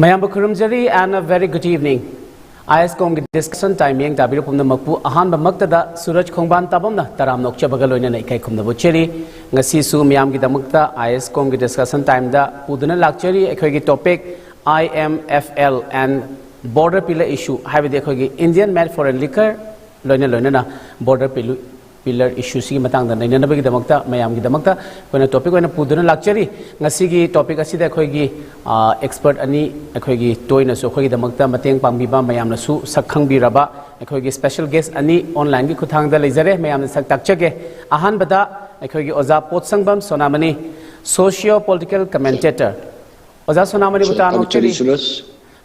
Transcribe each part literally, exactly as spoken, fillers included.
ꯃꯌꯥꯝꯕꯨ ꯈꯨꯔꯨꯝꯖꯔꯤ and a very good evening. I S ꯀꯣꯝꯒꯤ ꯗꯤꯁꯀꯁꯟ ꯇꯥꯏꯝ ꯃꯤꯠꯌꯦꯡ ꯇꯥꯕꯤꯔ ꯄꯨꯝꯅꯃꯛꯄꯨ ꯑꯍꯥꯟꯕꯃꯛꯇꯗ ꯁꯨꯔꯖ ꯈꯣꯡꯕꯥꯟ ꯇꯥꯕꯝꯅ ꯇꯔꯥꯝꯅ ꯑꯣꯛꯆꯕꯒ ꯂꯣꯏꯅꯅ ꯏꯀꯥꯏ ꯈꯨꯝꯅꯕ ꯎꯠꯆꯔꯤ꯫ ꯉꯁꯤꯁꯨ ꯃꯤꯌꯥꯝꯒꯤꯗꯃꯛꯇ ꯑꯥꯏ ꯑꯦꯁ ꯀꯣꯝꯒꯤ ꯗꯤꯁꯀꯁꯟ ꯇꯥꯏꯝꯗ ꯄꯨꯗꯨꯅ ꯂꯥꯛꯆꯔꯤ꯫ ꯑꯩꯈꯣꯏꯒꯤ topic I M F L and border pillar issue, ꯍꯥꯏꯕꯗꯤ ꯑꯩꯈꯣꯏꯒꯤ Indian made foreign liquor ꯂꯣꯏꯅ ꯂꯣꯏꯅꯅ border pillar ꯏꯁꯨꯁꯤꯒꯤ ꯃꯇꯥꯡꯗ ꯅꯩꯅꯅꯕꯒꯤꯗꯃꯛꯇ ꯃꯌꯥꯝꯒꯤꯗꯃꯛꯇ ꯑꯩꯈꯣꯏꯅ ꯇꯣꯄꯤꯛ ꯑꯣꯏꯅ ꯄꯨꯗꯨꯅ ꯂꯥꯛꯆꯔꯤ꯫ ꯉꯁꯤꯒꯤ ꯇꯣꯄꯤꯛ ꯑꯁꯤꯗ ꯑꯩꯈꯣꯏꯒꯤ ꯑꯦꯛꯁꯄꯔꯠ ꯑꯅꯤ ꯑꯩꯈꯣꯏꯒꯤ ꯇꯣꯏꯅꯁꯨ ꯑꯩꯈꯣꯏꯒꯤꯗꯃꯛꯇ ꯃꯇꯦꯡ ꯄꯥꯡꯕꯤꯕ, ꯃꯌꯥꯝꯅꯁꯨ ꯁꯛ ꯈꯪꯕꯤꯔꯕ ꯑꯩꯈꯣꯏꯒꯤ ꯁ꯭ꯄꯦꯁꯦꯜ ꯒꯦꯁ ꯑꯅꯤ ꯑꯣꯟꯂꯥꯏꯟꯒꯤ ꯈꯨꯠꯊꯥꯡꯗ ꯂꯩꯖꯔꯦ꯫ ꯃꯌꯥꯝꯅ ꯁꯛ ꯇꯥꯛꯆꯒꯦ꯫ ꯑꯍꯥꯟꯕꯗ ꯑꯩꯈꯣꯏꯒꯤ ꯑꯣꯖꯥ ꯄꯣꯠꯁꯪꯕꯝ ꯁꯣꯅꯥꯃꯅꯤ, socio political commentator꯫ ꯑꯣꯖꯥ ꯁꯣꯅꯥꯃꯅꯤꯕꯨ ꯇꯔꯥꯝꯅ ꯑꯣꯛꯆꯔꯤ꯫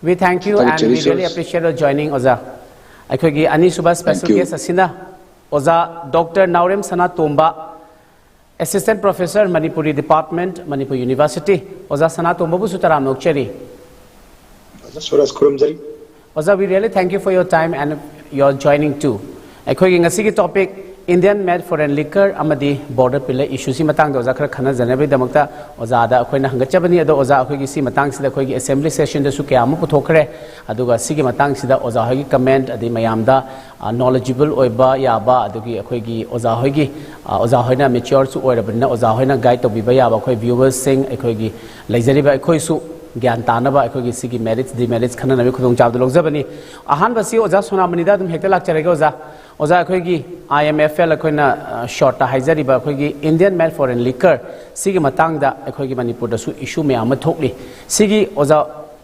We thank you and we really appreciate your joining, ꯑꯣꯖꯥ꯫ ꯑꯩꯈꯣꯏꯒꯤ ꯑꯅꯤꯁꯨꯕ ꯁ꯭ꯄꯦꯁꯦꯜ ꯒꯦꯁ ꯑꯁꯤꯅ ꯑꯣꯖꯥ ꯗꯣꯛꯇꯔ ꯅꯥꯎꯔꯦꯝ ꯁꯅꯥꯇꯣꯝꯕ, Assistant Professor, Manipuri Department, Manipur University꯫ ꯑꯣꯖꯥ ꯁꯅꯥꯇꯣꯝꯕꯕꯨꯁꯨ ꯇꯔꯥꯝꯅ ꯑꯣꯛꯆꯔꯤ꯫ ꯑꯣꯖꯥ ꯁꯨꯔꯖ ꯈꯨꯔꯨꯝꯖꯔꯤ꯫ ꯑꯣꯖꯥ, we really thank you for your time and your joining too꯫ ꯑꯩꯈꯣꯏꯒꯤ ꯉꯁꯤꯒꯤ topic Indian made foreign liquor ꯑꯃꯗꯤ border pillar ꯏꯁꯨꯁꯤ ꯃꯇꯥꯡꯗ ꯑꯣꯖꯥ ꯈꯔ ꯈꯟꯅꯖꯅꯕꯒꯤꯗꯃꯛꯇ ꯑꯣꯖꯥꯗ ꯑꯩꯈꯣꯏꯅ ꯍꯪꯒꯠꯆꯕꯅꯤ꯫ ꯑꯗꯣ ꯑꯣꯖꯥ, ꯑꯩꯈꯣꯏꯒꯤ ꯁꯤ ꯃꯇꯥꯡꯁꯤꯗ ꯑꯩꯈꯣꯏꯒꯤ ꯑꯦꯁꯦꯝꯕ꯭ꯂꯤ ꯁꯦꯁꯟꯗꯁꯨ ꯀꯌꯥ ꯑꯃ ꯄꯨꯊꯣꯛꯈ꯭ꯔꯦ꯫ ꯑꯗꯨꯒ ꯁꯤꯒꯤ ꯃꯇꯥꯡꯁꯤꯗ ꯑꯣꯖꯥ ꯍꯣꯏꯒꯤ ꯀꯃꯦꯟꯠ ꯑꯗꯩ ꯃꯌꯥꯝꯗ ꯅꯣꯂꯦꯖꯤꯕꯜ ꯑꯣꯏꯕ ꯌꯥꯕ, ꯑꯗꯨꯒꯤ ꯑꯩꯈꯣꯏꯒꯤ ꯑꯣꯖꯥ ꯍꯣꯏꯒꯤ ꯑꯣꯖꯥ ꯍꯣꯏꯅ ꯃꯦꯆ꯭ꯌꯣꯔꯁꯨ ꯑꯣꯏꯔꯕꯅꯤꯅ ꯑꯣꯖꯥ ꯍꯣꯏꯅ ꯒꯥꯏꯗ ꯇꯧꯕꯤꯕ ꯌꯥꯕ ꯑꯩꯈꯣꯏ ꯚ꯭ꯌꯨꯋꯔꯁꯤꯡ, ꯑꯩꯈꯣꯏꯒꯤ ꯂꯩꯖꯔꯤꯕ ꯑꯩꯈꯣꯏꯁꯨ ꯒ꯭ꯌꯥꯟ ꯇꯥꯅꯕ ꯑꯩꯈꯣꯏꯒꯤ ꯁꯤꯒꯤ ꯃꯦꯔꯤꯠꯁ ꯗꯤꯃꯦꯔꯤꯠꯁ ꯈꯟꯅꯅꯕꯒꯤ ꯈꯨꯗꯣꯡꯆꯥꯕꯗꯨ ꯂꯧꯖꯕꯅꯤ꯫ ꯑꯍꯥꯟꯕꯁꯤ ꯑꯣꯖꯥ ꯁꯣꯅꯥꯃꯅꯤꯗ ꯑꯗꯨꯝ ꯍꯦꯛꯇ ꯂꯥꯛꯆꯔꯒꯦ ꯑꯣꯖꯥ꯫ ꯑꯣꯖꯥ, ꯑꯩꯈꯣꯏꯒꯤ I M F L, ꯑꯩꯈꯣꯏꯅ ꯁꯣꯔꯠꯇ ꯍꯥꯏꯖꯔꯤꯕ ꯑꯩꯈꯣꯏꯒꯤ Indian made foreign liquor ꯁꯤꯒꯤ ꯃꯇꯥꯡꯗ ꯑꯩꯈꯣꯏꯒꯤ ꯃꯅꯤꯄꯨꯔꯗꯁꯨ ꯏꯁꯨ ꯃꯌꯥꯝ ꯑꯃ ꯊꯣꯛꯂꯤ꯫ ꯁꯤꯒꯤ ꯑꯣꯖꯥ,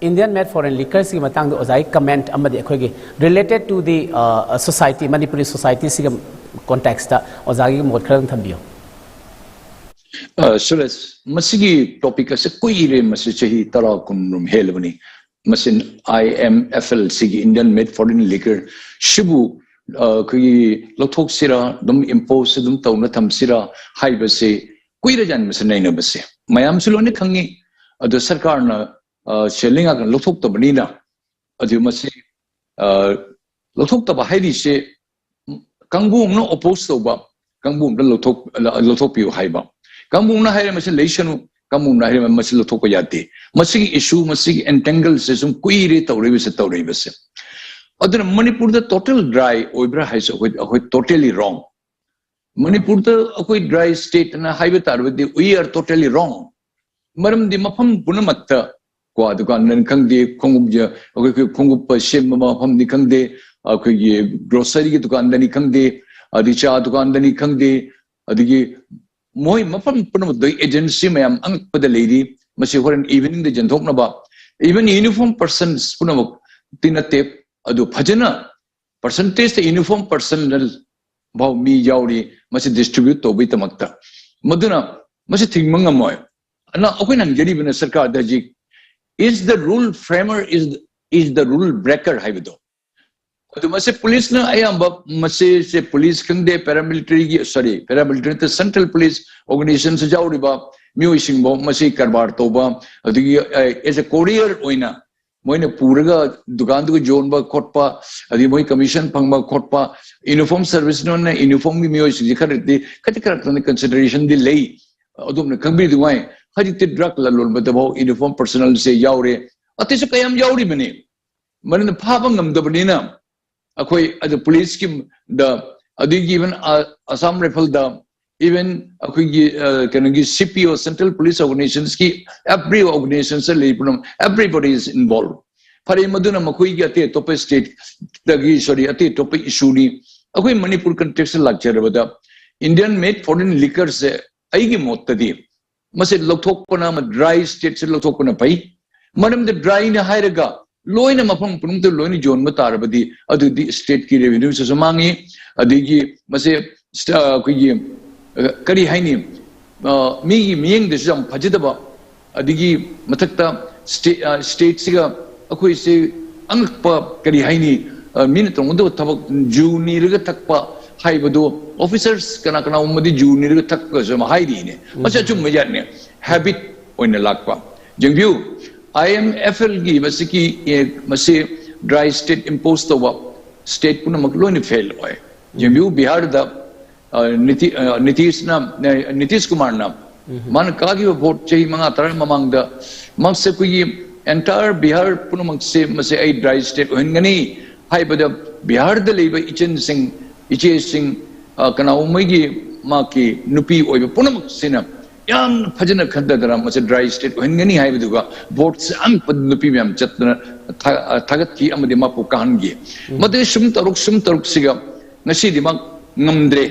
Indian made foreign liquor ꯁꯤꯒꯤ ꯃꯇꯥꯡꯗ ꯑꯣꯖꯥꯒꯤ ꯀꯃꯦꯟꯠ ꯑꯃꯗꯤ ꯑꯩꯈꯣꯏꯒꯤ related to the society, Manipuri society ꯁꯤꯒꯤ ꯀꯣꯟꯇꯦꯛꯁꯇ ꯑꯣꯖꯥꯒꯤ ꯃꯣꯠ ꯈꯔ ꯊꯝꯕꯤꯌꯨ꯫ ꯁꯨꯔꯦꯁ, ꯃꯁꯤꯒꯤ ꯇꯣꯄꯤꯛ ꯑꯁꯤ ꯀꯨꯏꯔꯦ, ꯃꯁꯤ ꯆꯍꯤ ꯇꯔꯥ ꯀꯨꯟꯔꯣꯝ ꯍꯦꯜꯂꯕꯅꯤ꯫ ꯃꯁꯤ I M F L ꯁꯤꯒꯤ Indian made foreign liquor ꯁꯤꯕꯨ ꯑꯩꯈꯣꯏꯒꯤ ꯂꯧꯊꯣꯛꯁꯤꯔꯥ, ꯑꯗꯨꯝ ꯏꯝꯄꯣꯁ ꯑꯗꯨꯝ ꯇꯧꯅ ꯊꯝꯁꯤꯔꯥ ꯍꯥꯏꯕꯁꯤ ꯀꯨꯏꯔꯖꯥꯠꯅꯤ ꯃꯁꯤ ꯅꯩꯅꯕꯁꯦ꯫ ꯃꯌꯥꯝꯁꯨ ꯂꯣꯏꯅ ꯈꯪꯉꯤ꯫ ꯑꯗꯣ ꯁꯔꯀꯥꯔꯅ ꯁꯦꯜꯂꯤ ꯉꯥꯛꯇ ꯂꯧꯊꯣꯛꯇꯕꯅꯤꯅ, ꯑꯗꯨ ꯃꯁꯤ ꯂꯧꯊꯣꯛꯇꯕ ꯍꯥꯏꯔꯤꯁꯦ ꯀꯥꯡꯕꯨ ꯑꯃꯅ ꯑꯣꯄꯣꯖ ꯇꯧꯕ, ꯀꯥꯡꯕꯨ ꯑꯃꯅ ꯂꯧꯊꯣꯛ ꯂꯧꯊꯣꯛꯄꯤꯌꯨ ꯍꯥꯏꯕ, ꯀꯥꯡꯕꯨ ꯑꯃꯅ ꯍꯥꯏꯔꯦ ꯃꯁꯤ ꯂꯩꯁꯅꯨ, ꯀꯥꯡꯕꯨꯅ ꯍꯥꯏꯔꯤꯕ ꯃꯁꯤ ꯂꯧꯊꯣꯛꯄ ꯌꯥꯗꯦ꯫ ꯃꯁꯤꯒꯤ issue, ꯃꯁꯤꯒꯤ entangleꯁꯦ ꯁꯨꯝ ꯀꯨꯏꯔꯦ ꯇꯧꯔꯛꯏꯕꯁꯦ, ꯇꯧꯔꯛꯏꯕꯁꯦ꯫ ꯑꯗꯨꯅ ꯃꯅꯤꯄꯨꯔꯗ total dry ꯑꯣꯏꯕ꯭ꯔꯥ ꯍꯥꯏꯁꯦ ꯑꯩꯈꯣꯏ, ꯑꯩꯈꯣꯏ totally wrong꯫ ꯃꯅꯤꯄꯨꯔꯗ ꯑꯩꯈꯣꯏ dry stateꯅ ꯍꯥꯏꯕ ꯇꯥꯔꯕꯗꯤ we are totally wrong꯫ ꯃꯔꯝꯗꯤ ꯃꯐꯝ ꯄꯨꯝꯅꯃꯛꯇ ꯀ꯭ꯋꯥ ꯗꯨꯀꯥꯟꯗꯅꯤ ꯈꯪꯗꯦ, ꯈꯣꯡꯎꯞ, ꯑꯩꯈꯣꯏ ꯈꯣꯡꯎꯞ ꯁꯦꯝꯕ ꯃꯐꯝꯅꯤ ꯈꯪꯗꯦ, ꯑꯩꯈꯣꯏꯒꯤ groceryꯒꯤ ꯗꯨꯀꯥꯟꯗꯅꯤ ꯈꯪꯗꯦ, ꯑꯗꯩ ꯆꯥ ꯗꯨꯀꯥꯟꯗꯅꯤ ꯈꯪꯗꯦ, ꯑꯗꯒꯤ ꯃꯣꯏ ꯃꯐꯝ ꯄꯨꯝꯅꯃꯛꯇ agency ꯃꯌꯥꯝ ꯑꯉꯛꯄꯗ ꯂꯩꯔꯤ꯫ ꯃꯁꯤ ꯍꯣꯔꯦꯟ eveningꯗ ꯌꯦꯟꯊꯣꯛꯅꯕ, even uniform persons ꯄꯨꯝꯅꯃꯛꯇꯤ ꯅꯠꯇꯦ, ꯑꯗꯨ ꯐꯖꯅ percentageꯇ uniform personnel ꯐꯥꯎ ꯃꯤ ꯌꯥꯎꯔꯤ ꯃꯁꯤ distribute ꯇꯧꯕꯒꯤꯗꯃꯛꯇ꯫ ꯃꯗꯨꯅ ꯃꯁꯤ ꯊꯤꯡꯕ ꯉꯝꯃꯣꯏ꯫ ꯑꯗꯨꯅ ꯑꯩꯈꯣꯏꯅ ꯍꯪꯖꯔꯤꯕꯅ ꯁꯔꯀꯥꯔꯗ ꯍꯧꯖꯤꯛ, is the rule framer is, is the rule breaker ꯍꯥꯏꯕꯗꯣ꯫ ꯑꯗꯨ ꯃꯁꯤ policeꯅ ꯑꯌꯥꯝꯕ, ꯃꯁꯤꯁꯦ police ꯈꯪꯗꯦ, paramilitaryꯒꯤ, sorry, paramilitary ꯅꯠꯇꯦ, central police organizationꯁꯨ ꯌꯥꯎꯔꯤꯕ ꯃꯤꯑꯣꯏꯁꯤꯡꯐꯥꯎ ꯃꯁꯤ ꯀꯔꯕꯥꯔ ꯇꯧꯕ, ꯑꯗꯒꯤ, ꯑ, as a courier ꯑꯣꯏꯅ ꯃꯣꯏꯅ ꯄꯨꯔꯒ ꯗꯨꯀꯥꯟꯗꯨꯒ ꯌꯣꯟꯕ ꯈꯣꯠꯄ, ꯑꯗꯒꯤ ꯃꯣꯏ commission ꯐꯪꯕ ꯈꯣꯠꯄ, uniform serviceꯅ uniformꯒꯤ ꯃꯤꯑꯣꯏꯁꯤꯡꯁꯦ ꯈꯔꯗꯤ, ꯈꯖꯤꯛ ꯈꯔꯛꯇꯅ considerationꯗꯤ ꯂꯩ꯫ ꯑꯗꯣꯝꯅ ꯈꯪꯕꯤꯔꯤꯗꯨꯉꯥꯏ, ꯍꯧꯖꯤꯛꯇꯤ drug ꯂꯂꯣꯟꯕꯗꯐꯥꯎ uniform personnelꯁꯦ ꯌꯥꯎꯔꯦ, ꯑꯇꯩꯁꯨ ꯀꯌꯥꯝ ꯌꯥꯎꯔꯤꯕꯅꯤ꯫ ꯃꯗꯨꯅ ꯐꯥꯕ ꯉꯝꯗꯕꯅꯤꯅ ꯑꯩꯈꯣꯏ ꯑꯗꯨ policeꯀꯤ ꯗ, ꯑꯗꯨꯒꯤ even, ꯑ, Assam Riflesꯗ, even ꯑꯩꯈꯣꯏꯒꯤ, ꯑ, ꯀꯩꯅꯣꯒꯤ C P O, Central Police Organizationsꯀꯤ every organizationꯁ ꯂꯩ ꯄꯨꯝꯅꯃꯛ, everybody is involved꯫ ꯐꯔꯦ, ꯃꯗꯨꯅ ꯃꯈꯣꯏꯒꯤ ꯑꯇꯩ ꯑꯇꯣꯞꯄ stateꯇꯒꯤ, sorry, ꯑꯇꯩ ꯑꯇꯣꯞꯄ issueꯅꯤ꯫ ꯑꯩꯈꯣꯏ ꯃꯅꯤꯄꯨꯔ contextꯇ ꯂꯥꯛꯆꯔꯕꯗ, Indian made foreign liquorꯁꯦ ꯑꯩꯒꯤ ꯃꯣꯠꯇꯗꯤ ꯃꯁꯤ ꯂꯧꯊꯣꯛꯄꯅ, ꯑꯃ dry stateꯁꯦ ꯂꯧꯊꯣꯛꯄꯅ ꯐꯩ꯫ ꯃꯔꯝꯗꯤ dryꯅ ꯍꯥꯏꯔꯒ ꯂꯣꯏꯅ ꯃꯐꯝ ꯄꯨꯝꯅꯃꯛꯇ ꯂꯣꯏꯅ ꯌꯣꯟꯕ ꯇꯥꯔꯕꯗꯤ ꯑꯗꯨꯗꯤ stateꯀꯤ revenueꯁꯤꯁꯨ ꯃꯥꯡꯉꯤ꯫ ꯑꯗꯒꯤ ꯃꯁꯤ ꯁ-, ꯑ, ꯑꯩꯈꯣꯏꯒꯤ, ꯑ, ꯀꯔꯤ ꯍꯥꯏꯅꯤ, ꯑ, ꯃꯤꯒꯤ ꯃꯤꯠꯌꯦꯡꯗꯁꯨ ꯌꯥꯝ ꯐꯖꯗꯕ, ꯑꯗꯒꯤ ꯃꯊꯛꯇ state, ꯑ, stateꯁꯤꯒ ꯑꯩꯈꯣꯏꯁꯦ ꯑꯉꯛꯄ, ꯀꯔꯤ ꯍꯥꯏꯅꯤ, ꯑ, ꯃꯤꯅ ꯇꯧꯅꯗꯕ ꯊꯕꯛ, ꯖꯨ ꯅꯤꯔꯒ ꯊꯛꯄ ꯍꯥꯏꯕꯗꯨ, officers ꯀꯅꯥ ꯀꯅꯥꯒꯨꯝꯕꯗꯤ ꯖꯨ ꯅꯤꯔꯒ ꯊꯛꯄꯒꯁꯨ ꯑꯃ ꯍꯥꯏꯔꯤꯅꯦ꯫ ꯃꯁꯤ ꯑꯆꯨꯝꯕ ꯌꯥꯠꯅꯦ, habit ꯑꯣꯏꯅ ꯂꯥꯛꯄ꯫ ꯌꯦꯡꯕꯤꯌꯨ, I M F Lꯒꯤ ꯃꯁꯤꯒꯤ, ꯑꯦ, ꯃꯁꯤ dry state impose ꯇꯧꯕ state ꯄꯨꯝꯅꯃꯛ ꯂꯣꯏꯅ fail ꯑꯣꯏ꯫ ꯌꯦꯡꯕꯤꯌꯨ, ꯕꯤꯍꯥꯔꯗ, ꯑ, ꯅꯤꯇꯤ-, ꯑ, ꯅꯤꯇꯤꯁꯅ, ꯑ, ꯅꯤꯇꯤꯁ ꯀꯨꯃꯥꯔꯅ ꯃꯥꯅ ꯀꯥꯈꯤꯕ ꯚꯣꯠ ꯆꯍꯤ ꯃꯉꯥ ꯇꯔꯥ ꯃꯃꯥꯡꯗ ꯃꯥꯁꯦ ꯑꯩꯈꯣꯏꯒꯤ entire ꯕꯤꯍꯥꯔ ꯄꯨꯝꯅꯃꯛꯁꯦ ꯃꯁꯤ ꯑꯩ ꯗ꯭ꯔꯥꯏ ꯁ꯭ꯇꯦꯠ ꯑꯣꯏꯍꯟꯒꯅꯤ ꯍꯥꯏꯕꯗ ꯕꯤꯍꯥꯔꯗ ꯂꯩꯕ ꯏꯆꯟꯁꯤꯡ, ꯏꯆꯦꯁꯤꯡ, ꯑ, ꯀꯅꯥꯒꯨꯝꯕꯒꯤ ꯃꯍꯥꯛꯀꯤ ꯅꯨꯄꯤ ꯑꯣꯏꯕ ꯄꯨꯝꯅꯃꯛꯁꯤꯅ ꯌꯥꯝꯅ ꯐꯖꯅ ꯈꯟꯊꯗꯅ ꯃꯁꯤ ꯗ꯭ꯔꯥꯏ ꯁ꯭ꯇꯦꯠ ꯑꯣꯏꯍꯟꯒꯅꯤ ꯍꯥꯏꯕꯗꯨꯒ ꯚꯣꯠꯁꯦ ꯑꯉꯛꯄ ꯅꯨꯄꯤ ꯃꯌꯥꯝ ꯆꯠꯇꯅ ꯊꯥ-, ꯊꯥꯒꯠꯈꯤ ꯑꯃꯗꯤ ꯃꯥꯄꯨ ꯀꯥꯍꯟꯈꯤ꯫ ꯃꯗꯨꯒꯤ ꯁꯨꯝ ꯇꯧꯔꯛ ꯁꯨꯝ ꯇꯧꯔꯛꯁꯤꯒ ꯉꯁꯤꯗꯤ ꯃꯥ ꯉꯝꯗ꯭ꯔꯦ꯫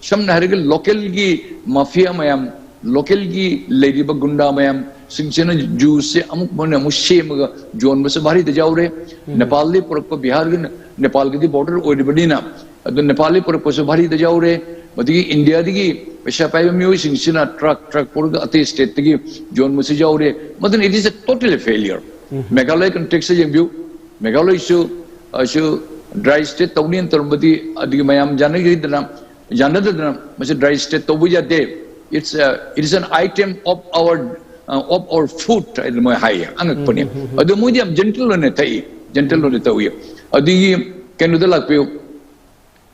ꯁꯝꯅ ꯍꯥꯏꯔꯒ ꯂꯣꯀꯦꯜꯒꯤ ꯃꯥꯐꯤꯌꯥ ꯃꯌꯥꯝ, ꯂꯣꯀꯦꯜꯒꯤ ꯂꯩꯔꯤꯕ ꯒꯨꯟꯗꯥ ꯃꯌꯥꯝꯁꯤꯡꯁꯤꯅ ꯖꯨꯁꯦ ꯑꯃꯨꯛ ꯃꯣꯏꯅ ꯑꯃꯨꯛ ꯁꯦꯝꯃꯒ ꯌꯣꯟꯕꯁꯨ ꯚꯥꯔꯤꯗ ꯌꯥꯎꯔꯦ꯫ ꯅꯦꯄꯥꯜꯗꯒꯤ ꯄꯨꯔꯛꯄ ꯕꯤꯍꯥꯔꯒꯤ, ꯅꯦꯄꯥꯜꯒꯤꯗꯤ ꯕꯣꯔꯗꯔ ꯑꯣꯏꯔꯤꯕꯅꯤꯅ, ꯑꯗꯨ ꯅꯦꯄꯥꯜꯗꯒꯤ ꯄꯨꯔꯛꯄꯁꯨ ꯚꯥꯔꯤꯗ ꯌꯥꯎꯔꯦ꯫ ꯃꯗꯨꯒꯤ ꯏꯟꯗꯤꯌꯥꯗꯒꯤ ꯄꯩꯁꯥ ꯄꯥꯏꯕ ꯃꯤꯑꯣꯏꯁꯤꯡꯁꯤꯅ ꯇ꯭ꯔꯛ ꯇ꯭ꯔꯛ ꯄꯨꯔꯒ ꯑꯇꯩ ꯁ꯭ꯇꯦꯠꯇꯒꯤ ꯌꯣꯟꯕꯁꯨ ꯌꯥꯎꯔꯦ꯫ ꯃꯗꯨꯅ it is a totally failure꯫ Meghalaya context ꯌꯦꯡꯕꯤꯌꯨ꯫ ꯃꯦꯘꯥꯂꯌꯁꯨ, ꯑꯁꯨ ꯗ꯭ꯔꯥꯏ ꯁ꯭ꯇꯦꯠ ꯇꯧꯅꯤꯅ ꯇꯧꯔꯝꯕꯗꯤ ꯑꯗꯨꯒꯤ ꯃꯌꯥꯝ ꯌꯥꯅꯈꯤꯗꯅ, ꯌꯥꯅꯗꯗꯅ ꯃꯁꯤ ꯗ꯭ꯔꯥꯏ ꯁ꯭ꯇꯦꯠ ꯇꯧꯕ ꯌꯥꯗꯦ꯫ It's a, it is an item of our, uh, of our food ꯍꯥꯏꯗꯅ ꯃꯣꯏ ꯍꯥꯏꯌꯦ꯫ ꯑꯉꯛꯄꯅꯤ꯫ ꯑꯗꯨ ꯃꯣꯏꯗꯤ ꯌꯥꯝ ꯖꯦꯟꯇꯜ ꯑꯣꯏꯅ ꯊꯛꯏ, ꯖꯦꯟꯇꯜ ꯑꯣꯏꯅ ꯇꯧꯏ꯫ ꯑꯗꯒꯤ ꯀꯩꯅꯣꯗ ꯂꯥꯛꯄꯤꯌꯨ,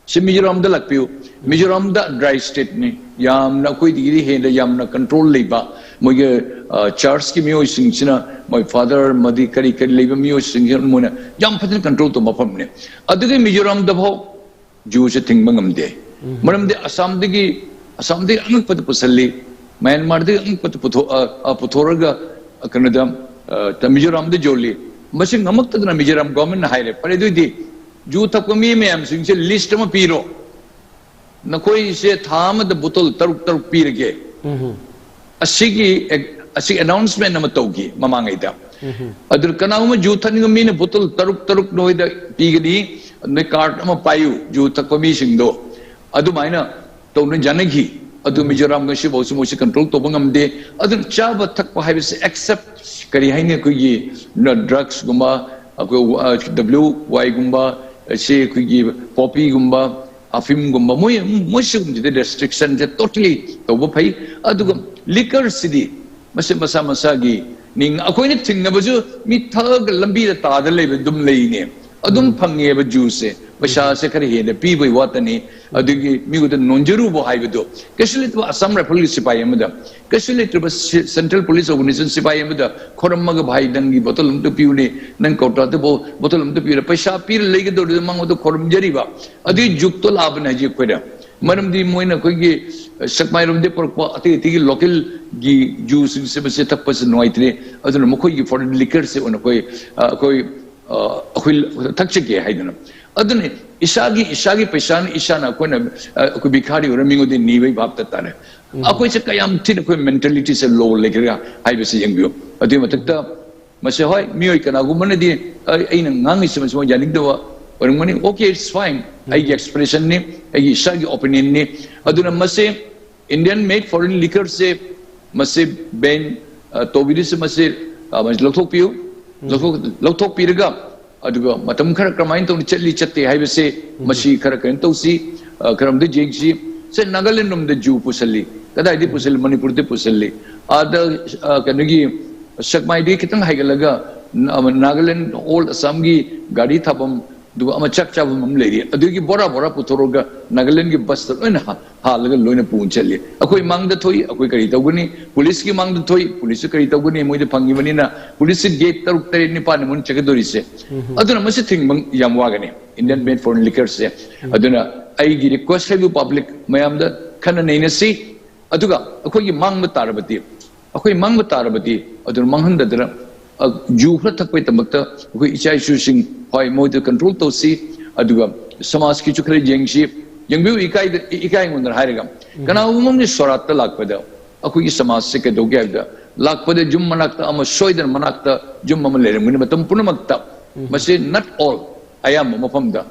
ꯁꯤ ꯃꯤꯖꯣꯔꯥꯝꯗ ꯂꯥꯛꯄꯤꯌꯨ꯫ ꯃꯤꯖꯣꯔꯥꯝꯗ ꯗ꯭ꯔꯥꯏ ꯁ꯭ꯇꯦꯠꯅꯤ꯫ ꯌꯥꯝꯅ ꯑꯩꯈꯣꯏꯗꯒꯤꯗꯤ ꯍꯦꯟꯅ ꯌꯥꯝꯅ ꯀꯟꯇ꯭ꯔꯣꯜ ꯂꯩꯕ, ꯃꯣꯏꯒꯤ, ꯑ, ꯆꯔꯆꯀꯤ ꯃꯤꯑꯣꯏꯁꯤꯡꯁꯤꯅ ꯃꯣꯏ ꯐꯥꯗꯔ ꯑꯃꯗꯤ ꯀꯔꯤ ꯀꯔꯤ ꯂꯩꯕ ꯃꯤꯑꯣꯏꯁꯤꯡꯁꯤꯅ ꯃꯣꯏꯅ ꯌꯥꯝ ꯐꯖꯅ ꯀꯟꯇ꯭ꯔꯣꯜ ꯇꯧꯕ ꯃꯐꯝꯅꯤ꯫ ꯑꯗꯨꯒꯤ ꯃꯤꯖꯣꯔꯥꯝꯗ ꯐꯥꯎ ꯖꯨꯁꯦ ꯊꯤꯡꯕ ꯉꯝꯗꯦ꯫ ꯃꯔꯝꯗꯤ ꯑꯁꯥꯝꯗꯒꯤ, ꯑꯁꯥꯝꯗꯒꯤ ꯑꯉꯛꯄꯗ ꯄꯨꯁꯜꯂꯤ, ꯃ꯭ꯌꯥꯟꯃꯥꯔꯗꯒꯤ ꯑꯉꯛꯄꯗ ꯄꯨꯊꯣꯛ-, ꯑ, ꯑ, ꯄꯨꯊꯣꯔꯒ, ꯑ, ꯀꯩꯅꯣꯗ, ꯑ, ꯃꯤꯖꯣꯔꯥꯝꯗ ꯌꯣꯜꯂꯤ꯫ ꯃꯁꯤ ꯉꯝꯃꯛꯇꯗꯅ ꯃꯤꯖꯣꯔꯥꯝ ꯒꯣꯔꯃꯦꯟꯅ ꯍꯥꯏꯔꯦ, "ꯐꯔꯦ, ꯑꯗꯨꯑꯣꯏꯗꯤ ꯖꯨ ꯊꯛꯄ ꯃꯤ ꯃꯌꯥꯝꯁꯤꯡꯁꯦ ꯂꯤꯁ ꯑꯃ ꯄꯤꯔꯣ, ꯅꯈꯣꯏꯁꯦ ꯊꯥ ꯑꯃꯗ ꯕꯣꯇꯜ ꯇꯔꯨꯛ ꯇꯔꯨꯛ ꯄꯤꯔꯒꯦ"꯫ ꯑꯁꯤꯒꯤ ꯑꯦ-, ꯑꯁꯤ ꯑꯦꯅꯥꯎꯟꯁꯃꯦꯟ ꯑꯃ ꯇꯧꯈꯤ ꯃꯃꯥꯡꯉꯩꯗ꯫ ꯑꯗꯨ ꯀꯅꯥꯒꯨꯝꯕ ꯖꯨ ꯊꯛꯅꯤꯡꯕ ꯃꯤꯅ ꯕꯣꯇꯜ ꯇꯔꯨꯛ ꯇꯔꯨꯛ ꯅꯣꯏꯗ ꯄꯤꯒꯅꯤ, ꯅꯣꯏ ꯀꯥꯔꯠ ꯑꯃ ꯄꯥꯏꯌꯨ ꯖꯨ ꯊꯛꯄ ꯃꯤꯁꯤꯡꯗꯣ꯫ ꯑꯗꯨꯃꯥꯏꯅ ꯇꯧꯅ ꯌꯥꯅꯈꯤ꯫ ꯑꯗꯨ ꯃꯤꯖꯣꯔꯥꯝ ꯉꯁꯤꯐꯥꯎꯁꯨ ꯃꯣꯏꯁꯤ ꯀꯟꯇ꯭ꯔꯣꯜ ꯇꯧꯕ ꯉꯝꯗꯦ꯫ ꯑꯗꯨꯅ ꯆꯥꯕ ꯊꯛꯄ ꯍꯥꯏꯕꯁꯤ ꯑꯦꯛꯁꯦꯞ ꯀꯔꯤ ꯍꯥꯏꯅꯤ, ꯑꯩꯈꯣꯏꯒꯤ ꯗ꯭ꯔꯛꯁꯀꯨꯝꯕ, ꯑꯩꯈꯣꯏ, ꯑ, ꯗꯕ꯭ꯂꯤꯎ ꯋꯥꯏꯒꯨꯝꯕ, ꯑꯁꯤ ꯑꯩꯈꯣꯏꯒꯤ ꯄꯣꯄꯤꯒꯨꯝꯕ, ꯑꯐꯤꯝꯒꯨꯝꯕ, ꯃꯣꯏ, ꯃꯣꯏ ꯁꯤꯒꯨꯝꯕꯁꯤꯗꯤ ꯔꯦꯁꯇ꯭ꯔꯤꯛꯁꯟꯁꯦ ꯇꯣꯇꯂꯤ ꯇꯧꯕ ꯐꯩ꯫ ꯑꯗꯨꯒ ꯂꯤꯀꯔꯁꯤꯗꯤ ꯃꯁꯤ ꯃꯁꯥ ꯃꯁꯥꯒꯤ ꯅꯤꯡ-, ꯑꯩꯈꯣꯏꯅ ꯊꯤꯡꯅꯕꯁꯨ ꯃꯤ ꯊꯛꯑꯒ ꯂꯝꯕꯤꯗ ꯇꯥꯗ ꯂꯩꯕ ꯑꯗꯨꯝ ꯂꯩꯅꯦ, ꯑꯗꯨꯝ ꯐꯪꯉꯦꯕ ꯖꯨꯁꯁꯦ꯫ ꯄꯩꯁꯥꯁꯦ ꯈꯔ ꯍꯦꯟꯅ ꯄꯤꯕꯒꯤ ꯋꯥꯇꯅꯤ꯫ ꯑꯗꯨꯒꯤ ꯃꯤꯉꯣꯟꯗ ꯅꯣꯟꯖꯔꯨꯕ ꯍꯥꯏꯕꯗꯣ ꯀꯩꯁꯨ ꯂꯩꯇꯕ ꯑꯁꯥꯝ ꯔꯥꯏꯐꯜꯒꯤ ꯁꯤꯐꯥꯏ ꯑꯃꯗ, ꯀꯩꯁꯨ ꯂꯩꯇ꯭ꯔꯕ ꯁꯦꯟꯇ꯭ꯔꯦꯜ ꯄꯨꯂꯤꯁ ꯑꯣꯔꯒꯅꯥꯏꯖꯦꯁꯟ ꯁꯤꯐꯥꯏ ꯑꯃꯗ ꯈꯣꯔꯝꯃꯒ, "ꯚꯥꯏ, ꯅꯪꯒꯤ ꯕꯣꯇꯜ ꯑꯝꯇ ꯄꯤꯌꯨꯅꯦ, ꯅꯪ ꯀꯧꯇꯥꯗ ꯕꯣꯇꯜ ꯑꯝꯇ ꯄꯤꯌꯨꯅꯦ", ꯄꯩꯁꯥ ꯄꯤꯔ ꯂꯩꯒꯗꯧꯔꯤꯗ ꯃꯉꯣꯟꯗ ꯈꯣꯔꯝꯖꯔꯤꯕ꯫ ꯑꯗꯨꯒꯤ ꯖꯨꯛꯇꯣ ꯂꯥꯛꯑꯕꯅꯦ ꯍꯧꯖꯤꯛ ꯑꯩꯈꯣꯏꯗ꯫ ꯃꯔꯝꯗꯤ ꯃꯣꯏꯅ ꯑꯩꯈꯣꯏꯒꯤ ꯁꯦꯛꯃꯥꯏꯔꯣꯝꯗꯒꯤ ꯄꯨꯔꯛꯄ ꯑꯇꯩ ꯑꯇꯩꯒꯤ ꯂꯣꯀꯦꯜꯒꯤ ꯖꯨꯁꯤꯡꯁꯦ ꯃꯁꯤ ꯊꯛꯄꯁꯦ ꯅꯨꯡꯉꯥꯏꯇ꯭ꯔꯦ, ꯑꯗꯨꯅ ꯃꯈꯣꯏꯒꯤ ꯐꯣꯔꯦꯟ ꯂꯤꯀꯔꯁꯦ ꯑꯣꯏꯅ ꯑꯩꯈꯣꯏ, ꯑ, ꯑꯩꯈꯣꯏ, ꯑ, ꯑꯩꯈꯣꯏ ꯊꯛꯆꯒꯦ ꯍꯥꯏꯗꯅ꯫ ꯑꯗꯨꯅ ꯏꯁꯥꯒꯤ, ꯏꯁꯥꯒꯤ ꯄꯩꯁꯥꯅ ꯏꯁꯥꯅ ꯑꯩꯈꯣꯏꯅ, ꯑ, ꯑꯩꯈꯣꯏ ꯚꯤꯈꯥꯔꯤ ꯑꯣꯏꯔ ꯃꯤꯉꯣꯟꯗ ꯅꯤꯕꯩ ꯚꯥꯞꯇ ꯇꯥꯔꯦ꯫ ꯑꯩꯈꯣꯏꯁꯦ ꯀꯌꯥꯝ ꯊꯤꯅ ꯑꯩꯈꯣꯏ ꯃꯦꯟꯇꯦꯂꯤꯇꯤꯁꯦ ꯂꯣ ꯂꯩꯈ꯭ꯔꯒ ꯍꯥꯏꯕꯁꯤ ꯌꯦꯡꯕꯤꯌꯨ꯫ ꯑꯗꯨꯒꯤ ꯃꯊꯛꯇ ꯃꯁꯤ, ꯍꯣꯏ, ꯃꯤꯑꯣꯏ ꯀꯅꯥꯒꯨꯝꯕꯅꯗꯤ ꯑꯩ, ꯑꯩꯅ ꯉꯥꯡꯉꯤꯁꯤ ꯃꯁꯤ ꯌꯥꯅꯤꯡꯗꯕ ꯑꯣꯏꯔꯝꯒꯅꯤ꯫ Okay, it's fine. ꯑꯩꯒꯤ ꯑꯦꯛꯁꯄ꯭ꯔꯦꯁꯟꯅꯤ, ꯑꯩꯒꯤ ꯏꯁꯥꯒꯤ ꯑꯣꯄꯤꯅꯤꯌꯟꯅꯤ꯫ ꯑꯗꯨꯅ ꯃꯁꯤ Indian made foreign liquorꯁꯦ ꯃꯁꯤ ꯕꯦꯟ, ꯑ, ꯇꯧꯕꯤꯔꯤꯁꯤ ꯃꯁꯤ, ꯑ, ꯃꯁꯤ ꯂꯧꯊꯣꯛꯄꯤꯌꯨ꯫ ꯂꯧꯊꯣꯛ-, ꯂꯧꯊꯣꯛꯄꯤꯔꯒ ꯑꯗꯨꯒ ꯃꯇꯝ ꯈꯔ ꯀꯔꯝꯍꯥꯏꯅ ꯇꯧꯅ ꯆꯠꯂꯤ ꯆꯠꯇꯦ ꯍꯥꯏꯕꯁꯦ ꯃꯁꯤ ꯈꯔ ꯀꯩꯅꯣ ꯇꯧꯁꯤ, ꯑ, ꯈꯔ ꯑꯝꯇ ꯌꯦꯡꯁꯤ꯫ ꯁꯦ, ꯅꯥꯒꯥꯂꯦꯟ ꯂꯣꯝꯗ ꯖꯨ ꯄꯨꯁꯜꯂꯤ, ꯀꯗꯥꯏꯗꯒꯤ ꯄꯨꯁꯜꯂꯤ? ꯃꯅꯤꯄꯨꯔꯗ ꯄꯨꯁꯜꯂꯤ꯫ ꯑꯥꯗ, ꯑ, ꯀꯩꯅꯣꯒꯤ ꯁꯦꯛꯃꯥꯏꯗꯒꯤ ꯈꯤꯇꯪ ꯍꯥꯏꯒꯠꯂꯒ ꯅ-, ꯑꯃ ꯅꯥꯒꯥꯂꯦꯟ ꯑꯣꯜ ꯑꯁꯥꯝꯒꯤ ꯒꯥꯔꯤ ꯊꯥꯐꯝ, ꯑꯗꯨꯒ ꯑꯃ ꯆꯥꯛ ꯆꯥꯐꯝ ꯑꯃ ꯂꯩꯔꯤ꯫ ꯑꯗꯨꯒꯤ ꯕꯣꯔꯥ ꯕꯣꯔꯥ ꯄꯨꯊꯣꯔꯛꯑꯒ ꯅꯥꯒꯥꯂꯦꯟꯒꯤ ꯕꯁꯇ ꯂꯣꯏꯅ ꯍꯥ-, ꯍꯥꯜꯂꯒ ꯂꯣꯏꯅ ꯄꯨꯅ ꯆꯠꯂꯤ꯫ ꯑꯩꯈꯣꯏ ꯃꯥꯡꯗ ꯊꯣꯛꯏ, ꯑꯩꯈꯣꯏ ꯀꯔꯤ ꯇꯧꯒꯅꯤ? ꯄꯨꯂꯤꯁꯀꯤ ꯃꯥꯡꯗ ꯊꯣꯛꯏ, ꯄꯨꯂꯤꯁꯁꯨ ꯀꯔꯤ ꯇꯧꯒꯅꯤ? ꯃꯣꯏꯗ ꯐꯪꯉꯤꯕꯅꯤꯅ ꯄꯨꯂꯤꯁꯁꯤ ꯒꯦꯠ ꯇꯔꯨꯛ ꯇꯔꯦꯠ ꯅꯤꯄꯥꯟꯅꯤ ꯃꯣꯏꯅ ꯆꯠꯀꯗꯧꯔꯤꯁꯦ꯫ ꯑꯗꯨꯅ ꯃꯁꯤ ꯊꯤꯡꯕ ꯌꯥꯝ ꯋꯥꯒꯅꯤ꯫ Indian made foreign liquorꯁꯦ꯫ ꯑꯗꯨꯅ ꯑꯩꯒꯤ ꯔꯤꯀ꯭ꯋꯦꯁ ꯍꯥꯏꯕꯨ ꯄꯕ꯭ꯂꯤꯛ ꯃꯌꯥꯝꯗ ꯈꯟꯅ ꯅꯩꯅꯁꯤ꯫ ꯑꯗꯨꯒ ꯑꯩꯈꯣꯏꯒꯤ ꯃꯥꯡꯕ ꯇꯥꯔꯕꯗꯤ, ꯑꯩꯈꯣꯏ ꯃꯥꯡꯕ ꯇꯥꯔꯕꯗꯤ ꯑꯗꯨꯅ ꯃꯥꯡꯍꯟꯗꯗꯅ, ꯑ, ꯖꯨ ꯈꯔ ꯊꯛꯄꯒꯤꯗꯃꯛꯇ ꯑꯩꯈꯣꯏ ꯏꯆꯥ ꯏꯁꯨꯁꯤꯡ, ꯍꯣꯏ, ꯃꯣꯏꯗ ꯀꯟꯇ꯭ꯔꯣꯜ ꯇꯧꯁꯤ꯫ ꯑꯗꯨꯒ ꯁꯃꯥꯖꯀꯤꯁꯨ ꯈꯔ ꯌꯦꯡꯁꯤ꯫ ꯌꯦꯡꯕꯤꯌꯨ, ꯏꯀꯥꯏꯗ-, ꯏ-, ꯏꯀꯥꯏ ꯑꯩꯉꯣꯟꯗ ꯍꯥꯏꯔꯒ, ꯀꯅꯥꯒꯨꯝꯕ ꯑꯃꯅ ꯁꯣꯔꯥꯠꯇ ꯂꯥꯛꯄꯗ ꯑꯩꯈꯣꯏꯒꯤ ꯁꯃꯥꯖꯁꯦ ꯀꯩꯗꯧꯒꯦ ꯍꯥꯏꯕꯗ, ꯂꯥꯛꯄꯗ ꯌꯨꯝ ꯃꯅꯥꯛꯇ ꯑꯃ ꯁꯣꯏꯗꯅ ꯃꯅꯥꯛꯇ ꯌꯨꯝ ꯑꯃ ꯂꯩꯔꯝꯒꯅꯤ ꯃꯇꯝ ꯄꯨꯝꯅꯃꯛꯇ꯫ ꯃꯁꯤ not all, ꯑꯌꯥꯝꯕ ꯃꯐꯝꯗ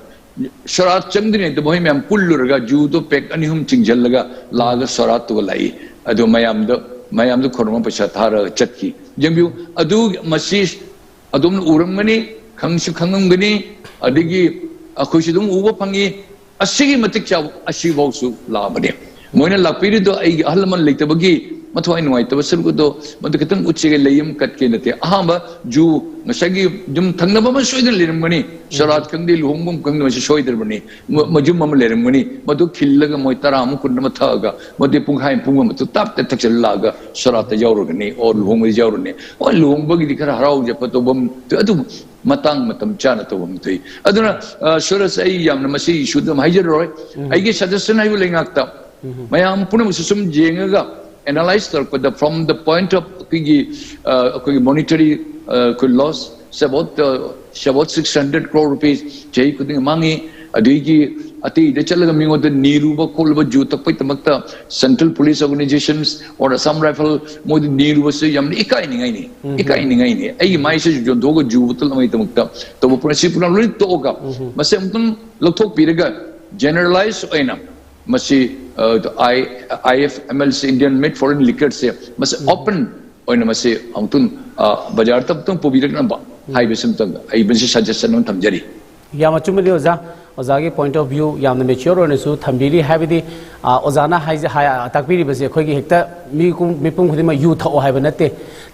ꯁꯣꯔꯥꯠ ꯆꯪꯗ꯭ꯔꯤꯉꯩꯗ ꯃꯈꯣꯏ ꯃꯌꯥꯝ ꯄꯨꯜꯂꯨꯔꯒ ꯖꯨꯗꯣ ꯄꯦꯛ ꯑꯅꯤ ꯑꯍꯨꯝ ꯆꯤꯡꯁꯤꯜꯂꯒ ꯂꯥꯛꯑꯒ ꯁꯣꯔꯥꯠꯇꯨꯒ ꯂꯥꯛꯏ꯫ ꯑꯗꯣ ꯃꯌꯥꯝꯗ, ꯃꯌꯥꯝꯗ ꯈꯨꯔꯨꯝꯃ ꯄꯩꯁꯥ ꯊꯥꯔꯒ ꯆꯠꯈꯤ꯫ ꯌꯦꯡꯕꯤꯌꯨ, ꯑꯗꯨ ꯃꯁꯤ ꯑꯗꯣꯝꯅ ꯎꯔꯝꯒꯅꯤ, ꯈꯪꯁꯨ ꯈꯪꯉꯝꯒꯅꯤ, ꯑꯗꯒꯤ ꯑꯩꯈꯣꯏꯁꯨ ꯑꯗꯨꯝ ꯎꯕ ꯐꯪꯉꯤ꯫ ꯑꯁꯤꯒꯤ ꯃꯇꯤꯛ ꯆꯥꯕ ꯑꯁꯤꯐꯥꯎꯁꯨ ꯂꯥꯛꯑꯕꯅꯤ꯫ ꯃꯣꯏꯅ ꯂꯥꯛꯄꯤꯔꯤꯗꯣ ꯑꯩꯒꯤ ꯑꯍꯜ ꯂꯃꯟ ꯂꯩꯇꯕꯒꯤ ꯃꯊ꯭ꯋꯥꯏ ꯅꯨꯡꯉꯥꯏꯇꯕ ꯁꯔꯨꯛ ꯑꯗꯣ ꯃꯗꯨ ꯈꯤꯇꯪ ꯎꯠꯁꯤꯒ ꯂꯩ ꯑꯃ ꯀꯠꯀꯦ ꯅꯠꯇꯦ꯫ ꯑꯍꯥꯟꯕ ꯖꯨ ꯉꯁꯥꯏꯒꯤ ꯌꯨꯝ ꯊꯪꯅꯕ ꯑꯃ ꯁꯣꯏꯗꯅ ꯂꯩꯔꯝꯒꯅꯤ, ꯁꯣꯔꯥꯠ ꯈꯪꯗꯦ, ꯂꯨꯍꯣꯡꯕ ꯈꯪꯗꯦ, ꯃꯁꯤ ꯁꯣꯏꯗ꯭ꯔꯕꯅꯤ꯫ ꯃ- ꯃꯌꯨꯝ ꯑꯃ ꯂꯩꯔꯝꯒꯅꯤ, ꯃꯗꯨ ꯈꯤꯜꯂꯒ ꯃꯣꯏ ꯇꯔꯥ ꯑꯃ, ꯀꯨꯟ ꯑꯃ ꯊꯛꯑꯒ ꯃꯗꯨ ꯄꯨꯡꯈꯥꯏ ꯄꯨꯡ ꯑꯃ ꯇꯥꯞꯇ ꯊꯛꯆꯜꯂꯛꯑꯒ ꯁꯣꯔꯥꯠꯇ ꯌꯥꯎꯔꯒꯅꯤ, ꯑꯣꯔ ꯂꯨꯍꯣꯡꯕꯗ ꯌꯥꯎꯔꯅꯤ꯫ ꯍꯣꯏ, ꯂꯨꯍꯣꯡꯕꯒꯤꯗꯤ ꯈꯔ ꯍꯔꯥꯎ ꯌꯥꯏꯐ ꯇꯧꯕ ꯑꯃ ꯊꯣꯛꯏ, ꯑꯗꯨꯕꯨ ꯃꯇꯥꯡ ꯃꯇꯝ ꯆꯥꯅ ꯇꯧꯕ ꯑꯃ ꯊꯣꯛꯏ꯫ ꯑꯗꯨꯅ ꯑ, ꯁꯨꯔꯖ, ꯑꯩ ꯌꯥꯝꯅ ꯃꯁꯤ ꯏꯁꯨꯗ ꯑꯃ ꯍꯥꯏꯖꯔꯔꯣꯏ꯫ ꯑꯩꯒꯤ ꯁꯖꯦꯁꯟ ꯍꯥꯏꯕꯨ ꯂꯩꯉꯥꯛꯇ ꯃꯌꯥꯝ ꯄꯨꯝꯅꯃꯛꯁꯨ ꯁꯨꯝ ꯌꯦꯡꯉꯒ, ꯑꯦꯅꯥꯂꯥꯏꯁ ꯇꯧꯔꯛꯄꯗ, from the point of ꯑꯩꯈꯣꯏꯒꯤ ꯑ, ꯑꯩꯈꯣꯏꯒꯤ ꯃꯣꯅꯤꯇꯔꯤ ꯑꯩꯈꯣꯏ loss, about about six hundred crore rupees ꯆꯍꯤ ꯈꯨꯗꯤꯡꯒꯤ ꯃꯥꯡꯉꯤ꯫ ꯑꯗꯨꯒꯤ ꯑꯇꯩꯗ ꯆꯠꯂꯒ ꯃꯤꯉꯣꯟꯗ ꯅꯤꯔꯨꯕ ꯈꯣꯠꯂꯨꯕ, zoo ꯊꯛꯄꯒꯤꯗꯃꯛꯇ central police organisations or Assam Rifle ꯃꯣꯏꯗ ꯅꯤꯔꯨꯕꯁꯦ ꯌꯥꯝꯅ ꯏꯀꯥꯏꯅꯤꯡꯉꯥꯏꯅꯤ꯫ ꯏꯀꯥꯏꯅꯤꯡꯉꯥꯏꯅꯤ꯫ ꯑꯩꯒꯤ ꯃꯥꯏꯁꯦ ꯌꯣꯟꯊꯣꯛꯑꯒ ꯖꯨ ꯕꯣꯇꯜ ꯑꯃꯒꯤꯗꯃꯛꯇ ꯇꯧꯕ ꯄꯣꯠ, ꯁꯤ ꯄꯨꯝꯅꯃꯛ ꯂꯣꯏ ꯇꯣꯛꯑꯒ ꯃꯁꯤ ꯑꯃꯨꯛꯇꯪ ꯂꯧꯊꯣꯛꯄꯤꯔꯒ, ꯖꯦꯅꯔꯦꯂꯥꯏꯁ ꯑꯣꯏꯅ ꯃꯁꯤ, ꯑ, I- IFMLC, Indian Made Foreign Liquorꯁꯦ ꯃꯁꯤ ꯑꯣꯄꯟ ꯑꯣꯏꯅ ꯃꯁꯤ ꯑꯃꯨꯛꯇꯪ, ꯑ, ꯕꯖꯥꯔꯗ ꯑꯃꯨꯛꯇꯪ ꯄꯨꯕꯤꯔꯛꯅꯕ ꯍꯥꯏꯕꯁꯤ ꯑꯃꯇꯪ ꯑꯩ ꯃꯁꯤ ꯁꯖꯦꯁꯟ ꯑꯃ ꯊꯝꯖꯔꯤ꯫ ꯌꯥꯝ ꯑꯆꯨꯝꯕꯅꯤ ꯑꯣꯖꯥ꯫ ꯑꯣꯖꯥꯒꯤ ꯄꯣꯏꯟꯠ ꯑꯣꯐ ꯚ꯭ꯌꯨ ꯌꯥꯝꯅ ꯃꯦꯆ꯭ꯌꯣꯔ ꯑꯣꯏꯅꯁꯨ ꯊꯝꯕꯤꯔꯤ꯫ ꯍꯥꯏꯕꯗꯤ, ꯑ, ꯑꯣꯖꯥꯅ ꯍꯥꯏꯖ- ꯍꯥꯏ- ꯇꯥꯛꯄꯤꯔꯤꯕꯁꯦ ꯑꯩꯈꯣꯏꯒꯤ ꯍꯦꯛꯇ ꯃꯤ ꯀꯨꯝ- ꯃꯤꯄꯨꯝ ꯈꯨꯗꯤꯡꯃꯛ ꯌꯨ ꯊꯛꯑꯣ ꯍꯥꯏꯕ ꯅꯠꯇꯦ꯫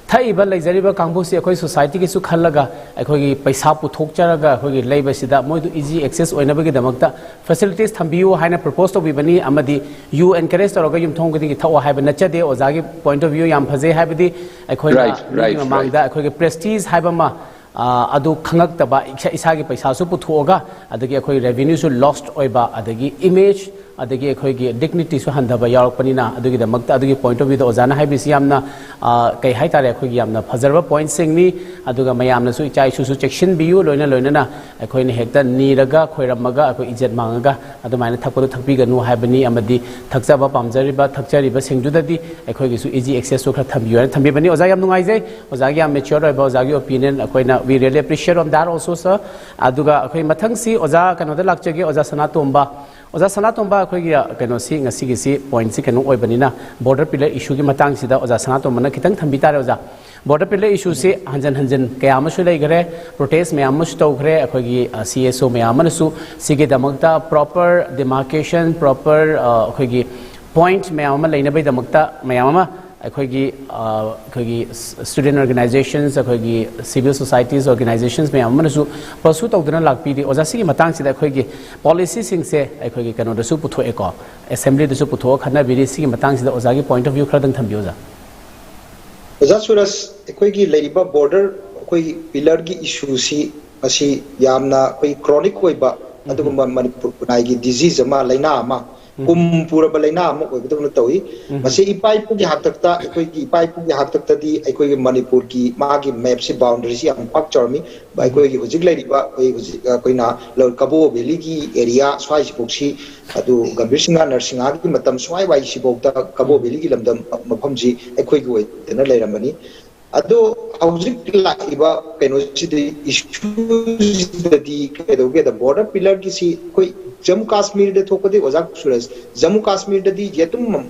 ꯊꯛꯏꯕ ꯂꯩꯖꯔꯤꯕ ꯀꯥꯡꯕꯨꯁꯤ ꯑꯩꯈꯣꯏ ꯁꯣꯁꯥꯏꯇꯤꯒꯤꯁꯨ ꯈꯜꯂꯒ, ꯑꯩꯈꯣꯏꯒꯤ ꯄꯩꯁꯥ ꯄꯨꯊꯣꯛꯆꯔꯒ ꯑꯩꯈꯣꯏꯒꯤ ꯂꯩꯕꯁꯤꯗ ꯃꯣꯏꯗꯨ ꯏꯖꯤ ꯑꯦꯛꯁꯦꯁ ꯑꯣꯏꯅꯕꯒꯤꯗꯃꯛꯇ ꯐꯦꯁꯤꯂꯤꯇꯤꯁ ꯊꯝꯕꯤꯌꯨ ꯍꯥꯏꯅ ꯄ꯭ꯔꯄꯣꯁ ꯇꯧꯕꯤꯕꯅꯤ꯫ ꯑꯃꯗꯤ ꯌꯨ ꯑꯦꯟꯀꯔꯦꯖ ꯇꯧꯔꯒ ꯌꯨꯝꯊꯣꯡ ꯈꯨꯗꯤꯡꯒꯤ ꯊꯛꯑꯣ ꯍꯥꯏꯕ ꯅꯠꯆꯗꯦ꯫ ꯑꯣꯖꯥꯒꯤ ꯄꯣꯏꯟꯠ ꯑꯣꯐ ꯚ꯭ꯌꯨ ꯌꯥꯝ ꯐꯖꯩ꯫ ꯍꯥꯏꯕꯗꯤ ꯑꯩꯈꯣꯏꯅ ꯔꯥꯏꯠ, ꯃꯤꯒꯤ ꯔꯥꯏꯠ, ꯃꯃꯥꯡꯗ ꯔꯥꯏꯠ꯫ ꯑꯩꯈꯣꯏꯒꯤ ꯄ꯭ꯔꯦꯁꯇꯤꯖ ꯍꯥꯏꯕ ꯑꯃ, ꯑ, ꯑꯗꯨ ꯈꯪꯉꯛꯇꯕ, ꯏꯁꯥ- ꯏꯁꯥꯒꯤ ꯄꯩꯁꯥꯁꯨ ꯄꯨꯊꯣꯛꯑꯒ, ꯑꯗꯒꯤ ꯑꯩꯈꯣꯏ ꯔꯦꯚꯤꯅ꯭ꯌꯨꯁꯨ ꯂꯣꯁ ꯑꯣꯏꯕ, ꯑꯗꯒꯤ ꯏꯃꯦꯖ, ꯑꯗꯒꯤ ꯑꯩꯈꯣꯏꯒꯤ ꯗꯤꯒꯅꯤꯇꯤꯁꯨ ꯍꯟꯊꯕ ꯌꯥꯎꯔꯛꯄꯅꯤꯅ, ꯑꯗꯨꯒꯤꯗꯃꯛꯇ ꯑꯗꯨꯒꯤ ꯄꯣꯏꯟꯠ ꯑꯣꯐ ꯚ꯭ꯌꯨꯗ ꯑꯣꯖꯥꯅ ꯍꯥꯏꯕꯤꯁꯤ ꯌꯥꯝꯅ, ꯑ, ꯀꯩ ꯍꯥꯏꯇꯥꯔꯦ, ꯑꯩꯈꯣꯏꯒꯤ ꯌꯥꯝꯅ ꯐꯖꯔꯕ ꯄꯣꯏꯟꯠꯁꯤꯡꯅꯤ꯫ ꯑꯗꯨꯒ ꯃꯌꯥꯝꯅꯁꯨ, ꯏꯆꯥ ꯏꯁꯨꯁꯨ ꯆꯦꯛꯁꯤꯟꯕꯤꯌꯨ꯫ ꯂꯣꯏꯅ ꯂꯣꯏꯅꯅ ꯑꯩꯈꯣꯏꯅ ꯍꯦꯛꯇ ꯅꯤꯔꯒ, ꯈꯣꯏꯔꯝꯃꯒ, ꯑꯩꯈꯣꯏ ꯏꯖꯠ ꯃꯥꯡꯉꯒ ꯑꯗꯨꯃꯥꯏꯅ ꯊꯛꯄꯗꯨ ꯊꯛꯄꯤꯒꯅꯨ ꯍꯥꯏꯕꯅꯤ꯫ ꯑꯃꯗꯤ ꯊꯛꯆꯕ ꯄꯥꯝꯖꯔꯤꯕ ꯊꯛꯆꯔꯤꯕꯁꯤꯡꯗꯨꯗꯗꯤ ꯑꯩꯈꯣꯏꯒꯤꯁꯨ ꯏꯖꯤ ꯑꯦꯛꯁꯦꯁꯁꯨ ꯈꯔ ꯊꯝꯕꯤꯌꯨ ꯍꯥꯏꯅ ꯊꯝꯕꯤꯕꯅꯤ꯫ ꯑꯣꯖꯥ, ꯌꯥꯝ ꯅꯨꯡꯉꯥꯏꯖꯩ꯫ ꯑꯣꯖꯥꯒꯤ ꯌꯥꯝ ꯃꯦꯆ꯭ꯌꯣꯔ ꯑꯣꯏꯕ ꯑꯣꯖꯥꯒꯤ ꯑꯣꯄꯤꯅꯤꯌꯟ ꯑꯩꯈꯣꯏꯅ, we really appreciate on that also, sir꯫ ꯑꯗꯨꯒ ꯑꯩꯈꯣꯏ ꯃꯊꯪꯁꯤ ꯑꯣꯖꯥ ꯀꯩꯅꯣꯗ ꯂꯥꯛꯆꯒꯦ, ꯑꯣꯖꯥ ꯁꯅꯥꯇꯣꯝꯕ꯫ ꯑꯣꯖꯥ ꯁꯅꯥꯇꯣꯝꯕ, ꯑꯩꯈꯣꯏꯒꯤ, ꯑ, ꯀꯩꯅꯣꯁꯤ, ꯉꯁꯤꯒꯤꯁꯤ ꯄꯣꯏꯟꯠꯁꯤ ꯀꯩꯅꯣ ꯑꯣꯏꯕꯅꯤꯅ, ꯕꯣꯔꯗꯔ ꯄꯤꯂꯔ ꯏꯁꯨꯒꯤ ꯃꯇꯥꯡꯁꯤꯗ ꯑꯣꯖꯥ ꯁꯅꯥꯇꯣꯝꯕꯅ ꯈꯤꯇꯪ ꯊꯝꯕꯤ ꯇꯥꯔꯦ, ꯑꯣꯖꯥ꯫ ꯕꯣꯔꯗꯔ ꯄꯤꯂꯔ ꯏꯁꯨꯁꯤ ꯍꯟꯖꯟ ꯍꯟꯖꯟ ꯀꯌꯥ ꯑꯃꯁꯨ ꯂꯩꯈ꯭ꯔꯦ, ꯄ꯭ꯔꯣꯇꯦꯁ ꯃꯌꯥꯝ ꯑꯃꯁꯨ ꯇꯧꯈ꯭ꯔꯦ꯫ ꯑꯩꯈꯣꯏꯒꯤ, ꯑ, ꯁꯤ ꯑꯦꯁ ꯑꯣ ꯃꯌꯥꯝ ꯑꯃꯅꯁꯨ ꯁꯤꯒꯤꯗꯃꯛꯇ ꯄ꯭ꯔꯣꯄꯔ ꯗꯤꯃꯥꯔꯀꯦꯁꯟ, ꯄ꯭ꯔꯣꯄꯔ, ꯑ, ꯑꯩꯈꯣꯏꯒꯤ ꯄꯣꯏꯟꯠ ꯃꯌꯥꯝ ꯑꯃ ꯂꯩꯅꯕꯒꯤꯗꯃꯛꯇ ꯃꯌꯥꯝ ꯑꯃ ꯑꯩꯈꯣꯏꯒꯤ ꯑ, ꯑꯩꯈꯣꯏꯒꯤ student organizations, ꯑꯩꯈꯣꯏꯒꯤ civil societies organizations ꯃꯌꯥꯝ ꯑꯃꯅꯁꯨ ꯄꯔꯁꯨ ꯇꯧꯗꯨꯅ ꯂꯥꯛꯄꯤꯔꯤ꯫ ꯑꯣꯖꯥ, ꯁꯤꯒꯤ ꯃꯇꯥꯡꯁꯤꯗ ꯑꯩꯈꯣꯏꯒꯤ ꯄꯣꯂꯤꯁꯤꯁꯤꯡꯁꯦ ꯑꯩꯈꯣꯏꯒꯤ ꯀꯩꯅꯣꯗꯁꯨ ꯄꯨꯊꯣꯛꯑꯦꯀꯣ, ꯑꯦꯁꯦꯝꯕ꯭ꯂꯤꯗꯁꯨ ꯄꯨꯊꯣꯛꯑ ꯈꯟꯅꯕꯤꯔꯤ꯫ ꯁꯤꯒꯤ ꯃꯇꯥꯡꯁꯤꯗ ꯑꯣꯖꯥꯒꯤ ꯄꯣꯏꯟꯠ ꯑꯣꯐ ꯚ꯭ꯌꯨ ꯈꯔꯗꯪ ꯊꯝꯕꯤꯌꯨ, ꯑꯣꯖꯥ꯫ ꯑꯣꯖꯥ ꯁꯨꯔꯖ, ꯑꯩꯈꯣꯏꯒꯤ ꯂꯩꯔꯤꯕ ꯕꯣꯔꯗꯔ, ꯑꯩꯈꯣꯏ ꯄꯤꯂꯔꯒꯤ ꯏꯁꯨꯁꯤ, ꯃꯁꯤ ꯌꯥꯝꯅ ꯑꯩꯈꯣꯏ ꯀ꯭ꯔꯣꯅꯤꯛ ꯑꯣꯏꯕ ꯑꯗꯨꯒꯨꯝꯕ ꯃꯅꯤꯄꯨꯔ ꯈꯨꯟꯅꯥꯏꯒꯤ ꯗꯤꯖꯤꯖ ꯑꯃ, ꯂꯥꯏꯅꯥ ꯑꯃ, ꯀꯨꯝ ꯄꯨꯔꯕ ꯂꯥꯏꯅꯥ ꯑꯃ ꯑꯣꯏꯕꯗꯧꯅ ꯇꯧꯏ꯫ ꯃꯁꯤ ꯏꯄꯥ ꯏꯄꯨꯒꯤ ꯍꯥꯛꯇꯛꯇ, ꯑꯩꯈꯣꯏꯒꯤ ꯏꯄꯥ ꯏꯄꯨꯒꯤ ꯍꯥꯛꯇꯛꯇꯗꯤ ꯑꯩꯈꯣꯏꯒꯤ ꯃꯅꯤꯄꯨꯔꯒꯤ ꯃꯥꯒꯤ ꯃꯦꯞꯁꯤ, ꯕꯥꯎꯟꯗꯔꯤꯁꯤ ꯌꯥꯝ ꯄꯥꯛ ꯆꯥꯎꯔꯝꯃꯤ꯫ ꯑꯩꯈꯣꯏꯒꯤ ꯍꯧꯖꯤꯛ ꯂꯩꯔꯤꯕ, ꯑꯩꯈꯣꯏ ꯍꯧꯖꯤꯛ ꯑꯩꯈꯣꯏꯅ ꯂꯧ-, ꯀꯕꯣ ꯚꯦꯂꯤꯒꯤ ꯑꯦꯔꯤꯌꯥ ꯁ꯭ꯋꯥꯏꯁꯤꯐꯥꯎꯁꯤ, ꯑꯗꯨ ꯒꯝꯚꯤꯔ ꯁꯤꯡꯍ ꯅꯔꯁꯤꯡꯍꯒꯤ ꯃꯇꯝ ꯁ꯭ꯋꯥꯏ ꯋꯥꯏꯁꯤꯐꯥꯎꯗ ꯀꯕꯣ ꯚꯦꯂꯤꯒꯤ ꯂꯝꯗꯝ ꯃꯐꯝꯁꯤ ꯑꯩꯈꯣꯏꯒꯤ ꯑꯣꯏꯗꯅ ꯂꯩꯔꯝꯕꯅꯤ꯫ ꯑꯗꯣ ꯍꯧꯖꯤꯛ ꯂꯥꯛꯏꯕ ꯀꯩꯅꯣꯁꯤꯗꯤ, ꯏꯁꯨꯁꯤꯗꯗꯤ ꯀꯩꯗꯧꯒꯦꯗ, ꯕꯣꯔꯗꯔ ꯄꯤꯂꯔꯒꯤꯁꯤ ꯑꯩꯈꯣꯏ ꯖꯝꯃꯨ ꯀꯥꯁꯃꯤꯔꯗ ꯊꯣꯛꯄꯗꯤ, ꯑꯣꯖꯥ ꯁꯨꯔꯖ, ꯖꯝꯃꯨ ꯀꯥꯁꯃꯤꯔꯗꯗꯤ ꯌꯦꯇꯨꯝ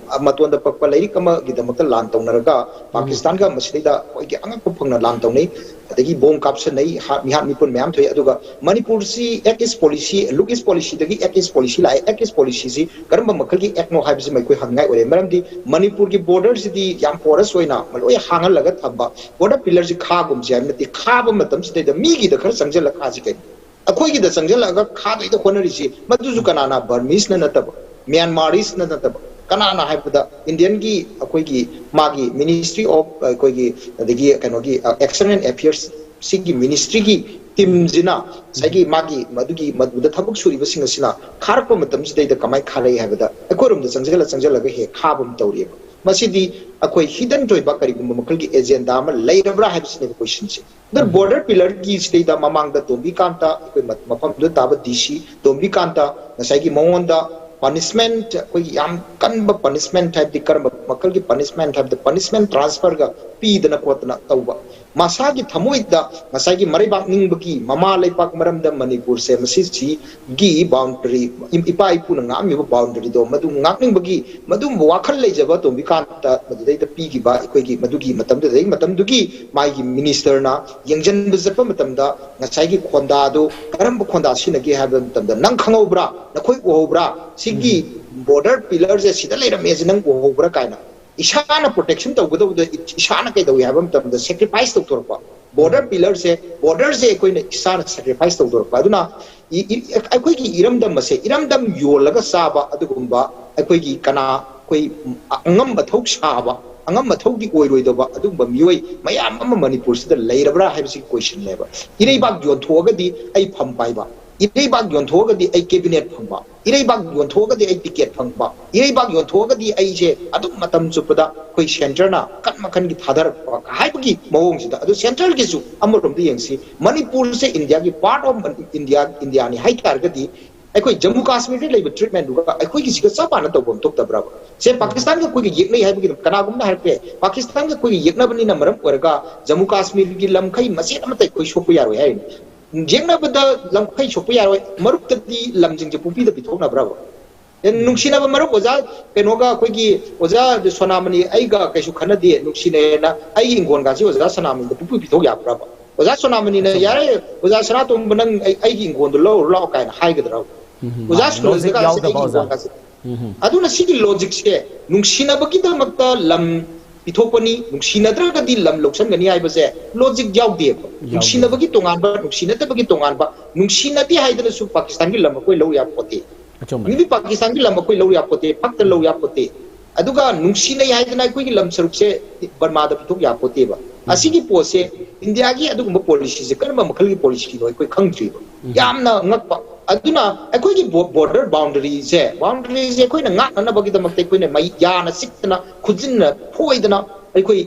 ꯃꯇꯣꯟꯗ ꯄꯛꯄ ꯂꯥꯏꯔꯤꯛ ꯑꯃꯒꯤꯗꯃꯛꯇ ꯂꯥꯟ ꯇꯧꯅꯔꯒ ꯄꯥꯀꯤꯁꯇꯥꯟꯒ ꯃꯁꯤꯗꯩꯗ ꯑꯩꯈꯣꯏꯒꯤ ꯑꯉꯛꯄ ꯐꯪꯅ ꯂꯥꯟ ꯇꯧꯅꯩ꯫ ꯑꯗꯒꯤ ꯕꯣꯝ ꯀꯥꯞꯁꯟꯅꯩ, ꯍꯥꯠ-, ꯃꯤꯍꯥꯠ ꯃꯤꯄꯨꯟ ꯃꯌꯥꯝ ꯊꯣꯛꯏ꯫ ꯑꯗꯨꯒ ꯃꯅꯤꯄꯨꯔꯁꯤ Act East Policy, Look East Policyꯗꯒꯤ Act East Policy ꯂꯥꯛꯑꯦ꯫ Act East Policyꯁꯤ ꯀꯔꯝꯕ ꯃꯈꯜꯒꯤ actꯅꯣ ꯍꯥꯏꯕꯁꯤꯃ ꯑꯩꯈꯣꯏ ꯍꯪꯅꯤꯡꯉꯥꯏ ꯑꯣꯏꯔꯦ꯫ ꯃꯔꯝꯗꯤ ꯃꯅꯤꯄꯨꯔꯒꯤ ꯕꯣꯔꯗꯔꯁꯤꯗꯤ ꯌꯥꯝ ꯄꯣꯔꯁ ꯑꯣꯏꯅ ꯂꯣꯏ ꯍꯥꯡꯍꯜꯂꯒ ꯊꯝꯕ, ꯕꯣꯔꯗꯔ ꯄꯤꯂꯔꯁꯤ ꯈꯥꯒꯨꯝꯁꯦ ꯍꯥꯏꯕ ꯅꯠꯇꯦ꯫ ꯈꯥꯕ ꯃꯇꯝꯁꯤꯗꯩꯗ ꯃꯤꯒꯤꯗ ꯈꯔ ꯆꯪꯁꯤꯜꯂ ꯈꯥꯁꯤ ꯀꯩꯅꯣ? ꯑꯩꯈꯣꯏꯒꯤꯗ ꯆꯪꯁꯤꯜꯂꯛꯑꯒ ꯈꯥꯗꯣꯏꯗ ꯍꯣꯠꯅꯔꯤꯁꯤ, ꯃꯗꯨꯁꯨ ꯀꯅꯥꯅ? ꯕꯔꯃꯤꯁꯅ ꯅꯠꯇꯕ, ꯃ꯭ꯌꯥꯟꯃꯥꯔꯤꯁꯅ ꯅꯠꯇꯕ, ꯀꯅꯥꯅ ꯍꯥꯏꯕꯗ ꯏꯟꯗꯤꯌꯟꯒꯤ ꯑꯩꯈꯣꯏꯒꯤ ꯃꯥꯒꯤ Ministry of ꯑꯩꯈꯣꯏꯒꯤ ꯑꯗꯒꯤ ꯀꯩꯅꯣꯒꯤ, ꯑ, External Affairs ꯁꯤꯒꯤ ꯃꯤꯅꯤꯁꯇ꯭ꯔꯤꯒꯤ ꯇꯤꯝꯁꯤꯅ ꯉꯁꯥꯏꯒꯤ ꯃꯥꯒꯤ ꯃꯗꯨꯒꯤ ꯃꯗꯨꯗ ꯊꯕꯛ ꯁꯨꯔꯤꯕꯁꯤꯡ ꯑꯁꯤꯅ ꯈꯥꯔꯛꯄ ꯃꯇꯝꯁꯤꯗꯩꯗ ꯀꯃꯥꯏꯅ ꯈꯥꯔꯛꯏ ꯍꯥꯏꯕꯗ, ꯑꯩꯈꯣꯏꯔꯣꯝꯗ ꯆꯪꯁꯤꯜꯂ ꯆꯪꯁꯤꯜꯂꯒ ꯍꯦꯛ ꯈꯥꯕ ꯑꯃ ꯇꯧꯔꯤꯑꯕ꯫ ꯃꯁꯤꯗꯤ ꯑꯩꯈꯣꯏ ꯍꯤꯗꯟ ꯑꯣꯏꯕ ꯀꯔꯤꯒꯨꯝꯕ ꯃꯈꯜꯒꯤ ꯑꯦꯖꯦꯟꯗꯥ ꯑꯃ ꯂꯩꯔꯕ꯭ꯔꯥ ꯍꯥꯏꯕꯁꯤꯅꯦꯕ ꯀꯣꯏꯁꯟꯁꯦ꯫ ꯑꯗꯨꯅ ꯕꯣꯔꯗꯔ ꯄꯤꯂꯔꯒꯤ ꯁꯤꯗꯩꯗ ꯃꯃꯥꯡꯗ ꯇꯣꯝꯕꯤꯀꯥꯟꯇ, ꯑꯩꯈꯣꯏ ꯃ-, ꯃꯐꯝꯗꯨꯗ ꯇꯥꯕ ꯗꯤ ꯁꯤ ꯇꯣꯝꯕꯤꯀꯥꯟꯇ, ꯉꯁꯥꯏꯒꯤ ꯃꯉꯣꯟꯗ ꯄꯅꯤꯁꯃꯦꯟꯠ, ꯑꯩꯈꯣꯏꯒꯤ ꯌꯥꯝ ꯀꯟꯕ ꯄꯅꯤꯁꯃꯦꯟꯠ ꯍꯥꯏꯕꯗꯤ ꯀꯔꯝꯕ ꯃꯈꯜꯒꯤ ꯄꯅꯤꯁꯃꯦꯟꯠ ꯍꯥꯏꯕꯗꯤ ꯄꯅꯤꯁꯃꯦꯟꯠ ꯇ꯭ꯔꯥꯟꯁꯐꯔꯒ ꯄꯤꯗꯅ ꯈꯣꯠꯇꯅ ꯇꯧꯕ꯫ ꯃꯁꯥꯒꯤ ꯊꯃꯣꯏꯗ ꯉꯁꯥꯏꯒꯤ ꯃꯔꯩꯕꯥꯛ ꯅꯤꯡꯕꯒꯤ ꯃꯃꯥ ꯂꯩꯄꯥꯛ ꯃꯔꯝꯗ ꯃꯅꯤꯄꯨꯔꯁꯦ ꯃꯁꯤꯁꯤꯒꯤ ꯕꯥꯎꯟꯗꯔꯤ, ꯏꯝ-, ꯏꯄꯥ ꯏꯄꯨꯅ ꯉꯥꯛꯑꯝꯃꯤꯕ ꯕꯥꯎꯟꯗꯔꯤꯗꯣ ꯃꯗꯨ ꯉꯥꯛꯅꯤꯡꯕꯒꯤ ꯃꯗꯨꯒꯨꯝꯕ ꯋꯥꯈꯜ ꯂꯩꯖꯕ ꯇꯣꯝꯕꯤꯀꯥꯟꯇ ꯃꯗꯨꯗꯩꯗ ꯄꯤꯈꯤꯕ ꯑꯩꯈꯣꯏꯒꯤ ꯃꯗꯨꯒꯤ ꯃꯇꯝꯗꯨꯗꯩ ꯃꯇꯝꯗꯨꯒꯤ ꯃꯥꯒꯤ ꯃꯤꯅꯤꯁꯇꯔꯅ ꯌꯦꯡꯁꯤꯟꯕ ꯆꯠꯄ ꯃꯇꯝꯗ ꯉꯁꯥꯏꯒꯤ ꯈꯣꯟꯗꯥꯗꯨ ꯀꯔꯝꯕ ꯈꯣꯟꯗꯥ ꯁꯤꯖꯤꯟꯅꯒꯦ ꯍꯥꯏꯕ ꯃꯇꯝꯗ, "ꯅꯪ ꯈꯪꯍꯧꯕ꯭ꯔꯥ? ꯅꯈꯣꯏ ꯎꯍꯧꯕ꯭ꯔꯥ? ꯁꯤꯒꯤ ꯕꯣꯔꯗꯔ ꯄꯤꯂꯔꯁꯦ ꯁꯤꯗ ꯂꯩꯔꯝꯃꯦꯁꯦ ꯅꯪ ꯎꯍꯧꯕ꯭ꯔꯥ?" ꯀꯥꯏꯅ ꯏꯁꯥꯅ ꯄ꯭ꯔꯣꯇꯦꯛꯁꯟ ꯇꯧꯒꯗꯧꯕꯗ ꯏꯁꯥꯅ ꯀꯩꯗꯧꯏ ꯍꯥꯏꯕ ꯃꯇꯝꯗ ꯁꯦꯀ꯭ꯔꯤꯐꯥꯏꯁ ꯇꯧꯊꯣꯔꯛꯄ꯫ ꯕꯣꯔꯗꯔ ꯄꯤꯂꯔꯁꯦ, ꯕꯣꯔꯗꯔꯁꯦ ꯑꯩꯈꯣꯏꯅ ꯏꯁꯥꯅ ꯁꯦꯀ꯭ꯔꯤꯐꯥꯏꯁ ꯇꯧꯊꯣꯔꯛꯄ꯫ ꯑꯗꯨꯅ ꯏ- ꯏ- ꯑꯩꯈꯣꯏꯒꯤ ꯏꯔꯝꯗꯝ ꯑꯁꯦ ꯏꯔꯝꯗꯝ ꯌꯣꯜꯂꯒ ꯆꯥꯕ ꯑꯗꯨꯒꯨꯝꯕ ꯑꯩꯈꯣꯏꯒꯤ ꯀꯅꯥ ꯑꯩꯈꯣꯏ ꯑꯉꯝꯕ ꯊꯧ ꯁꯥꯕ, ꯑꯉꯝꯕ ꯊꯧꯗꯤ ꯑꯣꯏꯔꯣꯏꯗꯕ ꯑꯗꯨꯒꯨꯝꯕ ꯃꯤꯑꯣꯏ ꯃꯌꯥꯝ ꯑꯃ ꯃꯅꯤꯄꯨꯔꯁꯤꯗ ꯂꯩꯔꯕ꯭ꯔꯥ ꯍꯥꯏꯕꯁꯤꯒꯤ ꯀꯣꯏꯁꯟꯅꯦꯕ꯫ ꯏꯔꯩꯕꯥꯛ ꯌꯣꯟꯊꯣꯛꯑꯒꯗꯤ ꯑꯩ ꯐꯝ ꯄꯥꯏꯕ, ꯏꯔꯩꯕꯥꯛ ꯌꯣꯟꯊꯣꯛꯑꯒꯗꯤ ꯑꯩ ꯀꯦꯕꯤꯅꯦꯠ ꯐꯝꯕ, ꯏꯔꯩꯕꯥꯛ ꯌꯣꯟꯊꯣꯛꯑꯒꯗꯤ ꯑꯩ ꯇꯤꯀꯦꯠ ꯐꯪꯕ, ꯏꯔꯩꯕꯥꯛ ꯌꯣꯟꯊꯣꯛꯑꯒꯗꯤ ꯑꯩꯁꯦ ꯑꯗꯨꯝ ꯃꯇꯝ ꯆꯨꯞꯄꯗ ꯑꯩꯈꯣꯏ ꯁꯦꯟꯇꯔꯅ ꯃꯈꯟ ꯃꯈꯟꯒꯤ ꯊꯥꯗꯔꯛꯄ ꯍꯥꯏꯕꯒꯤ ꯃꯑꯣꯡꯁꯤꯗ꯫ ꯑꯗꯨ ꯁꯦꯟꯇ꯭ꯔꯦꯜꯒꯤꯁꯨ ꯑꯃꯔꯣꯝꯗ ꯌꯦꯡꯁꯤ, ꯃꯅꯤꯄꯨꯔꯁꯦ ꯏꯟꯗꯤꯌꯥꯒꯤ ꯄꯥꯔꯠ ꯑꯣꯐ ꯏꯟꯗꯤꯌꯥ, ꯏꯟꯗꯤꯌꯥꯅꯤ ꯍꯥꯏ ꯇꯥꯔꯒꯗꯤ ꯑꯩꯈꯣꯏ ꯖꯝꯃꯨ ꯀꯥꯁꯃꯤꯔꯗ ꯂꯩꯕ ꯇ꯭ꯔꯤꯠꯃꯦꯟꯗꯨꯒ ꯑꯩꯈꯣꯏꯒꯤꯁꯤꯒ ꯆꯞ ꯃꯥꯟꯅ ꯇꯧꯐꯝ ꯊꯣꯛꯇꯕ꯭ꯔꯕ? ꯁꯦ, ꯄꯥꯀꯤꯁꯇꯥꯟꯒ ꯑꯩꯈꯣꯏꯒ ꯌꯦꯛꯅꯩ ꯍꯥꯏꯕꯒꯤ ꯀꯅꯥꯒꯨꯝꯕꯅ ꯍꯥꯏꯔꯛꯄ ꯌꯥꯏ, ꯄꯥꯀꯤꯁꯇꯥꯟꯒ ꯑꯩꯈꯣꯏꯒ ꯌꯦꯛꯅꯕꯅꯤꯅ ꯃꯔꯝ ꯑꯣꯏꯔꯒ ꯖꯝꯃꯨ ꯀꯥꯁꯃꯤꯔꯒꯤ ꯂꯝꯈꯩ ꯃꯆꯦꯠ ꯑꯃꯠꯇ ꯑꯩꯈꯣꯏ ꯁꯣꯛꯄ ꯌꯥꯔꯣꯏ ꯍꯥꯏꯔꯤꯅꯤ꯫ ꯌꯦꯛꯅꯕꯗ ꯂꯝꯈꯩ ꯁꯣꯛꯄ ꯌꯥꯔꯣꯏ, ꯃꯔꯨꯞꯇꯗꯤ ꯂꯝꯁꯤꯡꯁꯦ ꯄꯨꯡꯄꯤꯗ ꯄꯤꯊꯣꯛꯅꯕ꯭ꯔꯕ? ꯑꯦ, ꯅꯨꯡꯁꯤꯅꯕ ꯃꯔꯨꯞ ꯑꯣꯖꯥ ꯀꯩꯅꯣꯒ ꯑꯩꯈꯣꯏꯒꯤ ꯑꯣꯖꯥ ꯁꯣꯅꯥꯃꯅꯤ ꯑꯩꯒ ꯀꯩꯁꯨ ꯈꯟꯅꯗꯦ, ꯅꯨꯡꯁꯤꯅꯩꯌꯦꯅ ꯑꯩꯒꯤ ꯏꯪꯈꯣꯜꯒꯥꯁꯤ ꯑꯣꯖꯥ ꯁꯣꯅꯥꯃꯅꯤꯗ ꯄꯨꯡꯄꯤ ꯄꯤꯊꯣꯛ ꯌꯥꯕ꯭ꯔꯕ? ꯑꯣꯖꯥ ꯁꯣꯅꯥꯃꯅꯤꯅ, "ꯌꯥꯔꯦ, ꯑꯣꯖꯥ ꯁꯅꯥꯇꯣꯝꯕ, ꯅꯪ ꯑꯩ, ꯑꯩꯒꯤ ꯏꯪꯈꯣꯜꯗꯣ ꯂꯧꯔꯨ ꯂꯥꯛꯑꯣ" ꯀꯥꯏꯅ ꯍꯥꯏꯒꯗ꯭ꯔꯕ? ꯑꯣꯖꯥ ꯁꯨꯔꯖꯒꯥꯁꯦ ꯑꯩꯒꯤ ꯏꯪꯈꯣꯜꯒꯥꯁꯦ꯫ ꯑꯗꯨꯅ ꯁꯤꯒꯤ ꯂꯣꯖꯤꯛꯁꯦ, ꯅꯨꯡꯁꯤꯅꯕꯒꯤꯗꯃꯛꯇ ꯂꯝ ꯄꯤꯊꯣꯛꯄꯅꯤ, ꯅꯨꯡꯁꯤꯅꯗ꯭ꯔꯒꯗꯤ ꯂꯝ ꯂꯧꯁꯟꯒꯅꯤ ꯍꯥꯏꯕꯁꯦ ꯂꯣꯖꯤꯛ ꯌꯥꯎꯗꯦꯕ꯫ ꯅꯨꯡꯁꯤꯅꯕꯒꯤ ꯇꯣꯉꯥꯟꯕ, ꯅꯨꯡꯁꯤꯅꯗꯕꯒꯤ ꯇꯣꯉꯥꯟꯕ꯫ ꯅꯨꯡꯁꯤꯅꯗꯦ ꯍꯥꯏꯗꯅꯁꯨ ꯄꯥꯀꯤꯁꯇꯥꯟꯒꯤ ꯂꯝ ꯑꯩꯈꯣꯏ ꯂꯧ ꯌꯥꯄꯣꯠꯇꯦ꯫ ꯃꯤꯗꯤ ꯄꯥꯀꯤꯁꯇꯥꯟꯒꯤ ꯂꯝ ꯑꯩꯈꯣꯏ ꯂꯧ ꯌꯥꯄꯣꯠꯇꯦ, ꯐꯛꯇ ꯂꯧ ꯌꯥꯄꯣꯠꯇꯦ꯫ ꯑꯗꯨꯒ ꯅꯨꯡꯁꯤꯅꯩ ꯍꯥꯏꯗꯅ ꯑꯩꯈꯣꯏꯒꯤ ꯂꯝ ꯁꯔꯨꯛꯁꯦ ꯕꯔꯃꯥꯗ ꯄꯤꯊꯣꯛ ꯌꯥꯄꯣꯠꯇꯦꯕ꯫ ꯑꯁꯤꯒꯤ ꯄꯣꯠꯁꯦ, ꯏꯟꯗꯤꯌꯥꯒꯤ ꯑꯗꯨꯒꯨꯝꯕ ꯄꯣꯂꯤꯁꯤꯁꯦ ꯀꯔꯝꯕ ꯃꯈꯜꯒꯤ ꯄꯣꯂꯤꯁꯤꯅꯣ ꯑꯩꯈꯣꯏ ꯈꯪꯗ꯭ꯔꯤꯕ꯫ ꯌꯥꯝꯅ ꯉꯛꯄ꯫ ꯑꯗꯨꯅ ꯑꯩꯈꯣꯏꯒꯤ ꯕꯣ-, ꯕꯣꯔꯗꯔ ꯕꯥꯎꯟꯗꯔꯤꯁꯦ, ꯕꯥꯎꯟꯗꯔꯤꯁꯦ ꯑꯩꯈꯣꯏꯅ ꯉꯥꯛꯅꯅꯕꯒꯤꯗꯃꯛꯇ ꯑꯩꯈꯣꯏꯅ ꯃꯩ ꯌꯥꯅ ꯆꯤꯛꯇꯅ, ꯈꯨꯖꯤꯟꯅ ꯐꯣꯏꯗꯅ ꯑꯩꯈꯣꯏ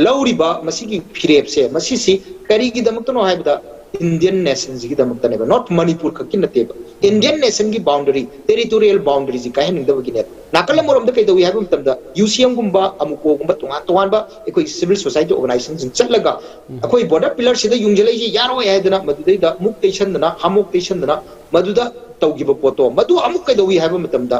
ꯂꯧꯔꯤꯕ ꯃꯁꯤꯒꯤ ꯐꯤꯔꯦꯞꯁꯦ, ꯃꯁꯤꯁꯤ ꯀꯔꯤꯒꯤꯗꯃꯛꯇꯅꯣ ꯍꯥꯏꯕꯗ, ꯏꯟꯗꯤꯌꯟ ꯅꯦꯁꯟꯁꯤꯒꯤꯗꯃꯛꯇꯅꯦꯕ, ꯅꯣꯠ ꯃꯅꯤꯄꯨꯔ ꯈꯛꯀꯤ ꯅꯠꯇꯦꯕ꯫ ꯏꯟꯗꯤꯌꯟ ꯅꯦꯁꯟꯒꯤ ꯕꯥꯎꯟꯗꯔꯤ, ꯇꯦꯔꯤꯇꯣꯔꯤꯌꯦꯜ ꯕꯥꯎꯟꯗꯔꯤꯁꯤ ꯀꯥꯏꯍꯟꯅꯤꯡꯗꯕꯒꯤꯅꯦꯕ꯫ ꯅꯥꯀꯜ ꯑꯃꯔꯣꯝꯗ ꯀꯩꯗꯧꯏ ꯍꯥꯏꯕ ꯃꯇꯝꯗ, ꯌꯨꯁꯤꯑꯦꯝꯒꯨꯝꯕ, ꯑꯃꯨꯀꯣꯒꯨꯝꯕ, ꯇꯣꯉꯥꯟ ꯇꯣꯉꯥꯟꯕ ꯑꯩꯈꯣꯏ ꯁꯤꯚꯤꯜ ꯁꯣꯁꯥꯏꯇꯤ ꯑꯣꯔꯒꯅꯥꯏꯖꯦꯁꯟꯁꯤꯡ ꯆꯠꯂꯒ, "ꯑꯩꯈꯣꯏ ꯕꯣꯔꯗꯔ ꯄꯤꯂꯔꯁꯤꯗ ꯌꯨꯡꯁꯤꯜꯂꯛꯏꯁꯤ ꯌꯥꯔꯣꯏ" ꯍꯥꯏꯗꯅ, ꯃꯗꯨꯗꯩꯗ ꯃꯨꯛ ꯇꯩꯁꯟꯗꯅ, ꯍꯥꯃꯣꯛ ꯇꯩꯁꯟꯗꯅ, ꯃꯗꯨꯗ ꯇꯧꯈꯤꯕ ꯄꯣꯠꯇꯣ, ꯃꯗꯨ ꯑꯃꯨꯛ ꯀꯩꯗꯧꯏ ꯍꯥꯏꯕ ꯃꯇꯝꯗ,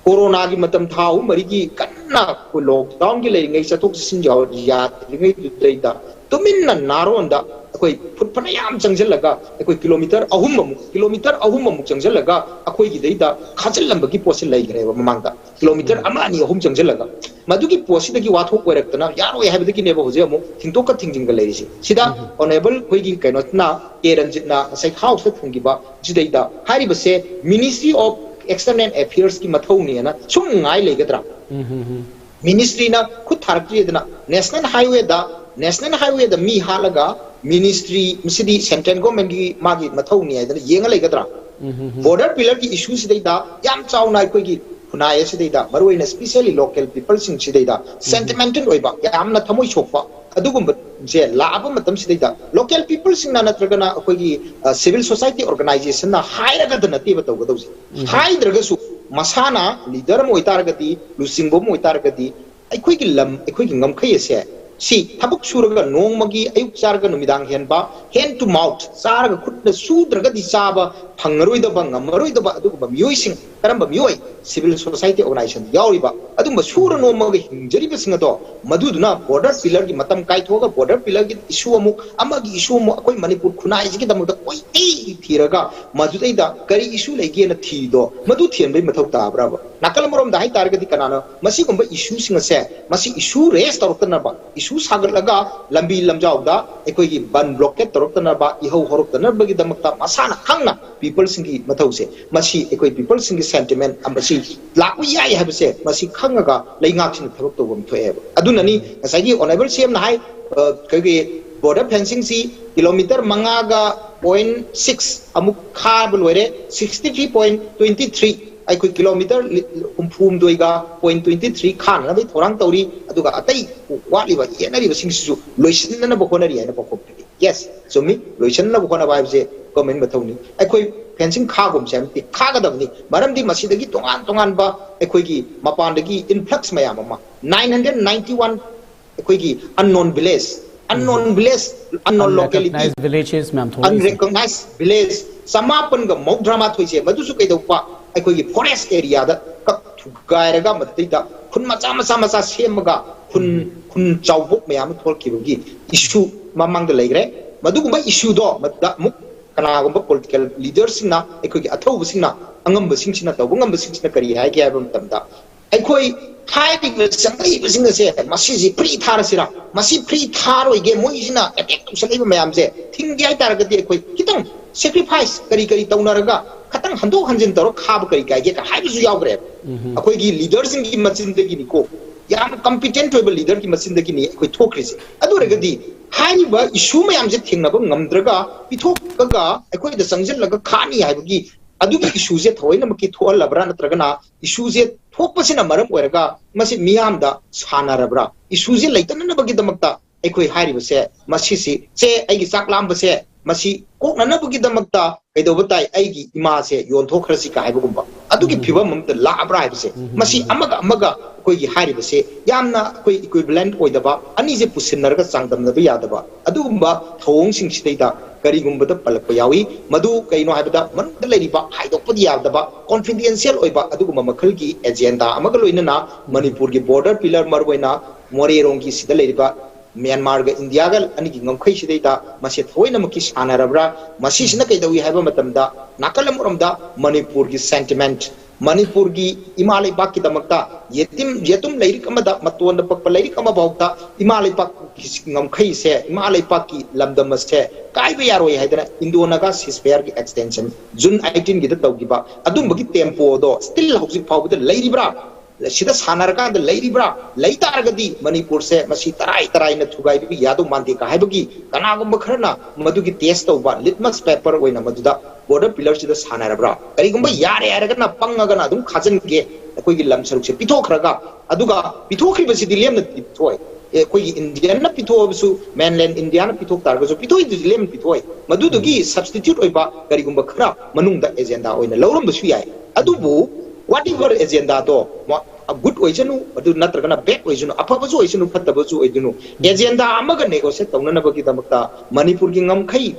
ꯀꯣꯔꯣꯅꯥꯒꯤ ꯃꯇꯝ ꯊꯥ ꯑꯍꯨꯝ ꯃꯔꯤꯒꯤ ꯀꯟꯅ ꯑꯩꯈꯣꯏ ꯂꯣꯛꯗꯥꯎꯟꯒꯤ ꯂꯩꯔꯤꯉꯩ, ꯆꯠꯊꯣꯛ ꯆꯠꯁꯤꯟ ꯌꯥꯎ-, ꯌꯥꯗ꯭ꯔꯤꯉꯩꯗꯨꯗꯩꯗ ꯇꯨꯃꯤꯟꯅ ꯅꯥꯔꯣꯟꯗ ꯑꯩꯈꯣꯏ ꯐꯨꯠ ꯐꯅꯌꯥꯝ ꯆꯪꯁꯤꯜꯂꯒ, ꯑꯩꯈꯣꯏ ꯀꯤꯂꯣꯃꯤꯇꯔ ꯑꯍꯨꯝ ꯑꯃꯨꯛ, ꯀꯤꯂꯣꯃꯤꯇꯔ ꯑꯍꯨꯝ ꯑꯃꯨꯛ ꯆꯪꯁꯤꯜꯂꯒ ꯑꯩꯈꯣꯏꯒꯤꯗꯩꯗ ꯈꯥꯖꯤꯜꯂꯝꯕꯒꯤ ꯄꯣꯠꯁꯤ ꯂꯩꯈ꯭ꯔꯦꯕ ꯃꯃꯥꯡꯗ꯫ ꯀꯤꯂꯣꯃꯤꯇꯔ ꯑꯃ ꯑꯅꯤ ꯑꯍꯨꯝ ꯆꯪꯁꯤꯜꯂꯒ, ꯃꯗꯨꯒꯤ ꯄꯣꯠꯁꯤꯗꯒꯤ ꯋꯥꯊꯣꯛ ꯑꯣꯏꯔꯛꯇꯅ ꯌꯥꯔꯣꯏ ꯍꯥꯏꯕꯗꯒꯤꯅꯦꯕ ꯍꯧꯖꯤꯛ ꯑꯃꯨꯛ ꯊꯤꯡꯇꯣꯛꯀ ꯊꯤꯡꯖꯤꯟꯒ ꯂꯩꯔꯤꯁꯤ꯫ ꯁꯤꯗ ꯎꯝ꯫ ꯑꯣꯅꯔꯦꯕꯜ ꯑꯩꯈꯣꯏꯒꯤ ꯀꯩꯅꯣꯁꯤꯅ, ꯀꯦ ꯔꯟꯖꯤꯠꯅ ꯉꯁꯥꯏ ꯍꯥꯎꯁꯇ ꯊꯝꯈꯤꯕ ꯁꯤꯗꯩꯗ ꯍꯥꯏꯔꯤꯕꯁꯦ Ministry of External Affairs ꯀꯤ ꯃꯊꯧꯅꯦꯅ ꯁꯨꯝ ꯉꯥꯏ ꯂꯩꯒꯗ꯭ꯔꯥ? ꯎꯝ, ꯎꯝ, ꯎꯝ꯫ ꯃꯤꯅꯤꯁꯇ꯭ꯔꯤꯅ ꯈꯨꯠ ꯊꯥꯔꯛꯇ꯭ꯔꯤꯗꯅ ꯅꯦꯁꯅꯦꯜ ꯍꯥꯏꯋꯦꯗ, ꯅꯦꯁꯅꯦꯜ ꯍꯥꯏꯋꯦꯗ ꯃꯤ ꯍꯥꯠꯂꯒ ꯃꯤꯅꯤꯁꯇ꯭ꯔꯤ, ꯃꯁꯤꯗꯤ ꯁꯦꯟꯇ꯭ꯔꯦꯜ ꯒꯣꯔꯃꯦꯟꯒꯤ ꯃꯥꯒꯤ ꯃꯊꯧꯅꯤ ꯍꯥꯏꯗꯅ ꯌꯦꯡꯉ ꯂꯩꯒꯗ꯭ꯔꯥ? ꯎꯝ, ꯎꯝ, ꯎꯝ꯫ ꯕꯣꯔꯗꯔ ꯄꯤꯂꯔꯒꯤ ꯏꯁꯨꯁꯤꯗꯩꯗ ꯌꯥꯝ ꯆꯥꯎꯅ ꯑꯩꯈꯣꯏꯒꯤ ꯈꯨꯟꯅꯥꯏ ꯑꯁꯤꯗꯩꯗ, ꯃꯔꯨꯑꯣꯏꯅ specially local people ꯁꯤꯡꯁꯤꯗꯩꯗ sentimental ꯑꯣꯏꯕ, ꯌꯥꯝꯅ ꯊꯃꯣꯏ ꯁꯣꯛꯄ ꯑꯗꯨꯒꯨꯝꯕꯁꯦ ꯂꯥꯛꯑꯕ ꯃꯇꯝꯁꯤꯗꯩꯗ local people ꯁꯤꯡꯅ ꯅꯠꯇ꯭ꯔꯒꯅ ꯑꯩꯈꯣꯏꯒꯤ, ꯑ, civil society organization ꯅ ꯍꯥꯏꯔꯒꯗ ꯅꯠꯇꯦꯕ ꯇꯧꯒꯗꯧꯁꯦ꯫ ꯎꯝ꯫ ꯍꯥꯏꯗ꯭ꯔꯒꯁꯨ ꯃꯁꯥꯅ ꯂꯤꯗꯔ ꯑꯃ ꯑꯣꯏꯇꯥꯔꯒꯗꯤ, ꯂꯨꯆꯤꯡꯕ ꯑꯃ ꯑꯣꯏꯇꯥꯔꯒꯗꯤ, ꯑꯩꯈꯣꯏꯒꯤ ꯂꯝ, ꯑꯩꯈꯣꯏꯒꯤ ꯉꯝꯈꯩ ꯑꯁꯦ, ꯁꯤ ꯊꯕꯛ ꯁꯨꯔꯒ ꯅꯣꯡꯃꯒꯤ ꯑꯌꯨꯛ ꯆꯥꯔꯒ ꯅꯨꯃꯤꯗꯥꯡ ꯍꯦꯟꯕ, hand to mouth, ꯆꯥꯔꯒ ꯈꯨꯠꯅ ꯁꯨꯗ꯭ꯔꯒꯗꯤ ꯆꯥꯕ ꯐꯪꯉꯔꯣꯏꯗꯕ, ꯉꯝꯃꯔꯣꯏꯗꯕ ꯑꯗꯨꯒꯨꯝꯕ ꯃꯤꯑꯣꯏꯁꯤꯡ, ꯀꯔꯝꯕ ꯃꯤꯑꯣꯏ? Civil society organization ꯌꯥꯎꯔꯤꯕ, ꯑꯗꯨꯒꯨꯝꯕ ꯁꯨꯔ ꯅꯣꯝꯃꯒ ꯍꯤꯡꯖꯔꯤꯕꯁꯤꯡ ꯑꯗꯣ, ꯃꯗꯨꯗꯨꯅ ꯕꯣꯔꯗꯔ ꯄꯤꯂꯔꯒꯤ ꯃꯇꯝ ꯀꯥꯏꯊꯣꯛꯑꯒ ꯕꯣꯔꯗꯔ ꯄꯤꯂꯔꯒꯤ ꯏꯁꯨ ꯑꯃꯨꯛ, ꯑꯃꯒꯤ ꯏꯁꯨ ꯑꯃꯨꯛ, ꯑꯩꯈꯣꯏ ꯃꯅꯤꯄꯨꯔ ꯈꯨꯟꯅꯥꯏꯁꯤꯒꯤꯗꯃꯛꯇ ꯀꯣꯏꯊꯤ ꯊꯤꯔꯒ ꯃꯗꯨꯗꯩꯗ ꯀꯔꯤ ꯏꯁꯨ ꯂꯩꯒꯦꯅ ꯊꯤꯗꯣ, ꯃꯗꯨ ꯊꯤꯍꯟꯕꯒꯤ ꯃꯊꯧ ꯇꯥꯕ꯭ꯔꯕ? ꯅꯥꯀꯜ ꯑꯃꯔꯣꯝꯗ ꯍꯥꯏꯇꯥꯔꯒꯗꯤ ꯀꯅꯥꯅꯣ ꯃꯁꯤꯒꯨꯝꯕ ꯏꯁꯨꯁꯤꯡ ꯑꯁꯦ, ꯃꯁꯤ ꯏꯁꯨ ꯔꯦꯁ ꯇꯧꯔꯛꯇꯅꯕ, ꯏꯁꯨ ꯁꯥꯒꯠꯂꯒ ꯂꯝꯕꯤ ꯂꯝꯖꯥꯎꯗ ꯑꯩꯈꯣꯏꯒꯤ ꯕꯟ ꯕ꯭ꯂꯣꯀꯦꯠ ꯇꯧꯔꯛꯇꯅꯕ, ꯏꯍꯧ ꯍꯧꯔꯛꯇꯅꯕꯒꯤꯗꯃꯛꯇ ꯃꯁꯥꯅ ꯈꯪꯅ ꯄꯤꯄꯜꯁꯤꯡꯒꯤ ꯃꯊꯧꯁꯦ, ꯃꯁꯤ ꯑꯩꯈꯣꯏ ꯄꯤꯄꯜꯁꯤꯡꯒꯤ ꯁꯦꯟꯇꯤꯃꯦꯟ ꯑꯃ ꯁꯤ ꯂꯥꯛꯄ ꯌꯥꯏ ꯍꯥꯏꯕꯁꯦ ꯃꯁꯤ ꯈꯪꯉꯒ ꯂꯩꯉꯥꯛꯁꯤꯅ ꯊꯕꯛ ꯇꯧꯐꯝ ꯊꯣꯛꯑꯦꯕ꯫ ꯑꯗꯨꯅꯅꯤ ꯉꯁꯥꯏꯒꯤ ꯑꯣꯅꯔꯦꯕꯜ ꯁꯤ ꯑꯦꯝꯅ ꯍꯥꯏ, ꯑ, ꯑꯩꯈꯣꯏꯒꯤ ꯕꯣꯔꯗꯔ ꯐꯦꯟꯁꯤꯡꯁꯤ ꯀꯤꯂꯣꯃꯤꯇꯔ ꯃꯉꯥꯒ ꯄꯣꯏꯟ ꯁꯤꯛꯁ ꯑꯃꯨꯛ ꯈꯥꯕ ꯂꯣꯏꯔꯦ, sixty three point twenty three, ꯑꯩꯈꯣꯏ ꯀꯤꯂꯣꯃꯤꯇꯔ ꯍꯨꯝꯐꯨ ꯍꯨꯝꯗꯣꯏꯒ ꯄꯣꯏꯟ ꯇ꯭ꯋꯦꯟꯇꯤ ꯊ꯭ꯔꯤ ꯈꯥꯅꯅꯕꯒꯤ ꯊꯧꯔꯥꯡ ꯇꯧꯔꯤ, ꯑꯗꯨꯒ ꯑꯇꯩ ꯋꯥꯠꯂꯤꯕ ꯌꯦꯠꯅꯔꯤꯕꯁꯤꯡꯁꯤꯁꯨ ꯂꯣꯏꯁꯤꯟꯅꯅꯕ ꯍꯣꯠꯅꯔꯤ ꯍꯥꯏꯅ ꯄꯥꯎꯈꯨꯝ ꯄꯤꯔꯤ꯫ ꯌꯦꯁ, ꯆꯨꯝꯃꯤ, ꯂꯣꯏꯁꯤꯟꯅꯕ ꯍꯣꯠꯅꯕ ꯍꯥꯏꯕꯁꯦ ꯒꯣꯔꯃꯦꯟ ꯃꯊꯧꯅꯤ꯫ ꯑꯩꯈꯣꯏ ꯐꯦꯟꯁꯤꯡ ꯈꯥꯒꯨꯝꯁꯦ ꯍꯥꯏꯕ ꯅꯠꯇꯦ, ꯈꯥꯒꯗꯕꯅꯤ꯫ ꯃꯔꯝꯗꯤ ꯃꯁꯤꯗꯒꯤ ꯇꯣꯉꯥꯟ ꯇꯣꯉꯥꯟꯕ ꯑꯩꯈꯣꯏꯒꯤ ꯃꯄꯥꯟꯗꯒꯤ ꯏꯟꯐ꯭ꯂꯛꯁ ꯃꯌꯥꯝ ꯑꯃ, nine hundred ninety one ꯑꯩꯈꯣꯏꯒꯤ unknown village, unknown village, unknown locality, Unrecognized villages ꯃꯌꯥꯝ ꯊꯣꯛꯂꯛꯏꯁꯦ꯫ Unrecognized village ꯆꯃꯥꯄꯟꯒ ꯃꯧꯗ꯭ꯔꯥ ꯃꯥꯊꯣꯏꯁꯦ, ꯃꯗꯨꯁꯨ ꯀꯩꯗꯧꯕ? ꯑꯩꯈꯣꯏꯒꯤ ꯐꯣꯔꯦꯁ ꯑꯦꯔꯤꯌꯥꯗ ꯀꯛ-, ꯊꯨꯒꯥꯏꯔꯒ ꯃꯗꯩꯗ ꯈꯨꯟ ꯃꯆꯥ ꯃꯆꯥ ꯃꯆꯥ ꯁꯦꯝꯃꯒ ꯈꯨꯟ ꯈꯨꯟ ꯆꯥꯎꯕꯣꯛ ꯃꯌꯥꯝ ꯑꯃ ꯊꯣꯛꯂꯛꯈꯤꯕꯒꯤ issue ꯃꯃꯥꯡꯗ ꯂꯩꯈ꯭ꯔꯦ꯫ ꯃꯗꯨꯒꯨꯝꯕ issue ꯗꯣ ꯃꯗꯨꯗ ꯑꯃꯨꯛ ꯀꯅꯥꯒꯨꯝꯕ political leader ꯁꯤꯡꯅ, ꯑꯩꯈꯣꯏꯒꯤ ꯑꯊꯧꯕꯁꯤꯡꯅ, ꯑꯉꯝꯕꯁꯤꯡꯁꯤꯅ, ꯇꯧꯕ ꯉꯝꯕꯁꯤꯡꯁꯤꯅ ꯀꯔꯤ ꯍꯥꯏꯒꯦ ꯍꯥꯏꯕ ꯃꯇꯝꯗ, ꯑꯩꯈꯣꯏ ꯍꯥꯏꯔꯤꯕ ꯆꯪꯂꯛꯏꯕꯁꯤꯡ ꯑꯁꯦ ꯃꯁꯤꯁꯤ free ꯊꯥꯔꯁꯤꯔꯥ, ꯃꯁꯤ free ꯊꯥꯔꯣꯏꯒꯦ, ꯃꯣꯏꯁꯤꯅ attack ꯇꯧꯁꯜꯂꯛꯏꯕ ꯃꯌꯥꯝꯁꯦ ꯊꯤꯡꯒꯦ ꯍꯥꯏꯇꯥꯔꯒꯗꯤ ꯑꯩꯈꯣꯏ ꯈꯤꯇꯪ sacrifice ꯀꯔꯤ ꯀꯔꯤ ꯇꯧꯅꯔꯒ ꯈꯤꯇꯪ ꯍꯟꯗꯣꯛ ꯍꯟꯖꯤꯟ ꯇꯧꯔꯒ ꯈꯥꯕ ꯀꯔꯤ ꯀꯥꯏꯒꯦ ꯀ ꯍꯥꯏꯕꯁꯨ ꯌꯥꯎꯈ꯭ꯔꯦꯕ꯫ ꯑꯩꯈꯣꯏꯒꯤ leader ꯁꯤꯡꯒꯤ ꯃꯆꯤꯟꯗꯒꯤꯅꯤꯀꯣ, ꯌꯥꯝ competent ꯑꯣꯏꯕ leader ꯒꯤ ꯃꯆꯤꯟꯗꯒꯤꯅꯤ ꯑꯩꯈꯣꯏ ꯊꯣꯛꯈ꯭ꯔꯤꯁꯦ꯫ ꯑꯗꯨ ꯑꯣꯏꯔꯒꯗꯤ ꯍꯥꯏꯔꯤꯕ issue ꯃꯌꯥꯝꯁꯦ ꯊꯦꯡꯅꯕ ꯉꯝꯗ꯭ꯔꯒ ꯄꯤꯊꯣꯛꯑꯒ ꯑꯩꯈꯣꯏꯗ ꯆꯪꯁꯤꯜꯂꯒ ꯈꯥꯅꯤ ꯍꯥꯏꯕꯒꯤ ꯑꯗꯨꯒꯤ issue ꯁꯦ ꯊꯑꯣꯏꯅꯃꯛꯀꯤ ꯊꯣꯛꯍꯜꯂꯕ꯭ꯔꯥ, ꯅꯠꯇ꯭ꯔꯒꯅ issue ꯁꯦ ꯊꯣꯛꯄꯁꯤꯅ ꯃꯔꯝ ꯑꯣꯏꯔꯒ ꯃꯁꯤ ꯃꯤꯌꯥꯝꯗ ꯁꯥꯟꯅꯔꯕ꯭ꯔꯥ? Issue ꯁꯦ ꯂꯩꯇꯅꯅꯕꯒꯤꯗꯃꯛꯇ ꯑꯩꯈꯣꯏ ꯍꯥꯏꯔꯤꯕꯁꯦ, ꯃꯁꯤꯁꯤ, ꯁꯦ, ꯑꯩꯒꯤ ꯆꯥꯛ ꯂꯥꯝꯕꯁꯦ ꯃꯁꯤ ꯀꯣꯛꯅꯅꯕꯒꯤꯗꯃꯛꯇ ꯀꯩꯗꯧꯕ ꯇꯥꯏ? ꯑꯩꯒꯤ ꯏꯃꯥꯁꯦ ꯌꯣꯟꯊꯣꯛꯈ꯭ꯔꯁꯤ ꯀ ꯍꯥꯏꯕꯒꯨꯝꯕ ꯑꯗꯨꯒꯤ ꯐꯤꯕꯝ ꯑꯃꯗ ꯂꯥꯛꯑꯕ꯭ꯔꯥ ꯍꯥꯏꯕꯁꯦ, ꯃꯁꯤ ꯑꯃꯒ ꯑꯃꯒ ꯑꯩꯈꯣꯏꯒꯤ ꯍꯥꯏꯔꯤꯕꯁꯦ ꯌꯥꯝꯅ ꯑꯩꯈꯣꯏ equivalent ꯑꯣꯏꯗꯕ, ꯑꯅꯤꯁꯦ ꯄꯨꯁꯤꯟꯅꯔꯒ ꯆꯥꯡꯗꯝꯅꯕ ꯌꯥꯗꯕ ꯑꯗꯨꯒꯨꯝꯕ ꯊꯧꯑꯣꯡꯁꯤꯡꯁꯤꯗꯩꯗ ꯀꯔꯤꯒꯨꯝꯕꯗ ꯄꯜꯂꯛꯄ ꯌꯥꯎꯏ꯫ ꯃꯗꯨ ꯀꯩꯅꯣ ꯍꯥꯏꯕꯗ ꯃꯅꯨꯡꯗ ꯂꯩꯔꯤꯕ ꯍꯥꯏꯗꯣꯛꯄꯗꯤ ꯌꯥꯗꯕ confidential ꯑꯣꯏꯕ ꯑꯗꯨꯒꯨꯝꯕ ꯃꯈꯜꯒꯤ agenda ꯑꯃꯒ ꯂꯣꯏꯅꯅ ꯃꯅꯤꯄꯨꯔꯒꯤ border pillar, ꯃꯔꯨꯑꯣꯏꯅ ꯃꯣꯔꯦꯔꯣꯝꯒꯤ ꯁꯤꯗ ꯂꯩꯔꯤꯕ ꯃ꯭ꯌꯥꯟꯃꯥꯔꯒ ꯏꯟꯗꯤꯌꯥꯒ ꯑꯅꯤꯒꯤ ꯉꯝꯈꯩꯁꯤꯗꯩꯗ ꯃꯁꯤ ꯊꯑꯣꯏꯅꯃꯛꯀꯤ ꯁꯥꯟꯅꯔꯕ꯭ꯔꯥ? ꯃꯁꯤꯁꯤꯅ ꯀꯩꯗꯧꯏ ꯍꯥꯏꯕ ꯃꯇꯝꯗ ꯅꯥꯀꯜ ꯑꯃꯔꯣꯝꯗ ꯃꯅꯤꯄꯨꯔꯒꯤ sentiment, ꯃꯅꯤꯄꯨꯔꯒꯤ ꯏꯃꯥ ꯂꯩꯕꯥꯛꯀꯤꯗꯃꯛꯇ ꯌꯦꯇꯤꯝ, ꯌꯦꯇꯨꯝ ꯂꯥꯏꯔꯤꯛ ꯑꯃꯗ ꯃꯇꯣꯟꯗ ꯄꯛꯄ ꯂꯥꯏꯔꯤꯛ ꯑꯃꯐꯥꯎꯗ ꯏꯃꯥ ꯂꯩꯕꯥꯛꯀꯤ ꯉꯝꯈꯩꯁꯦ, ꯏꯃꯥ ꯂꯩꯕꯥꯛꯀꯤ ꯂꯝꯗꯝ ꯑꯁꯦ ꯀꯥꯏꯕ ꯌꯥꯔꯣꯏ ꯍꯥꯏꯗꯅ Indo Naga ceasefire ꯒꯤ extension June eighteen ꯒꯤꯗ ꯇꯧꯈꯤꯕ ꯑꯗꯨꯝꯕꯒꯤ tempo ꯗꯣ still ꯍꯧꯖꯤꯛ ꯐꯥꯎꯕꯗ ꯂꯩꯔꯤꯕ꯭ꯔꯥ? ꯁꯤꯗ ꯁꯥꯟꯅꯔꯀꯥꯟꯗ ꯂꯩꯔꯤꯕ꯭ꯔꯥ? ꯂꯩ ꯇꯥꯔꯒꯗꯤ ꯃꯅꯤꯄꯨꯔꯁꯦ ꯃꯁꯤ ꯇꯔꯥꯏ ꯇꯔꯥꯏꯅ ꯊꯨꯒꯥꯏꯕ ꯌꯥꯗꯧ ꯃꯥꯟꯗꯦ ꯀ ꯍꯥꯏꯕꯒꯤ ꯀꯅꯥꯒꯨꯝꯕ ꯈꯔꯅ ꯃꯗꯨꯒꯤ test ꯇꯧꯕ litmus paper ꯑꯣꯏꯅ ꯃꯗꯨꯗ border pillar ꯁꯤꯗ ꯁꯥꯟꯅꯔꯕ꯭ꯔꯥ? ꯀꯔꯤꯒꯨꯝꯕ ꯌꯥꯔꯦ ꯍꯥꯏꯔꯒꯅ ꯄꯪꯉꯒꯅ ꯑꯗꯨꯝ ꯈꯥꯖꯤꯟꯒꯦ, ꯑꯩꯈꯣꯏꯒꯤ ꯂꯝ ꯁꯔꯨꯛꯁꯦ ꯄꯤꯊꯣꯛꯈ꯭ꯔꯒ, ꯑꯗꯨꯒ ꯄꯤꯊꯣꯛꯈ꯭ꯔꯤꯕꯁꯤꯗꯤ ꯂꯦꯝꯅ ꯄꯤꯊꯣꯛꯑꯣꯏ꯫ ꯑꯦ, ꯑꯩꯈꯣꯏꯒꯤ Indian ꯅ ꯄꯤꯊꯣꯛꯑꯕꯁꯨ, mainland India ꯅ ꯄꯤꯊꯣꯛ ꯇꯥꯔꯒꯁꯨ ꯄꯤꯊꯣꯛꯏꯗꯨꯗꯤ ꯂꯦꯝꯅ ꯄꯤꯊꯣꯛꯑꯣꯏ꯫ ꯃꯗꯨꯗꯨꯒꯤ substitute ꯑꯣꯏꯕ ꯀꯔꯤꯒꯨꯝꯕ ꯈꯔ ꯃꯅꯨꯡꯗ agenda ꯑꯣꯏꯅ ꯂꯧꯔꯝꯕꯁꯨ ꯌꯥꯏ꯫ ꯑꯗꯨꯕꯨ whatever agenda ꯗꯣ, ꯃ-, good ꯑꯣꯏꯁꯅꯨ, ꯑꯗꯨ ꯅꯠꯇ꯭ꯔꯒꯅ bad ꯑꯣꯏꯁꯅꯨ, ꯑꯐꯕꯁꯨ ꯑꯣꯏꯁꯅꯨ, ꯐꯠꯇꯕꯁꯨ ꯑꯣꯏꯁꯅꯨ, agenda ꯑꯃꯒ negotiate ꯇꯧꯅꯅꯕꯒꯤꯗꯃꯛꯇ ꯃꯅꯤꯄꯨꯔꯒꯤ ꯉꯝꯈꯩ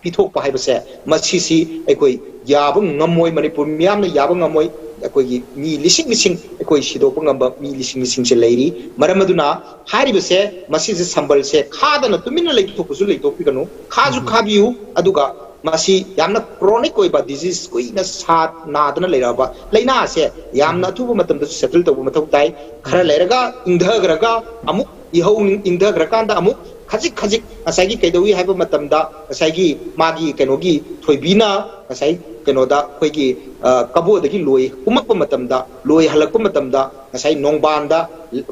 ꯄꯤꯊꯣꯛꯄ ꯍꯥꯏꯕꯁꯦ, ꯃꯁꯤꯁꯤ ꯑꯩꯈꯣꯏ ꯌꯥꯕ ꯉꯝꯃꯣꯏ, ꯃꯅꯤꯄꯨꯔ ꯃꯤꯌꯥꯝꯅ ꯌꯥꯕ ꯉꯝꯃꯣꯏ꯫ ꯑꯩꯈꯣꯏꯒꯤ ꯃꯤ ꯂꯤꯁꯤꯡ ꯂꯤꯁꯤꯡ ꯑꯩꯈꯣꯏ ꯁꯤꯗꯣꯛꯄ ꯉꯝꯕ ꯃꯤ ꯂꯤꯁꯤꯡ ꯂꯤꯁꯤꯡꯁꯦ ꯂꯩꯔꯤ꯫ ꯃꯔꯝ ꯑꯗꯨꯅ ꯍꯥꯏꯔꯤꯕꯁꯦ, ꯃꯁꯤꯁꯦ ꯁꯝꯕꯜꯁꯦ ꯈꯥꯗꯅ ꯇꯨꯃꯤꯟꯅ ꯂꯩꯊꯣꯛꯄꯁꯨ ꯂꯩꯊꯣꯛꯄꯤꯒꯅꯨ, ꯈꯥꯁꯨ ꯈꯥꯕꯤꯌꯨ꯫ ꯑꯗꯨꯒ ꯃꯁꯤ ꯌꯥꯝꯅ ꯀ꯭ꯔꯣꯅꯤꯛ ꯑꯣꯏꯕ ꯗꯤꯖꯤꯁ, ꯀꯨꯏꯅ ꯁꯥ ꯅꯥꯗꯅ ꯂꯩꯔꯛꯑꯕ ꯂꯥꯏꯅꯥ ꯑꯁꯦ ꯌꯥꯝꯅ ꯑꯊꯨꯕ ꯃꯇꯝꯗꯁꯨ ꯁꯦꯇꯜ ꯇꯧꯕ ꯃꯊꯧ ꯇꯥꯏ꯫ ꯈꯔ ꯂꯩꯔꯒ ꯏꯪꯊꯈ꯭ꯔꯒ ꯑꯃꯨꯛ ꯏꯍꯧ ꯏꯪꯊꯈ꯭ꯔꯀꯥꯟꯗ ꯑꯃꯨꯛ ꯈꯖꯤꯛ ꯈꯖꯤꯛ ꯉꯁꯥꯏꯒꯤ ꯀꯩꯗꯧꯏ ꯍꯥꯏꯕ ꯃꯇꯝꯗ, ꯉꯁꯥꯏꯒꯤ ꯃꯥꯒꯤ ꯀꯩꯅꯣꯒꯤ ꯊꯣꯏꯕꯤꯅ ꯉꯁꯥꯏ ꯀꯩꯅꯣꯗ ꯑꯩꯈꯣꯏꯒꯤ, ꯑ, ꯀꯕꯣꯗꯒꯤ ꯂꯣꯏ ꯀꯨꯝꯃꯛꯄ ꯃꯇꯝꯗ, ꯂꯣꯏ ꯍꯜꯂꯛꯄ ꯃꯇꯝꯗ, ꯉꯁꯥꯏ ꯅꯣꯡꯕꯥꯟꯗ,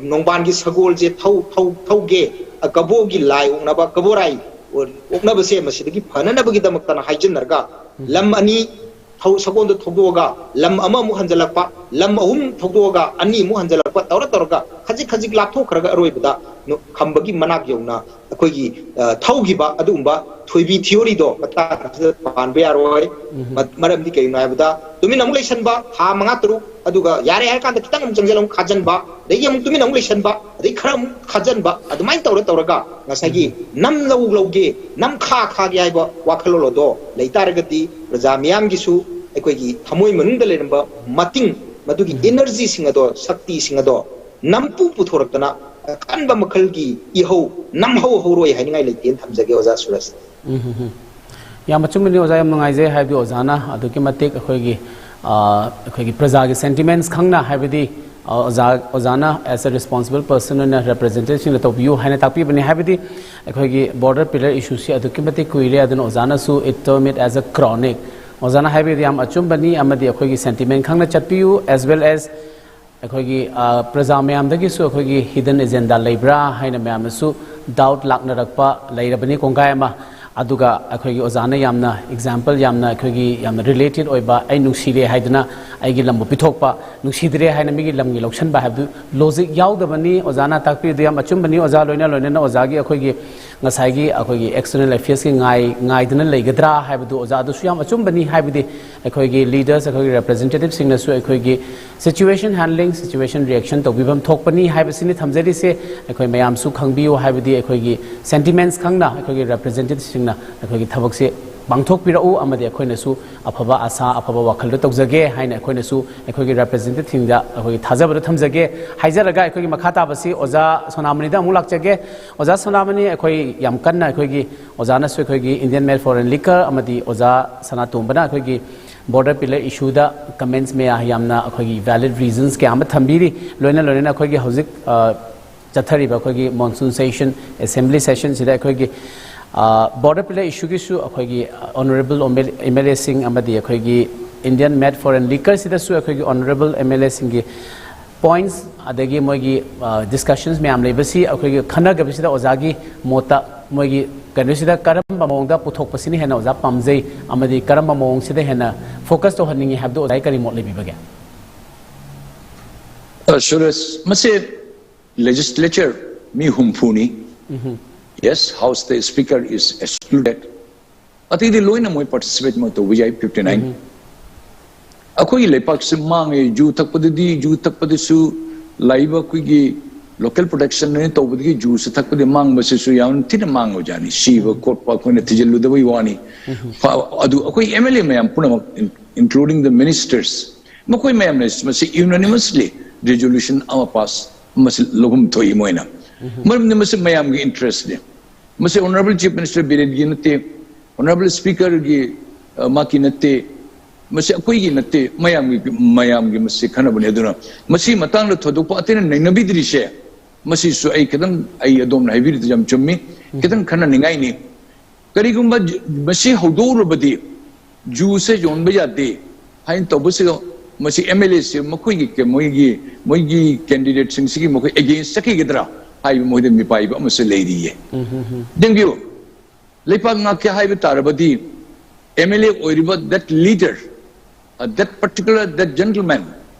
ꯅꯣꯡꯕꯥꯟꯒꯤ ꯁꯒꯣꯜꯁꯦ ꯊꯧ-, ꯊꯧ-, ꯊꯧꯒꯦ, ꯑ, ꯀꯕꯣꯒꯤ ꯂꯥꯏ ꯑꯣꯛꯅꯕ, ꯀꯕꯣꯔꯥꯏ ꯑꯣꯛꯅꯕꯁꯦ ꯃꯁꯤꯗꯒꯤ ꯐꯅꯅꯕꯒꯤꯗꯃꯛꯇꯅ ꯍꯥꯏꯖꯤꯟꯅꯔꯒ, ꯂꯝ ꯑꯅꯤ ꯊꯧ-, ꯁꯒꯣꯜꯗ ꯊꯧꯗꯣꯛꯑꯒ, ꯂꯝ ꯑꯃꯃꯨꯛ ꯍꯟꯖꯜꯂꯛꯄ, ꯂꯝ ꯑꯍꯨꯝ ꯊꯧꯗꯣꯛꯑꯒ, ꯑꯅꯤꯃꯨꯛ ꯍꯟꯖꯜꯂꯛꯄ, ꯇꯧꯔ ꯇꯧꯔꯒ ꯈꯖꯤꯛ ꯈꯖꯤꯛ ꯂꯥꯞꯊꯣꯛꯈ꯭ꯔꯒ ꯑꯔꯣꯏꯕꯗ ꯅꯨ-, ꯈꯝꯕꯒꯤ ꯃꯅꯥꯛ ꯌꯧꯅ ꯑꯩꯈꯣꯏꯒꯤ, ꯑ, ꯊꯧꯈꯤꯕ ꯑꯗꯨꯒꯨꯝꯕ ꯊꯣꯏꯕꯤ ꯊꯤꯑꯣꯔꯤꯗꯣ ꯃꯇꯥꯡ ꯑꯁꯤꯗ ꯄꯥꯟꯕ ꯌꯥꯔꯣꯏ꯫ ꯃ-, ꯃꯔꯝꯗꯤ ꯀꯩꯒꯤꯅꯣ ꯍꯥꯏꯕꯗ, ꯇꯨꯃꯤꯟꯅ ꯑꯃꯨꯛ ꯂꯩꯁꯟꯕ, ꯊꯥ ꯃꯉꯥ ꯇꯔꯨꯛ, ꯑꯗꯨꯒ ꯌꯥꯔꯦ ꯍꯥꯏꯔ ꯀꯥꯟꯗ ꯈꯤꯇꯪ ꯑꯃꯨꯛ ꯆꯪꯁꯤꯜꯂ ꯑꯃꯨꯛ ꯈꯥꯖꯤꯟꯕ, ꯑꯗꯒꯤ ꯑꯃꯨꯛ ꯇꯨꯃꯤꯟꯅ ꯑꯃꯨꯛ ꯂꯩꯁꯟꯕ, ꯑꯗꯩ ꯈꯔ ꯑꯃꯨꯛ ꯈꯥꯖꯤꯟꯕ, ꯑꯗꯨꯃꯥꯏꯅ ꯇꯧꯔ ꯇꯧꯔꯒ ꯉꯁꯥꯏꯒꯤ ꯅꯝ ꯂꯧ ꯂꯧꯒꯦ, ꯅꯝ ꯈꯥ ꯈꯥꯒꯦ ꯍꯥꯏꯕ ꯋꯥꯈꯜꯂꯣꯟ ꯑꯗꯣ ꯂꯩ ꯇꯥꯔꯒꯗꯤ, ꯄ꯭ꯔꯖꯥ ꯃꯤꯌꯥꯝꯒꯤꯁꯨ ꯑꯩꯈꯣꯏꯒꯤ ꯊꯃꯣꯏ ꯃꯅꯨꯡꯗ ꯂꯩꯔꯝꯕ ꯃꯇꯤꯡ, ꯃꯗꯨꯒꯤ ꯏꯅꯔꯖꯤꯁꯤꯡ ꯑꯗꯣ, ꯁꯛꯇꯤꯁꯤꯡ ꯑꯗꯣ ꯅꯝꯐꯨ ꯄꯨꯊꯣꯔꯛꯇꯅ ꯑꯀꯟꯕ ꯃꯈꯜꯒꯤ ꯏꯍꯧ ꯅꯝꯍꯧ ꯍꯧꯔꯣꯏ ꯍꯥꯏꯅꯤꯡꯉꯥꯏ ꯂꯩꯇꯦꯅ ꯊꯝꯖꯒꯦ, ꯑꯣꯖꯥ ꯁꯨꯔꯖ꯫ ꯎꯝ, ꯍꯝ, ꯍꯝ꯫ ꯌꯥꯝ ꯑꯆꯨꯝꯕꯅꯤ ꯑꯣꯖꯥ, ꯌꯥꯝ ꯅꯨꯡꯉꯥꯏꯖꯩ꯫ ꯍꯥꯏꯕꯗꯤ ꯑꯣꯖꯥꯅ ꯑꯗꯨꯛꯀꯤ ꯃꯇꯤꯛ ꯑꯩꯈꯣꯏꯒꯤ, ꯑ, ꯑꯩꯈꯣꯏꯒꯤ ꯄ꯭ꯔꯖꯥꯒꯤ ꯁꯦꯟꯇꯤꯃꯦꯟꯁ ꯈꯪꯅ, ꯍꯥꯏꯕꯗꯤ, ꯑ, ꯑꯣꯖꯥ, ꯑꯣꯖꯥꯅ as a responsible person ꯑꯣꯏꯅ ꯔꯦꯄ꯭ꯔꯖꯦꯟꯇꯦꯇꯤꯚꯁꯤꯡꯅ ꯇꯧꯕꯤꯌꯨ ꯍꯥꯏꯅ ꯇꯥꯛꯄꯤꯕꯅꯤ꯫ ꯍꯥꯏꯕꯗꯤ ꯑꯩꯈꯣꯏꯒꯤ ꯕꯣꯔꯗꯔ ꯄꯤꯂꯔ ꯏꯁꯨꯁꯤ ꯑꯗꯨꯛꯀꯤ ꯃꯇꯤꯛ ꯀꯨꯏꯔꯦ, ꯑꯗꯨꯅ ꯑꯣꯖꯥꯅꯁꯨ it term it as a chronic, ꯑꯣꯖꯥꯅ ꯍꯥꯏꯕꯤꯕꯗꯤ ꯌꯥꯝ ꯑꯆꯨꯝꯕꯅꯤ꯫ ꯑꯃꯗꯤ ꯑꯩꯈꯣꯏꯒꯤ ꯁꯦꯟꯇꯤꯃꯦꯟ ꯈꯪꯅ ꯆꯠꯄꯤꯌꯨ, as well as ꯑꯩꯈꯣꯏꯒꯤ, ꯑ, ꯄ꯭ꯔꯖꯥ ꯃꯌꯥꯝꯗꯒꯤꯁꯨ ꯑꯩꯈꯣꯏꯒꯤ ꯍꯤꯗꯟ ꯑꯦꯖꯦꯟꯗꯥ ꯂꯩꯕ꯭ꯔꯥ ꯍꯥꯏꯅ ꯃꯌꯥꯝꯅꯁꯨ ꯗꯥꯎꯠ ꯂꯥꯛꯅꯔꯛꯄ ꯂꯩꯔꯕꯅꯤ ꯀꯣꯡꯒꯥꯏ ꯑꯃ꯫ ꯑꯗꯨꯒ ꯑꯩꯈꯣꯏꯒꯤ ꯑꯣꯖꯥꯅ ꯌꯥꯝꯅ ꯑꯦꯛꯖꯥꯝꯄꯜ, ꯌꯥꯝꯅ ꯑꯩꯈꯣꯏꯒꯤ ꯌꯥꯝꯅ ꯔꯤꯂꯦꯇꯦꯠ ꯑꯣꯏꯕ, "ꯑꯩ ꯅꯨꯡꯁꯤꯔꯦ" ꯍꯥꯏꯗꯨꯅ ꯑꯩꯒꯤ ꯂꯝꯕꯨ ꯄꯤꯊꯣꯛꯄ, "ꯅꯨꯡꯁꯤꯗ꯭ꯔꯦ" ꯍꯥꯏꯅ ꯃꯤꯒꯤ ꯂꯝꯒꯤ ꯂꯧꯁꯤꯟꯕ ꯍꯥꯏꯕꯗꯨ ꯂꯣꯖꯤꯛ ꯌꯥꯎꯗꯕꯅꯤ꯫ ꯑꯣꯖꯥꯅ ꯇꯥꯛꯄꯤꯔꯤꯗꯨ ꯌꯥꯝ ꯑꯆꯨꯝꯕꯅꯤ꯫ ꯑꯣꯖꯥ, ꯂꯣꯏꯅ ꯂꯣꯏꯅꯅ ꯑꯣꯖꯥꯒꯤ ꯑꯩꯈꯣꯏꯒꯤ ꯉꯁꯥꯏꯒꯤ ꯑꯩꯈꯣꯏꯒꯤ ꯑꯦꯛꯁꯇꯔꯅꯦꯜ ꯑꯦꯐꯤꯌꯔꯁꯀꯤ ꯉꯥꯏ-, ꯉꯥꯏꯗꯨꯅ ꯂꯩꯒꯗ꯭ꯔꯥ ꯍꯥꯏꯕꯗꯨ ꯑꯣꯖꯥ ꯑꯗꯨꯁꯨ ꯌꯥꯝ ꯑꯆꯨꯝꯕꯅꯤ꯫ ꯍꯥꯏꯕꯗꯤ ꯑꯩꯈꯣꯏꯒꯤ ꯂꯤꯗꯔꯁ, ꯑꯩꯈꯣꯏꯒꯤ ꯔꯦꯄ꯭ꯔꯖꯦꯟꯇꯦꯇꯤꯚꯁꯤꯡꯅꯁꯨ ꯑꯩꯈꯣꯏꯒꯤ situation handling, situation reaction ꯇꯧꯕꯤꯐꯝ ꯊꯣꯛꯄꯅꯤ ꯍꯥꯏꯕꯁꯤꯅꯤ ꯊꯝꯖꯔꯤꯁꯦ꯫ ꯑꯩꯈꯣꯏ ꯃꯌꯥꯝꯁꯨ ꯈꯪꯕꯤꯌꯨ, ꯍꯥꯏꯕꯗꯤ ꯑꯩꯈꯣꯏꯒꯤ ꯁꯦꯟꯇꯤꯃꯦꯟꯁ ꯈꯪꯅ ꯑꯩꯈꯣꯏꯒꯤ ꯔꯦꯄ꯭ꯔꯖꯦꯟꯇꯦꯇꯤꯚꯁꯤꯡꯅ ꯑꯩꯈꯣꯏꯒꯤ ꯊꯕꯛꯁꯦ ꯄꯥꯡꯊꯣꯛꯄꯤꯔꯛꯎ ꯑꯃꯗꯤ ꯑꯩꯈꯣꯏꯅꯁꯨ ꯑꯐꯕ ꯑꯁꯥ, ꯑꯐꯕ ꯋꯥꯈꯜꯗꯣ ꯇꯧꯖꯒꯦ ꯍꯥꯏꯅ ꯑꯩꯈꯣꯏꯅꯁꯨ ꯑꯩꯈꯣꯏꯒꯤ representative ꯁꯤꯡꯗ ꯑꯩꯈꯣꯏꯒꯤ ꯊꯥꯖꯕꯗꯣ ꯊꯝꯖꯒꯦ꯫ ꯍꯥꯏꯖꯔꯒ ꯑꯩꯈꯣꯏꯒꯤ ꯃꯈꯥ ꯇꯥꯕꯁꯤ ꯑꯣꯖꯥ ꯁꯣꯅꯥꯃꯅꯤꯗ ꯑꯃꯨꯛ ꯂꯥꯛꯆꯒꯦ꯫ ꯑꯣꯖꯥ ꯁꯣꯅꯥꯃꯅꯤ, ꯑꯩꯈꯣꯏ ꯌꯥꯝ ꯀꯟꯅ ꯑꯩꯈꯣꯏꯒꯤ ꯑꯣꯖꯥꯅꯁꯨ ꯑꯩꯈꯣꯏꯒꯤ Indian Made Foreign Liquor ꯑꯃꯗꯤ ꯑꯣꯖꯥ ꯁꯅꯥꯇꯣꯝꯕꯅ ꯑꯩꯈꯣꯏꯒꯤ border pillar issue ꯗ comments ꯃꯌꯥ ꯌꯥꯝꯅ ꯑꯩꯈꯣꯏꯒꯤ valid reasons ꯀꯌꯥ ꯑꯃ ꯊꯝꯕꯤꯔꯤ꯫ ꯂꯣꯏꯅ ꯂꯣꯏꯅꯅ ꯑꯩꯈꯣꯏꯒꯤ ꯍꯧꯖꯤꯛ, ꯑ, ꯆꯠꯊꯔꯤꯕ ꯑꯩꯈꯣꯏꯒꯤ monsoon session, assembly session ꯁꯤꯗ ꯑꯩꯈꯣꯏꯒꯤ, ꯑ, border pillar issue ꯒꯤꯁꯨ ꯑꯩꯈꯣꯏꯒꯤ honourable MLA ꯁꯤꯡ ꯑꯃꯗꯤ ꯑꯩꯈꯣꯏꯒꯤ Indian Made Foreign Liquor ꯁꯤꯗꯁꯨ ꯑꯩꯈꯣꯏꯒꯤ honourable MLA ꯁꯤꯡꯒꯤ points ꯑꯗꯒꯤ ꯃꯣꯏꯒꯤ, ꯑ, discussions ꯃꯌꯥꯝ ꯂꯩꯕꯁꯤ ꯑꯩꯈꯣꯏꯒꯤ ꯈꯟꯅꯒꯕꯁꯤꯗ ꯑꯣꯖꯥꯒꯤ ꯃꯣꯠꯇ ꯃꯣꯏꯒꯤ ꯀꯩꯅꯣꯁꯤꯗ ꯀꯔꯝꯕ ꯃꯑꯣꯡꯗ ꯄꯨꯊꯣꯛꯄꯁꯤꯅ ꯍꯦꯟꯅ ꯑꯣꯖꯥ ꯄꯥꯝꯖꯩ ꯑꯃꯗꯤ ꯀꯔꯝꯕ ꯃꯑꯣꯡꯁꯤꯗ ꯍꯦꯟꯅ focus ꯇꯧꯍꯟꯅꯤꯡꯉꯤ ꯍꯥꯏꯕꯗꯨ ꯑꯣꯖꯥꯒꯤ ꯀꯔꯤ ꯃꯣꯠ ꯂꯩꯕꯤꯕꯒꯦ? ꯑ, ꯁꯨꯔꯦꯁ, ꯃꯁꯤ legislature me ꯍꯨꯝꯐꯨꯅꯤ꯫ Yes, House the Speaker is excluded. ꯑꯇꯩꯗꯤ ꯂꯣꯏꯅ ꯃꯣꯏ participate ꯃꯣꯏ ꯇꯧꯕ ꯌꯥꯏ, fifty nine꯫ ꯑꯩꯈꯣꯏꯒꯤ ꯂꯩꯄꯥꯛꯁꯤ ꯃꯥꯡꯉꯦ꯫ ꯌꯨ ꯊꯛꯄꯗꯗꯤ, ꯌꯨ ꯊꯛꯄꯗꯁꯨ ꯂꯥꯛꯏꯕ ꯑꯩꯈꯣꯏꯒꯤ local production ꯅ ꯇꯧꯕꯗꯒꯤ ꯌꯨꯁꯤ ꯊꯛꯄꯗꯤ ꯃꯥꯡꯕꯁꯤꯁꯨ ꯌꯥꯝ ꯊꯤꯅ ꯃꯥꯡꯕꯖꯥꯠꯅꯤ꯫ ꯁꯤꯕ ꯈꯣꯠꯄ ꯑꯩꯈꯣꯏꯅ ꯊꯤꯖꯤꯜꯂꯨꯗꯕꯩ ꯋꯥꯅꯤ꯫ ꯐ-, ꯑꯗꯨ ꯑꯩꯈꯣꯏ MLA ꯃꯌꯥꯝ ꯄꯨꯝꯅꯃꯛ, in-, including the ministers, ꯃꯈꯣꯏ ꯃꯌꯥꯝꯅ ꯃꯁꯤ unanimously resolution ꯑꯃ pass, ꯃꯁꯤ ꯂꯧꯐꯝ ꯊꯣꯛꯏ ꯃꯣꯏꯅ꯫ ꯃꯔꯝꯗꯤ ꯃꯁꯤ ꯃꯌꯥꯝꯒꯤ interest ꯅꯤ꯫ ꯃꯁꯤ Honourable Chief Minister ꯕꯤꯔꯦꯟꯒꯤ ꯅꯠꯇꯦ, Honourable Speaker ꯒꯤ, ꯑ, ꯃꯥꯀꯤ ꯅꯠꯇꯦ, ꯃꯁꯤ ꯑꯩꯈꯣꯏꯒꯤ ꯅꯠꯇꯦ, ꯃꯌꯥꯝꯒꯤ, ꯃꯌꯥꯝꯒꯤ ꯃꯁꯤ ꯈꯟꯅꯕꯅꯤ꯫ ꯑꯗꯨꯅ ꯃꯁꯤ ꯃꯇꯥꯡꯗ ꯊꯣꯏꯗꯣꯛꯄ ꯑꯇꯩꯅ ꯅꯩꯅꯕꯤꯗ꯭ꯔꯤꯁꯦ, ꯃꯁꯤꯁꯨ ꯑꯩ ꯈꯤꯇꯪ, ꯑꯩ ꯑꯗꯣꯝꯅ ꯍꯥꯏꯕꯤꯔꯤꯗꯨ ꯌꯥꯝ ꯆꯨꯝꯃꯤ, ꯈꯤꯇꯪ ꯈꯟꯅꯅꯤꯡꯉꯥꯏꯅꯤ꯫ ꯀꯔꯤꯒꯨꯝꯕ ꯖ-, ꯃꯁꯤ ꯍꯧꯗꯣꯛꯎꯔꯕꯗꯤ ꯖꯨꯁꯦ ꯌꯣꯟꯕ ꯌꯥꯗꯦ ꯍꯥꯏꯅ ꯇꯧꯕꯁꯤꯒ ꯃꯁꯤ MLA ꯁꯦ ꯃꯈꯣꯏꯒꯤ ꯀ-, ꯃꯣꯏꯒꯤ, ꯃꯣꯏꯒꯤ candidate ꯁꯤꯡꯁꯤꯒꯤ ꯃꯈꯣꯏ against ꯆꯠꯈꯤꯒꯗ꯭ꯔꯥ ꯍꯥꯏꯕ ꯃꯈꯣꯏꯗ ꯃꯤꯄꯥꯏꯕ ꯑꯃꯁꯨ ꯂꯩꯔꯤꯌꯦ꯫ ꯌꯦꯡꯕꯤꯌꯨ, ꯂꯩꯄꯥꯛ ꯉꯥꯛꯀꯦ ꯍꯥꯏꯕ ꯇꯥꯔꯕꯗꯤ MLA ꯑꯣꯏꯔꯤꯕ that leader, uh, that particular, that gentleman,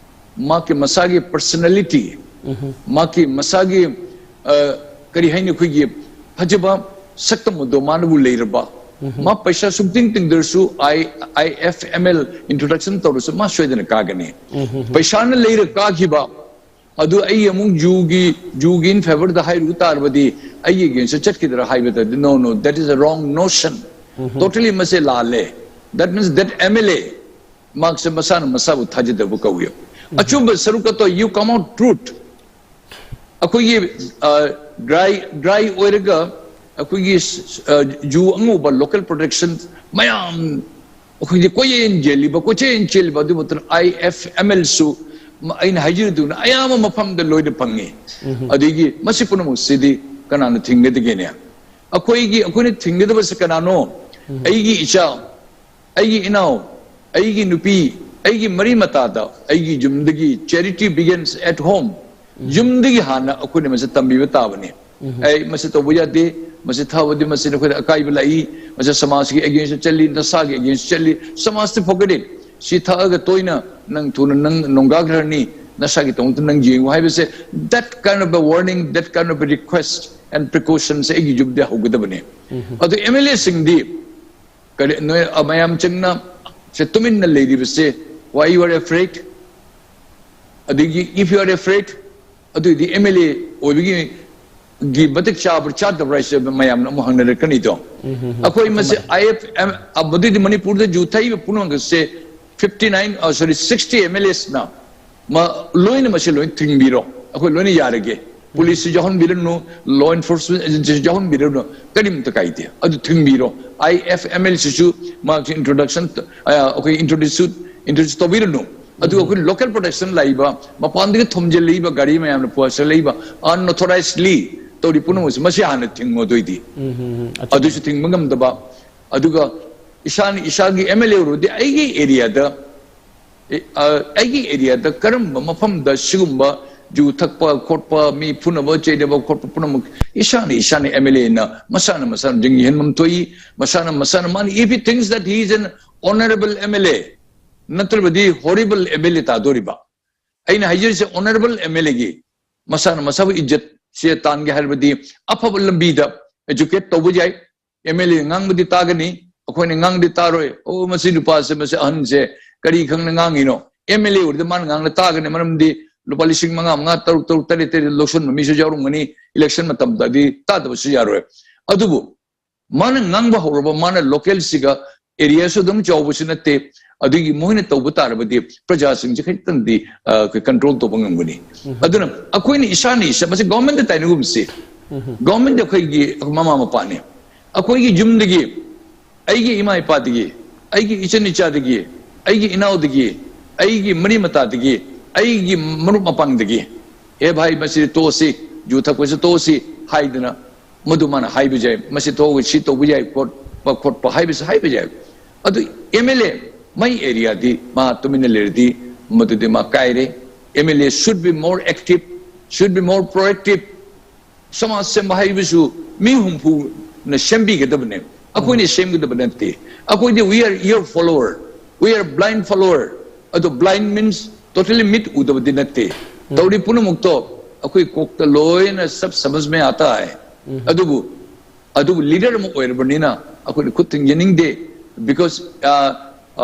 ꯃꯥꯒꯤ ꯃꯁꯥꯒꯤ personality, ꯃꯥꯒꯤ ꯃꯁꯥꯒꯤ, ꯑ, ꯀꯔꯤ ꯍꯥꯏꯅꯤ, ꯑꯩꯈꯣꯏꯒꯤ ꯐꯖꯕ ꯁꯛꯇꯝ ꯑꯗꯣ ꯃꯥꯅꯕꯨ ꯂꯩꯔꯕ, ꯃꯥ ꯄꯩꯁꯥ ꯁꯨꯡꯇꯤꯡ ꯇꯤꯡꯗ꯭ꯔꯁꯨ I, IFML introduction ꯇꯧꯔꯁꯨ ꯃꯥ ꯁꯣꯏꯗꯅ ꯀꯥꯒꯅꯤ꯫ ꯄꯩꯁꯥꯅ ꯂꯩꯔ ꯀꯥꯈꯤꯕ ꯑꯗꯨ ꯑꯩ ꯑꯃꯨꯛ ꯖꯨꯒꯤ, ꯖꯨꯒꯤ in favour ꯗ ꯍꯥꯏꯔꯨ ꯇꯥꯔꯕꯗꯤ ꯑꯩꯒꯤ against ꯆꯠꯈꯤꯗ꯭ꯔꯥ ꯍꯥꯏꯕꯗꯗꯤ, no, no, that is a wrong notion꯫ Totally ꯃꯁꯦ ꯂꯥꯜꯂꯦ. That means that M L A ꯃꯍꯥꯛꯁꯦ ꯃꯁꯥꯅ ꯃꯁꯥꯕꯨ ꯊꯥꯖꯗꯕ ꯀꯧꯏ꯫ ꯑꯆꯨꯝꯕ ꯁꯔꯨꯛ ꯑꯗꯣ, you come out truth. ꯑꯩꯈꯣꯏꯒꯤ ꯗ꯭ꯔꯥꯏ ꯗ꯭ꯔꯥꯏ ꯑꯣꯏꯔꯒ ꯑꯩꯈꯣꯏꯒꯤ ꯖꯨ ꯑꯉꯧꯕ, local protection ꯃꯌꯥꯝ, ꯑꯩꯈꯣꯏꯒꯤ ꯀꯣꯏꯌꯦꯟ ꯆꯦꯜꯂꯤꯕ, ꯀꯣꯏꯆꯦꯟ ꯆꯦꯜꯂꯤꯕ, ꯑꯗꯨ ꯃꯇꯝꯗ I F M L ꯁꯨ ꯑꯩꯅ ꯍꯥꯏꯖꯔꯤꯗꯨꯅ ꯑꯌꯥꯝꯕ ꯃꯐꯝꯗ ꯂꯣꯏꯅ ꯐꯪꯉꯤ꯫ ꯑꯗꯒꯤ ꯃꯁꯤ ꯄꯨꯝꯅꯃꯛꯁꯤꯗꯤ ꯀꯅꯥꯅ ꯊꯤꯡꯒꯗꯒꯦꯅꯦ? ꯑꯩꯈꯣꯏꯒꯤ ꯑꯩꯈꯣꯏꯅ ꯊꯤꯡꯒꯗꯕꯁꯦ ꯀꯅꯥꯅꯣ? ꯑꯩꯒꯤ ꯏꯆꯥ, ꯑꯩꯒꯤ ꯏꯅꯥꯎ, ꯑꯩꯒꯤ ꯅꯨꯄꯤ, ꯑꯩꯒꯤ ꯃꯔꯤ ꯃꯇꯥꯗ ꯑꯩꯒꯤ ꯌꯨꯝꯗꯒꯤ, charity begins at home. ꯌꯨꯝꯗꯒꯤ ꯍꯥꯟꯅ ꯑꯩꯈꯣꯏꯅ ꯃꯁꯤ ꯇꯝꯕꯤꯕ ꯇꯥꯕꯅꯤ꯫ ꯑꯩ ꯃꯁꯤ ꯇꯧꯕ ꯌꯥꯗꯦ, ꯃꯁꯤ ꯊꯛꯑꯕꯗꯤ ꯃꯁꯤ ꯅꯈꯣꯏꯗ ꯑꯀꯥꯏꯕ ꯂꯥꯛꯏ, ꯃꯁꯤ ꯁꯃꯥꯖꯀꯤ against ꯆꯠꯂꯤ, ꯅꯁꯥꯒꯤ against ꯆꯠꯂꯤ, ꯁꯃꯥꯖꯇ ꯐꯒꯗꯦ꯫ ꯁꯤ ꯊꯛꯑꯒ ꯇꯣꯏꯅ ꯅꯪ ꯊꯨꯅ ꯅꯪ ꯅꯣꯡꯒꯥꯈ꯭ꯔꯅꯤ, ꯅꯁꯥꯒꯤ ꯇꯧꯅ ꯅꯪ ꯌꯦꯡꯉꯨ ꯍꯥꯏꯕꯁꯦ, that kind of a warning, that kind of a request and precaution ꯁꯦ ꯑꯩꯒꯤ ꯌꯨꯝꯗ ꯍꯧꯒꯗꯕꯅꯤ꯫ ꯑꯗꯨ M L A ꯁꯤꯡꯗꯤ ꯀꯔꯤ, ꯅꯣꯏ, ꯑ, ꯃꯌꯥꯝ ꯆꯪꯅ ꯁꯦ ꯇꯨꯃꯤꯟꯅ ꯂꯩꯔꯤꯕꯁꯦ, why you are afraid? ꯑꯗꯒꯤ if you are afraid, ꯑꯗꯨꯏꯗꯤ M L A ꯑꯣꯏꯕꯒꯤ ꯒꯤ ꯃꯇꯤꯛ ꯆꯥꯕ꯭ꯔꯥ ꯆꯥꯗꯕ꯭ꯔꯥ ꯍꯥꯏꯁꯦ ꯃꯌꯥꯝꯅ ꯑꯃꯨꯛ ꯍꯪꯅꯔꯛꯀꯅꯤꯗꯣ꯫ ꯑꯩꯈꯣꯏ ꯃꯁꯤ I F M, ꯑ, ꯃꯗꯨꯏꯗꯤ ꯃꯅꯤꯄꯨꯔꯗ ꯌꯨ ꯊꯛꯏꯕ ꯄꯨꯝꯅꯃꯛꯁꯦ fifty nine, ꯑ, sorry, sixty M L As ꯅ ꯃ-, ꯂꯣꯏꯅ ꯃꯁꯤ ꯂꯣꯏ ꯊꯤꯡꯕꯤꯔꯣ, ꯑꯩꯈꯣꯏ ꯂꯣꯏꯅ ꯌꯥꯔꯒꯦ꯫ Police ꯁꯨ ꯌꯥꯎꯍꯟꯕꯤꯔꯅꯨ, law enforcement agency ꯁꯨ ꯌꯥꯎꯍꯟꯕꯤꯔꯅꯨ, ꯀꯔꯤꯝꯇ ꯀꯥꯏꯗꯦ꯫ ꯑꯗꯨ ꯊꯤꯡꯕꯤꯔꯣ꯫ I F M L ꯁꯤꯁꯨ ꯃꯍꯥꯛꯁꯨ introduction, ꯑ, ꯑꯩꯈꯣꯏ introduce, introduce ꯇꯧꯕꯤꯔꯅꯨ꯫ ꯑꯗꯨꯒ ꯑꯩꯈꯣꯏ local protection ꯂꯥꯛꯏꯕ, ꯃꯄꯥꯟꯗꯒꯤ ꯊꯣꯝꯖꯤꯜꯂꯛꯏꯕ ꯒꯥꯔꯤ ꯃꯌꯥꯝꯅ ꯄꯨꯁꯤꯜꯂꯛꯏꯕ unauthorizedly ꯇꯧꯔꯤ ꯄꯨꯝꯅꯃꯛꯁꯦ, ꯃꯁꯤ ꯍꯥꯟꯅ ꯊꯤꯡꯉꯣ꯫ ꯑꯗꯨꯏꯗꯤ ꯑꯗꯨꯁꯨ ꯊꯤꯡꯕ ꯉꯝꯗꯕ꯫ ꯑꯗꯨꯒ ꯏꯁꯥꯅ ꯏꯁꯥꯒꯤ M L A ꯑꯣꯏꯔꯨꯔꯗꯤ ꯑꯩꯒꯤ area ꯗ, ꯑꯦ, ꯑ, ꯑꯩꯒꯤ area ꯗ ꯀꯔꯝꯕ ꯃꯐꯝꯗ ꯁꯤꯒꯨꯝꯕ ꯌꯨ ꯊꯛꯄ ꯈꯣꯠꯄ, ꯃꯤ ꯐꯨꯅꯕ ꯆꯩꯅꯕ ꯈꯣꯠꯄ ꯄꯨꯝꯅꯃꯛ ꯏꯁꯥꯅ ꯏꯁꯥꯅ M L A ꯅ ꯃꯁꯥꯅ ꯃꯁꯥꯅ ꯌꯦꯡꯁꯤꯟꯐꯝ ꯊꯣꯛꯏ, ꯃꯁꯥꯅ ꯃꯁꯥꯅ ꯃꯥꯅ, if he thinks that he is an honorable M L A, ꯅꯠꯇ꯭ꯔꯕꯗꯤ horrible M L A ꯇꯥꯗꯣꯔꯤꯕ꯫ ꯑꯩꯅ ꯍꯥꯏꯖꯔꯤꯁꯦ honorable M L A ꯒꯤ ꯃꯁꯥꯅ ꯃꯁꯥꯕꯨ ꯏꯖꯠꯁꯦ ꯇꯥꯟꯒꯦ ꯍꯥꯏꯔꯕꯗꯤ ꯑꯐꯕ ꯂꯝꯕꯤꯗ educate ꯇꯧꯕ ꯌꯥꯏ꯫ M L A ꯉꯥꯡꯕꯗꯤ ꯇꯥꯒꯅꯤ, ꯑꯩꯈꯣꯏꯅ ꯉꯥꯡꯕꯗꯤ ꯇꯥꯔꯣꯏ꯫ "ꯑꯣ, ꯃꯁꯤ ꯅꯨꯄꯥꯁꯦ, ꯃꯁꯤ ꯑꯍꯟꯁꯦ ꯀꯔꯤ ꯈꯪꯅ ꯉꯥꯡꯉꯤꯅꯣ?" M L A ꯑꯣꯏꯔꯗꯤ ꯃꯥꯅ ꯉꯥꯡꯅ ꯇꯥꯒꯅꯤ, ꯃꯔꯝꯗꯤ ꯂꯨꯄꯥ ꯂꯤꯁꯤꯡ ꯃꯉꯥ ꯃꯉꯥ, ꯇꯔꯨꯛ ꯇꯔꯨꯛ, ꯇꯔꯦꯠ ꯇꯔꯦꯠ ꯂꯧꯁꯟꯕ ꯃꯤꯁꯨ ꯌꯥꯎꯔꯝꯒꯅꯤ, election ꯃꯇꯝꯗꯗꯤ ꯇꯥꯗꯕꯁꯨ ꯌꯥꯔꯣꯏ꯫ ꯑꯗꯨꯕꯨ ꯃꯥꯅ ꯉꯥꯡꯕ ꯍꯧꯔꯕ, ꯃꯥꯅ ꯂꯣꯀꯦꯜꯁꯤꯒ ꯑꯦꯔꯤꯌꯥꯁꯨ ꯑꯗꯨꯝ ꯆꯥꯎꯕꯁꯨ ꯅꯠꯇꯦ, ꯑꯗꯨꯒꯤ ꯃꯣꯏꯅ ꯇꯧꯕ ꯇꯥꯔꯕꯗꯤ ꯄ꯭ꯔꯖꯥꯁꯤꯡꯁꯦ ꯈꯤꯇꯪꯗꯤ ꯀꯟꯇ꯭ꯔꯣꯜ ꯇꯧꯕ ꯉꯝꯒꯅꯤ꯫ ꯑꯗꯨꯅ ꯑꯩꯈꯣꯏꯅ ꯏꯁꯥꯅ ꯏꯁꯥ, ꯃꯁꯤ ꯒꯣꯔꯃꯦꯟꯗ ꯇꯥꯏꯅꯒꯨꯝꯁꯤ꯫ ꯒꯣꯔꯃꯦꯟꯗ ꯑꯩꯈꯣꯏꯒꯤ ꯃꯃꯥ ꯃꯄꯥꯅꯤ꯫ ꯑꯩꯈꯣꯏꯒꯤ ꯌꯨꯝꯗꯒꯤ, ꯑꯩꯒꯤ ꯏꯃꯥ ꯏꯄꯥꯗꯒꯤ, ꯑꯩꯒꯤ ꯏꯆꯟ ꯏꯆꯥꯗꯒꯤ, ꯑꯩꯒꯤ ꯏꯅꯥꯎꯗꯒꯤ, ꯑꯩꯒꯤ ꯃꯔꯤ ꯃꯇꯥꯗꯒꯤ, ꯑꯩꯒꯤ ꯃꯔꯨꯞ ꯃꯄꯥꯡꯗꯒꯤ, "ꯑꯦ ꯚꯥꯏ, ꯃꯁꯤ ꯇꯣꯛꯑꯁꯤ, ꯌꯨ ꯊꯛꯄꯁꯤ ꯇꯣꯛꯑꯁꯤ" ꯍꯥꯏꯗꯅ ꯃꯗꯨ ꯃꯥꯅ ꯍꯥꯏꯕ ꯌꯥꯏ, "ꯃꯁꯤ ꯊꯣꯛꯑꯒ ꯁꯤ ꯇꯧꯕ ꯌꯥꯏ" ꯈꯣꯠꯄ ꯈꯣꯠꯄ ꯍꯥꯏꯕꯁꯤ ꯍꯥꯏꯕ ꯌꯥꯏ꯫ ꯑꯗꯨ ꯑꯦꯝ ꯑꯦꯜ ꯑꯦ ꯃꯥꯏ ꯑꯦꯔꯤꯌꯥꯗꯤ ꯃꯥ ꯇꯨꯃꯤꯟꯅ ꯂꯩꯔꯗꯤ ꯃꯗꯨꯗꯤ ꯃꯥ ꯀꯥꯏꯔꯦ꯫ M L A should be more active, should be more proactive꯫ ꯁꯃꯥꯖ ꯁꯦꯝꯕ ꯍꯥꯏꯕꯁꯨ ꯃꯤ ꯍꯨꯝꯐꯨꯅ ꯁꯦꯝꯕꯤꯒꯗꯕꯅꯦ, ꯑꯩꯈꯣꯏꯅ ꯁꯦꯝꯒꯗꯕ ꯅꯠꯇꯦ꯫ ꯑꯩꯈꯣꯏꯗꯤ we are ear follower, we are blind follower꯫ ꯑꯗꯣ blind means totally ꯃꯤꯠ ꯎꯗꯕꯗꯤ ꯅꯠꯇꯦ꯫ ꯇꯧꯔꯤ ꯄꯨꯝꯅꯃꯛꯇꯣ ꯑꯩꯈꯣꯏ ꯀꯣꯛꯇ ꯂꯣꯏꯅ ꯁꯕ ꯁꯃꯖ ꯃꯦ ꯑꯥꯇꯥ ꯍꯥꯏ꯫ ꯑꯗꯨꯕꯨ ꯑꯗꯨꯕꯨ ꯂꯤꯗꯔ ꯑꯃ ꯑꯣꯏꯔꯕꯅꯤꯅ ꯑꯩꯈꯣꯏꯅ ꯈꯨꯠ ꯊꯤꯡꯖꯅꯤꯡꯗꯦ, because uh,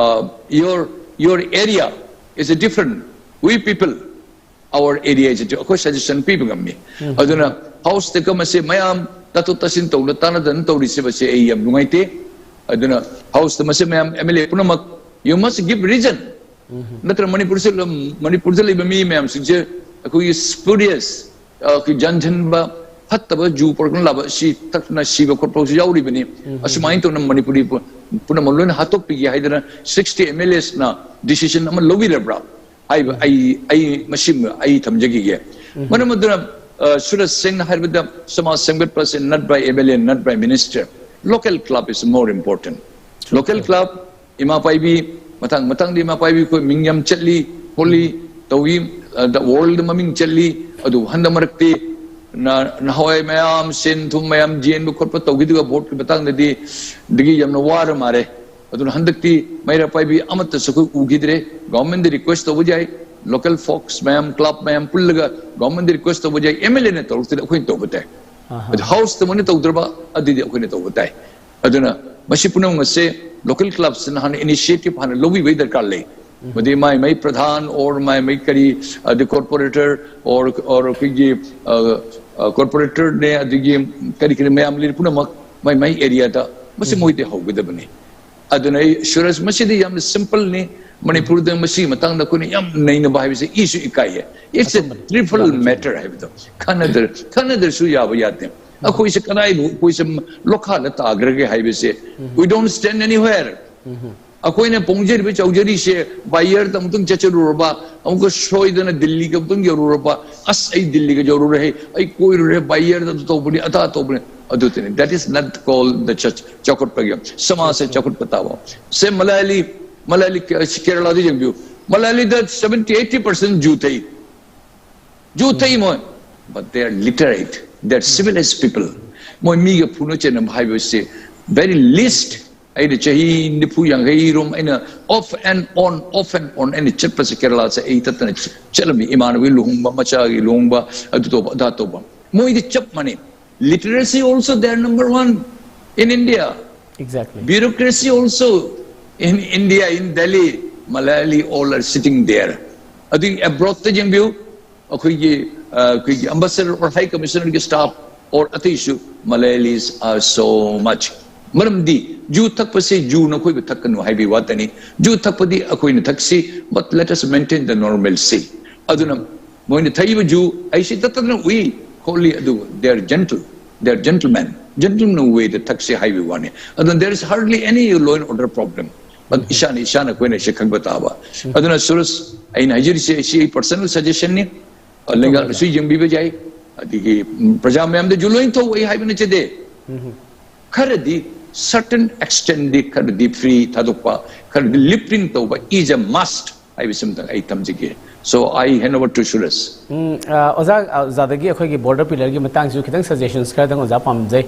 uh, your your area is a different, we people, our area is a di-, ꯑꯩꯈꯣꯏ ꯁꯖꯦꯁꯟ ꯄꯤꯕ ꯉꯝꯃꯤ꯫ ꯑꯗꯨꯅ ꯍꯥꯎꯁꯇ ꯃꯁꯤ ꯃꯌꯥꯝ ꯇꯥꯊꯣꯛ ꯇꯥꯁꯤꯟ ꯇꯧꯅ ꯇꯥꯟꯅꯗꯅ ꯇꯧꯔꯤꯁꯦ, ꯃꯁꯤ ꯑꯩ ꯌꯥꯝ ꯅꯨꯡꯉꯥꯏꯇꯦ꯫ ꯑꯗꯨꯅ ꯍꯥꯎꯁꯇ ꯃꯁꯤ ꯃꯌꯥꯝ ꯑꯦꯝ ꯑꯦꯜ ꯑꯦ ꯄꯨꯝꯅꯃꯛ, you must give reason꯫ ꯅꯠꯇ꯭ꯔ ꯃꯅꯤꯄꯨꯔꯁꯦ, ꯃꯅꯤꯄꯨꯔꯗ ꯂꯩꯕ ꯃꯤ ꯃꯌꯥꯝꯁꯤꯡꯁꯦ ꯑꯩꯈꯣꯏꯒꯤ spurious, ꯑꯩꯈꯣꯏ ꯖꯟꯖꯟꯕ, ꯐꯠꯇꯕ ꯖꯨ ꯄꯣꯔꯛꯅ ꯂꯥꯛꯄ, ꯁꯤ ꯊꯛꯅ ꯁꯤꯕ ꯈꯣꯠꯄꯁꯨ ꯌꯥꯎꯔꯤꯕꯅꯤ꯫ ꯑꯁꯨꯃꯥꯏꯅ ꯇꯧꯅ ꯃꯅꯤꯄꯨꯔꯤ ꯄꯨ-, ꯄꯨꯝꯅꯃꯛ ꯂꯣꯏꯅ ꯍꯥꯠꯇꯣꯛꯄꯤꯒꯦ ꯍꯥꯏꯗꯅ sixty M L As ꯅ decision ꯑꯃ ꯂꯧꯕꯤꯔꯕ꯭ꯔꯥ ꯍꯥꯏꯕ ꯑꯩ, ꯑꯩ ꯃꯁꯤꯃ ꯑꯩ ꯊꯝꯖꯈꯤꯒꯦ꯫ ꯃꯔꯝ ꯑꯗꯨꯅ, ꯑ, ꯁꯨꯔꯖ ꯁꯦꯡꯅ ꯍꯥꯏꯔꯕꯗ, ꯁꯃꯥꯖ ꯁꯦꯝꯒꯠꯄ ꯑꯁꯤ not by M L A, not by minister, local club is more important꯫ Local club, ꯏꯃꯥ ꯄꯥꯏꯕꯤ, ꯃꯇꯥꯡ ꯃꯇꯥꯡꯗ ꯏꯃꯥ ꯄꯥꯏꯕꯤ ꯑꯩꯈꯣꯏ ꯃꯤꯡ ꯌꯥꯝ ꯆꯠꯂꯤ, ꯈꯣꯠꯂꯤ, ꯇꯧꯏ, ꯑ, the world ꯃꯃꯤꯡ ꯆꯠꯂꯤ꯫ ꯑꯗꯨ ꯍꯟꯗꯛ ꯃꯔꯛꯇꯤ ꯅ-, ꯅꯍꯥꯟꯋꯥꯏ ꯃꯌꯥꯝ ꯁꯦꯟ ꯊꯨꯝ ꯃꯌꯥꯝ ꯌꯦꯟꯕ ꯈꯣꯠꯄ ꯇꯧꯈꯤꯗꯨꯒ ꯚꯣꯠꯀꯤ ꯃꯇꯥꯡꯗꯗꯤ, ꯑꯗꯒꯤ ꯌꯥꯝꯅ ꯋꯥꯔ ꯃꯥꯜꯂꯦ꯫ ꯑꯗꯨꯅ ꯍꯟꯗꯛꯇꯤ ꯃꯩꯔꯥ ꯄꯥꯏꯕꯤ ꯑꯃꯠꯇꯁꯨ ꯑꯩꯈꯣꯏ ꯎꯈꯤꯗ꯭ꯔꯦ꯫ ꯒꯣꯔꯃꯦꯟꯗ ꯔꯤꯀ꯭ꯋꯦꯁ ꯇꯧꯕ ꯌꯥꯏ, ꯂꯣꯀꯦꯜ ꯐꯣꯛꯁ ꯃꯌꯥꯝ, ꯀ꯭ꯂꯕ ꯃꯌꯥꯝ ꯄꯨꯜꯂꯒ ꯒꯣꯔꯃꯦꯟꯗ ꯔꯤꯀ꯭ꯋꯦꯁ ꯇꯧꯕ ꯌꯥꯏ꯫ ꯑꯦꯝ ꯑꯦꯜ ꯑꯦꯅ ꯇꯧꯔꯛꯇꯗꯤ ꯑꯩꯈꯣꯏꯅ ꯇꯧꯕ ꯇꯥꯏ꯫ ꯑꯗꯨ ꯍꯥꯎꯁꯇ ꯃꯣꯏꯅ ꯇꯧꯗ꯭ꯔꯕ, ꯑꯗꯨꯗꯤ ꯑꯩꯈꯣꯏꯅ ꯇꯧꯕ ꯇꯥꯏ꯫ ꯑꯗꯨꯅ ꯃꯁꯤ ꯄꯨꯝꯅꯃꯛ ꯑꯁꯦ ꯂꯣꯀꯦꯜ ꯀ꯭ꯂꯕꯁꯤꯅ ꯍꯥꯟꯅ ꯏꯅꯤꯁꯤꯌꯦꯇꯤꯚ ꯍꯥꯟꯅ ꯂꯧꯕꯤꯕꯒꯤ ꯗꯔꯀꯥꯔ ꯂꯩ꯫ ꯃꯗꯤ ꯃꯥꯏ ꯃꯥꯏ ꯄ꯭ꯔꯙꯥꯟ ꯑꯣꯔ ꯃꯥꯏ ꯃꯥꯏ ꯀꯔꯤ, ꯑꯗꯩ ꯀꯣꯔꯄꯣꯔꯦꯇꯔ ꯑꯣꯔ, ꯑꯣꯔ ꯑꯩꯈꯣꯏꯒꯤ, ꯑ, ꯑ, ꯀꯣꯔꯄꯣꯔꯦꯇꯔꯅꯦ, ꯑꯗꯒꯤ ꯀꯔꯤ ꯀꯔꯤ ꯃꯌꯥꯝ ꯂꯩꯔꯤ ꯄꯨꯝꯅꯃꯛ ꯃꯥꯏ ꯃꯥꯏ ꯑꯦꯔꯤꯌꯥꯗ ꯃꯁꯤ ꯃꯣꯏꯗꯤ ꯍꯧꯒꯗꯕꯅꯤ꯫ ꯑꯗꯨꯅ ꯑꯩ ꯁꯨꯔꯖ, ꯃꯁꯤꯗꯤ ꯌꯥꯝꯅ ꯁꯤꯝꯄꯜꯅꯤ꯫ ꯃꯅꯤꯄꯨꯔꯗ ꯃꯁꯤꯒꯤ ꯃꯇꯥꯡꯗ ꯑꯩꯈꯣꯏꯅ ꯌꯥꯝ ꯅꯩꯅꯕ ꯍꯥꯏꯕꯁꯦ ꯏꯁꯨ ꯏꯀꯥꯏꯌꯦ꯫ It's a triple matter ꯍꯥꯏꯕꯗꯣ꯫ ꯈꯟꯅꯗ꯭ꯔ-, ꯈꯟꯅꯗ꯭ꯔꯁꯨ ꯌꯥꯕ ꯌꯥꯗꯦ꯫ ꯑꯩꯈꯣꯏꯁꯦ ꯀꯗꯥꯏꯕꯨ ꯑꯩꯈꯣꯏꯁꯦ ꯂꯣꯈꯥꯗ ꯇꯥꯈ꯭ꯔꯒꯦ ꯍꯥꯏꯕꯁꯦ, we don't stand anywhere꯫ ꯑꯩꯈꯣꯏꯅ ꯄꯣꯡꯖꯔꯤꯕ ꯆꯥꯎꯖꯔꯤꯁꯦ by airꯗ ꯑꯃꯨꯛꯇꯪ ꯆꯠꯆꯔꯨꯔꯕ, ꯑꯃꯨꯛꯀ ꯁꯣꯏꯗꯅ ꯗꯤꯜꯂꯤꯒ ꯑꯃꯨꯛꯇꯪ ꯌꯧꯔꯨꯔꯕ, "ꯑꯁ, ꯑꯩ ꯗꯤꯜꯂꯤꯒ ꯌꯧꯔꯨꯔꯦ, ꯑꯩ ꯀꯣꯏꯔꯨꯔꯦ, by airꯗ ꯑꯗꯨ ꯇꯧꯕꯅꯤ, ꯑꯗꯥ ꯇꯧꯕꯅꯤ", ꯑꯗꯨꯗꯨꯅꯤ꯫ That is not called the church, ꯆꯥꯎꯈꯠꯄꯒꯤ꯫ ꯁꯃꯥꯖꯁꯦ ꯆꯥꯎꯈꯠꯄ ꯇꯥꯕ꯫ ꯁꯦ ꯃꯂꯥꯂꯤ, ꯃꯂꯥꯂꯤ ꯀꯦ-, ꯀꯦꯔꯂꯥꯗ ꯌꯦꯡꯕꯤꯌꯨ꯫ ꯃꯂꯥꯂꯤꯗ seventy eighty percent ꯖꯨ ꯊꯛꯏ꯫ ꯖꯨ ꯊꯛꯏ ꯃꯣꯏ꯫ But they are literate, they are civilized people. ꯃꯣꯏ ꯃꯤꯒ ꯐꯨꯅ ꯆꯩꯅꯕ ꯍꯥꯏꯕꯁꯤ very least꯫ ꯑꯩꯅ ꯆꯍꯤ ꯅꯤꯐꯨ ꯌꯥꯡꯈꯩ ꯔꯣꯝ ꯑꯩꯅ off and on, off and on ꯑꯩꯅ ꯆꯠꯄꯁꯦ, ꯀꯦꯔꯂꯥꯁꯦ ꯑꯩ ꯇꯠꯇꯅ ꯆꯠꯂꯝꯃꯤ꯫ ꯏꯃꯥꯟꯅꯕꯒꯤ ꯂꯨꯍꯣꯡꯕ, ꯃꯆꯥꯒꯤ ꯂꯨꯍꯣꯡꯕ, ꯑꯗꯨ ꯇꯧꯕ, ꯑꯗꯥ ꯇꯧꯕ꯫ ꯃꯣꯏꯗꯤ ꯆꯞ ꯃꯥꯟꯅꯩ꯫ Literacy also, they are number one in India. Exactly. Bureaucracy also in India, in Delhi, Malayali all are sitting there. ꯑꯗꯨꯒꯤ ꯑꯦꯕ꯭ꯔꯣꯗꯇ ꯌꯦꯡꯕꯤꯌꯨ, ꯑꯩꯈꯣꯏꯒꯤ ꯑ, ꯑꯩꯈꯣꯏꯒꯤ ambassador or high commissionerꯒꯤ staff or ꯑꯇꯩꯁꯨ, Malayalis are so much. ꯃꯔꯝꯗꯤ ꯖꯨ ꯊꯛꯄꯁꯦ ꯖꯨ ꯅꯈꯣꯏꯕꯨ ꯊꯛꯀꯅꯨ ꯍꯥꯏꯕꯒꯤ ꯋꯥꯇꯅꯤ꯫ Zoo ꯊꯛꯄꯗꯤ ꯑꯩꯈꯣꯏꯅ ꯊꯛꯁꯤ, but let us maintain the normalcy. ꯑꯗꯨꯅ ꯃꯣꯏꯅ ꯊꯛꯏꯕ ꯖꯨ ꯑꯩꯁꯤ ꯇꯠꯇꯅ ꯎꯏ ꯈꯣꯠꯂꯤ, ꯑꯗꯨꯕꯨ they are gentle, they are gentlemen, gentleman way ꯗ ꯊꯛꯁꯤ ꯍꯥꯏꯕꯒꯤ ꯋꯥꯅꯤ꯫ ꯑꯗꯨꯅ there is hardly any law and order problem. But ꯏꯁꯥꯅ ꯏꯁꯥꯅ ꯑꯩꯈꯣꯏꯅ ꯏꯁꯥ ꯈꯪꯕ ꯇꯥꯕ꯫ ꯑꯗꯨꯅ ꯁꯨꯔꯖ, ꯑꯩꯅ ꯍꯥꯏꯖꯔꯤꯁꯦ ꯑꯩꯁꯤ ꯑꯩ personal suggestionꯅꯤ꯫ ꯂꯩꯉꯥꯛꯅꯁꯨ ꯌꯦꯡꯕꯤꯕ ꯌꯥꯏ꯫ ꯑꯗꯒꯤ ꯎꯝ, ꯄ꯭ꯔꯖꯥ ꯃꯌꯥꯝꯗꯁꯨ ꯂꯣꯏ ꯊꯣꯛꯎ ꯑꯩ ꯍꯥꯏꯕ ꯅꯠꯆꯗꯦ꯫ ꯈꯔꯗꯤ certain extentꯗꯤ ꯈꯔꯗꯤ free ꯊꯥꯗꯣꯛꯄ, ꯈꯔꯗꯤ lifting ꯇꯧꯕ is a must ꯍꯥꯏꯕꯁꯤꯃꯇꯪ ꯑꯩ ꯊꯝꯖꯒꯦ꯫ So I hand over to Suresh. ꯎꯝ, ꯑ, ꯑꯣꯖꯥ, ꯑ, ꯑꯣꯖꯥꯗꯒꯤ ꯑꯩꯈꯣꯏꯒꯤ border pillarꯒꯤ ꯃꯇꯥꯡꯁꯤꯁꯨ ꯈꯤꯇꯪ suggestions ꯈꯔꯗꯪ ꯑꯣꯖꯥ ꯄꯥꯝꯖꯩ꯫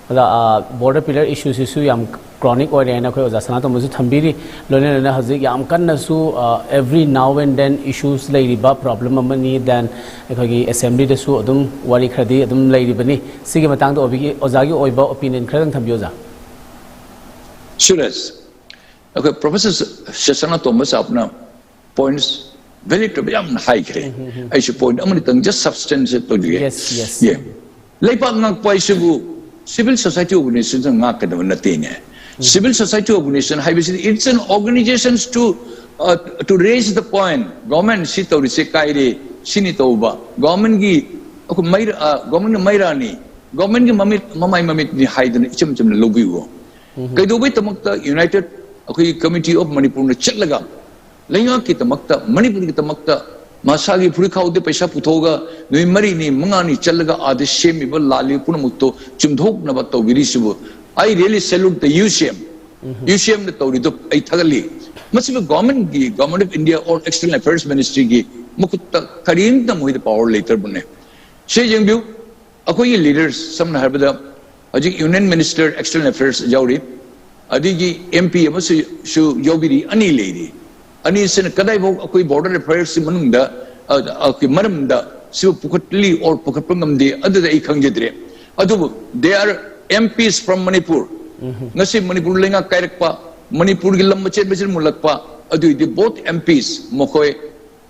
ꯑꯣꯖꯥ, ꯑ, border pillar issueꯁꯤꯁꯨ ꯌꯥꯝ chronic ꯑꯣꯏꯔꯦꯅ ꯑꯩꯈꯣꯏ ꯑꯣꯖꯥ ꯁꯅꯥꯇꯣꯝꯕꯁꯨ ꯊꯝꯕꯤꯔꯤ꯫ ꯂꯣꯏꯅ ꯂꯣꯏꯅ ꯍꯧꯖꯤꯛ ꯌꯥꯝ ꯀꯟꯅꯁꯨ, ꯑ, every now and then issues ꯂꯩꯔꯤꯕ problem ꯑꯃꯅꯤ, then ꯑꯩꯈꯣꯏꯒꯤ assemblyꯗꯁꯨ ꯑꯗꯨꯝ ꯋꯥꯔꯤ ꯈꯔꯗꯤ ꯑꯗꯨꯝ ꯂꯩꯔꯤꯕꯅꯤ꯫ ꯁꯤꯒꯤ ꯃꯇꯥꯡꯗ ꯑꯣꯏꯕꯒꯤ, ꯑꯣꯖꯥꯒꯤ ꯑꯣꯏꯕ opinion ꯈꯔꯗꯪ ꯊꯝꯕꯤꯌꯨ ꯑꯣꯖꯥ꯫ ꯁꯨꯔꯦꯁ, ꯑꯩꯈꯣꯏ ꯄ꯭ꯔꯣꯐꯦꯁꯔ ꯁ-, ꯁꯅꯥꯇꯣꯝꯕ ꯁꯥꯍꯕꯅ points valid ꯑꯣꯏꯕ ꯌꯥꯝꯅ ꯍꯥꯏꯈ꯭ꯔꯦ꯫ ꯑꯩꯁꯨ point ꯑꯃꯅꯤꯇꯪ just substance ꯇꯧꯖꯒꯦ꯫ Yes, yes. ꯌꯦ꯫ ꯂꯩꯕꯥꯛ ꯉꯥꯛꯄ ꯍꯥꯏꯁꯤꯕꯨ Civil society organization ꯉꯥꯛꯀꯗꯕ ꯅꯠꯇꯦꯅꯦ꯫ Civil society organization ꯍꯥꯏꯕꯁꯤꯗꯤ, it's an organization to, uh, to raise the point. Government ꯁꯤ ꯇꯧꯔꯤꯁꯦ ꯀꯥꯏꯔꯦ, ꯁꯤꯅꯤ ꯇꯧꯕ꯫ Government ꯒꯤ ꯑꯩꯈꯣꯏ ꯃꯩ, ꯑ, government ꯅ ꯃꯩꯔꯥꯅꯤ, government ꯒꯤ ꯃꯃꯤꯠ, ꯃꯃꯥꯏ ꯃꯃꯤꯠꯅꯤ ꯍꯥꯏꯗꯅ ꯏꯆꯝ ꯆꯝꯅ ꯂꯧꯕꯤꯌꯨ꯫ ꯀꯩꯗꯧꯕꯩꯗꯃꯛꯇ United ꯑꯩꯈꯣꯏꯒꯤ Committee of ꯃꯅꯤꯄꯨꯔꯅ ꯆꯠꯂꯒ ꯂꯩꯉꯥꯛꯀꯤꯗꯃꯛꯇ, ꯃꯅꯤꯄꯨꯔꯒꯤꯗꯃꯛꯇ ꯃꯁꯥꯒꯤ ꯐꯨꯔꯤꯠꯈꯥꯎꯗ ꯄꯩꯁꯥ ꯄꯨꯊꯣꯛꯑꯒ ꯅꯨꯃꯤꯠ ꯃꯔꯤꯅꯤ, ꯃꯉꯥꯅꯤ ꯆꯠꯂꯒ ꯑꯥꯗ ꯁꯦꯝꯃꯤꯕ ꯂꯥꯜꯂꯤꯕ ꯄꯨꯝꯅꯃꯛꯇꯣ ꯆꯨꯝꯊꯣꯛꯅꯕ ꯇꯧꯕꯤꯔꯤꯁꯤꯕꯨ? I really salute the U C M. U C M ꯅ ꯇꯧꯔꯤꯗꯣ ꯑꯩ ꯊꯥꯒꯠꯂꯤ꯫ ꯃꯁꯤꯕꯨ government ꯒꯤ, Government of India or External Affairs Ministry ꯒꯤ ꯃꯈꯨꯠꯇ ꯀꯔꯤꯝꯇ ꯃꯣꯏꯗ power ꯂꯩꯇ꯭ꯔꯕꯅꯦ꯫ ꯁꯤ ꯌꯦꯡꯕꯤꯌꯨ, ꯑꯩꯈꯣꯏꯒꯤ leaders, ꯁꯝꯅ ꯍꯥꯏꯔꯕꯗ ꯍꯧꯖꯤꯛ Union Minister External Affairs ꯌꯥꯎꯔꯤ, ꯑꯗꯒꯤ M P ꯑꯃꯁꯨ ꯁꯨ ꯌꯥꯎꯕꯤꯔꯤ, ꯑꯅꯤ ꯂꯩꯔꯤ꯫ ꯑꯅꯤꯁꯤꯅ ꯀꯗꯥꯏꯐꯥꯎ ꯑꯩꯈꯣꯏ border affairs ꯁꯤ ꯃꯅꯨꯡꯗ, ꯑ, ꯑꯩꯈꯣꯏ ꯃꯔꯝꯗ ꯁꯤꯕꯨ ꯄꯨꯈꯠꯂꯤ or ꯄꯨꯈꯠꯄ ꯉꯝꯗꯦ, ꯑꯗꯨꯗ ꯑꯩ ꯈꯪꯖꯗ꯭ꯔꯦ꯫ ꯑꯗꯨꯕꯨ they are M Ps from Manipur. ꯉꯁꯤ ꯃꯅꯤꯄꯨꯔ ꯂꯩꯉꯥꯛ ꯀꯥꯏꯔꯛꯄ, ꯃꯅꯤꯄꯨꯔꯒꯤ ꯂꯝ ꯃꯆꯦꯠ ꯃꯆꯦꯠ ꯃꯨꯜꯂꯛꯄ, ꯑꯗꯨꯏꯗꯤ both M Ps ꯃꯈꯣꯏ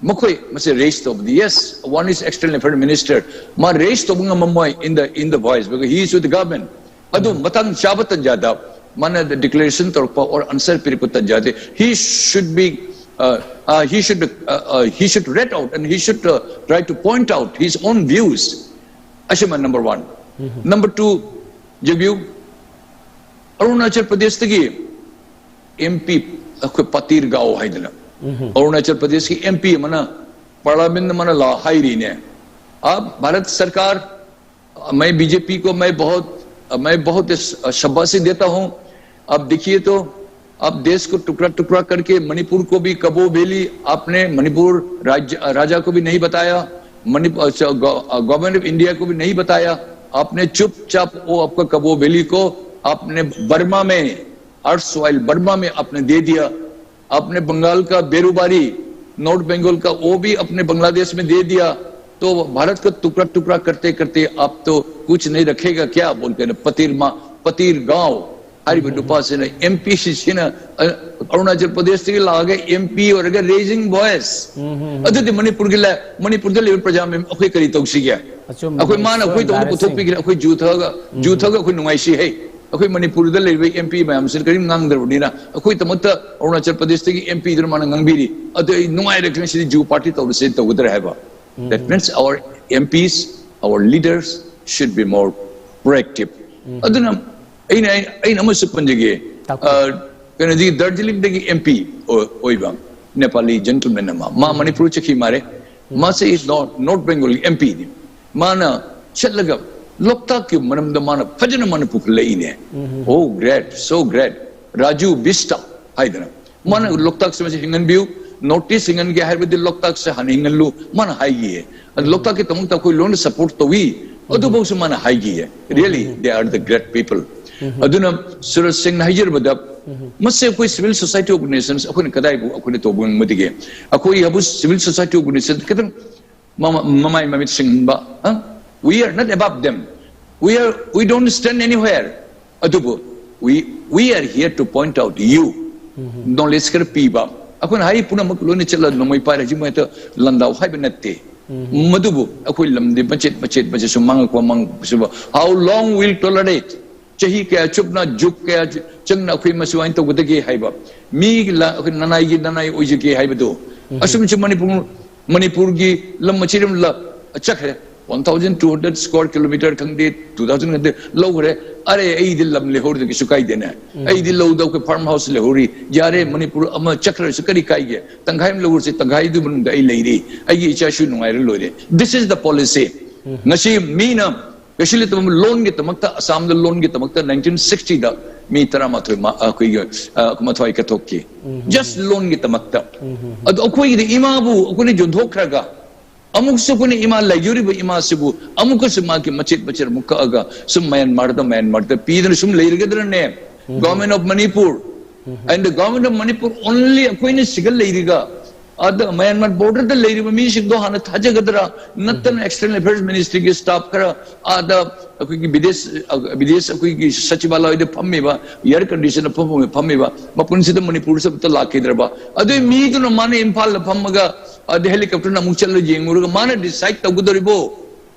ꯃꯈꯣꯏ ꯃꯁꯤ raise ꯇꯧꯕꯗꯤ, yes, one is External Affairs Minister, ꯃꯥ raise ꯇꯧꯕ ꯉꯝꯃꯝꯃꯣꯏ in the, in the voice, because he is with the government. ꯑꯗꯨ ꯃꯇꯥꯡ ꯆꯥꯕ ꯇꯟꯖꯥꯗ ꯃꯥꯅ declaration ꯇꯧꯔꯛꯄ or answer ꯄꯤꯔꯛꯄ ꯇꯟꯖꯥꯗꯤ, he should be, uh, uh, he should, uh, uh, he should read out and he should, uh, try to point out his own views. ꯑꯁꯤꯃ number one. Number two, ꯌꯦꯡꯕꯤꯌꯨ, Arunachal ꯄ꯭ꯔꯗꯦꯁꯇꯒꯤ M P, ꯑꯩꯈꯣꯏ ꯄꯇꯤꯔ ꯒꯥꯎ ꯍꯥꯏꯗꯅ, ꯑꯔꯨꯅꯥꯆꯜ ꯄ꯭ꯔꯗꯦꯁꯀꯤ M P ꯑꯃꯅ, parliament ꯑꯃꯅ ꯂꯥ ꯍꯥꯏꯔꯤꯅꯦ, "आप भारत सरकार, मैं B J P को मैं बहुत, मैं बहुत शाबाशी देता हूँ। आप देखिए तो, आप देश को टुकड़ा टुकड़ा करके मणिपुर को भी कबो वैली, आपने मणिपुर राज्य, राजा को भी नहीं बताया, मणिपुर, अच्छा, गव-, गवर्नमेंट ऑफ इंडिया को भी नहीं बताया, आपने चुपचाप वो आपका कबो वैली को आपने बर्मा में, अर्सवाइल बर्मा में आपने दे दिया, आपने बंगाल का बेरुबारी, नॉर्थ बंगाल का, वो भी अपने बांग्लादेश में दे दिया, तो भारत का टुकड़ा टुकड़ा करते करते आप तो कुछ नहीं रखेगा क्या?" ꯕꯣꯜ ꯀꯩꯅꯣ, ꯄꯇꯤꯔ ꯃꯥ-, ꯄꯇꯤꯔ ꯒꯥꯎ ꯍꯥꯏꯔꯤꯕ ꯅꯨꯄꯥꯁꯤꯅ, M P ꯁꯤꯁꯤꯅ, ꯑ, ꯑꯔꯨꯅꯥꯆꯜ ꯄ꯭ꯔꯗꯦꯁꯇꯒꯤ ꯂꯥꯛꯑꯒ M P ꯑꯣꯏꯔꯒ raising voice. ꯑꯗꯨꯗꯤ ꯃꯅꯤꯄꯨꯔꯒꯤ ꯂ-, ꯃꯅꯤꯄꯨꯔꯗ ꯂꯩꯕ ꯄ꯭ꯔꯖꯥ ꯃꯌꯥꯝ ꯑꯩꯈꯣꯏ ꯀꯔꯤ ꯇꯧꯁꯤꯒꯦ? ꯑꯩꯈꯣꯏ, ꯃꯥꯅ ꯑꯩꯈꯣꯏꯗꯃꯛ ꯄꯨꯊꯣꯛꯄꯤꯈ꯭ꯔꯦ꯫ ꯑꯩꯈꯣꯏ ꯖꯨ ꯊꯛꯑꯒ, ꯖꯨ ꯊꯛꯑꯒ ꯑꯩꯈꯣꯏ ꯅꯨꯡꯉꯥꯏꯁꯤ꯫ ꯍꯩ, ꯑꯩꯈꯣꯏ ꯃꯅꯤꯄꯨꯔꯗ ꯂꯩꯔꯤꯕ ꯑꯦꯝ ꯄꯤ ꯃꯌꯥꯝꯁꯤꯅ ꯀꯔꯤꯝ ꯉꯥꯡꯗ꯭ꯔꯕꯅꯤꯅ, ꯑꯩꯈꯣꯏꯗꯃꯛꯇ ꯑꯔꯨꯅꯥꯆꯜ ꯄ꯭ꯔꯗꯦꯁꯇꯒꯤ ꯑꯦꯝ ꯄꯤꯗꯨꯅ ꯃꯥꯅ ꯉꯥꯡꯕꯤꯔꯤ꯫ ꯑꯗꯨ ꯑꯩ ꯅꯨꯡꯉꯥꯏꯔꯦ, ꯉꯁꯤꯗꯤ ꯖꯨ ꯄꯥꯔꯇꯤ ꯇꯧꯔꯁꯦ ꯇꯧꯒꯗ꯭ꯔꯥ ꯍꯥꯏꯕ꯫ That means our M Ps, our leaders should be more proactive. ꯑꯗꯨꯅ ꯑꯩꯅ, ꯑꯩꯅ ꯑꯃꯁꯨ ꯄꯟꯖꯒꯦ꯫ ꯇꯥꯛꯄꯤꯌꯨ꯫ ꯑ, ꯀꯩꯅꯣꯗꯒꯤ, ꯗꯥꯔꯖꯤꯂꯤꯡꯗꯒꯤ ꯑꯦꯝ ꯄꯤ ꯑꯣꯏꯕ ꯅꯦꯄꯥꯂꯤ ꯖꯦꯟꯇꯜꯃꯦꯟ ꯑꯃ, ꯃꯥ ꯃꯅꯤꯄꯨꯔ ꯆꯠꯈꯤ ꯃꯥꯔꯦ꯫ ꯃꯥꯁꯦ is not, North Bengal M ꯄꯤꯅꯤ꯫ ꯃꯥꯅ ꯆꯠꯂꯒ ꯂꯣꯛꯇꯥꯛꯀꯤ ꯃꯔꯝꯗ ꯃꯥꯅ ꯐꯖꯅ ꯃꯥꯅ ꯄꯨꯈꯠꯂꯛꯏꯅꯦ꯫ Oh, great, so great. Raju ꯕꯤꯁꯇ ꯍꯥꯏꯗꯅ꯫ ꯃꯥꯅ ꯂꯣꯛꯇꯥꯛꯁꯦ ꯃꯁꯤ ꯍꯤꯡꯍꯟꯕꯤꯌꯨ, ꯅꯣꯔꯠ ꯏꯁ ꯍꯤꯡꯍꯟꯒꯦ ꯍꯥꯏꯔꯕꯗꯤ ꯂꯣꯛꯇꯥꯛꯁꯦ ꯍꯥꯟꯅ ꯍꯤꯡꯍꯜꯂꯨ, ꯃꯥꯅ ꯍꯥꯏꯈꯤꯌꯦ꯫ ꯑꯗꯨ ꯂꯣꯛꯇꯥꯛꯀꯤꯗꯃꯛꯇ ꯑꯩꯈꯣꯏ ꯂꯣꯏꯅ ꯁꯄꯣꯔꯠ ꯇꯧꯏ, ꯑꯗꯨꯐꯥꯎꯁꯨ ꯃꯥꯅ ꯍꯥꯏꯈꯤꯌꯦ꯫ Really, they are the great people. ꯑꯗꯨꯅ ꯁꯨꯔꯖ ꯁꯦꯡꯅ ꯍꯥꯏꯖꯔꯕꯗ, ꯃꯁꯤ ꯑꯩꯈꯣꯏ ꯁꯤꯚꯤꯜ ꯁꯣꯁꯥꯏꯇꯤ ꯑꯣꯔꯒꯅꯥꯏꯖꯦꯁꯟꯁ ꯑꯩꯈꯣꯏꯅ ꯀꯗꯥꯏꯕꯨ ꯑꯩꯈꯣꯏꯅ ꯇꯧꯕ ꯉꯝꯒꯗꯒꯦ? ꯑꯩꯈꯣꯏ ꯍꯥꯏꯕꯨ ꯁꯤꯚꯤꯜ ꯁꯣꯁꯥꯏꯇꯤ ꯑꯣꯔꯒꯅꯥꯏꯖꯦꯁꯟ ꯈꯤꯇꯪ ꯃꯃ-, ꯃꯃꯥꯏ ꯃꯃꯤꯠ ꯁꯤꯡꯍꯟꯕ, ꯍꯥ? We are not above them. We are, we don't stand anywhere. ꯑꯗꯨꯕꯨ we, we are here to point out you. Knowledge ꯈꯔ ꯄꯤꯕ꯫ ꯑꯩꯈꯣꯏꯅ ꯍꯥꯏ ꯄꯨꯝꯅꯃꯛ ꯂꯣꯏꯅ ꯆꯠꯂ ꯅꯣꯡꯃꯩ ꯄꯥꯏꯔ ꯍꯧꯖꯤꯛ ꯃꯣꯏ ꯍꯦꯛꯇ ꯂꯥꯟꯗꯥꯎ ꯍꯥꯏꯕ ꯅꯠꯇꯦ꯫ ꯃꯗꯨꯕꯨ ꯑꯩꯈꯣꯏ ꯂꯝꯗꯤ ꯃꯆꯦꯠ ꯃꯆꯦꯠ ꯃꯆꯦꯠ ꯁꯨꯝ ꯃꯥꯡꯉꯛꯄ ꯃꯥꯡꯉꯛꯄꯁꯤꯕꯨ how long will tolerate? ꯆꯍꯤ ꯀꯌꯥ ꯆꯨꯞꯅ, ꯖꯨꯛ ꯀꯌꯥ ꯆ-, ꯆꯪꯅ ꯑꯩꯈꯣꯏ ꯃꯁꯨꯃꯥꯏꯅ ꯇꯧꯒꯗꯒꯦ ꯍꯥꯏꯕ? ꯃꯤꯒꯤ ꯂ-, ꯑꯩꯈꯣꯏ ꯅꯅꯥꯏꯒꯤ ꯅꯅꯥꯏ ꯑꯣꯏꯖꯒꯦ ꯍꯥꯏꯕꯗꯨ꯫ ꯑꯁꯨꯝꯁꯨ ꯃꯅꯤꯄꯨꯔ, ꯃꯅꯤꯄꯨꯔꯒꯤ ꯂꯝ ꯃꯆꯦꯠ ꯑꯃ ꯂ-, ꯆꯠꯈ꯭ꯔꯦ꯫ One thousand two hundred square kilometer ꯈꯪꯗꯦ, two thousand ꯈꯪꯗꯦ, ꯂꯧꯈ꯭ꯔꯦ꯫ ꯑꯔꯦ, ꯑꯩꯗꯤ ꯂꯝ ꯂꯩꯍꯧꯔꯗꯤ ꯀꯩꯁꯨ ꯀꯥꯏꯗꯦꯅꯦ꯫ ꯑꯩꯗꯤ ꯂꯧꯗ ꯑꯩꯈꯣꯏ farm house ꯂꯩꯍꯧꯔꯤ꯫ ꯌꯥꯔꯦ, ꯃꯅꯤꯄꯨꯔ ꯑꯃ ꯆꯠꯈ꯭ꯔꯁꯨ ꯀꯔꯤ ꯀꯥꯏꯒꯦ? ꯇꯪꯈꯥꯏ ꯑꯃ ꯂꯧꯔꯁꯤ, ꯇꯪꯈꯥꯏꯗꯨ ꯃꯅꯨꯡꯗ ꯑꯩ ꯂꯩꯔꯤ꯫ ꯑꯩꯒꯤ ꯏꯆꯥꯁꯨ ꯅꯨꯡꯉꯥꯏꯔ ꯂꯣꯏꯔꯦ꯫ This is the policy. ꯉꯁꯤ ꯃꯤꯅ ꯀꯩꯁꯨ ꯂꯩꯇꯕ ꯂꯣꯟꯒꯤꯗꯃꯛꯇ, ꯑꯁꯥꯝꯗ ꯂꯣꯟꯒꯤꯗꯃꯛꯇ nineteen sixtyꯗ ꯃꯤ ꯇꯔꯥꯃꯥꯊꯣꯏ ꯃ-, ꯑꯩꯈꯣꯏꯒꯤ, ꯑ, ꯃꯊ꯭ꯋꯥꯏ ꯀꯠꯊꯣꯛꯈꯤ꯫ Just ꯂꯣꯟꯒꯤꯗꯃꯛꯇ꯫ ꯑꯗꯣ ꯑꯩꯈꯣꯏꯒꯤꯗꯤ ꯏꯃꯥꯕꯨ ꯑꯩꯈꯣꯏꯅ ꯌꯣꯟꯊꯣꯛꯈ꯭ꯔꯒ, ꯑꯃꯨꯛꯁꯨ ꯑꯩꯈꯣꯏꯅ ꯏꯃꯥ, ꯂꯩꯖꯔꯤꯕ ꯏꯃꯥꯁꯤꯕꯨ ꯑꯃꯨꯛꯀꯁꯨ ꯃꯥꯒꯤ ꯃꯆꯦꯠ ꯃꯆꯦꯠ ꯑꯃꯨꯛ ꯀꯛꯑꯒ ꯁꯨꯝ ꯃꯌꯥꯟꯃꯥꯔꯗ, ꯃꯌꯥꯟꯃꯥꯔꯗ ꯄꯤꯗꯨꯅ ꯁꯨꯝ ꯂꯩꯔꯒꯗ꯭ꯔꯅꯦ? Government of Manipur, and the Government of Manipur only ꯑꯩꯈꯣꯏꯅ ꯁꯤꯒ ꯂꯩꯔꯤꯒ ꯑꯗ ꯃꯌꯥꯟꯃꯥꯔ borderꯗ ꯂꯩꯔꯤꯕ ꯃꯤꯁꯤꯡꯗꯣ ꯍꯥꯟꯅ ꯊꯥꯖꯒꯗ꯭ꯔꯥ? ꯅꯠꯇꯅ External Affairs Ministryꯒꯤ staff ꯈꯔ ꯑꯥꯗ ꯑꯩꯈꯣꯏꯒꯤ ꯕꯤꯗꯦꯁ, ꯑ, ꯕꯤꯗꯦꯁ ꯑꯩꯈꯣꯏꯒꯤ ꯁꯆꯤꯕꯥꯂꯌꯗ ꯐꯝꯃꯤꯕ, air conditionꯗ ꯐꯝꯃꯤꯕ, ꯐꯝꯃꯤꯕ, ꯃꯄꯨꯟꯁꯤꯗ ꯃꯅꯤꯄꯨꯔꯁꯤꯗ ꯑꯝꯇ ꯂꯥꯛꯈꯤꯗ꯭ꯔꯕ? ꯑꯗꯨꯏ ꯃꯤꯗꯨꯅ ꯃꯥꯅ ꯏꯝꯐꯥꯜꯗ ꯐꯝꯃꯒ ꯑꯗ helicopterꯅ ꯑꯃꯨꯛ ꯆꯠꯂ ꯌꯦꯡꯉꯨꯔꯒ ꯃꯥꯅ decide ꯇꯧꯒꯗꯧꯔꯤꯕꯣ?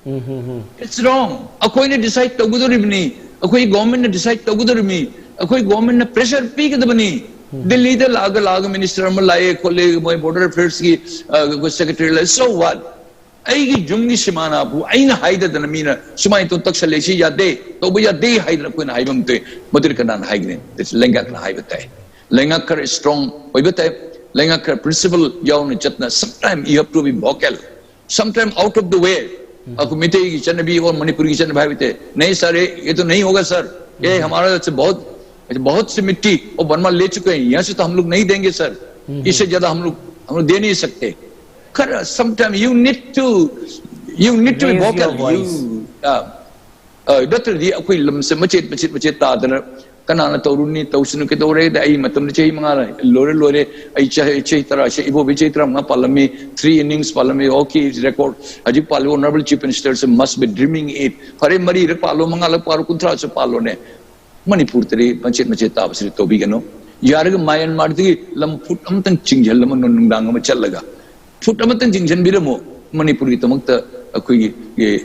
It's wrong. ꯑꯩꯈꯣꯏꯅ ꯗꯤꯁꯥꯏꯗ ꯇꯧꯒꯗꯧꯔꯤꯕꯅꯤ, ꯑꯩꯈꯣꯏ ꯒꯣꯔꯃꯦꯟꯅ ꯗꯤꯁꯥꯏꯗ ꯇꯧꯒꯗꯧꯔꯤꯕꯅꯤ, ꯑꯩꯈꯣꯏ ꯒꯣꯔꯃꯦꯟꯅ ꯄ꯭ꯔꯦꯁꯔ ꯄꯤꯒꯗꯕꯅꯤ꯫ ꯗꯤꯜꯂꯤꯗ ꯂꯥꯛꯑꯒ ꯂꯥꯛꯑꯒ ꯃꯤꯅꯤꯁꯇꯔ ꯑꯃ ꯂꯥꯛꯑꯦ ꯈꯣꯠꯂꯦ, ꯃꯣꯏ ꯕꯣꯔꯗꯔ ꯑꯦꯐꯦꯌꯔꯁꯀꯤ ꯁꯦꯀ꯭ꯔꯦꯇꯔꯤ ꯂꯩ, so what? ꯑꯩꯒꯤ ꯌꯨꯝꯒꯤ ꯁꯤꯃꯥꯅꯥꯕꯨ ꯑꯩꯅ ꯍꯥꯏꯗꯗꯅ ꯃꯤꯅ ꯁꯨꯃꯥꯏꯅ ꯇꯧ ꯇꯛꯁꯜꯂꯦ, ꯁꯤ ꯌꯥꯗꯦ, ꯇꯧꯕ ꯌꯥꯗꯦ ꯍꯥꯏꯗꯅ ꯑꯩꯈꯣꯏꯅ ꯍꯥꯏꯕ ꯑꯃ ꯊꯣꯛꯑꯦ꯫ ꯃꯗꯨꯗꯤ ꯀꯅꯥꯅ ꯍꯥꯏꯒꯅꯤ? That's ꯂꯩꯉꯥꯛꯅ ꯍꯥꯏꯕ ꯇꯥꯏ꯫ ꯂꯩꯉꯥꯛ ꯈꯔ ꯏꯁꯇ꯭ꯔꯣꯡ ꯑꯣꯏꯕ ꯇꯥꯏ, ꯂꯩꯉꯥꯛ ꯈꯔ ꯄ꯭ꯔꯤꯟꯁꯤꯄꯜ ꯌꯥꯎꯅ ꯆꯠꯅ, sometime you have to be vocal, sometime out of the way꯫ ꯑꯩꯈꯣꯏ ꯃꯩꯇꯩꯒꯤ ꯆꯠꯅꯕꯤ ꯑꯣꯔ ꯃꯅꯤꯄꯨꯔꯒꯤ ꯆꯠꯅꯕꯤ ꯍꯥꯏꯕ ꯇꯥꯏ, "नहीं सर, ये ये तो नहीं होगा सर, ये हमारा से बहुत बहुत सी मिट्टी और बर्मा ले चुके हैं, यहाँ से तो हम लोग नहीं देंगे सर, इससे ज्यादा हम लोग हम लोग दे नहीं सकते।" खैर, sometimes you need to you need to be Raise your vocal. voice. You, uh, uh, ꯅꯠꯇ꯭ꯔꯗꯤ ꯑꯩꯈꯣꯏ ꯂꯝꯁꯦ ꯃꯆꯦꯠ ꯃꯆꯦꯠ ꯃꯆꯦꯠ ꯇꯥꯗꯅ ꯀꯅꯥꯅ ꯇꯧꯔꯨꯅꯤ? ꯇꯧꯁꯅꯨ, ꯀꯩꯗꯧꯔꯦ? ꯑꯩ ꯃꯇꯝꯗ ꯆꯍꯤ ꯃꯉꯥ ꯂꯣꯏꯔꯦ, ꯂꯣꯏꯔꯦ꯫ ꯑꯩ ꯆꯍꯤ ꯆꯍꯤ ꯇꯔꯥ, ꯏꯕꯣꯕꯤ ꯆꯍꯤ ꯇꯔꯥꯃꯉꯥ ꯄꯥꯜꯂꯝꯃꯤ, three innings ꯄꯥꯜꯂꯝꯃꯤ꯫ Okay, record. ꯍꯧꯖꯤꯛ ꯄꯥꯜꯂꯤꯕ honorable chief minister say must be dreaming it. ꯐꯔꯦ, ꯃꯔꯤꯔꯛ ꯄꯥꯜꯂꯣ, ꯃꯉꯥꯔꯛ ꯄꯥꯜꯂꯣ, ꯀꯨꯟꯊ꯭ꯔꯥꯁꯨ ꯄꯥꯜꯂꯣꯅꯦ꯫ ꯃꯅꯤꯄꯨꯔꯗꯗꯤ ꯃꯆꯦꯠ ꯃꯆꯦꯠ ꯇꯥꯕꯁꯤꯗꯤ ꯇꯧꯕꯤꯒꯅꯨ꯫ ꯌꯥꯔꯒ ꯃꯌꯥꯟꯃꯥꯔꯗꯒꯤ ꯂꯝ ꯐꯨꯠ ꯑꯃꯇꯪ ꯆꯤꯡꯁꯤꯜꯂꯝꯃ ꯅꯨꯡꯗꯥꯡ ꯑꯃ ꯆꯠꯂꯒ ꯐꯨꯠ ꯑꯃꯇꯪ ꯆꯤꯡꯁꯤꯟꯕꯤꯔꯝꯃꯨ꯫ ꯃꯅꯤꯄꯨꯔꯒꯤꯗꯃꯛꯇ ꯑꯩꯈꯣꯏꯒꯤ, ꯑꯦ,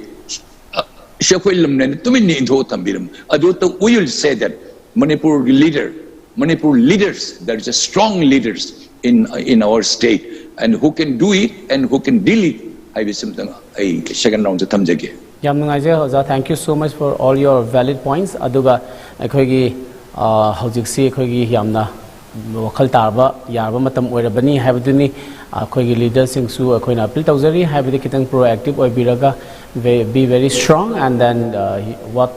ꯑ, ꯁꯤ ꯑꯩꯈꯣꯏ ꯂꯝꯅꯦꯅ ꯇꯨꯃꯤꯟꯅ ꯏꯟꯊꯣꯛꯑ ꯊꯝꯕꯤꯔꯝꯃꯨ꯫ ꯑꯗꯨ ꯇꯧ, we will say that Manipur leader, Manipur leaders, there is a strong leaders in in our state, and who can do it and who can deal it ꯍꯥꯏꯕꯁꯤꯃꯇꯪ ꯑꯩ ꯁꯦꯀꯦꯟ ꯔꯥꯎꯟꯗ ꯊꯝꯖꯒꯦ꯫ ꯌꯥꯝ ꯅꯨꯡꯉꯥꯏꯖꯩ ꯑꯣꯖꯥ, thank you so much for all your valid points. ꯑꯗꯨꯒ ꯑꯩꯈꯣꯏꯒꯤ, ꯑ, ꯍꯧꯖꯤꯛꯁꯤ ꯑꯩꯈꯣꯏꯒꯤ ꯌꯥꯝꯅ ꯋꯥꯈꯜ ꯇꯥꯔꯕ ꯌꯥꯔꯕ ꯃꯇꯝ ꯑꯣꯏꯔꯕꯅꯤ ꯍꯥꯏꯕꯗꯨꯅꯤ꯫ ꯑꯩꯈꯣꯏꯒꯤ ꯂꯤꯗꯔꯁꯤꯡꯁꯨ ꯑꯩꯈꯣꯏꯅ ꯑꯄꯤꯜ ꯇꯧꯖꯔꯤ, ꯍꯥꯏꯕꯗꯤ ꯈꯤꯇꯪ proactive ꯑꯣꯏꯕꯤꯔꯒ, be very strong, and then, uh, what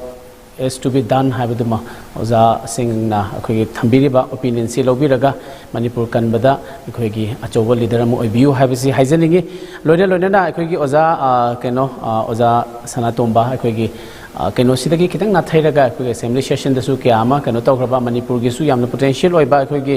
is to be done ꯍꯥꯏꯕꯗꯨꯃ ꯑꯣꯖꯥꯁꯤꯡꯅ ꯑꯩꯈꯣꯏꯒꯤ ꯊꯝꯕꯤꯔꯤꯕ opinion ꯁꯤ ꯂꯧꯕꯤꯔꯒ ꯃꯅꯤꯄꯨꯔ ꯀꯟꯕꯗ ꯑꯩꯈꯣꯏꯒꯤ ꯑꯆꯧꯕ ꯂꯤꯗꯔ ꯑꯃ ꯑꯣꯏꯕꯤꯌꯨ ꯍꯥꯏꯕꯁꯤ ꯍꯥꯏꯖꯅꯤꯡꯉꯤ꯫ ꯂꯣꯏꯅ ꯂꯣꯏꯅꯅ ꯑꯩꯈꯣꯏꯒꯤ ꯑꯣꯖꯥ, ꯑ, ꯀꯩꯅꯣ, ꯑ, ꯑꯣꯖꯥ ꯁꯅꯥꯇꯣꯝꯕ, ꯑꯩꯈꯣꯏꯒꯤ, ꯑ, ꯀꯩꯅꯣꯁꯤꯗꯒꯤ ꯈꯤꯇꯪ ꯅꯥꯊꯩꯔꯒ ꯑꯩꯈꯣꯏꯒꯤ ꯑꯦꯁꯦꯝꯕ꯭ꯂꯤ ꯁꯦꯁꯟꯗꯁꯨ ꯀꯌꯥ ꯑꯃ ꯀꯩꯅꯣ ꯇꯧꯈ꯭ꯔꯕ, ꯃꯅꯤꯄꯨꯔꯒꯤꯁꯨ ꯌꯥꯝꯅ ꯄꯣꯇꯦꯟꯁꯤꯌꯦꯜ ꯑꯣꯏꯕ, ꯑꯩꯈꯣꯏꯒꯤ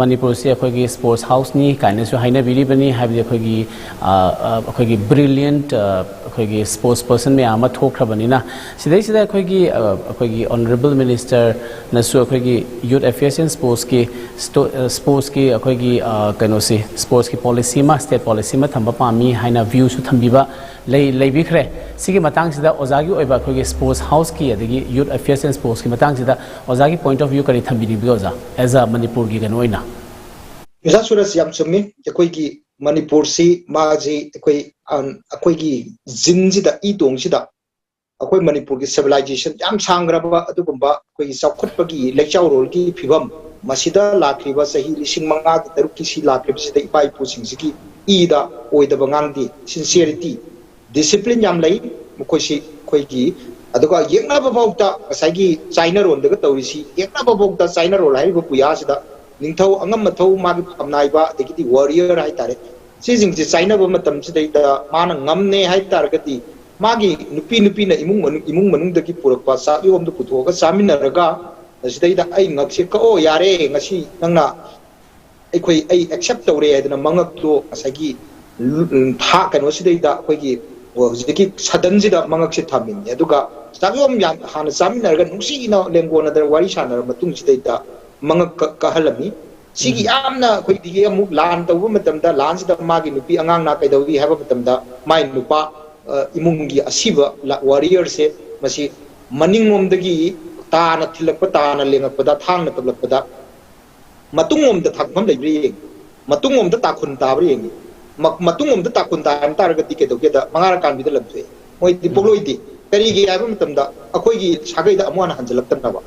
ꯃꯅꯤꯄꯨꯔꯁꯤ ꯑꯩꯈꯣꯏꯒꯤ ꯁ꯭ꯄꯣꯔꯠꯁ ꯍꯥꯎꯁꯅꯤ ꯀꯥꯏꯅꯁꯨ ꯍꯥꯏꯅꯕꯤꯔꯤꯕꯅꯤ꯫ ꯍꯥꯏꯕꯗꯤ ꯑꯩꯈꯣꯏꯒꯤ, ꯑ, ꯑ, ꯑꯩꯈꯣꯏꯒꯤ ꯕ꯭ꯔꯤꯂꯤꯌꯟꯠ, ꯑ, ꯑꯩꯈꯣꯏꯒꯤ ꯁ꯭ꯄꯣꯔꯠꯁ ꯄꯔꯁꯟ ꯃꯌꯥꯝ ꯑꯃ ꯊꯣꯛꯈ꯭ꯔꯕꯅꯤꯅ, ꯁꯤꯗꯩꯁꯤꯗ ꯑꯩꯈꯣꯏꯒꯤ, ꯑ, ꯑꯩꯈꯣꯏꯒꯤ ꯑꯣꯅꯔꯦꯕꯜ ꯃꯤꯅꯤꯁꯇꯔꯅꯁꯨ ꯑꯩꯈꯣꯏꯒꯤ ꯌꯨꯠ ꯑꯦꯐꯤꯌꯔꯁ ꯑꯦꯟ ꯁ꯭ꯄꯣꯔꯠꯁꯀꯤ ꯁ꯭ꯇꯣ-, ꯑ, ꯁ꯭ꯄꯣꯔꯠꯁꯀꯤ ꯑꯩꯈꯣꯏꯒꯤ, ꯑ, ꯀꯩꯅꯣꯁꯤ, ꯁ꯭ꯄꯣꯔꯠꯁꯀꯤ ꯄꯣꯂꯤꯁꯤ ꯑꯃ, ꯁ꯭ꯇꯦꯠ ꯄꯣꯂꯤꯁꯤ ꯑꯃ ꯊꯝꯕ ꯄꯥꯝꯃꯤ ꯍꯥꯏꯅ ꯚ꯭ꯌꯨꯁꯨ ꯊꯝꯕꯤꯕ ꯂꯩ-, ꯂꯩꯕꯤꯈ꯭ꯔꯦ꯫ ꯁꯤꯒꯤ ꯃꯇꯥꯡꯁꯤꯗ ꯑꯣꯖꯥꯒꯤ ꯑꯣꯏꯕ ꯑꯩꯈꯣꯏꯒꯤ ꯁ꯭ꯄꯣꯔꯠꯁ ꯍꯥꯎꯁꯀꯤ ꯑꯗꯒꯤ ꯌꯨꯠ ꯑꯦꯐꯤꯌꯔꯁ ꯑꯦꯟ ꯁ꯭ꯄꯣꯔꯠꯁꯀꯤ ꯃꯇꯥꯡꯁꯤꯗ ꯑꯣꯖꯥꯒꯤ ꯄꯣꯏꯟꯠ ꯑꯣꯐ ꯚ꯭ꯌꯨ ꯀꯔꯤ ꯊꯝꯕꯤꯅꯤꯡꯕꯤꯒꯦ ꯑꯣꯖꯥ, ꯑꯦꯖ ꯑ ꯃꯅꯤꯄꯨꯔꯒꯤ ꯀꯩꯅꯣ ꯑꯣꯏꯅ? ꯑꯣꯖꯥ ꯁꯨꯔꯖ, ꯌꯥꯝ ꯆꯨꯝꯃꯤ꯫ ꯑꯩꯈꯣꯏꯒꯤ ꯃꯅꯤꯄꯨꯔꯁꯤ ꯃꯥꯁꯤ ꯑꯩꯈꯣꯏ, ꯑꯝ, ꯑꯩꯈꯣꯏꯒꯤ ꯖꯤꯟꯁꯤꯗ, ꯏ ꯇꯣꯡꯁꯤꯗ ꯑꯩꯈꯣꯏ ꯃꯅꯤꯄꯨꯔꯒꯤ ꯁꯤꯚꯤꯂꯥꯏꯖꯦꯁꯟ ꯌꯥꯝ ꯁꯥꯡꯈ꯭ꯔꯕ, ꯑꯗꯨꯒꯨꯝꯕ ꯑꯩꯈꯣꯏꯒꯤ ꯆꯥꯎꯈꯠꯄꯒꯤ ꯂꯩꯆꯥꯎꯔꯣꯜꯒꯤ ꯐꯤꯕꯝ, ꯃꯁꯤꯗ ꯂꯥꯛꯈꯤꯕ ꯆꯍꯤ ꯂꯤꯁꯤꯡ ꯃꯉꯥꯒꯤ ꯇꯔꯨꯛꯀꯤ ꯁꯤ ꯂꯥꯛꯈꯤꯕꯁꯤꯗ ꯏꯄꯥ ꯏꯄꯨꯁꯤꯡꯁꯤꯒꯤ ꯏꯗ ꯑꯣꯏꯗꯕ ꯉꯥꯡꯗꯦ, ꯁꯤꯟꯁꯤꯌꯔꯤꯇꯤ, ꯗꯤꯁꯤꯄ꯭ꯂꯤꯟ ꯌꯥꯝ ꯂꯩ꯫ ꯃꯈꯣꯏꯁꯤ ꯑꯩꯈꯣꯏꯒꯤ, ꯑꯗꯨꯒ ꯌꯦꯛꯅꯕ ꯐꯥꯎꯗ ꯉꯁꯥꯏꯒꯤ ꯆꯥꯏꯅꯔꯣꯟꯗꯒ ꯇꯧꯔꯤꯁꯤ, ꯌꯦꯛꯅꯕ ꯐꯥꯎꯗ ꯆꯥꯏꯅꯔꯣꯜ ꯍꯥꯏꯔꯤꯕ ꯄꯨꯌꯥꯁꯤꯗ ꯅꯤꯡꯊꯧ ꯑꯉꯝ ꯑꯊꯧ, ꯃꯥꯒꯤ ꯐꯝꯅꯥꯏꯕ, ꯑꯗꯒꯤꯗꯤ ꯋꯥꯔꯤꯌꯔ ꯍꯥꯏꯇꯥꯔꯦ, ꯁꯤꯁꯤꯡꯁꯦ ꯆꯥꯏꯅꯕ ꯃꯇꯝꯁꯤꯗꯩꯗ ꯃꯥꯅ ꯉꯝꯅꯦ ꯍꯥꯏꯇꯥꯔꯒꯗꯤ ꯃꯥꯒꯤ ꯅꯨꯄꯤ, ꯅꯨꯄꯤꯅ ꯏꯃꯨꯡ ꯃꯅꯨꯡ, ꯏꯃꯨꯡ ꯃꯅꯨꯡꯗꯒꯤ ꯄꯨꯔꯛꯄ ꯆꯥꯛꯌꯣꯝꯗꯣ ꯄꯨꯊꯣꯛꯑꯒ ꯆꯥꯃꯤꯟꯅꯔꯒ ꯃꯁꯤꯗꯩꯗ ꯑꯩ ꯉꯛꯁꯦ ꯀꯛꯑꯣ, ꯌꯥꯔꯦ, ꯉꯁꯤ ꯅꯪꯅ ꯑꯩꯈꯣꯏ, ꯑꯩ ꯑꯦꯛꯁꯦꯞ ꯇꯧꯔꯦ ꯍꯥꯏꯗꯅ ꯃꯉꯛꯇꯣ ꯉꯁꯥꯏꯒꯤ ꯂꯨ-, ꯊꯥ ꯀꯩꯅꯣꯁꯤꯗꯩꯗ ꯑꯩꯈꯣꯏꯒꯤ ꯍꯧꯖꯤꯛꯀꯤ ꯁꯗꯟꯁꯤꯗ ꯃꯉꯛꯁꯦ ꯊꯝꯃꯤꯅꯦ꯫ ꯑꯗꯨꯒ ꯆꯥꯛꯌꯣꯝ ꯌꯥꯝ ꯍꯥꯟꯅ ꯆꯥꯃꯤꯟꯅꯔꯒ ꯅꯨꯡꯁꯤꯅ ꯂꯦꯡꯒꯣꯟꯅꯗꯅ ꯋꯥꯔꯤ ꯁꯥꯟꯅꯔ ꯃꯇꯨꯡꯁꯤꯗꯩꯗ ꯃꯉꯛ ꯀ-, ꯀꯛꯍꯜꯂꯝꯃꯤ꯫ ꯁꯤꯒꯤ ꯎꯝ꯫ ꯌꯥꯝꯅ ꯑꯩꯈꯣꯏꯒꯤ ꯑꯃꯨꯛ ꯂꯥꯟ ꯇꯧꯕ ꯃꯇꯝꯗ ꯂꯥꯟꯁꯤꯗ ꯃꯥꯒꯤ ꯅꯨꯄꯤ ꯑꯉꯥꯡꯅ ꯀꯩꯗꯧꯏ ꯍꯥꯏꯕ ꯃꯇꯝꯗ ꯃꯥꯏ ꯅꯨꯄꯥ, ꯑ, ꯏꯃꯨꯡꯒꯤ ꯑꯁꯤꯕ ꯂ-, ꯋꯥꯔꯤꯌꯔꯁꯦ ꯃꯁꯤ ꯃꯅꯤꯡꯂꯣꯝꯗꯒꯤ ꯇꯥꯅ ꯊꯤꯜꯂꯛꯄ, ꯇꯥꯅ ꯂꯦꯡꯉꯛꯄꯗ, ꯊꯥꯡꯅ ꯇꯞꯂꯛꯄꯗ ꯃꯇꯨꯡꯂꯣꯝꯗ ꯊꯥꯡꯐꯝ ꯂꯩꯕ꯭ꯔꯥ ꯌꯦꯡꯉꯤ, ꯃꯇꯨꯡꯂꯣꯝꯗ ꯇꯥꯈꯨꯟ ꯇꯥꯕ꯭ꯔꯥ ꯌꯦꯡꯉꯤ꯫ ꯃ-, ꯃꯇꯨꯡꯂꯣꯝꯗ ꯇꯥꯈꯨꯟ ꯇꯥꯔꯝ ꯇꯥꯔꯒꯗꯤ ꯀꯩꯗꯧꯒꯦꯗ ꯃꯉꯥꯔꯛ ꯀꯥꯟꯕꯤꯗ ꯂꯪꯊꯣꯛꯑꯦ꯫ ꯃꯣꯏꯗꯤ ꯎꯝ꯫ ꯄꯣꯛꯂꯣꯏꯗꯦ꯫ ꯀꯔꯤꯒꯤ ꯍꯥꯏꯕ ꯃꯇꯝꯗ ꯑꯩꯈꯣꯏꯒꯤ ꯁꯥꯒꯩꯗ ꯑꯃꯨꯛ ꯍꯟꯅ ꯍꯟꯖꯤꯜꯂꯛꯇꯅꯕ꯫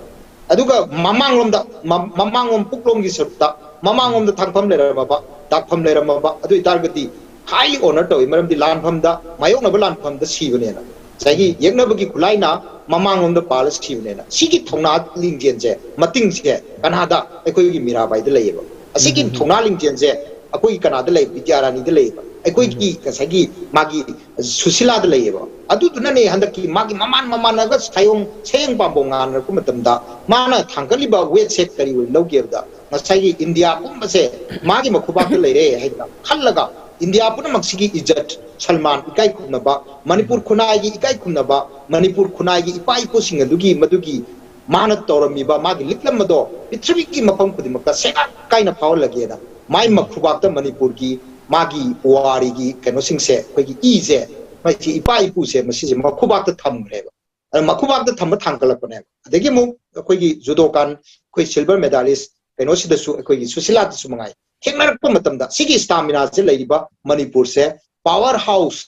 ꯑꯗꯨꯒ ꯃꯃꯥꯡꯂꯣꯝꯗ, ꯃ-, ꯃꯃꯥꯡꯂꯣꯝ ꯄꯨꯛꯂꯣꯝꯒꯤ ꯁꯔꯨꯛꯇ ꯃꯃꯥꯡꯂꯣꯝꯗ ꯊꯥꯡꯐꯝ ꯂꯩꯔꯝꯃꯕ, ꯗꯥꯛꯐꯝ ꯂꯩꯔꯝꯃꯕ, ꯑꯗꯨ ꯑꯣꯏꯇꯥꯔꯒꯗꯤ highly honour ꯇꯧꯏ, ꯃꯔꯝꯗꯤ ꯂꯥꯟꯐꯝꯗ, ꯃꯥꯌꯣꯛꯅꯕ ꯂꯥꯟꯐꯝꯗ ꯁꯤꯕꯅꯦꯅ꯫ ꯉꯁꯥꯏꯒꯤ ꯌꯦꯛꯅꯕꯒꯤ ꯈꯨꯠꯂꯥꯏꯅ ꯃꯃꯥꯡꯂꯣꯝꯗ ꯄꯥꯜꯂ ꯁꯤꯕꯅꯦꯅ꯫ ꯁꯤꯒꯤ ꯊꯧꯅꯥ ꯂꯤꯡꯖꯦꯜꯁꯦ, ꯃꯇꯤꯡꯁꯦ ꯀꯅꯥꯗ? ꯑꯩꯈꯣꯏꯒꯤ ꯃꯤꯔꯥꯕꯥꯏꯗ ꯂꯩꯌꯦꯕ꯫ ꯑꯁꯤꯒꯤ ꯎꯝ꯫ ꯊꯧꯅꯥ ꯂꯤꯡꯖꯦꯜꯁꯦ ꯑꯩꯈꯣꯏꯒꯤ ꯀꯅꯥꯗ ꯂꯩ? ꯕꯤꯗ꯭ꯌꯥꯔꯥꯅꯤꯗ ꯂꯩꯌꯦꯕ꯫ ꯑꯩꯈꯣꯏꯒꯤ ꯉꯁꯥꯏꯒꯤ ꯃꯥꯒꯤ ꯁꯨꯁꯤꯂꯥꯗ ꯂꯩꯌꯦꯕ꯫ ꯑꯗꯨꯗꯨꯅꯅꯦ ꯍꯟꯗꯛꯀꯤ ꯃꯥꯒꯤ ꯃꯃꯥꯟ ꯃꯃꯥꯟꯅꯒ ꯁꯥꯌꯣꯡ ꯁꯌꯦꯡ ꯄꯥꯝꯕꯣ ꯉꯥꯟꯅꯔꯛꯄ ꯃꯇꯝꯗ ꯃꯥꯅ ꯊꯥꯡꯒꯠꯂꯤꯕ ꯋꯦꯠꯁꯦ ꯀꯔꯤ ꯑꯣꯏꯅ ꯂꯧꯒꯦꯕꯗ, ꯉꯁꯥꯏꯒꯤ ꯏꯟꯗꯤꯌꯥ ꯄꯨꯝꯕꯁꯦ ꯃꯥꯒꯤ ꯃꯈꯨꯕꯥꯛꯇ ꯂꯩꯔꯦ ꯍꯥꯏꯗꯅ ꯈꯜꯂꯒ, ꯏꯟꯗꯤꯌꯥ ꯄꯨꯝꯅꯃꯛꯁꯤꯒꯤ ꯏꯖꯠ, ꯁꯜꯃꯥꯟ ꯏꯀꯥꯏ ꯈꯨꯝꯅꯕ, ꯃꯅꯤꯄꯨꯔ ꯈꯨꯟꯅꯥꯏꯒꯤ ꯏꯀꯥꯏ ꯈꯨꯝꯅꯕ, ꯃꯅꯤꯄꯨꯔ ꯈꯨꯟꯅꯥꯏꯒꯤ ꯏꯄꯥ ꯏꯄꯨꯁꯤꯡ ꯑꯗꯨꯒꯤ ꯃꯗꯨꯒꯤ ꯃꯥꯅ ꯇꯧꯔꯝꯃꯤꯕ ꯃꯥꯒꯤ ꯂꯤꯛꯂꯝ ꯑꯗꯣ ꯄ꯭ꯔꯤꯊꯤꯕꯤꯒꯤ ꯃꯐꯝ ꯈꯨꯗꯤꯡꯃꯛꯇ ꯁꯦꯒꯥꯛ ꯀꯥꯏꯅ ꯐꯥꯎꯍꯜꯂꯒꯦꯅ ꯃꯥꯏ ꯃꯈꯨꯕꯥꯛꯇ ꯃꯅꯤꯄꯨꯔꯒꯤ ꯃꯥꯒꯤ ꯄꯨꯋꯥꯔꯤꯒꯤ ꯀꯩꯅꯣꯁꯤꯡꯁꯦ, ꯑꯩꯈꯣꯏꯒꯤ ꯏꯁꯦ, ꯃꯁꯤ ꯏꯄꯥ ꯏꯄꯨꯁꯦ ꯃꯁꯤꯁꯦ ꯃꯈꯨꯕꯥꯛꯇ ꯊꯝꯈ꯭ꯔꯦꯕ꯫ ꯑꯗ ꯃꯈꯨꯕꯥꯛꯇ ꯊꯝꯕ ꯊꯥꯡꯒꯠꯂꯛꯄꯅꯦꯕ꯫ ꯑꯗꯒꯤ ꯑꯃꯨꯛ ꯑꯩꯈꯣꯏꯒꯤ ꯖꯨꯗꯣꯀꯥꯟ, ꯑꯩꯈꯣꯏ ꯁꯤꯜꯚꯔ ꯃꯦꯗꯥꯂꯤꯁ ꯀꯩꯅꯣꯁꯤꯗꯁꯨ, ꯑꯩꯈꯣꯏꯒꯤ ꯁꯨꯁꯤꯂꯥꯗꯁꯨ ꯃꯉꯥꯏ, ꯊꯦꯡꯅꯔꯛꯄ ꯃꯇꯝꯗ ꯁꯤꯒꯤ ꯏꯁꯇꯥꯃꯤꯅꯥꯁꯦ ꯂꯩꯔꯤꯕ ꯃꯅꯤꯄꯨꯔꯁꯦ ꯄꯥꯋꯔ ꯍꯥꯎꯁ,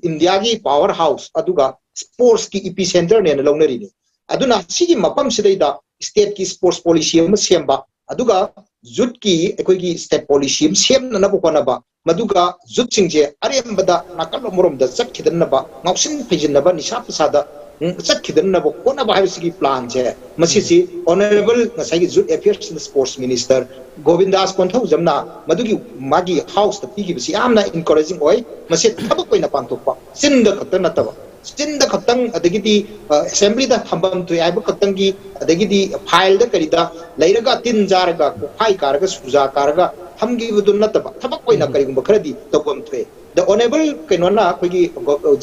ꯏꯟꯗꯤꯌꯥꯒꯤ ꯄꯥꯋꯔ ꯍꯥꯎꯁ, ꯑꯗꯨꯒ ꯁ꯭ꯄꯣꯔꯠꯁꯀꯤ ꯏꯄꯤ ꯁꯦꯟꯇꯔꯅꯦꯅ ꯂꯧꯅꯔꯤꯅꯤ꯫ ꯑꯗꯨꯅ ꯁꯤꯒꯤ ꯃꯐꯝꯁꯤꯗꯩꯗ ꯁ꯭ꯇꯦꯠꯀꯤ ꯁ꯭ꯄꯣꯔꯠꯁ ꯄꯣꯂꯤꯁꯤ ꯑꯃ ꯁꯦꯝꯕ, ꯑꯗꯨꯒ ꯌꯨꯠꯀꯤ, ꯑꯩꯈꯣꯏꯒꯤ ꯁ꯭ꯇꯦꯠ ꯄꯣꯂꯤꯁꯤ ꯑꯃ ꯁꯦꯝꯅꯅꯕ ꯍꯣꯠꯅꯕ, ꯃꯗꯨꯒ ꯌꯨꯠꯁꯤꯡꯁꯦ ꯑꯔꯦꯝꯕꯗ ꯅꯥꯀꯜ ꯑꯃꯔꯣꯝꯗ ꯆꯠꯈꯤꯗꯅꯕ, ꯉꯥꯎꯁꯤꯟ ꯐꯩꯖꯤꯟꯅꯕ, ꯅꯤꯁꯥ ꯄꯁꯥꯗ, ꯎꯝ, ꯆꯠꯈꯤꯗꯅꯕ ꯍꯣꯠꯅꯕ ꯍꯥꯏꯕꯁꯤꯒꯤ ꯄ꯭ꯂꯥꯟꯁꯦ, ꯃꯁꯤꯁꯤ ꯑꯣꯅꯔꯦꯕꯜ ꯉꯁꯥꯏꯒꯤ ꯌꯨꯠ ꯑꯦꯐꯤꯌꯔꯁ ꯑꯦꯟ ꯁ꯭ꯄꯣꯔꯠꯁ ꯃꯤꯅꯤꯁꯇꯔ ꯒꯣꯕꯤꯟꯗꯥꯁ ꯀꯣꯟꯊꯧꯖꯝꯅ ꯃꯗꯨꯒꯤ ꯃꯥꯒꯤ ꯍꯥꯎꯁꯇ ꯄꯤꯈꯤꯕꯁꯤ ꯌꯥꯝꯅ ꯏꯟꯀꯔꯦꯖꯤꯡ ꯑꯣꯏ꯫ ꯃꯁꯤ ꯊꯕꯛ ꯑꯣꯏꯅ ꯄꯥꯡꯊꯣꯛꯄ, ꯆꯤꯟꯗ ꯈꯛꯇ ꯅꯠꯇꯕ, ꯆꯤꯟꯗ ꯈꯛꯇꯪ, ꯑꯗꯒꯤꯗꯤ, ꯑ, ꯑꯦꯁꯦꯝꯕ꯭ꯂꯤꯗ ꯊꯝꯐꯝ ꯊꯣꯛꯑꯦ ꯍꯥꯏꯕ ꯈꯛꯇꯪꯒꯤ, ꯑꯗꯒꯤꯗꯤ ꯐꯥꯏꯜꯗ ꯀꯔꯤꯗ ꯂꯩꯔꯒ ꯇꯤꯟ ꯆꯥꯔꯒ, ꯀꯣꯛꯐꯥꯏ ꯀꯥꯔꯒ, ꯁꯨꯖꯥ ꯀꯥꯔꯒ ꯊꯝꯈꯤꯕꯗꯨ ꯅꯠꯇꯕ, ꯊꯕꯛ ꯑꯣꯏꯅ ꯀꯔꯤꯒꯨꯝꯕ ꯈꯔꯗꯤ ꯇꯧꯐꯝ ꯊꯣꯛꯑꯦ꯫ ꯗ ꯑꯣꯅꯦꯕꯜ ꯀꯩꯅꯣꯅ, ꯑꯩꯈꯣꯏꯒꯤ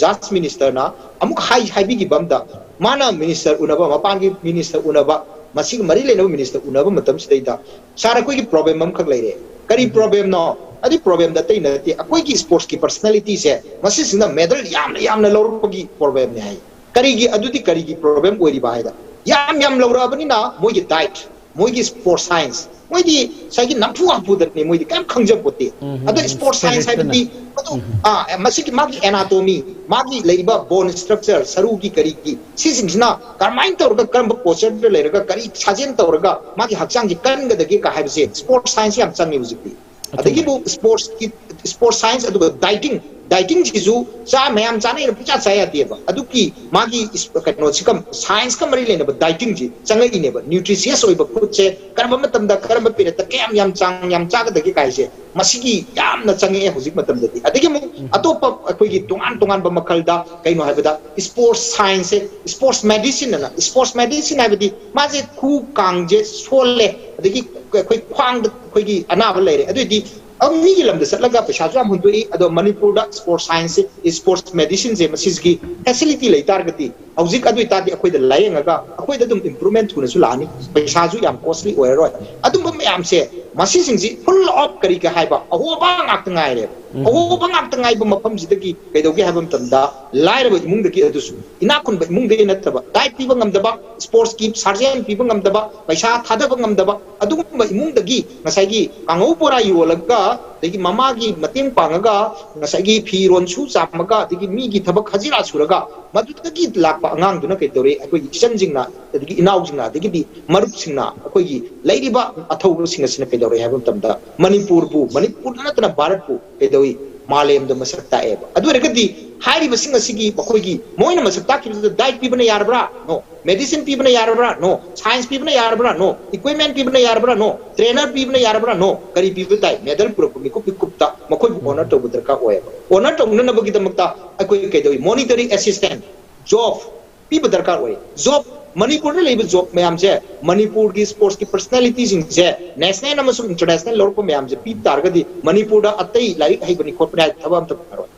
ꯖꯁ ꯃꯤꯅꯤꯁꯇꯔꯅ ꯑꯃꯨꯛ ꯍꯥꯏ-, ꯍꯥꯏꯕꯤꯈꯤꯕ ꯑꯝꯗ, ꯃꯥꯅ ꯃꯤꯅꯤꯁꯇꯔ ꯎꯅꯕ, ꯃꯄꯥꯟꯒꯤ ꯃꯤꯅꯤꯁꯇꯔ ꯎꯅꯕ, ꯃꯁꯤꯒ ꯃꯔꯤ ꯂꯩꯅꯕ ꯃꯤꯅꯤꯁꯇꯔ ꯎꯅꯕ ꯃꯇꯝꯁꯤꯗꯩꯗ, "ꯁꯥꯔ, ꯑꯩꯈꯣꯏꯒꯤ ꯄ꯭ꯔꯣꯕ꯭ꯂꯦꯝ ꯑꯃꯈꯛ ꯂꯩꯔꯦ"꯫ "ꯀꯔꯤ ꯄ꯭ꯔꯣꯕ꯭ꯂꯦꯝꯅꯣ?" "ꯑꯗꯨ ꯄ꯭ꯔꯣꯕ꯭ꯂꯦꯝꯗ ꯑꯇꯩ ꯅꯠꯇꯦ, ꯑꯩꯈꯣꯏꯒꯤ ꯁ꯭ꯄꯣꯔꯠꯁꯀꯤ ꯄꯔꯁꯅꯦꯂꯤꯇꯤꯁꯦ ꯃꯁꯤꯁꯤꯅ ꯃꯦꯗꯜ ꯌꯥꯝꯅ ꯌꯥꯝꯅ ꯂꯧꯔꯛꯄꯒꯤ ꯄ꯭ꯔꯣꯕ꯭ꯂꯦꯝꯅꯦ" ꯍꯥꯏ꯫ "ꯀꯔꯤꯒꯤ, ꯑꯗꯨꯗꯤ ꯀꯔꯤꯒꯤ ꯄ꯭ꯔꯣꯕ꯭ꯂꯦꯝ ꯑꯣꯏꯔꯤꯕ?" ꯍꯥꯏꯗ, ꯌꯥꯝ ꯌꯥꯝ ꯂꯧꯔꯛꯑꯕꯅꯤꯅ ꯃꯣꯏꯒꯤ ꯗꯥꯏꯠ, ꯃꯣꯏꯒꯤ ꯁ꯭ꯄꯣꯔꯠꯁ ꯁꯥꯏꯟꯁ, ꯃꯣꯏꯗꯤ ꯉꯁꯥꯏꯒꯤ ꯅꯝꯐꯨ ꯍꯥꯐꯨꯗꯅꯤ, ꯃꯣꯏꯗꯤ ꯀꯔꯤꯝ ꯈꯪꯖꯄꯣꯠꯇꯦ꯫ ꯑꯗ ꯁ꯭ꯄꯣꯔꯠꯁ ꯁꯥꯏꯟꯁ ꯍꯥꯏꯕꯗꯤ ꯃꯗꯨ, ꯑꯥ, ꯃꯁꯤꯒꯤ ꯃꯥꯒꯤ ꯑꯦꯅꯥꯇꯣꯃꯤ, ꯃꯥꯒꯤ ꯂꯩꯔꯤꯕ ꯕꯣꯟ ꯁ꯭ꯇ꯭ꯔꯛꯆꯔ, ꯁꯔꯨꯒꯤ ꯀꯔꯤꯒꯤ, ꯁꯤꯁꯤꯡꯁꯤꯅ ꯀꯔꯝꯍꯥꯏꯅ ꯇꯧꯔꯒ, ꯀꯔꯝꯕ ꯄꯣꯁꯆꯔꯗ ꯂꯩꯔꯒ, ꯀꯔꯤ ꯁꯥꯖꯦꯜ ꯇꯧꯔꯒ ꯃꯥꯒꯤ ꯍꯛꯆꯥꯡꯁꯤ ꯀꯟꯒꯗꯒꯦ ꯀ ꯍꯥꯏꯕꯁꯦ ꯁ꯭ꯄꯣꯔꯠꯁ ꯁꯥꯏꯟꯁ ꯌꯥꯝ ꯆꯪꯉꯦ ꯍꯧꯖꯤꯛꯇꯤ꯫ ꯑꯗꯒꯤꯕꯨ ꯁ꯭ꯄꯣꯔꯠꯁꯀꯤ, ꯁ꯭ꯄꯣꯔꯠꯁ ꯁꯥꯏꯟꯁ ꯑꯗꯨꯒ ꯗꯥꯏꯇꯤꯡ, ꯗꯥꯏꯇꯤꯡꯁꯤꯁꯨ ꯆꯥ ꯃꯌꯥꯝ ꯆꯥꯅꯩꯅ ꯄꯨꯡꯆꯥ ꯆꯥ ꯌꯥꯗꯦꯕ꯫ ꯑꯗꯨꯒꯤ ꯃꯥꯒꯤ ꯀꯩꯅꯣꯁꯤꯒ, ꯁꯥꯏꯟꯁꯀ ꯃꯔꯤ ꯂꯩꯅꯕ ꯗꯥꯏꯇꯤꯡꯁꯤ ꯆꯪꯉꯛꯏꯅꯦꯕ꯫ ꯅ꯭ꯌꯨꯇ꯭ꯔꯤꯁꯤꯌꯁ ꯑꯣꯏꯕ ꯐꯨꯗꯁꯦ ꯀꯔꯝꯕ ꯃꯇꯝꯗ, ꯀꯔꯝꯕ ꯄꯤꯔꯠꯇ ꯀꯌꯥꯝ ꯌꯥꯝ ꯆꯥꯡ ꯌꯥꯝ ꯆꯥꯒꯗꯒꯦ ꯀꯥꯏꯁꯦ, ꯃꯁꯤꯒꯤ ꯌꯥꯝꯅ ꯆꯪꯉꯛꯑꯦ ꯍꯧꯖꯤꯛ ꯃꯇꯝꯗꯗꯤ꯫ ꯑꯗꯒꯤ ꯑꯃꯨꯛ ꯑꯇꯣꯞꯄ ꯑꯩꯈꯣꯏꯒꯤ ꯇꯣꯉꯥꯟ ꯇꯣꯉꯥꯟꯕ ꯃꯈꯜꯗ ꯀꯩꯅꯣ ꯍꯥꯏꯕꯗ, ꯁ꯭ꯄꯣꯔꯠꯁ ꯁꯥꯏꯟꯁꯁꯦ, ꯁ꯭ꯄꯣꯔꯠꯁ ꯃꯦꯗꯤꯁꯤꯟ ꯑꯅ, ꯁ꯭ꯄꯣꯔꯠꯁ ꯃꯦꯗꯤꯁꯤꯟ ꯍꯥꯏꯕꯗꯤ ꯃꯥꯁꯦ ꯈꯨ ꯀꯥꯡꯁꯦ ꯁꯣꯜꯂꯦ, ꯑꯗꯒꯤ ꯑꯩꯈꯣꯏ ꯈ꯭ꯋꯥꯡꯗ ꯑꯩꯈꯣꯏꯒꯤ ꯑꯅꯥꯕ ꯂꯩꯔꯦ, ꯑꯗꯨꯑꯣꯏꯗꯤ ꯑꯗꯨꯝ ꯃꯤꯒꯤ ꯂꯝꯗ ꯆꯠꯂꯒ ꯄꯩꯁꯥꯁꯨ ꯌꯥꯝ ꯍꯨꯟꯗꯣꯛꯏ꯫ ꯑꯗꯣ ꯃꯅꯤꯄꯨꯔꯗ ꯁ꯭ꯄꯣꯔꯠꯁ ꯁꯥꯏꯟꯁꯁꯦ, ꯁ꯭ꯄꯣꯔꯠꯁ ꯃꯦꯗꯤꯁꯤꯟꯁꯦ, ꯃꯁꯤꯒꯤ ꯐꯦꯁꯤꯂꯤꯇꯤ ꯂꯩ ꯇꯥꯔꯒꯗꯤ, ꯍꯧꯖꯤꯛ ꯑꯗꯨ ꯑꯣꯏꯇꯥꯔꯗꯤ ꯑꯩꯈꯣꯏꯗ ꯂꯥꯏꯌꯦꯡꯉꯒ ꯑꯩꯈꯣꯏꯗ ꯑꯗꯨꯝ ꯏꯝꯄ꯭ꯔꯨꯚꯃꯦꯟ ꯊꯨꯅꯁꯨ ꯂꯥꯛꯑꯅꯤ, ꯄꯩꯁꯥꯁꯨ ꯌꯥꯝ ꯀꯣꯁꯂꯤ ꯑꯣꯏꯔꯔꯣꯏ꯫ ꯑꯗꯨꯝꯕ ꯃꯌꯥꯝꯁꯦ, ꯃꯁꯤꯁꯤꯡꯁꯤ ꯐꯨꯜ ꯑꯣꯐ ꯀꯔꯤꯒ ꯍꯥꯏꯕ ꯑꯍꯣꯕ ꯉꯥꯛꯇ ꯉꯥꯏꯔꯦꯕ꯫ ꯑꯍꯣꯕ ꯉꯥꯛꯇ ꯉꯥꯏꯕ ꯃꯐꯝꯁꯤꯗꯒꯤ ꯀꯩꯗꯧꯒꯦ ꯍꯥꯏꯕ ꯃꯇꯝꯗ, ꯂꯥꯏꯔꯕ ꯏꯃꯨꯡꯗꯒꯤ, ꯑꯗꯨꯁꯨ ꯏꯅꯥꯛ ꯈꯨꯟꯕ ꯏꯃꯨꯡꯗꯒꯤ ꯅꯠꯇꯕ, ꯗꯥꯏꯠ ꯄꯤꯕ ꯉꯝꯗꯕ, ꯁ꯭ꯄꯣꯔꯠꯁꯀꯤ ꯁꯥꯔꯖꯦꯟ ꯄꯤꯕ ꯉꯝꯗꯕ, ꯄꯩꯁꯥ ꯊꯥꯗꯕ ꯉꯝꯗꯕ, ꯑꯗꯨꯒꯨꯝꯕ ꯏꯃꯨꯡꯗꯒꯤ ꯉꯁꯥꯏꯒꯤ ꯀꯥꯡꯍꯧ ꯕꯣꯔꯥ ꯌꯣꯜꯂꯒ, ꯑꯗꯒꯤ ꯃꯃꯥꯒꯤ ꯃꯇꯦꯡ ꯄꯥꯡꯉꯒ, ꯉꯁꯥꯏꯒꯤ ꯐꯤꯔꯣꯟ ꯁꯨ ꯆꯥꯝꯃꯒ, ꯑꯗꯒꯤ ꯃꯤꯒꯤ ꯊꯕꯛ ꯍꯖꯤꯔꯥ ꯁꯨꯔꯒ, ꯃꯗꯨꯗꯒꯤ ꯂꯥꯛꯄ ꯑꯉꯥꯡꯗꯨꯅ ꯀꯩꯗꯧꯔꯦ? ꯑꯩꯈꯣꯏꯒꯤ ꯏꯆꯟꯁꯤꯡꯅ, ꯑꯗꯒꯤ ꯏꯅꯥꯎꯁꯤꯡꯅ, ꯑꯗꯒꯤꯗꯤ ꯃꯔꯨꯞꯁꯤꯡꯅ, ꯑꯩꯈꯣꯏꯒꯤ ꯂꯩꯔꯤꯕ ꯑꯊꯧꯕꯁꯤꯡ ꯑꯁꯤꯅ ꯀꯩꯗꯧꯔꯦ ꯍꯥꯏꯕ ꯃꯇꯝꯗ, ꯃꯅꯤꯄꯨꯔꯕꯨ, ꯃꯅꯤꯄꯨꯔꯗ ꯅꯠꯇꯅ ꯚꯥꯔꯠꯄꯨ ꯀꯩꯗꯧꯏ? ꯃꯥꯂꯦꯝꯗ ꯃꯁꯛ ꯇꯥꯛꯑꯦꯕ꯫ ꯑꯗꯨ ꯑꯣꯏꯔꯒꯗꯤ ꯍꯥꯏꯔꯤꯕꯁꯤꯡ ꯑꯁꯤꯒꯤ, ꯃꯈꯣꯏꯒꯤ, ꯃꯣꯏꯅ ꯃꯁꯛ ꯇꯥꯛꯈꯤꯕꯗꯨꯗ ꯗꯥꯏꯠ ꯄꯤꯕꯅ ꯌꯥꯔꯕ꯭ꯔꯥ? ꯅꯣ꯫ ꯃꯦꯗꯤꯁꯤꯟ ꯄꯤꯕꯅ ꯌꯥꯔꯕ꯭ꯔꯥ? ꯅꯣ꯫ ꯁꯥꯏꯟꯁ ꯄꯤꯕꯅ ꯌꯥꯔꯕ꯭ꯔꯥ? ꯅꯣ꯫ ꯏꯀ꯭ꯋꯤꯞꯃꯦꯟ ꯄꯤꯕꯅ ꯌꯥꯔꯕ꯭ꯔꯥ? ꯅꯣ꯫ ꯇ꯭ꯔꯦꯅꯔ ꯄꯤꯕꯅ ꯌꯥꯔꯕ꯭ꯔꯥ? ꯅꯣ꯫ ꯀꯔꯤ ꯄꯤꯕ ꯇꯥꯏ? ꯃꯦꯗꯜ ꯄꯨꯔꯛꯄ ꯃꯤꯀꯨꯞ ꯃꯤꯀꯨꯞꯇ ꯃꯈꯣꯏꯕꯨ ꯑꯣꯅꯔ ꯇꯧꯕ ꯗꯔꯀꯥꯔ ꯑꯣꯏꯌꯦꯕ꯫ ꯑꯣꯅꯔ ꯇꯧꯅꯅꯕꯒꯤꯗꯃꯛꯇ ꯑꯩꯈꯣꯏ ꯀꯩꯗꯧꯏ? ꯃꯣꯅꯤꯇꯔꯤ ꯑꯦꯁꯤꯁꯇꯦꯟ, ꯖꯣꯕ ꯄꯤꯕ ꯗꯔꯀꯥꯔ ꯑꯣꯏ꯫ ꯖꯣꯕ, ꯃꯅꯤꯄꯨꯔꯗ ꯂꯩꯕ ꯖꯣꯕ ꯃꯌꯥꯝꯁꯦ, ꯃꯅꯤꯄꯨꯔꯒꯤ ꯁ꯭ꯄꯣꯔꯠꯁꯀꯤ ꯄꯔꯁꯅꯦꯂꯤꯇꯤꯁꯤꯡꯁꯦ ꯅꯦꯁꯅꯦꯜ ꯑꯃꯁꯨꯡ ꯏꯟꯇꯔꯅꯦꯁꯅꯦꯜ ꯂꯧꯔꯛꯄ ꯃꯌꯥꯝꯁꯦ ꯄꯤ ꯇꯥꯔꯒꯗꯤ, ꯃꯅꯤꯄꯨꯔꯗ ꯑꯇꯩ ꯂꯥꯏꯔꯤꯛ ꯍꯩꯕꯅꯤ ꯈꯣꯠꯄꯅꯤ ꯍꯥꯏꯕ ꯊꯕꯛ ꯑꯝꯇ ꯐꯪꯉꯔꯣꯏ꯫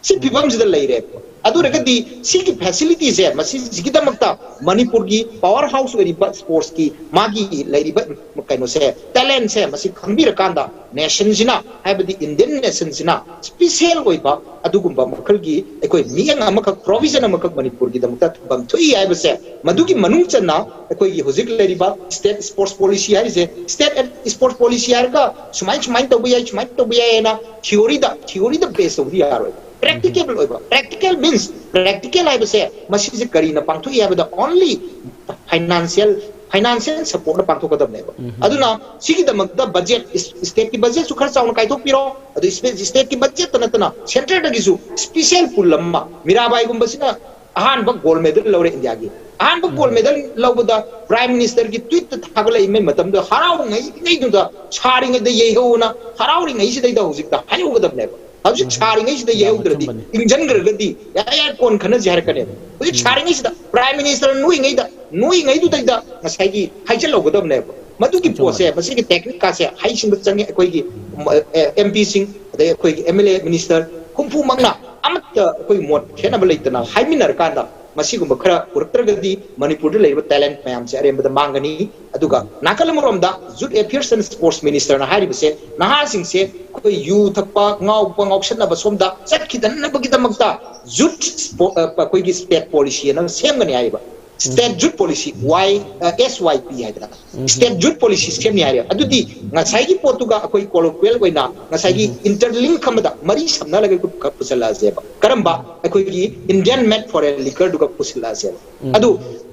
ꯁꯤ ꯐꯤꯕꯝꯁꯤꯗ ꯂꯩꯔꯦ꯫ ꯑꯗꯨ ꯑꯣꯏꯔꯒꯗꯤ ꯁꯤꯒꯤ ꯐꯦꯁꯤꯂꯤꯇꯤꯁꯦ, ꯃꯁꯤꯁꯤꯒꯤꯗꯃꯛꯇ ꯃꯅꯤꯄꯨꯔꯒꯤ ꯄꯥꯋꯔ ꯍꯥꯎꯁ ꯑꯣꯏꯔꯤꯕ ꯁ꯭ꯄꯣꯔꯠꯁꯀꯤ ꯃꯥꯒꯤ ꯂꯩꯔꯤꯕ ꯀꯩꯅꯣꯁꯦ, ꯇꯦꯂꯦꯟꯁꯦ, ꯃꯁꯤ ꯈꯪꯕꯤꯔꯀꯥꯟꯗ ꯅꯦꯁꯟꯁꯤꯅ, ꯍꯥꯏꯕꯗꯤ ꯏꯟꯗꯤꯌꯟ ꯅꯦꯁꯟꯁꯤꯅ ꯁ꯭ꯄꯤꯁꯦꯜ ꯑꯣꯏꯕ ꯑꯗꯨꯒꯨꯝꯕ ꯃꯈꯜꯒꯤ ꯑꯩꯈꯣꯏ ꯃꯤꯠꯌꯦꯡ ꯑꯃꯈꯛ, ꯄ꯭ꯔꯣꯚꯤꯖꯟ ꯑꯃꯈꯛ ꯃꯅꯤꯄꯨꯔꯒꯤꯗꯃꯛꯇ ꯊꯝꯐꯝ ꯊꯣꯛꯏ ꯍꯥꯏꯕꯁꯦ, ꯃꯗꯨꯒꯤ ꯃꯅꯨꯡ ꯆꯟꯅ ꯑꯩꯈꯣꯏꯒꯤ ꯍꯧꯖꯤꯛ ꯂꯩꯔꯤꯕ ꯁ꯭ꯇꯦꯠ ꯁ꯭ꯄꯣꯔꯠꯁ ꯄꯣꯂꯤꯁꯤ ꯍꯥꯏꯔꯤꯁꯦ, ꯁ꯭ꯇꯦꯠ ꯁ꯭ꯄꯣꯔꯠꯁ ꯄꯣꯂꯤꯁꯤ ꯍꯥꯏꯔꯒ ꯁꯨꯃꯥꯏ ꯁꯨꯃꯥꯏꯅ ꯇꯧꯕ ꯌꯥꯏ, ꯁꯨꯃꯥꯏꯅ ꯇꯧꯕ ꯌꯥꯏ ꯍꯥꯏꯅ ꯊꯤꯑꯣꯔꯤꯗ, ꯊꯤꯑꯣꯔꯤꯗ ꯕꯦꯁ ꯇꯧꯕꯗꯤ ꯌꯥꯔꯣꯏ꯫ ꯄ꯭ꯔꯦꯛꯇꯤꯀꯦꯕꯜ ꯑꯣꯏꯕ, ꯄ꯭ꯔꯦꯛꯇꯤꯀꯦꯜ ꯃꯤꯟꯁ, ꯄ꯭ꯔꯦꯛꯇꯤꯀꯦꯜ ꯍꯥꯏꯕꯁꯦ ꯃꯁꯤꯁꯦ ꯀꯔꯤꯅ ꯄꯥꯡꯊꯣꯛꯏ ꯍꯥꯏꯕꯗ, ꯑꯣꯟꯂꯤ ꯐꯥꯏꯅꯥꯟꯁꯤꯌꯦꯜ ꯐꯥꯏꯅꯥꯟꯁꯤꯌꯦꯜ ꯁꯄꯣꯔꯠꯅ ꯄꯥꯡꯊꯣꯛꯀꯗꯕꯅꯦꯕ꯫ ꯑꯗꯨꯅ ꯁꯤꯒꯤꯗꯃꯛꯇ ꯕꯖꯦꯠ, ꯁ꯭ꯇꯦꯠꯀꯤ ꯕꯖꯦꯠꯁꯨ ꯈꯔ ꯆꯥꯎꯅ ꯀꯥꯏꯊꯣꯛꯄꯤꯔꯣ, ꯑꯗꯨ ꯁ꯭ꯇꯦꯠꯀꯤ ꯕꯖꯦꯠꯇ ꯅꯠꯇꯅ ꯁꯦꯟꯇꯔꯗꯒꯤꯁꯨ ꯁ꯭ꯄꯤꯁꯦꯜ ꯄꯨꯜ ꯑꯃ, ꯃꯤꯔꯥꯕꯥꯏꯒꯨꯝꯕꯁꯤꯅ ꯑꯍꯥꯟꯕ ꯒꯣꯜ ꯃꯦꯗꯜ ꯂꯧꯔꯦ ꯏꯟꯗꯤꯌꯥꯒꯤ꯫ ꯑꯍꯥꯟꯕ ꯒꯣꯜ ꯃꯦꯗꯜ ꯂꯧꯕꯗ ꯄ꯭ꯔꯥꯏꯝ ꯃꯤꯅꯤꯁꯇꯔꯒꯤ ꯇ꯭ꯋꯤꯠꯇ ꯊꯥꯒꯠꯂꯛꯏꯉꯩ ꯃꯇꯝꯗ ꯍꯔꯥꯎꯔꯤꯉꯩꯗꯨꯗ, ꯁꯥꯔꯤꯉꯩꯗ ꯌꯩꯍꯧꯅ ꯍꯔꯥꯎꯔꯤꯉꯩꯁꯤꯗꯩꯗ ꯍꯧꯖꯤꯛꯇ ꯍꯥꯏꯍꯧꯒꯗꯕꯅꯦꯕ꯫ ꯍꯧꯖꯤꯛ ꯁꯥꯔꯤꯉꯩꯁꯤꯗ ꯌꯩꯍꯧꯗ꯭ꯔꯗꯤ, ꯏꯪꯖꯟꯈ꯭ꯔꯒꯗꯤ ꯌꯥꯏ ꯌꯥꯏ ꯀꯣꯟ ꯈꯟꯅꯁꯤ ꯍꯥꯏꯔꯛꯀꯅꯦꯕ꯫ ꯍꯧꯖꯤꯛ ꯁꯥꯔꯤꯉꯩꯁꯤꯗ ꯄ꯭ꯔꯥꯏꯝ ꯃꯤꯅꯤꯁꯇꯔ ꯅꯣꯏꯉꯩꯗ, ꯅꯣꯏꯉꯩꯗꯨꯗꯩꯗ ꯉꯁꯥꯏꯒꯤ ꯍꯥꯏꯖꯤꯜꯍꯧꯒꯗꯕꯅꯦꯕ꯫ ꯃꯗꯨꯒꯤ ꯄꯣꯠꯁꯦ, ꯃꯁꯤꯒꯤ ꯇꯦꯛꯅꯤꯛꯀꯥꯁꯦ ꯍꯩꯁꯤꯡꯕ ꯆꯪꯉꯤ꯫ ꯑꯩꯈꯣꯏꯒꯤ ꯑꯦꯝ ꯄꯤꯁꯤꯡ, ꯑꯗꯩ ꯑꯩꯈꯣꯏꯒꯤ ꯑꯦꯝ ꯑꯦꯜ ꯑꯦ, ꯃꯤꯅꯤꯁꯇꯔ ꯍꯨꯝꯐꯨꯃꯛꯅ ꯑꯃꯠꯇ ꯑꯩꯈꯣꯏ ꯃꯣꯠ ꯈꯦꯠꯅꯕ ꯂꯩꯇꯅ ꯍꯥꯏꯃꯤꯟꯅꯔꯀꯥꯟꯗ ꯃꯁꯤꯒꯨꯝꯕ ꯈꯔ ꯄꯨꯔꯛꯇ꯭ꯔꯒꯗꯤ ꯃꯅꯤꯄꯨꯔꯗ ꯂꯩꯔꯤꯕ ꯇꯦꯂꯦꯟꯠ ꯃꯌꯥꯝꯁꯦ ꯑꯔꯦꯝꯕꯗ ꯃꯥꯡꯒꯅꯤ꯫ ꯑꯗꯨꯒ ꯅꯥꯀꯜ ꯑꯃꯔꯣꯝꯗ ꯌꯨꯠ ꯑꯦꯐꯤꯌꯔꯁ ꯑꯦꯟ ꯁ꯭ꯄꯣꯔꯠꯁ ꯃꯤꯅꯤꯁꯇꯔꯅ ꯍꯥꯏꯔꯤꯕꯁꯦ, ꯅꯍꯥꯁꯤꯡꯁꯦ ꯑꯩꯈꯣꯏ ꯌꯨ ꯊꯛꯄ, ꯉꯥꯎꯕ, ꯉꯥꯎꯁꯟꯅꯕ ꯁꯣꯝꯗ ꯆꯠꯈꯤꯗꯅꯕꯒꯤꯗꯃꯛꯇ ꯌꯨꯠ ꯁ꯭ꯄꯣ-, ꯑ, ꯑꯩꯈꯣꯏꯒꯤ ꯁ꯭ꯇꯦꯠ ꯄꯣꯂꯤꯁꯤ ꯑꯅ ꯁꯦꯝꯒꯅꯤ ꯍꯥꯏꯔꯤꯕ꯫ ꯁ꯭ꯇꯦꯠ ꯌꯨꯠ ꯄꯣꯂꯤꯁꯤ, ꯋꯥꯏ, ꯑ, ꯑꯦꯁ ꯋꯥꯏ ꯄꯤ ꯍꯥꯏꯗꯅ ꯁ꯭ꯇꯦꯠ ꯌꯨꯠ ꯄꯣꯂꯤꯁꯤ ꯁꯦꯝꯅꯤ ꯍꯥꯏꯔꯦ꯫ ꯑꯗꯨꯗꯤ ꯉꯁꯥꯏꯒꯤ ꯄꯣꯠꯇꯨꯒ ꯑꯩꯈꯣꯏ ꯀꯣꯂꯣꯀ꯭ꯋꯦꯜ ꯑꯣꯏꯅ ꯉꯁꯥꯏꯒꯤ ꯏꯟꯇꯔꯂꯤꯡꯛ ꯑꯃꯗ ꯃꯔꯤ ꯁꯝꯅꯍꯜꯂꯒ ꯄꯨ-, ꯄꯨꯁꯜꯂꯛꯑꯁꯦꯕ꯫ ꯀꯔꯝꯕ? ꯑꯩꯈꯣꯏꯒꯤ ꯏꯟꯗꯤꯌꯟ ꯃꯦꯗ ꯐꯣꯔꯦꯟ ꯂꯤꯀꯔꯗꯨꯒ ꯄꯨꯁꯤꯜꯂꯛꯑꯁꯦꯕ꯫ ꯑꯗꯨ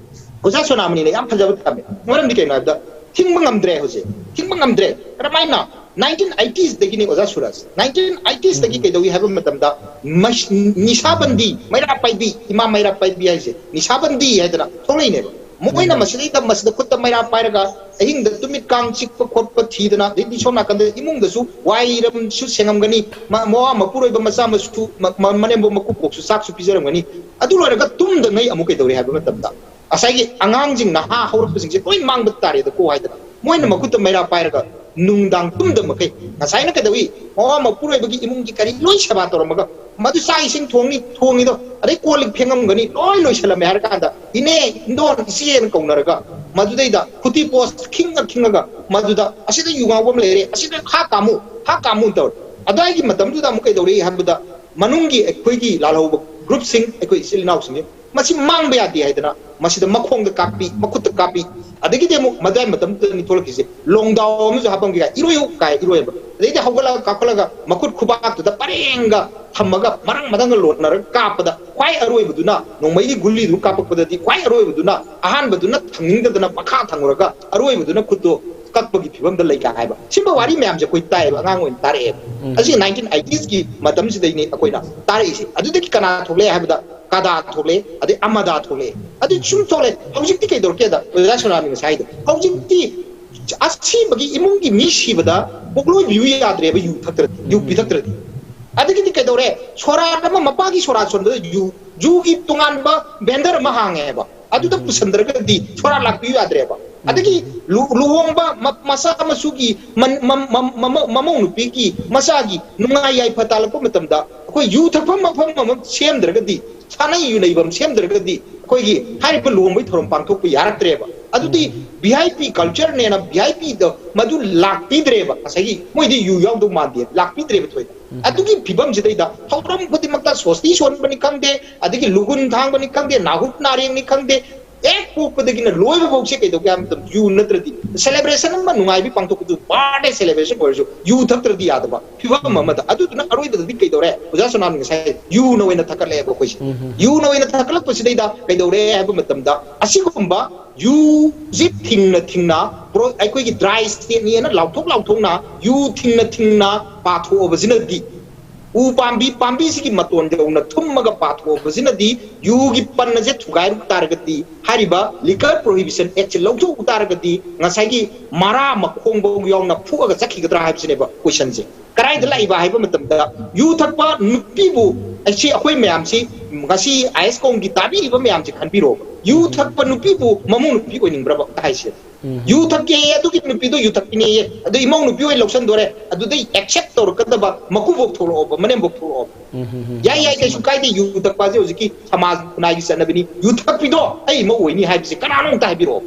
ꯑꯣꯖꯥ ꯁꯣꯅꯥꯃꯅꯤꯅ ꯌꯥꯝ ꯐꯖꯕ ꯊꯝꯃꯦ꯫ ꯃꯔꯝꯗꯤ ꯀꯩꯅꯣ ꯍꯥꯏꯕꯗ, ꯊꯤꯡꯕ ꯉꯝꯗ꯭ꯔꯦ ꯍꯧꯖꯤꯛ꯫ ꯊꯤꯡꯕ ꯉꯝꯗ꯭ꯔꯦ꯫ ꯀꯔꯝꯍꯥꯏꯅ? ꯅꯥꯏꯟꯇꯤꯟ ꯑꯩꯇꯤꯁꯇꯒꯤꯅꯤ ꯑꯣꯖꯥ ꯁꯨꯔꯖ꯫ ꯅꯥꯏꯟꯇꯤꯟ ꯑꯩꯇꯤꯁꯇꯒꯤ ꯀꯩꯗꯧꯏ ꯍꯥꯏꯕ ꯃꯇꯝꯗ, ꯃꯁ-, ꯅꯤꯁꯥꯕꯟꯗꯤ, ꯃꯩꯔꯥ ꯄꯥꯏꯕꯤ, ꯏꯃꯥ ꯃꯩꯔꯥ ꯄꯥꯏꯕꯤ ꯍꯥꯏꯁꯦ ꯅꯤꯁꯥꯕꯟꯗꯤ ꯍꯥꯏꯗꯅ ꯊꯣꯛꯂꯛꯏꯅꯦꯕ꯫ ꯃꯈꯣꯏꯅ ꯃꯁꯤꯗꯩꯗ, ꯃꯁꯤꯗ ꯈꯨꯠꯇ ꯃꯩꯔꯥ ꯄꯥꯏꯔꯒ ꯑꯍꯤꯡꯗ ꯇꯨꯃꯤꯠ ꯀꯥꯡ ꯆꯤꯛꯄ ꯈꯣꯠꯄ ꯊꯤꯗꯅ, ꯑꯗꯩꯗꯤ ꯁꯣꯝ ꯅꯥꯀꯟꯗ ꯏꯃꯨꯡꯗꯁꯨ ꯋꯥꯏꯔꯝꯁꯨ ꯁꯦꯡꯉꯝꯒꯅꯤ, ꯃ-, ꯃꯋꯥ ꯃꯄꯨꯔꯣꯏꯕ ꯃꯆꯥ ꯃꯁꯨ, ꯃ-, ꯃ-, ꯃꯅꯦꯝꯕꯣꯛ ꯃꯀꯨꯕꯣꯛꯁꯨ ꯆꯥꯛꯁꯨ ꯄꯤꯖꯔꯝꯒꯅꯤ꯫ ꯑꯗꯨ ꯂꯣꯏꯔꯒ ꯇꯨꯝꯗꯉꯩ ꯑꯃꯨꯛ ꯀꯩꯗꯧꯔꯦ ꯍꯥꯏꯕ ꯃꯇꯝꯗ, ꯉꯁꯥꯏꯒꯤ ꯑꯉꯥꯡꯁꯤꯡ, ꯅꯍꯥ ꯍꯧꯔꯛꯄꯁꯤꯡꯁꯦ ꯂꯣꯏ ꯃꯥꯡꯕ ꯇꯥꯔꯦꯗꯀꯣ ꯍꯥꯏꯗꯅ ꯃꯣꯏꯅ ꯃꯈꯨꯠꯇ ꯃꯩꯔꯥ ꯄꯥꯏꯔꯒ ꯅꯨꯡꯗꯥꯡ ꯇꯨꯝꯗ ꯃꯈꯩ ꯉꯁꯥꯏꯅ ꯀꯩꯗꯧꯏ? ꯃꯋꯥ ꯃꯄꯨꯔꯣꯏꯕꯒꯤ ꯏꯃꯨꯡꯒꯤ ꯀꯔꯤ ꯂꯣꯏ ꯁꯦꯕꯥ ꯇꯧꯔꯝꯃꯒ, ꯃꯗꯨ ꯆꯥꯛ ꯏꯁꯤꯡ ꯊꯣꯡꯅꯤ, ꯊꯣꯡꯉꯤꯗꯣ, ꯑꯗꯩ ꯀꯣꯜ ꯂꯤꯛ ꯐꯦꯡꯉꯝꯒꯅꯤ, ꯂꯣꯏ ꯂꯣꯏꯁꯜꯂꯝꯃꯦ ꯍꯥꯏꯔ ꯀꯥꯟꯗ, "ꯏꯅꯦ, ꯏꯟꯗꯣꯟ, ꯏꯆꯦꯅ" ꯀꯧꯅꯔꯒ ꯃꯗꯨꯗꯩꯗ ꯈꯨꯇꯤ ꯄꯣꯁ ꯈꯤꯡꯉ ꯈꯤꯡꯉꯒ ꯃꯗꯨꯗ, "ꯑꯁꯤꯗ ꯌꯨ ꯉꯥꯎꯕ ꯑꯃ ꯂꯩꯔꯦ, ꯑꯁꯤꯗ ꯍꯥ ꯀꯥꯝꯃꯨ, ꯍꯥ ꯀꯥꯝꯃꯨ" ꯇꯧꯔꯦ꯫ ꯑꯗꯨꯋꯥꯏꯒꯤ ꯃꯇꯝꯗꯨꯗ ꯑꯃꯨꯛ ꯀꯩꯗꯧꯔꯛꯏ ꯍꯥꯏꯕꯗ, ꯃꯅꯨꯡꯒꯤ ꯑꯩꯈꯣꯏꯒꯤ ꯂꯥꯜꯍꯧꯕ ꯒ꯭ꯔꯨꯞꯁꯤꯡ, ꯑꯩꯈꯣꯏ ꯏꯆꯤꯜ ꯏꯅꯥꯎꯁꯤꯡꯁꯦ ꯃꯁꯤ ꯃꯥꯡꯕ ꯌꯥꯗꯦ ꯍꯥꯏꯗꯅ ꯃꯁꯤꯗ ꯃꯈꯣꯡꯗ ꯀꯥꯞꯄꯤ, ꯃꯈꯨꯠꯇ ꯀꯥꯞꯄꯤ꯫ ꯑꯗꯒꯤꯗꯤ ꯑꯃꯨꯛ ꯃꯗꯥꯏ ꯃꯇꯝꯗꯨꯗꯅꯤ ꯊꯣꯛꯂꯛꯈꯤꯁꯦ, ꯂꯣꯡꯗꯥꯎ ꯑꯃꯁꯨ ꯍꯥꯞꯄꯝꯒꯦ ꯀꯥꯏ, "ꯏꯔꯣꯏꯌꯨ" ꯀꯥꯏ ꯏꯔꯣꯏꯕ꯫ ꯑꯗꯩꯗꯤ ꯍꯧꯒꯠꯂꯒ ꯀꯥꯈꯠꯂꯒ ꯃꯈꯨꯠ ꯈꯨꯕꯥꯛꯇꯨꯗ ꯄꯔꯦꯡꯒ ꯊꯝꯃꯒ ꯃꯔꯪ ꯃꯔꯪꯒ ꯂꯣꯟꯅꯔꯒ ꯀꯥꯞꯄꯗ, ꯈ꯭ꯋꯥꯏ ꯑꯔꯣꯏꯕꯗꯨꯅ ꯅꯣꯡꯃꯩꯒꯤ ꯒꯨꯂꯤꯗꯨ ꯀꯥꯞꯄꯛꯄꯗꯗꯤ, ꯈ꯭ꯋꯥꯏ ꯑꯔꯣꯏꯕꯗꯨꯅ, ꯑꯍꯥꯟꯕꯗꯨꯅ ꯊꯝꯅꯤꯡꯗꯗꯅ ꯃꯈꯥ ꯊꯝꯃꯨꯔꯒ ꯑꯔꯣꯏꯕꯗꯨꯅ ꯈꯨꯠꯇꯣ ꯀꯛꯄꯒꯤ ꯐꯤꯕꯝꯗ ꯂꯩ ꯀꯥꯏ ꯍꯥꯏꯕ꯫ ꯁꯤꯒꯨꯝꯕ ꯋꯥꯔꯤ ꯃꯌꯥꯝꯁꯦ ꯑꯩꯈꯣꯏ ꯇꯥꯏꯌꯦꯕ, ꯑꯉꯥꯡ ꯑꯣꯏꯅ ꯇꯥꯔꯛꯑꯦꯕ꯫ ꯎꯝ꯫ ꯑꯁꯤ ꯅꯥꯏꯟꯇꯤꯟ ꯑꯩꯇꯤꯁꯀꯤ ꯃꯇꯝꯁꯤꯗꯩꯅꯤ ꯑꯩꯈꯣꯏꯅ ꯇꯥꯔꯛꯏꯁꯦ꯫ ꯑꯗꯨꯗꯒꯤ ꯀꯅꯥ ꯊꯣꯛꯂꯛꯑꯦ ꯍꯥꯏꯕꯗ, ꯀꯥꯗꯥ ꯊꯣꯛꯂꯛꯑꯦ, ꯑꯗꯩ ꯑꯃꯗꯥ ꯊꯣꯛꯂꯛꯑꯦ, ꯑꯗꯩ ꯁꯨꯝ ꯊꯣꯛꯂꯛꯑꯦ꯫ ꯍꯧꯖꯤꯛꯇꯤ ꯀꯩꯗꯧꯔꯛꯀꯦꯗ, ꯑꯣꯖꯥ ꯁꯣꯅꯥꯃꯤ ꯉꯁꯥꯏꯗꯣ, ꯍꯧꯖꯤꯛꯇꯤ ꯑꯁꯤꯕꯒꯤ ꯏꯃꯨꯡꯒꯤ ꯃꯤ ꯁꯤꯕꯗ ꯄꯣꯛꯂꯣꯏꯕꯤꯌꯨ ꯌꯥꯗ꯭ꯔꯦꯕ, ꯌꯨ ꯊꯛꯇ꯭ꯔꯗꯤ, ꯌꯨ ꯄꯤꯊꯛꯇ꯭ꯔꯗꯤ꯫ ꯑꯗꯒꯤꯗꯤ ꯀꯩꯗꯧꯔꯦ? ꯁꯣꯔꯥꯠ ꯑꯃ, ꯃꯄꯥꯒꯤ ꯁꯣꯔꯥꯠ ꯁꯣꯟꯕꯗ ꯌꯨ, ꯌꯨꯒꯤ ꯇꯣꯉꯥꯟꯕ ꯚꯦꯟꯗꯔ ꯑꯃ ꯍꯥꯡꯉꯦꯕ, ꯑꯗꯨꯗ ꯄꯨꯁꯟꯗ꯭ꯔꯒꯗꯤ ꯁꯣꯔꯥꯠ ꯂꯥꯛꯄꯤꯌꯨ ꯌꯥꯗ꯭ꯔꯦꯕ꯫ ꯑꯗꯒꯤ ꯂꯨ-, ꯂꯨꯍꯣꯡꯕ ꯃ-, ꯃꯆꯥ ꯃꯁꯨꯒꯤ ꯃꯟ-, ꯃ-, ꯃ-, ꯃꯃꯧ, ꯃꯃꯧ ꯅꯨꯄꯤꯒꯤ ꯃꯆꯥꯒꯤ ꯅꯨꯡꯉꯥꯏ ꯌꯥꯏꯐ ꯇꯥꯜꯂꯛꯄ ꯃꯇꯝꯗ ꯑꯩꯈꯣꯏ ꯌꯨ ꯊꯛꯐꯝ ꯃꯐꯝ ꯑꯃ ꯁꯦꯝꯗ꯭ꯔꯒꯗꯤ, ꯁꯥꯟꯅꯩ ꯌꯨꯅꯩꯐꯝ ꯁꯦꯝꯗ꯭ꯔꯒꯗꯤ ꯑꯩꯈꯣꯏꯒꯤ ꯍꯥꯏꯔꯤꯕ ꯂꯨꯍꯣꯡꯕꯒꯤ ꯊꯧꯔꯝ ꯄꯥꯡꯊꯣꯛꯄ ꯌꯥꯔꯛꯇ꯭ꯔꯦꯕ꯫ ꯑꯗꯨꯗꯤ ꯚꯤ ꯑꯥꯏ ꯄꯤ ꯀꯜꯆꯔꯅꯦꯅ ꯚꯤ ꯑꯥꯏ ꯄꯤꯗ ꯃꯗꯨ ꯂꯥꯛꯄꯤꯗ꯭ꯔꯦꯕ꯫ ꯉꯁꯥꯏꯒꯤ ꯃꯣꯏꯗꯤ ꯌꯨ ꯌꯥꯎꯗꯧ ꯃꯥꯟꯗꯦ, ꯂꯥꯛꯄꯤꯗ꯭ꯔꯦꯕ ꯊꯣꯏꯅ꯫ ꯑꯗꯨꯒꯤ ꯐꯤꯕꯝꯁꯤꯗꯩꯗ ꯊꯧꯔꯝ ꯈꯨꯗꯤꯡꯃꯛꯇ ꯁꯣꯁꯇꯤ ꯁꯣꯟꯕꯅꯤ ꯈꯪꯗꯦ, ꯑꯗꯒꯤ ꯂꯨꯍꯨꯟ ꯊꯥꯡꯕꯅꯤ ꯈꯪꯗꯦ, ꯅꯥꯍꯨꯠ ꯅꯥꯔꯦꯡꯅꯤ ꯈꯪꯗꯦ, ꯍꯦꯛ ꯄꯣꯛꯄꯗꯒꯤꯅ ꯂꯣꯏꯕ ꯐꯥꯎꯁꯦ ꯀꯩꯗꯧꯒꯦ ꯍꯥꯏꯕ ꯃꯇꯝꯗ ꯌꯨ ꯅꯠꯇ꯭ꯔꯗꯤ, ꯁꯦꯂꯦꯕ꯭ꯔꯦꯁꯟ ꯑꯃ ꯅꯨꯡꯉꯥꯏꯕꯤ ꯄꯥꯡꯊꯣꯛꯄꯗꯨ, ꯕꯥꯔꯗꯦ ꯁꯦꯂꯦꯕ꯭ꯔꯦꯁꯟ ꯑꯣꯏꯔꯁꯨ ꯌꯨ ꯊꯛꯇ꯭ꯔꯗꯤ ꯌꯥꯗꯕ ꯐꯤꯕꯝ ꯑꯃꯗ꯫ ꯑꯗꯨꯗꯨꯅ ꯑꯔꯣꯏꯕꯗꯗꯤ ꯀꯩꯗꯧꯔꯦ? ꯑꯣꯖꯥ ꯁꯣꯅꯥꯝꯅ ꯉꯁꯥꯏ ꯌꯨꯅ ꯑꯣꯏꯅ ꯊꯛꯀꯠꯂꯛꯑꯦꯕ ꯑꯩꯈꯣꯏꯁꯦ꯫ ꯌꯨꯅ ꯑꯣꯏꯅ ꯊꯛꯀꯠꯂꯛꯄꯁꯤꯗꯩꯗ ꯀꯩꯗꯧꯔꯦ ꯍꯥꯏꯕ ꯃꯇꯝꯗ, ꯑꯁꯤꯒꯨꯝꯕ ꯌꯨꯁꯤ ꯊꯤꯡꯅ ꯊꯤꯡꯅ ꯄ꯭ꯔꯣ-, ꯑꯩꯈꯣꯏꯒꯤ ꯗ꯭ꯔꯥꯏ ꯁ꯭ꯇꯦꯠꯅꯤꯅ ꯂꯥꯎꯊꯣꯛ ꯂꯥꯎꯊꯣꯛꯅ ꯌꯨ ꯊꯤꯡꯅ ꯊꯤꯡꯅ ꯄꯥꯊꯣꯛꯑꯕꯁꯤꯅꯗꯤ, ꯎ ꯄꯥꯝꯕꯤ, ꯄꯥꯝꯕꯤꯁꯤꯒꯤ ꯃꯇꯣꯟ ꯌꯧꯅ ꯊꯨꯝꯃꯒ ꯄꯥꯊꯣꯛꯑꯕꯁꯤꯅꯗꯤ, ꯌꯨꯒꯤ ꯄꯟ ꯑꯁꯦ ꯊꯨꯒꯥꯏꯔꯨ ꯇꯥꯔꯒꯗꯤ, ꯍꯥꯏꯔꯤꯕ Liquor Prohibition Act ꯁꯦ ꯂꯧꯊꯣꯛꯎ ꯇꯥꯔꯒꯗꯤ, ꯉꯁꯥꯏꯒꯤ ꯃꯔꯥ ꯃꯈꯣꯡꯐꯧ ꯌꯥꯎꯅ ꯐꯨꯛꯑꯒ ꯆꯠꯈꯤꯒꯗ꯭ꯔꯥ ꯍꯥꯏꯕꯁꯤꯅꯦꯕ ꯀꯣꯏꯁꯟꯁꯦ꯫ ꯀꯗꯥꯏꯗ ꯂꯥꯛꯏꯕ ꯍꯥꯏꯕ ꯃꯇꯝꯗ, ꯌꯨ ꯊꯛꯄ ꯅꯨꯄꯤꯕꯨ, ꯑꯁꯤ ꯑꯩꯈꯣꯏ ꯃꯌꯥꯝꯁꯤ, ꯉꯁꯤ ꯑꯥꯏ ꯑꯦꯁ ꯀꯣꯝꯒꯤ ꯇꯥꯕꯤꯔꯤꯕ ꯃꯌꯥꯝꯁꯦ ꯈꯟꯕꯤꯔꯣ꯫ ꯌꯨ ꯊꯛꯄ ꯅꯨꯄꯤꯕꯨ ꯃꯃꯧ ꯅꯨꯄꯤ ꯑꯣꯏꯅꯤꯡꯕ꯭ꯔꯕ ꯑꯝꯇ ꯍꯥꯏꯁꯦ? ꯌꯨ ꯊꯛꯀꯦ, ꯑꯗꯨꯒꯤ ꯅꯨꯄꯤꯗꯣ ꯌꯨ ꯊꯛꯄꯤꯅꯦꯌꯦ, ꯑꯗꯨ ꯏꯃꯧ ꯅꯨꯄꯤ ꯑꯣꯏꯅ ꯂꯧꯁꯟꯗꯣꯔꯦ, ꯑꯗꯨꯗꯩ ꯑꯦꯛꯁꯦꯞ ꯇꯧꯔꯛꯀꯗꯕ ꯃꯀꯨꯕꯣꯛ ꯊꯣꯛꯂꯛꯑꯣꯕ, ꯃꯅꯦꯝꯕꯣꯛ ꯊꯣꯛꯂꯛꯑꯣꯕ꯫ ꯌꯥꯏ, ꯌꯥꯏ, ꯀꯩꯁꯨ ꯀꯥꯏꯗꯦ, ꯌꯨ ꯊꯛꯄꯁꯦ ꯍꯧꯖꯤꯛꯀꯤ ꯁꯃꯥꯖ ꯈꯨꯟꯅꯥꯏꯒꯤ ꯆꯠꯅꯕꯤꯅꯤ꯫ ꯌꯨ ꯊꯛꯄꯤꯗꯣ ꯑꯩ ꯏꯃꯧ ꯑꯣꯏꯅꯤ ꯍꯥꯏꯕꯁꯦ ꯀꯅꯥꯅꯣ ꯑꯝꯇ ꯍꯥꯏꯕꯤꯔꯛꯑꯣ꯫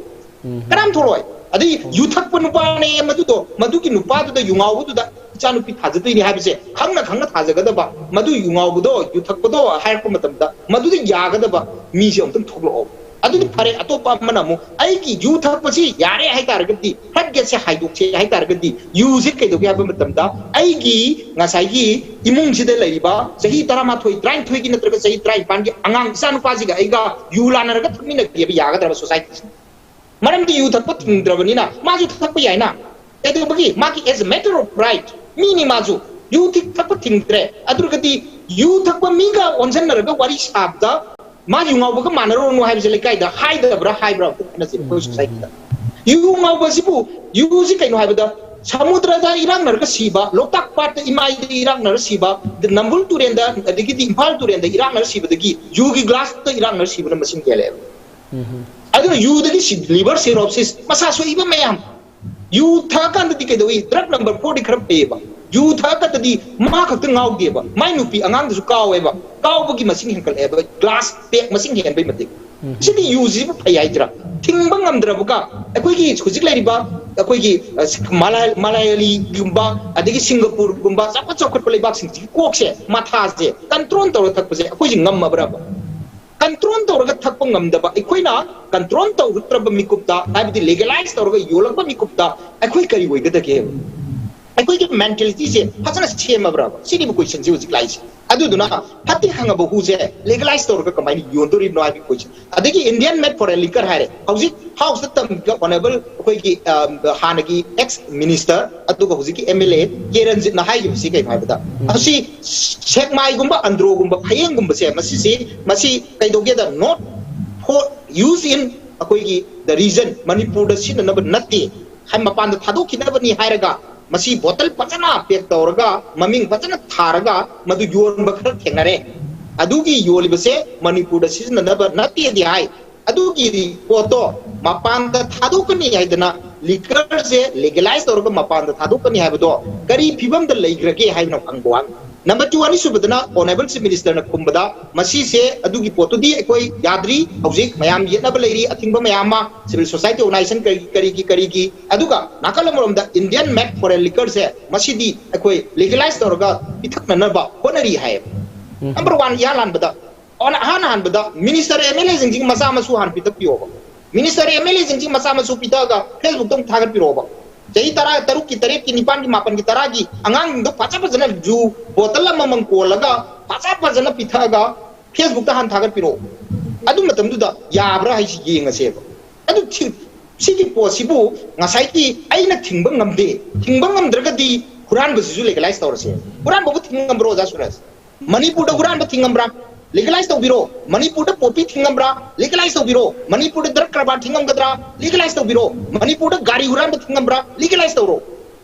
ꯀꯅꯥꯝ ꯊꯣꯛꯂꯛꯑꯣꯏ꯫ ꯑꯗꯩ ꯌꯨ ꯊꯛꯄ ꯅꯨꯄꯥꯅꯦ ꯃꯗꯨꯗꯣ, ꯃꯗꯨꯒꯤ ꯅꯨꯄꯥꯗꯨꯗ, ꯌꯨ ꯉꯥꯎꯕꯗꯨꯗ ꯏꯆꯥꯅꯨꯄꯤ ꯊꯥꯖꯗꯣꯏꯅꯤ ꯍꯥꯏꯕꯁꯦ ꯈꯪꯅ ꯈꯪꯅ ꯊꯥꯖꯒꯗꯕ, ꯃꯗꯨ ꯌꯨ ꯉꯥꯎꯕꯗꯣ, ꯌꯨ ꯊꯛꯄꯗꯣ ꯍꯥꯏꯔꯛꯄ ꯃꯇꯝꯗ ꯃꯗꯨꯗ ꯌꯥꯒꯗꯕ ꯃꯤꯁꯦ ꯑꯃꯨꯛꯇꯪ ꯊꯣꯛꯂꯛꯑꯣ꯫ ꯑꯗꯨꯗꯤ ꯐꯔꯦ, ꯑꯇꯣꯞꯄ ꯑꯃꯅ ꯑꯃꯨꯛ ꯑꯩꯒꯤ ꯌꯨ ꯊꯛꯄꯁꯤ ꯌꯥꯔꯦ ꯍꯥꯏꯇꯥꯔꯒꯗꯤ, flood gate ꯁꯦ ꯍꯥꯏꯗꯣꯛꯁꯦ ꯍꯥꯏꯇꯥꯔꯒꯗꯤ, ꯌꯨꯁꯦ ꯀꯩꯗꯧꯒꯦ ꯍꯥꯏꯕ ꯃꯇꯝꯗ ꯑꯩꯒꯤ ꯉꯁꯥꯏꯒꯤ ꯏꯃꯨꯡꯁꯤꯗ ꯂꯩꯔꯤꯕ ꯆꯍꯤ ꯇꯔꯥꯃꯥꯊꯣꯏ, ꯇꯔꯥꯅꯤꯊꯣꯏꯒꯤ ꯅꯠꯇ꯭ꯔꯒ ꯆꯍꯤ ꯇꯔꯥꯅꯤꯄꯥꯟꯒꯤ ꯑꯉꯥꯡ ꯏꯆꯥꯅꯨꯄꯥꯁꯤꯒ ꯑꯩꯒ ꯌꯨ ꯂꯥꯟꯅꯔꯒ ꯊꯛꯃꯤꯟꯅꯒꯦꯕ ꯌꯥꯒꯗ꯭ꯔꯕ society ꯁꯤꯗ? ꯃꯔꯝꯗꯤ ꯌꯨ ꯊꯛꯄ ꯊꯤꯡꯗ꯭ꯔꯕꯅꯤꯅ ꯃꯥꯁꯨ ꯊꯛꯄ ꯌꯥꯏꯅ꯫ ꯀꯩꯗꯧꯕꯒꯤ? ꯃꯥꯒꯤ as a matter of right, ꯃꯤꯅꯤ ꯃꯥꯁꯨ꯫ ꯌꯨ ꯊꯤ-, ꯊꯛꯄ ꯊꯤꯡꯗ꯭ꯔꯦ꯫ ꯑꯗꯨ ꯑꯣꯏꯔꯒꯗꯤ ꯌꯨ ꯊꯛꯄ ꯃꯤꯒ ꯑꯣꯟꯁꯤꯟꯅꯔꯒ ꯋꯥꯔꯤ ꯁꯥꯕꯗ ꯃꯥ ꯌꯨ ꯉꯥꯎꯕꯒ ꯃꯥꯟꯅꯔꯨꯔꯅꯨ ꯍꯥꯏꯕꯁꯦ ꯂꯩꯀꯥꯏꯗ ꯍꯥꯏꯗꯕ꯭ꯔꯥ? ꯍꯥꯏꯕ꯭ꯔꯥ? ꯑꯝꯇ ꯈꯟꯅꯁꯦ ꯑꯩꯈꯣꯏ society ꯗ꯫ ꯌꯨ ꯉꯥꯎꯕꯁꯤꯕꯨ, ꯌꯨꯁꯤ ꯀꯩꯅꯣ ꯍꯥꯏꯕꯗ, ꯁꯃꯨꯗ꯭ꯔꯗ ꯏꯔꯥꯛꯅꯔꯒ ꯁꯤꯕ, ꯂꯣꯛꯇꯥꯛ ꯄꯥꯠꯇ ꯏꯃꯥꯏꯗ ꯏꯔꯥꯛꯅꯔ ꯁꯤꯕ, ꯅꯝꯕꯨꯜ ꯇꯨꯔꯦꯟꯗ, ꯑꯗꯒꯤꯗꯤ ꯏꯝꯐꯥꯜ ꯇꯨꯔꯦꯟꯗ ꯏꯔꯥꯛꯅꯔ ꯁꯤꯕꯗꯒꯤ ꯌꯨꯒꯤ glass ꯇ ꯏꯔꯥꯛꯅꯔ ꯁꯤꯕꯅ ꯃꯁꯤꯡ ꯍꯦꯜꯂꯦꯕ꯫ ꯑꯗꯨꯅ ꯌꯨꯗꯒꯤ ꯁꯤ-, liver cirrhosis, ꯃꯁꯥ ꯁꯣꯛꯏꯕ ꯃꯌꯥꯝ꯫ ꯌꯨ ꯊꯛꯑꯀꯥꯟꯗꯗꯤ ꯀꯩꯗꯧꯏ? Drug number four ꯗꯤ ꯈꯔ ꯐꯩꯌꯦꯕ꯫ ꯌꯨ ꯊꯛꯑꯀꯥꯟꯗꯗꯤ ꯃꯥ ꯈꯛꯇ ꯉꯥꯎꯗꯦꯕ, ꯃꯥꯏ ꯅꯨꯄꯤ ꯑꯉꯥꯡꯗꯁꯨ ꯀꯥꯎꯋꯦꯕ꯫ ꯀꯥꯎꯕꯒꯤ ꯃꯁꯤꯡ ꯍꯦꯟꯒꯠꯂꯛꯑꯦꯕ, glass pack ꯃꯁꯤꯡ ꯍꯦꯟꯕꯩ ꯃꯇꯤꯛ꯫ ꯁꯤꯗꯤ ꯌꯨꯁꯤꯕꯨ ꯐꯩ ꯍꯥꯏꯁꯤꯔꯥ? ꯊꯤꯡꯕ ꯉꯝꯗ꯭ꯔꯕꯒ ꯑꯩꯈꯣꯏꯒꯤ ꯍꯧꯖꯤꯛ ꯂꯩꯔꯤꯕ ꯑꯩꯈꯣꯏꯒꯤ, ꯑ, ꯁꯤ-, ꯃꯂꯥ-, ꯃꯂꯥꯌꯥꯂꯤꯒꯨꯝꯕ, ꯑꯗꯒꯤ ꯁꯤꯡꯒꯥꯄꯨꯔꯒꯨꯝꯕ ꯆꯥꯎꯈꯠ ꯆꯥꯎꯈꯠꯄ ꯂꯩꯕꯥꯛꯁꯤꯡꯁꯤꯒꯤ ꯀꯣꯛꯁꯦ, ꯃꯊꯥꯁꯦ control ꯇꯧꯔ ꯊꯛꯄꯁꯦ ꯑꯩꯈꯣꯏꯁꯦ ꯉꯝꯃꯕ꯭ꯔꯕ? Control ꯇꯧꯔꯒ ꯊꯛꯄ ꯉꯝꯗꯕ ꯑꯩꯈꯣꯏꯅ, control ꯇꯧꯔꯛꯇ꯭ꯔꯕ ꯃꯤꯀꯨꯞꯇ, ꯍꯥꯏꯕꯗꯤ legalize ꯇꯧꯔꯒ ꯌꯣꯜꯂꯛꯄ ꯃꯤꯀꯨꯞꯇ ꯑꯩꯈꯣꯏ ꯀꯔꯤ ꯑꯣꯏꯒꯗꯒꯦꯕ? ꯑꯩꯈꯣꯏꯒꯤ mentality ꯁꯦ ꯐꯖꯅ ꯁꯦꯝꯃꯕ꯭ꯔꯕ? ꯁꯤꯅꯤꯕ question ꯁꯦ ꯍꯧꯖꯤꯛ ꯂꯥꯛꯏꯁꯦ꯫ ꯑꯗꯨꯗꯨꯅ ꯐꯠꯇꯦ ꯈꯪꯉꯕ ꯍꯨꯁꯦ legalize ꯇꯧꯔꯒ ꯀꯃꯥꯏꯅ ꯌꯣꯟꯗꯣꯔꯤꯕꯅꯣ ꯍꯥꯏꯕꯒꯤ question꯫ ꯑꯗꯒꯤ Indian made foreign liquor ꯍꯥꯏꯔꯦ꯫ ꯍꯧꯖꯤꯛ House ꯇ ꯇꯝꯃꯤꯕ honourable ꯑꯩꯈꯣꯏꯒꯤ, ꯑ, ꯍꯥꯟꯅꯒꯤ ex minister, ꯑꯗꯨꯒ ꯍꯧꯖꯤꯛꯀꯤ M L A ꯀꯦ ꯔꯟꯖꯤꯠꯅ ꯍꯥꯏꯈꯤꯕꯁꯤ ꯀꯩꯅꯣ ꯍꯥꯏꯕꯗ, ꯃꯁꯤ ꯁꯦꯛꯃꯥꯏꯒꯨꯝꯕ, ꯑꯟꯗ꯭ꯔꯣꯒꯨꯝꯕ, ꯐꯌꯦꯡꯒꯨꯝꯕꯁꯦ, ꯃꯁꯤꯁꯤ, ꯃꯁꯤ ꯀꯩꯗꯧꯒꯦꯗ, not for use in ꯑꯩꯈꯣꯏꯒꯤ the region, ꯃꯅꯤꯄꯨꯔꯗ ꯁꯤꯖꯤꯟꯅꯅꯕ ꯅꯠꯇꯦ, ꯍꯥꯏ, ꯃꯄꯥꯟꯗ ꯊꯥꯗꯣꯛꯈꯤꯅꯕꯅꯤ ꯍꯥꯏꯔꯒ, ꯃꯁꯤ bottle ꯐꯖꯅ pack ꯇꯧꯔꯒ, ꯃꯃꯤꯡ ꯐꯖꯅ ꯊꯥꯔꯒ, ꯃꯗꯨ ꯌꯣꯟꯕ ꯈꯔ ꯊꯦꯡꯅꯔꯦ꯫ ꯑꯗꯨꯒꯤ ꯌꯣꯜꯂꯤꯕꯁꯦ ꯃꯅꯤꯄꯨꯔꯗ ꯁꯤꯖꯤꯟꯅꯅꯕ ꯅꯠꯇꯦꯗꯤ ꯍꯥꯏ꯫ ꯑꯗꯨꯒꯤ ꯄꯣꯠꯇꯣ ꯃꯄꯥꯟꯗ ꯊꯥꯗꯣꯛꯀꯅꯤ ꯍꯥꯏꯗꯅ, liquor ꯁꯦ legalize ꯇꯧꯔꯒ ꯃꯄꯥꯟꯗ ꯊꯥꯗꯣꯛꯀꯅꯤ ꯍꯥꯏꯕꯗꯣ ꯀꯔꯤ ꯐꯤꯕꯝꯗ ꯂꯩꯈ꯭ꯔꯒꯦ ꯍꯥꯏꯕꯅ ꯍꯪꯕ ꯋꯥꯅꯤ꯫ Number two, ꯑꯅꯤꯁꯨꯕꯗꯅ honourable chief minister ꯅ ꯈꯨꯝꯕꯗ, ꯃꯁꯤꯁꯦ, ꯑꯗꯨꯒꯤ ꯄꯣꯠꯇꯨꯗꯤ ꯑꯩꯈꯣꯏ ꯌꯥꯗ꯭ꯔꯤ, ꯍꯧꯖꯤꯛ ꯃꯌꯥꯝ ꯌꯦꯠꯅꯕ ꯂꯩꯔꯤ, ꯑꯊꯤꯡꯕ ꯃꯌꯥꯝ ꯑꯃ, civil society organization ꯀꯔꯤ, ꯀꯔꯤꯒꯤ, ꯀꯔꯤꯒꯤ, ꯑꯗꯨꯒ ꯅꯥꯀꯜ ꯑꯃꯔꯣꯝꯗ Indian made foreign liquor ꯁꯦ, ꯃꯁꯤꯗꯤ ꯑꯩꯈꯣꯏ legalize ꯇꯧꯔꯒ ꯄꯤꯊꯛꯅꯅꯕ ꯍꯣꯠꯅꯔꯤ ꯍꯥꯏꯌꯦꯕ꯫ Number one, ꯏꯍꯥꯟ ꯍꯥꯟꯕꯗ ꯑꯍꯥꯟ ꯑꯍꯥꯟꯕꯗ ꯃꯤꯅꯤꯁꯇꯔ ꯑꯦꯝ ꯑꯦꯜ ꯑꯦꯁꯤꯡꯁꯤꯒꯤ ꯃꯆꯥ ꯃꯁꯨ ꯍꯥꯟꯅ ꯄꯤꯊꯛꯄꯤꯌꯣꯕ꯫ ꯃꯤꯅꯤꯁꯇꯔ ꯑꯦꯝ ꯑꯦꯜ ꯑꯦꯁꯤꯡꯁꯤꯒꯤ ꯃꯆꯥ ꯃꯁꯨ ꯄꯤꯊꯛꯑꯒ ꯐꯦꯁꯕꯨꯛꯇ ꯑꯃꯨꯛ ꯊꯥꯒꯠꯄꯤꯔꯛꯑꯣꯕ꯫ ꯆꯍꯤ ꯇꯔꯥ ꯇꯔꯨꯛꯀꯤ, ꯇꯔꯦꯠꯀꯤ, ꯅꯤꯄꯥꯟꯒꯤ, ꯃꯥꯄꯟꯒꯤ, ꯇꯔꯥꯒꯤ ꯑꯉꯥꯡꯁꯤꯡꯗꯣ ꯐꯖ ꯐꯖꯅ ꯖꯨ ꯕꯣꯇꯜ ꯑꯃꯃꯝ ꯀꯣꯜꯂꯒ ꯐꯖ ꯐꯖꯅ ꯄꯤꯊꯛꯑꯒ ꯐꯦꯁꯕꯨꯛꯇ ꯍꯥꯟꯅ ꯊꯥꯒꯠꯄꯤꯔꯛꯑꯣ꯫ ꯑꯗꯨ ꯃꯇꯝꯗꯨꯗ ꯌꯥꯕ꯭ꯔꯥ ꯍꯥꯏꯁꯤ ꯌꯦꯡꯉꯁꯦꯕ꯫ ꯑꯗꯨ ꯊꯤ-, ꯁꯤꯒꯤ ꯄꯣꯠꯁꯤꯕꯨ ꯉꯁꯥꯏꯒꯤ ꯑꯩꯅ ꯊꯤꯡꯕ ꯉꯝꯗꯦ, ꯊꯤꯡꯕ ꯉꯝꯗ꯭ꯔꯒꯗꯤ ꯍꯨꯔꯥꯟꯕꯁꯤꯁꯨ ꯂꯤꯒꯦꯂꯥꯏꯁ ꯇꯧꯔꯁꯦ꯫ ꯍꯨꯔꯥꯟꯕꯕꯨ ꯊꯤꯡꯕ ꯉꯝꯕ꯭ꯔꯣ, ꯑꯣꯖꯥ ꯁꯨꯔꯖ? ꯃꯅꯤꯄꯨꯔꯗ ꯍꯨꯔꯥꯟꯕ ꯊꯤꯡꯉꯝꯕ꯭ꯔꯥ? ꯂꯤꯒꯦꯂꯥꯏꯁ ꯇꯧꯕꯤꯔꯣ꯫ ꯃꯅꯤꯄꯨꯔꯗ ꯄꯣꯄꯤ ꯊꯤꯡꯉꯝꯕ꯭ꯔꯥ? ꯂꯤꯒꯦꯂꯥꯏꯁ ꯇꯧꯕꯤꯔꯣ꯫ ꯃꯅꯤꯄꯨꯔꯗ ꯗ꯭ꯔꯒ ꯀꯔꯕꯥꯔ ꯊꯤꯡꯉꯝꯒꯗ꯭ꯔꯥ? ꯂꯤꯒꯦꯂꯥꯏꯁ ꯇꯧꯕꯤꯔꯣ꯫ ꯃꯅꯤꯄꯨꯔꯗ ꯒꯥꯔꯤ ꯍꯨꯔꯥꯟꯕ ꯊꯤꯡꯉꯝꯕ꯭ꯔꯥ? ꯂꯤꯒꯦꯂꯥꯏꯁ ꯇꯧꯔꯣ꯫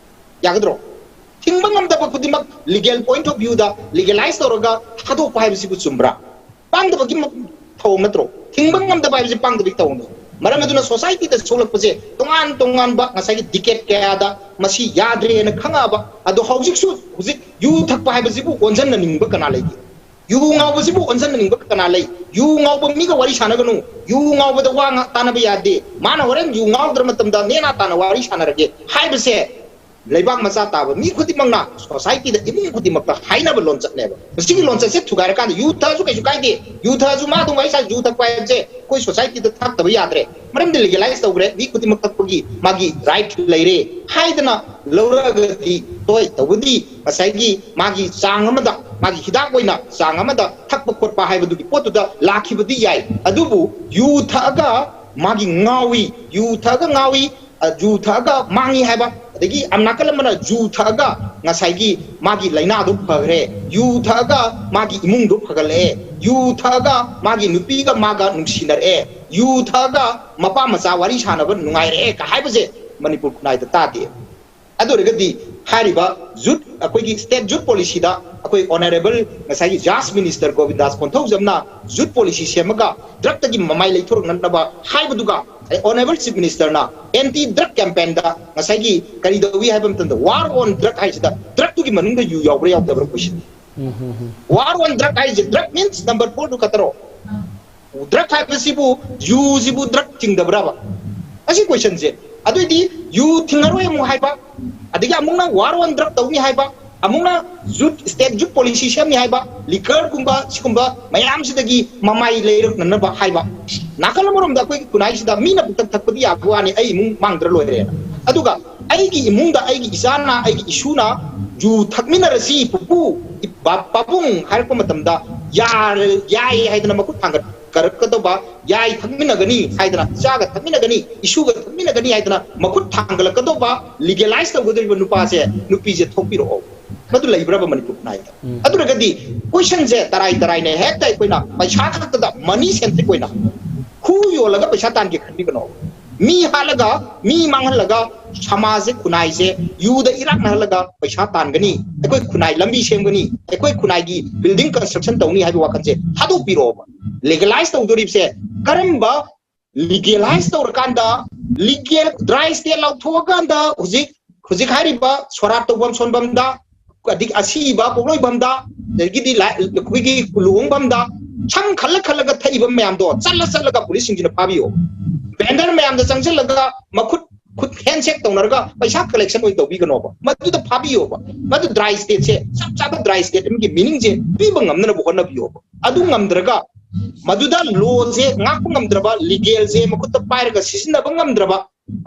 ꯌꯥꯒꯗ꯭ꯔꯣ? ꯊꯤꯡꯕ ꯉꯝꯗꯕ ꯈꯨꯗꯤꯡꯃꯛ legal point of viewꯗ ꯂꯤꯒꯦꯂꯥꯏꯁ ꯇꯧꯔꯒ ꯊꯥꯗꯣꯛꯄ ꯍꯥꯏꯕꯁꯤꯕꯨ ꯆꯨꯝꯕ꯭ꯔꯥ? ꯄꯥꯡꯗꯕꯒꯤ ꯃ-, ꯊꯧꯑꯣꯡ ꯅꯠꯇ꯭ꯔꯣ? ꯊꯤꯡꯕ ꯉꯝꯗꯕ ꯍꯥꯏꯕꯁꯤ ꯄꯥꯡꯗꯕꯒꯤ ꯊꯧꯑꯣꯡꯅꯤ꯫ ꯃꯔꯝ ꯑꯗꯨꯅ ꯁꯣꯁꯥꯏꯇꯤꯗ ꯁꯣꯛꯂꯛꯄꯁꯦ ꯇꯣꯉꯥꯟ ꯇꯣꯉꯥꯟꯕ ꯉꯁꯥꯏꯒꯤ ꯗꯤꯀꯦꯠ ꯀꯌꯥꯗ ꯃꯁꯤ ꯌꯥꯗ꯭ꯔꯦꯅ ꯈꯪꯉꯛꯑꯕ, ꯑꯗꯣ ꯍꯧꯖꯤꯛꯁꯨ, ꯍꯧꯖꯤꯛ ꯌꯨ ꯊꯛꯄ ꯍꯥꯏꯕꯁꯤꯕꯨ ꯑꯣꯟꯁꯤꯟꯅꯅꯤꯡꯕ ꯀꯅꯥ ꯂꯩꯒꯦ? ꯌꯨ ꯉꯥꯎꯕꯁꯤꯕꯨ ꯑꯣꯟꯁꯤꯟꯅꯅꯤꯡꯕ ꯀꯅꯥ ꯂꯩ? ꯌꯨ ꯉꯥꯎꯕ ꯃꯤꯒ ꯋꯥꯔꯤ ꯁꯥꯟꯅꯒꯅꯨ, ꯌꯨ ꯉꯥꯎꯕꯗ ꯋꯥ ꯉꯥ-, ꯇꯥꯟꯅꯕ ꯌꯥꯗꯦ, ꯃꯥꯅ ꯍꯣꯔꯦꯟ ꯌꯨ ꯉꯥꯎꯗ꯭ꯔ ꯃꯇꯝꯗ ꯅꯦꯅꯥ ꯇꯥꯅ ꯋꯥꯔꯤ ꯁꯥꯟꯅꯔꯒꯦ ꯍꯥꯏꯕꯁꯦ ꯂꯩꯕꯥꯛ ꯃꯆꯥ ꯇꯥꯕ ꯃꯤ ꯈꯨꯗꯤꯡꯃꯛꯅ ꯁꯣꯁꯥꯏꯇꯤꯗ, ꯏꯃꯨꯡ ꯈꯨꯗꯤꯡꯃꯛꯇ ꯍꯥꯏꯅꯕ ꯂꯣꯟꯆꯠꯅꯦꯕ꯫ ꯃꯁꯤꯒꯤ ꯂꯣꯟꯆꯠꯁꯦ ꯊꯨꯒꯥꯏꯔꯀꯥꯟꯗ ꯌꯨ ꯊꯛꯑꯁꯨ ꯀꯩꯁꯨ ꯀꯥꯏꯗꯦ, ꯌꯨ ꯊꯛꯑꯁꯨ ꯃꯥ ꯑꯗꯨꯝ ꯋꯥꯔꯤ ꯁꯥ, ꯌꯨ ꯊꯛꯄ ꯍꯥꯏꯕꯁꯦ ꯑꯩꯈꯣꯏ ꯁꯣꯁꯥꯏꯇꯤꯗ ꯊꯛꯇꯕ ꯌꯥꯗ꯭ꯔꯦ, ꯃꯔꯝꯗꯤ ꯂꯤꯒꯦꯂꯥꯏꯁ ꯇꯧꯈ꯭ꯔꯦ, ꯃꯤ ꯈꯨꯗꯤꯡꯃꯛ ꯊꯛꯄꯒꯤ ꯃꯥꯒꯤ ꯔꯥꯏꯠ ꯂꯩꯔꯦ ꯍꯥꯏꯗꯅ ꯂꯧꯔꯛꯑꯒꯗꯤ, ꯍꯣꯏ, ꯇꯧꯕꯗꯤ ꯉꯁꯥꯏꯒꯤ ꯃꯥꯒꯤ ꯆꯥꯡ ꯑꯃꯗ, ꯃꯥꯒꯤ ꯍꯤꯗꯥꯛ ꯑꯣꯏꯅ ꯆꯥꯡ ꯑꯃꯗ ꯊꯛꯄ ꯈꯣꯠꯄ ꯍꯥꯏꯕꯗꯨꯒꯤ ꯄꯣꯠꯇꯨꯗ ꯂꯥꯛꯈꯤꯕꯗꯤ ꯌꯥꯏ꯫ ꯑꯗꯨꯕꯨ ꯌꯨ ꯊꯛꯑꯒ ꯃꯥꯒꯤ ꯉꯥꯎꯏ, ꯌꯨ ꯊꯛꯑꯒ ꯉꯥꯎꯏ, ꯑ, ꯖꯨ ꯊꯛꯑꯒ ꯃꯥꯡꯉꯤ ꯍꯥꯏꯕ, ꯑꯗꯒꯤ ꯑ, ꯅꯥꯀꯜ ꯑꯃꯅ ꯖꯨ ꯊꯛꯑꯒ ꯉꯁꯥꯏꯒꯤ ꯃꯥꯒꯤ ꯂꯥꯏꯅꯥꯗꯨ ꯐꯈ꯭ꯔꯦ, ꯌꯨ ꯊꯛꯑꯒ ꯃꯥꯒꯤ ꯏꯃꯨꯡꯗꯨ ꯐꯒꯠꯂꯛꯑꯦ, ꯌꯨ ꯊꯛꯑꯒ ꯃꯥꯒꯤ ꯅꯨꯄꯤꯒ ꯃꯥꯒ ꯅꯨꯡꯁꯤꯅꯔꯛꯑꯦ, ꯌꯨ ꯊꯛꯑꯒ ꯃꯄꯥ ꯃꯆꯥ ꯋꯥꯔꯤ ꯁꯥꯟꯅꯕ ꯅꯨꯡꯉꯥꯏꯔꯛꯑꯦ ꯀ ꯍꯥꯏꯕꯁꯦ ꯃꯅꯤꯄꯨꯔ ꯈꯨꯟꯅꯥꯏꯗ ꯇꯥꯗꯦ꯫ ꯑꯗꯨ ꯑꯣꯏꯔꯒꯗꯤ ꯍꯥꯏꯔꯤꯕ ꯌꯨꯠ, ꯑꯩꯈꯣꯏꯒꯤ ꯁ꯭ꯇꯦꯠ ꯌꯨꯠ ꯄꯣꯂꯤꯁꯤꯗ ꯑꯩꯈꯣꯏ ꯑꯣꯅꯔꯦꯕꯜ ꯉꯁꯥꯏꯒꯤ ꯖꯥꯁ ꯃꯤꯅꯤꯁꯇꯔ ꯒꯣꯕꯤꯟꯗꯥꯁ ꯀꯣꯟꯊꯧꯖꯝꯅ ꯌꯨꯠ ꯄꯣꯂꯤꯁꯤ ꯁꯦꯝꯃꯒ ꯗ꯭ꯔꯒꯇꯒꯤ ꯃꯃꯥꯏ ꯂꯩꯊꯣꯔꯛꯅꯅꯕ ꯍꯥꯏꯕꯗꯨꯒ, ꯑꯣꯅꯔꯦꯕꯜ ꯆꯤꯐ ꯃꯤꯅꯤꯁꯇꯔꯅ ꯑꯦꯟꯇꯤ ꯗ꯭ꯔꯒ ꯀꯦꯝꯄꯦꯟꯗ ꯉꯁꯥꯏꯒꯤ ꯀꯔꯤ ꯇꯧꯏ ꯍꯥꯏꯕ ꯃꯇꯝꯗ ꯋꯥꯔ ꯑꯣꯟ ꯗ꯭ꯔꯒ ꯍꯥꯏꯁꯤꯗ ꯗ꯭ꯔꯒꯇꯨꯒꯤ ꯃꯅꯨꯡꯗ ꯌꯨ ꯌꯥꯎꯕ꯭ꯔꯥ ꯌꯥꯎꯗꯕ꯭ꯔꯥ ꯀꯣꯏꯁꯟ꯫ ꯋꯥꯔ ꯑꯣꯟ ꯗ꯭ꯔꯒ ꯍꯥꯏꯁꯦ ꯗ꯭ꯔꯒ ꯃꯤꯟꯁ ꯅꯝꯕꯔ ꯐꯣꯔꯗꯨ ꯈꯛꯇꯔꯣ? ꯗ꯭ꯔꯒ ꯍꯥꯏꯕꯁꯤꯕꯨ ꯌꯨꯁꯤꯕꯨ ꯗ꯭ꯔꯒ ꯆꯤꯡꯗꯕ꯭ꯔꯕ? ꯑꯁꯤ ꯀꯣꯏꯁꯟꯁꯦ꯫ ꯑꯗꯨꯏꯗꯤ ꯌꯨ ꯊꯤꯡꯉꯔꯣꯏ ꯑꯃꯨꯛ ꯍꯥꯏꯕ, ꯑꯗꯒꯤ ꯑꯃꯨꯛꯅ ꯋꯥꯔ ꯑꯣꯟ ꯗ꯭ꯔꯒ ꯇꯧꯅꯤ ꯍꯥꯏꯕ, ꯑꯃꯨꯛꯅ ꯌꯨꯠ, ꯁ꯭ꯇꯦꯠ ꯌꯨꯠ ꯄꯣꯂꯤꯁꯤ ꯁꯦꯝꯅꯤ ꯍꯥꯏꯕ, ꯂꯤꯀꯔꯒꯨꯝꯕ ꯁꯤꯒꯨꯝꯕ ꯃꯌꯥꯝꯁꯤꯗꯒꯤ ꯃꯃꯥꯏ ꯂꯩꯔꯛꯅꯅꯕ ꯍꯥꯏꯕ꯫ ꯅꯥꯀꯜ ꯑꯃꯔꯣꯝꯗ ꯑꯩꯈꯣꯏꯒꯤ ꯈꯨꯟꯅꯥꯏꯁꯤꯗ ꯃꯤꯅ ꯄꯨꯛꯊꯛ ꯊꯛꯄꯗꯤ ꯌꯥꯕ ꯋꯥꯅꯤ, ꯑꯩ ꯏꯃꯨꯡ ꯃꯥꯡꯗ꯭ꯔ ꯂꯣꯏꯔꯦꯅ꯫ ꯑꯗꯨꯒ ꯑꯩꯒꯤ ꯏꯃꯨꯡꯗ ꯑꯩꯒꯤ ꯏꯆꯥꯅ, ꯑꯩꯒꯤ ꯏꯁꯨꯅ ꯖꯨ ꯊꯛꯃꯤꯟꯅꯔꯁꯤ ꯄꯨꯄꯨ, ꯏ-, ꯕꯥ-, ꯄꯥꯕꯨꯡ ꯍꯥꯏꯔꯛꯄ ꯃꯇꯝꯗ ꯌꯥꯔ-, ꯌꯥꯏ ꯍꯥꯏꯗꯅ ꯃꯈꯨꯠ ꯊꯥꯡꯒꯠ-, ꯀꯔꯛꯀꯗꯧꯕ, ꯌꯥꯏ ꯊꯛꯃꯤꯟꯅꯒꯅꯤ ꯍꯥꯏꯗꯅ, ꯏꯆꯥꯒ ꯊꯛꯃꯤꯟꯅꯒꯅꯤ, ꯏꯁꯨꯒ ꯊꯛꯃꯤꯟꯅꯒꯅꯤ ꯍꯥꯏꯗꯅ ꯃꯈꯨꯠ ꯊꯥꯡꯒꯠꯂꯛꯀꯗꯧꯕ, ꯂꯤꯒꯦꯂꯥꯏꯁ ꯇꯧꯒꯗꯧꯔꯤꯕ ꯅꯨꯄꯥꯁꯦ, ꯅꯨꯄꯤꯁꯦ ꯊꯣꯛꯄꯤꯔꯛꯑꯣ꯫ ꯃꯗꯨ ꯂꯩꯕ꯭ꯔꯕ ꯃꯅꯤꯄꯨꯔ ꯈꯨꯟꯅꯥꯏꯗ? ꯎꯝ꯫ ꯑꯗꯨ ꯑꯣꯏꯔꯒꯗꯤ ꯀꯣꯏꯁꯟꯁꯦ ꯇꯔꯥꯏ ꯇꯔꯥꯏꯅ ꯍꯦꯛꯇ ꯑꯩꯈꯣꯏꯅ ꯄꯩꯁꯥ ꯈꯛꯇꯗ, ꯃꯅꯤ ꯁꯦꯟꯇ꯭ꯔꯤꯛ ꯑꯣꯏꯅ, ꯈꯨ ꯌꯣꯜꯂꯒ ꯄꯩꯁꯥ ꯇꯥꯟꯒꯦ ꯈꯟꯕꯤꯒꯅꯣ꯫ ꯃꯤ ꯍꯥꯠꯂꯒ, ꯃꯤ ꯃꯥꯡꯍꯜꯂꯒ, ꯁꯃꯥꯖꯁꯦ, ꯈꯨꯟꯅꯥꯏꯁꯦ ꯌꯨꯗ ꯏꯔꯥꯛꯅꯍꯜꯂꯒ ꯄꯩꯁꯥ ꯇꯥꯟꯒꯅꯤ, ꯑꯩꯈꯣꯏ ꯈꯨꯟꯅꯥꯏ ꯂꯝꯕꯤ ꯁꯦꯝꯒꯅꯤ, ꯑꯩꯈꯣꯏ ꯈꯨꯟꯅꯥꯏꯒꯤ ꯕꯤꯜꯗꯤꯡ ꯀꯟꯁꯇ꯭ꯔꯛꯁꯟ ꯇꯧꯅꯤ ꯍꯥꯏꯕ ꯋꯥꯈꯜꯁꯦ ꯊꯥꯗꯣꯛꯄꯤꯔꯛꯑꯣꯕ꯫ ꯂꯤꯒꯦꯂꯥꯏꯁ ꯇꯧꯗꯣꯔꯤꯕꯁꯦ ꯀꯔꯝꯕ, ꯂꯤꯒꯦꯂꯥꯏꯁ ꯇꯧꯔꯀꯥꯟꯗ, ꯂꯤꯒꯦꯜ ꯗ꯭ꯔꯥꯏ ꯁ꯭ꯇꯦꯠ ꯂꯥꯎꯊꯣꯛꯑꯀꯥꯟꯗ ꯍꯧꯖꯤꯛ, ꯍꯧꯖꯤꯛ ꯍꯥꯏꯔꯤꯕ ꯁꯣꯔꯥꯠ ꯇꯧꯐꯝ ꯁꯣꯟꯐꯝꯗ, ꯑꯗꯒꯤ ꯑꯁꯤꯕ ꯄꯣꯛꯂꯣꯏꯐꯝꯗ, ꯑꯗꯒꯤꯗꯤ ꯂꯥꯏ-, ꯑꯩꯈꯣꯏꯒꯤ ꯂꯨꯍꯣꯡꯐꯝꯗ ꯁꯝ ꯈꯜꯂ ꯈꯜꯂꯒ ꯊꯛꯏꯕ ꯃꯌꯥꯝꯗꯣ ꯆꯠꯂ ꯆꯠꯂꯒ ꯄꯨꯂꯤꯁꯁꯤꯡꯁꯤꯅ ꯐꯥꯕꯤꯌꯣ꯫ ꯚꯦꯟꯗꯔ ꯃꯌꯥꯝꯗ ꯆꯪꯁꯤꯜꯂꯒ ꯃꯈꯨꯠ, ꯈꯨꯠ ꯍꯦꯟꯁꯦꯛ ꯇꯧꯅꯔꯒ ꯄꯩꯁꯥ ꯀꯂꯦꯛꯁꯟ ꯑꯣꯏꯅ ꯇꯧꯕꯤꯒꯅꯣꯕ꯫ ꯃꯗꯨꯗ ꯐꯥꯕꯤꯌꯣꯕ꯫ ꯃꯗꯨ ꯗ꯭ꯔꯥꯏ ꯁ꯭ꯇꯦꯠꯁꯦ, ꯆꯞ ꯆꯥꯕ ꯗ꯭ꯔꯥꯏ ꯁ꯭ꯇꯦꯠ ꯑꯃꯒꯤ ꯃꯤꯅꯤꯡꯁꯦ ꯄꯤꯕ ꯉꯝꯅꯅꯕ ꯍꯣꯠꯅꯕꯤꯌꯣꯕ꯫ ꯑꯗꯨ ꯉꯝꯗ꯭ꯔꯒ, ꯃꯗꯨꯗ ꯂꯣꯁꯦ ꯉꯥꯛꯄ ꯉꯝꯗ꯭ꯔꯕ, ꯂꯤꯒꯦꯜꯁꯦ ꯃꯈꯨꯠꯇ ꯄꯥꯏꯔꯒ ꯁꯤꯖꯤꯟꯅꯕ ꯉꯝꯗ꯭ꯔꯕ,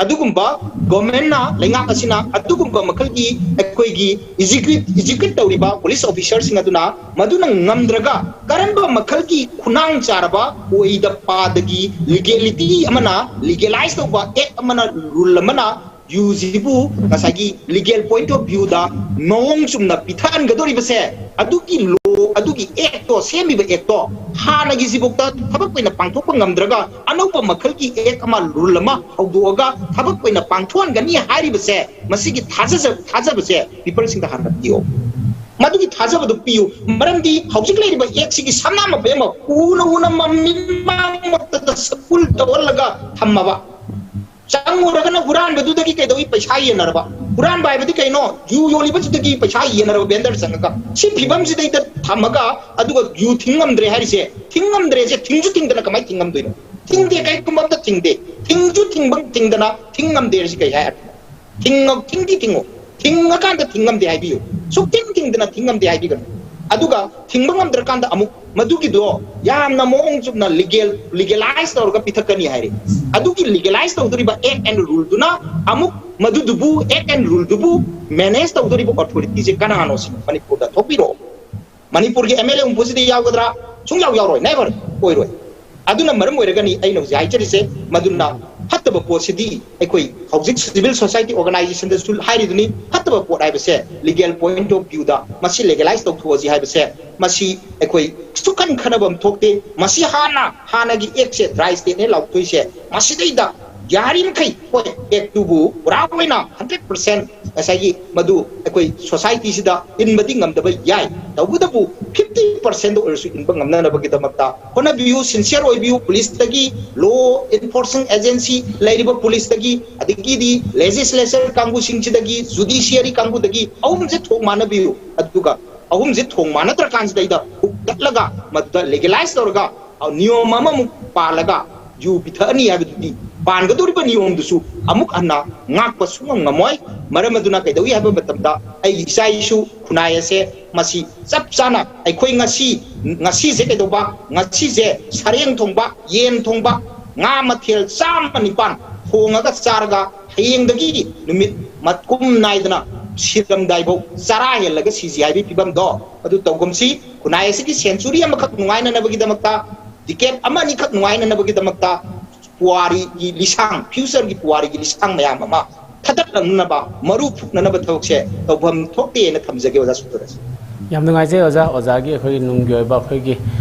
ꯑꯗꯨꯒꯨꯝꯕ ꯒꯣꯔꯃꯦꯟꯅ, ꯂꯩꯉꯥꯛ ꯑꯁꯤꯅ ꯑꯗꯨꯒꯨꯝꯕ ꯃꯈꯜꯒꯤ ꯑꯩꯈꯣꯏꯒꯤ execute, execute ꯇꯧꯔꯤꯕ ꯄꯨꯂꯤꯁ ꯑꯣꯐꯤꯁꯔꯁꯤꯡ ꯑꯗꯨꯅ ꯃꯗꯨꯅ ꯉꯝꯗ꯭ꯔꯒ, ꯀꯔꯝꯕ ꯃꯈꯜꯒꯤ ꯈꯨꯅꯥꯡ ꯆꯥꯔꯕ ꯑꯣꯏꯗ ꯄꯥꯗꯒꯤ ꯂꯤꯒꯦꯂꯤꯇꯤ ꯑꯃꯅ, ꯂꯤꯒꯦꯂꯥꯏꯁ ꯇꯧꯕ ꯑꯦꯛ ꯑꯃꯅ, ꯔꯨꯜ ꯑꯃꯅ ꯌꯨꯁꯤꯕꯨ ꯉꯁꯥꯏꯒꯤ ꯂꯤꯒꯦꯜ ꯄꯣꯏꯟꯠ ꯑꯣꯐ ꯚ꯭ꯌꯨꯗ ꯃꯑꯣꯡ ꯆꯨꯝꯅ ꯄꯤꯊꯍꯟꯒꯗꯧꯔꯤꯕꯁꯦ, ꯑꯗꯨꯒꯤ ꯂꯣ, ꯑꯗꯨꯒꯤ ꯑꯦꯛꯇꯣ, ꯁꯦꯝꯃꯤꯕ ꯑꯦꯛꯇꯣ ꯍꯥꯟꯅꯒꯤꯁꯤꯐꯥꯎꯗ ꯊꯕꯛ ꯑꯣꯏꯅ ꯄꯥꯡꯊꯣꯛꯄ ꯉꯝꯗ꯭ꯔꯒ ꯑꯅꯧꯕ ꯃꯈꯜꯒꯤ ꯑꯦꯛ ꯑꯃ, ꯔꯨꯜ ꯑꯃ ꯍꯧꯗꯣꯛꯑꯒ ꯊꯕꯛ ꯑꯣꯏꯅ ꯄꯥꯡꯊꯣꯛꯍꯟꯒꯅꯤ ꯍꯥꯏꯔꯤꯕꯁꯦ, ꯃꯁꯤꯒꯤ ꯊꯥꯖꯖ-, ꯊꯥꯖꯕꯁꯦ ꯄꯤꯄꯜꯁꯤꯡꯗ ꯍꯥꯟꯅ ꯄꯤꯌꯣ꯫ ꯃꯗꯨꯒꯤ ꯊꯥꯖꯕꯗꯨ ꯄꯤꯌꯨ꯫ ꯃꯔꯝꯗꯤ ꯍꯧꯖꯤꯛ ꯂꯩꯔꯤꯕ ꯑꯦꯛꯁꯤꯒꯤ ꯁꯝꯅꯥ ꯃꯄꯦ ꯑꯃ ꯎꯅ ꯎꯅ ꯃꯃꯤꯠꯃꯥꯡꯃꯛꯇꯗ ꯁ꯭ꯀꯨꯜ ꯇꯧꯍꯜꯂꯒ ꯊꯝꯃꯕ, ꯆꯪꯉꯨꯔꯒꯅ ꯍꯨꯔꯥꯟꯕꯗꯨꯗꯒꯤ ꯀꯩꯗꯧꯏ? ꯄꯩꯁꯥ ꯌꯦꯟꯅꯔꯕ꯫ ꯍꯨꯔꯥꯟꯕ ꯍꯥꯏꯕꯗꯤ ꯀꯩꯅꯣ? ꯌꯨ ꯌꯣꯜꯂꯤꯕꯁꯤꯗꯒꯤ ꯄꯩꯁꯥ ꯌꯦꯟꯅꯔꯕ, ꯚꯦꯟꯗꯔ ꯆꯪꯉꯒ꯫ ꯁꯤ ꯐꯤꯕꯝꯁꯤꯗꯩꯗ ꯊꯝꯃꯒ, ꯑꯗꯨꯒ ꯌꯨ ꯊꯤꯡ ꯉꯝꯗ꯭ꯔꯦ ꯍꯥꯏꯔꯤꯁꯦ, ꯊꯤꯡ ꯉꯝꯗ꯭ꯔꯦꯁꯦ, ꯊꯤꯡꯁꯨ ꯊꯤꯡꯗꯅ ꯀꯃꯥꯏꯅ ꯊꯤꯡ ꯉꯝꯗꯣꯏꯅꯣ? ꯊꯤꯡꯗꯦ, ꯀꯩꯒꯨꯝꯕ ꯑꯝꯇ ꯊꯤꯡꯗꯦ꯫ ꯊꯤꯡꯁꯨ ꯊꯤꯡꯕ, ꯊꯤꯡꯗꯅ ꯊꯤꯡ ꯉꯝꯗꯦ ꯍꯥꯏꯔꯤꯁꯤ ꯀꯩ ꯍꯥꯏ ꯑꯔꯊꯅꯣ? ꯊꯤꯡꯉ-, ꯊꯤꯡꯗꯤ ꯊꯤꯡꯉꯨ꯫ ꯊꯤꯡꯉꯀꯥꯟꯗ ꯊꯤꯡ ꯉꯝꯗꯦ ꯍꯥꯏꯕꯤꯌꯨ꯫ ꯁꯨꯛꯊꯤꯡ ꯊꯤꯡꯗꯅ ꯊꯤꯡ ꯉꯝꯗꯦ ꯍꯥꯏꯕꯤꯒꯅꯨ꯫ ꯑꯗꯨꯒ ꯊꯤꯡꯕ ꯉꯝꯗ꯭ꯔꯀꯥꯟꯗ ꯑꯃꯨꯛ ꯃꯗꯨꯒꯤꯗꯣ ꯌꯥꯝꯅ ꯃꯑꯣꯡ ꯆꯨꯝꯅ ꯂꯤꯒꯦꯜ ꯂꯤꯒꯦꯂꯥꯏꯁ ꯇꯧꯔꯒ ꯄꯤꯊꯛꯀꯅꯤ ꯍꯥꯏꯔꯤ꯫ ꯑꯗꯨꯒꯤ ꯂꯤꯒꯦꯂꯥꯏꯁ ꯇꯧꯗꯣꯔꯤꯕ ꯑꯦꯛ ꯑꯦꯟ ꯔꯨꯜꯗꯨꯅ ꯑꯃꯨꯛ ꯃꯗꯨꯗꯨꯕꯨ ꯑꯦꯛ ꯑꯦꯟ ꯔꯨꯜꯗꯨꯕꯨ ꯃꯦꯅꯦꯖ ꯇꯧꯗꯣꯔꯤꯕ ꯑꯣꯊꯣꯔꯤꯇꯤꯁꯦ ꯀꯅꯥꯅꯣ ꯁꯤꯅꯤ ꯃꯅꯤꯄꯨꯔꯗ ꯊꯣꯛꯄꯤꯔꯛꯑꯣ꯫ ꯃꯅꯤꯄꯨꯔꯒꯤ ꯑꯦꯝ ꯑꯦꯜ ꯑꯦ ꯍꯨꯝꯐꯨꯁꯤꯗꯤ ꯌꯥꯎꯒꯗ꯭ꯔꯥ? ꯁꯨꯡꯌꯥꯎ ꯌꯥꯎꯔꯣꯏ, ꯅꯦꯚꯔ ꯑꯣꯏꯔꯣꯏ꯫ ꯑꯗꯨꯅ ꯃꯔꯝ ꯑꯣꯏꯔꯒꯅꯤ ꯑꯩꯅ ꯍꯧꯖꯤꯛ ꯍꯥꯏꯖꯔꯤꯁꯦ꯫ ꯃꯗꯨꯅ ꯐꯠꯇꯕ ꯄꯣꯠꯁꯤꯗꯤ ꯑꯩꯈꯣꯏ ꯍꯧꯖꯤꯛ ꯁꯤꯚꯤꯜ ꯁꯣꯁꯥꯏꯇꯤ ꯑꯣꯔꯒꯅꯥꯏꯖꯦꯁꯟꯗꯁꯨ ꯍꯥꯏꯔꯤꯗꯨꯅꯤ, ꯐꯠꯇꯕ ꯄꯣꯠ ꯍꯥꯏꯕꯁꯦ ꯂꯤꯒꯦꯜ ꯄꯣꯏꯟꯠ ꯑꯣꯐ ꯚ꯭ꯌꯨꯗ ꯃꯁꯤ ꯂꯤꯒꯦꯂꯥꯏꯁ ꯇꯧꯊꯣꯛꯑꯁꯤ ꯍꯥꯏꯕꯁꯦ, ꯃꯁꯤ ꯑꯩꯈꯣꯏ ꯁꯨꯛꯈꯟ ꯈꯟꯅꯕ ꯑꯃ ꯊꯣꯛꯇꯦ꯫ ꯃꯁꯤ ꯍꯥꯟꯅ ꯍꯥꯟꯅꯒꯤ ꯑꯦꯛꯁꯦ ꯗ꯭ꯔꯥꯏ ꯁ꯭ꯇꯦꯠꯅꯦ ꯂꯥꯎꯊꯣꯛꯏꯁꯦ꯫ ꯃꯁꯤꯗꯩꯗ ꯌꯥꯔꯤꯃꯈꯩ ꯍꯣꯏ, ꯑꯦꯛꯇꯨꯕꯨ ꯄꯨꯔꯥ ꯑꯣꯏꯅ ꯍꯟꯗ꯭ꯔꯦꯠ ꯄꯥꯔꯁꯦꯟ ꯉꯁꯥꯏꯒꯤ ꯃꯗꯨ ꯑꯩꯈꯣꯏ ꯁꯣꯁꯥꯏꯇꯤꯁꯤꯗ ꯏꯟꯕꯗꯤ ꯉꯝꯗꯕ ꯌꯥꯏ, ꯇꯧꯕꯇꯕꯨ ꯐꯤꯐꯇꯤ ꯄꯥꯔꯁꯦꯟꯗ ꯑꯣꯏꯔꯁꯨ ꯏꯟꯕ ꯉꯝꯅꯅꯕꯒꯤꯗꯃꯛꯇ ꯍꯣꯠꯅꯕꯤꯌꯨ꯫ ꯁꯤꯟꯁꯤꯌꯔ ꯑꯣꯏꯕꯤꯌꯨ꯫ ꯄꯨꯂꯤꯁꯇꯒꯤ, ꯂꯣ ꯏꯟꯐꯣꯔꯁꯤꯡ ꯑꯦꯖꯦꯟꯁꯤ ꯂꯩꯔꯤꯕ ꯄꯨꯂꯤꯁꯇꯒꯤ, ꯑꯗꯒꯤꯗꯤ ꯂꯦꯖꯤꯁꯂꯦꯆꯔ ꯀꯥꯡꯕꯨꯁꯤꯡꯁꯤꯗꯒꯤ, ꯖꯨꯗꯤꯁꯤꯌꯔꯤ ꯀꯥꯡꯕꯨꯗꯒꯤ ꯑꯍꯨꯝꯁꯦ ꯊꯣꯛ ꯃꯥꯟꯅꯕꯤꯌꯨ꯫ ꯑꯗꯨꯒ ꯑꯍꯨꯝꯁꯦ ꯊꯣꯡ ꯃꯥꯟꯅꯗ꯭ꯔꯀꯥꯟꯁꯤꯗꯩꯗ ꯍꯨꯛꯇꯠꯂꯒ ꯃꯗꯨꯗ ꯂꯤꯒꯦꯂꯥꯏꯁ ꯇꯧꯔꯒ, ꯑ, ꯅꯤꯌꯣꯝ ꯑꯃꯃꯨꯛ ꯄꯥꯜꯂꯒ ꯌꯨ ꯄꯤꯊꯛꯑꯅꯤ ꯍꯥꯏꯕꯗꯨꯗꯤ ꯄꯥꯟꯒꯗꯧꯔꯤꯕ ꯅꯤꯌꯣꯝꯗꯨꯁꯨ ꯑꯃꯨꯛ ꯍꯟꯅ ꯉꯥꯛꯄ ꯁꯨꯡꯉꯝ ꯉꯝꯃꯣꯏ꯫ ꯃꯔꯝ ꯑꯗꯨꯅ ꯀꯩꯗꯧꯏ ꯍꯥꯏꯕ ꯃꯇꯝꯗ ꯑꯩꯒꯤ ꯏꯆꯥ ꯏꯁꯨ ꯈꯨꯟꯅꯥꯏ ꯑꯁꯦ ꯃꯁꯤ ꯆꯞ ꯆꯥꯅ ꯑꯩꯈꯣꯏ ꯉꯁꯤ, ꯉꯁꯤꯁꯦ ꯀꯩꯗꯧꯕ, ꯉꯁꯤꯁꯦ ꯁꯔꯦꯡ ꯊꯣꯡꯕ, ꯌꯦꯟ ꯊꯣꯡꯕ, ꯉꯥ ꯃꯊꯦꯜ ꯆꯥꯝꯃ ꯅꯤꯄꯥꯟ ꯊꯣꯡꯉꯒ ꯆꯥꯔꯒ ꯍꯌꯦꯡꯗꯒꯤ ꯅꯨꯃꯤꯠ ꯃꯀꯨꯝ ꯅꯥꯏꯗꯅ ꯁꯤꯔꯝꯗꯥꯏꯐꯥꯎ ꯆꯔꯥ ꯍꯦꯜꯂꯒ ꯁꯤꯁꯤ ꯍꯥꯏꯕꯒꯤ ꯐꯤꯕꯝꯗꯣ ꯑꯗꯨ ꯇꯧꯒꯨꯝꯁꯤ꯫ ꯈꯨꯟꯅꯥꯏ ꯑꯁꯤꯒꯤ ꯁꯦꯟꯆꯨꯔꯤ ꯑꯃꯈꯛ ꯅꯨꯡꯉꯥꯏꯅꯅꯕꯒꯤꯗꯃꯛꯇ, ꯗꯤꯀꯦꯠ ꯑꯃ ꯑꯅꯤꯈꯛ ꯅꯨꯡꯉꯥꯏꯅꯅꯕꯒꯤꯗꯃꯛꯇ ꯄꯨꯋꯥꯔꯤꯒꯤ ꯂꯤꯁꯥꯡ, ꯐ꯭ꯌꯨꯆꯔꯒꯤ ꯄꯨꯋꯥꯔꯤꯒꯤ ꯂꯤꯁꯥꯡ ꯃꯌꯥꯝ ꯑꯃ ꯊꯗꯠꯂꯛꯅꯅꯕ, ꯃꯔꯨ ꯐꯨꯛꯅꯅꯕ ꯊꯕꯛꯁꯦ ꯇꯧꯐꯝ ꯊꯣꯛꯇꯦꯅ ꯊꯝꯖꯒꯦ, ꯑꯣꯖꯥ ꯁꯨꯟꯗꯔꯦꯁ꯫ ꯌꯥꯝ ꯅꯨꯡꯉꯥꯏꯖꯩ ꯑꯣꯖꯥ, ꯑꯣꯖꯥꯒꯤ ꯑꯩꯈꯣꯏꯒꯤ ꯅꯨꯡꯒꯤ ꯑꯣꯏꯕ ꯑꯩꯈꯣꯏꯒꯤ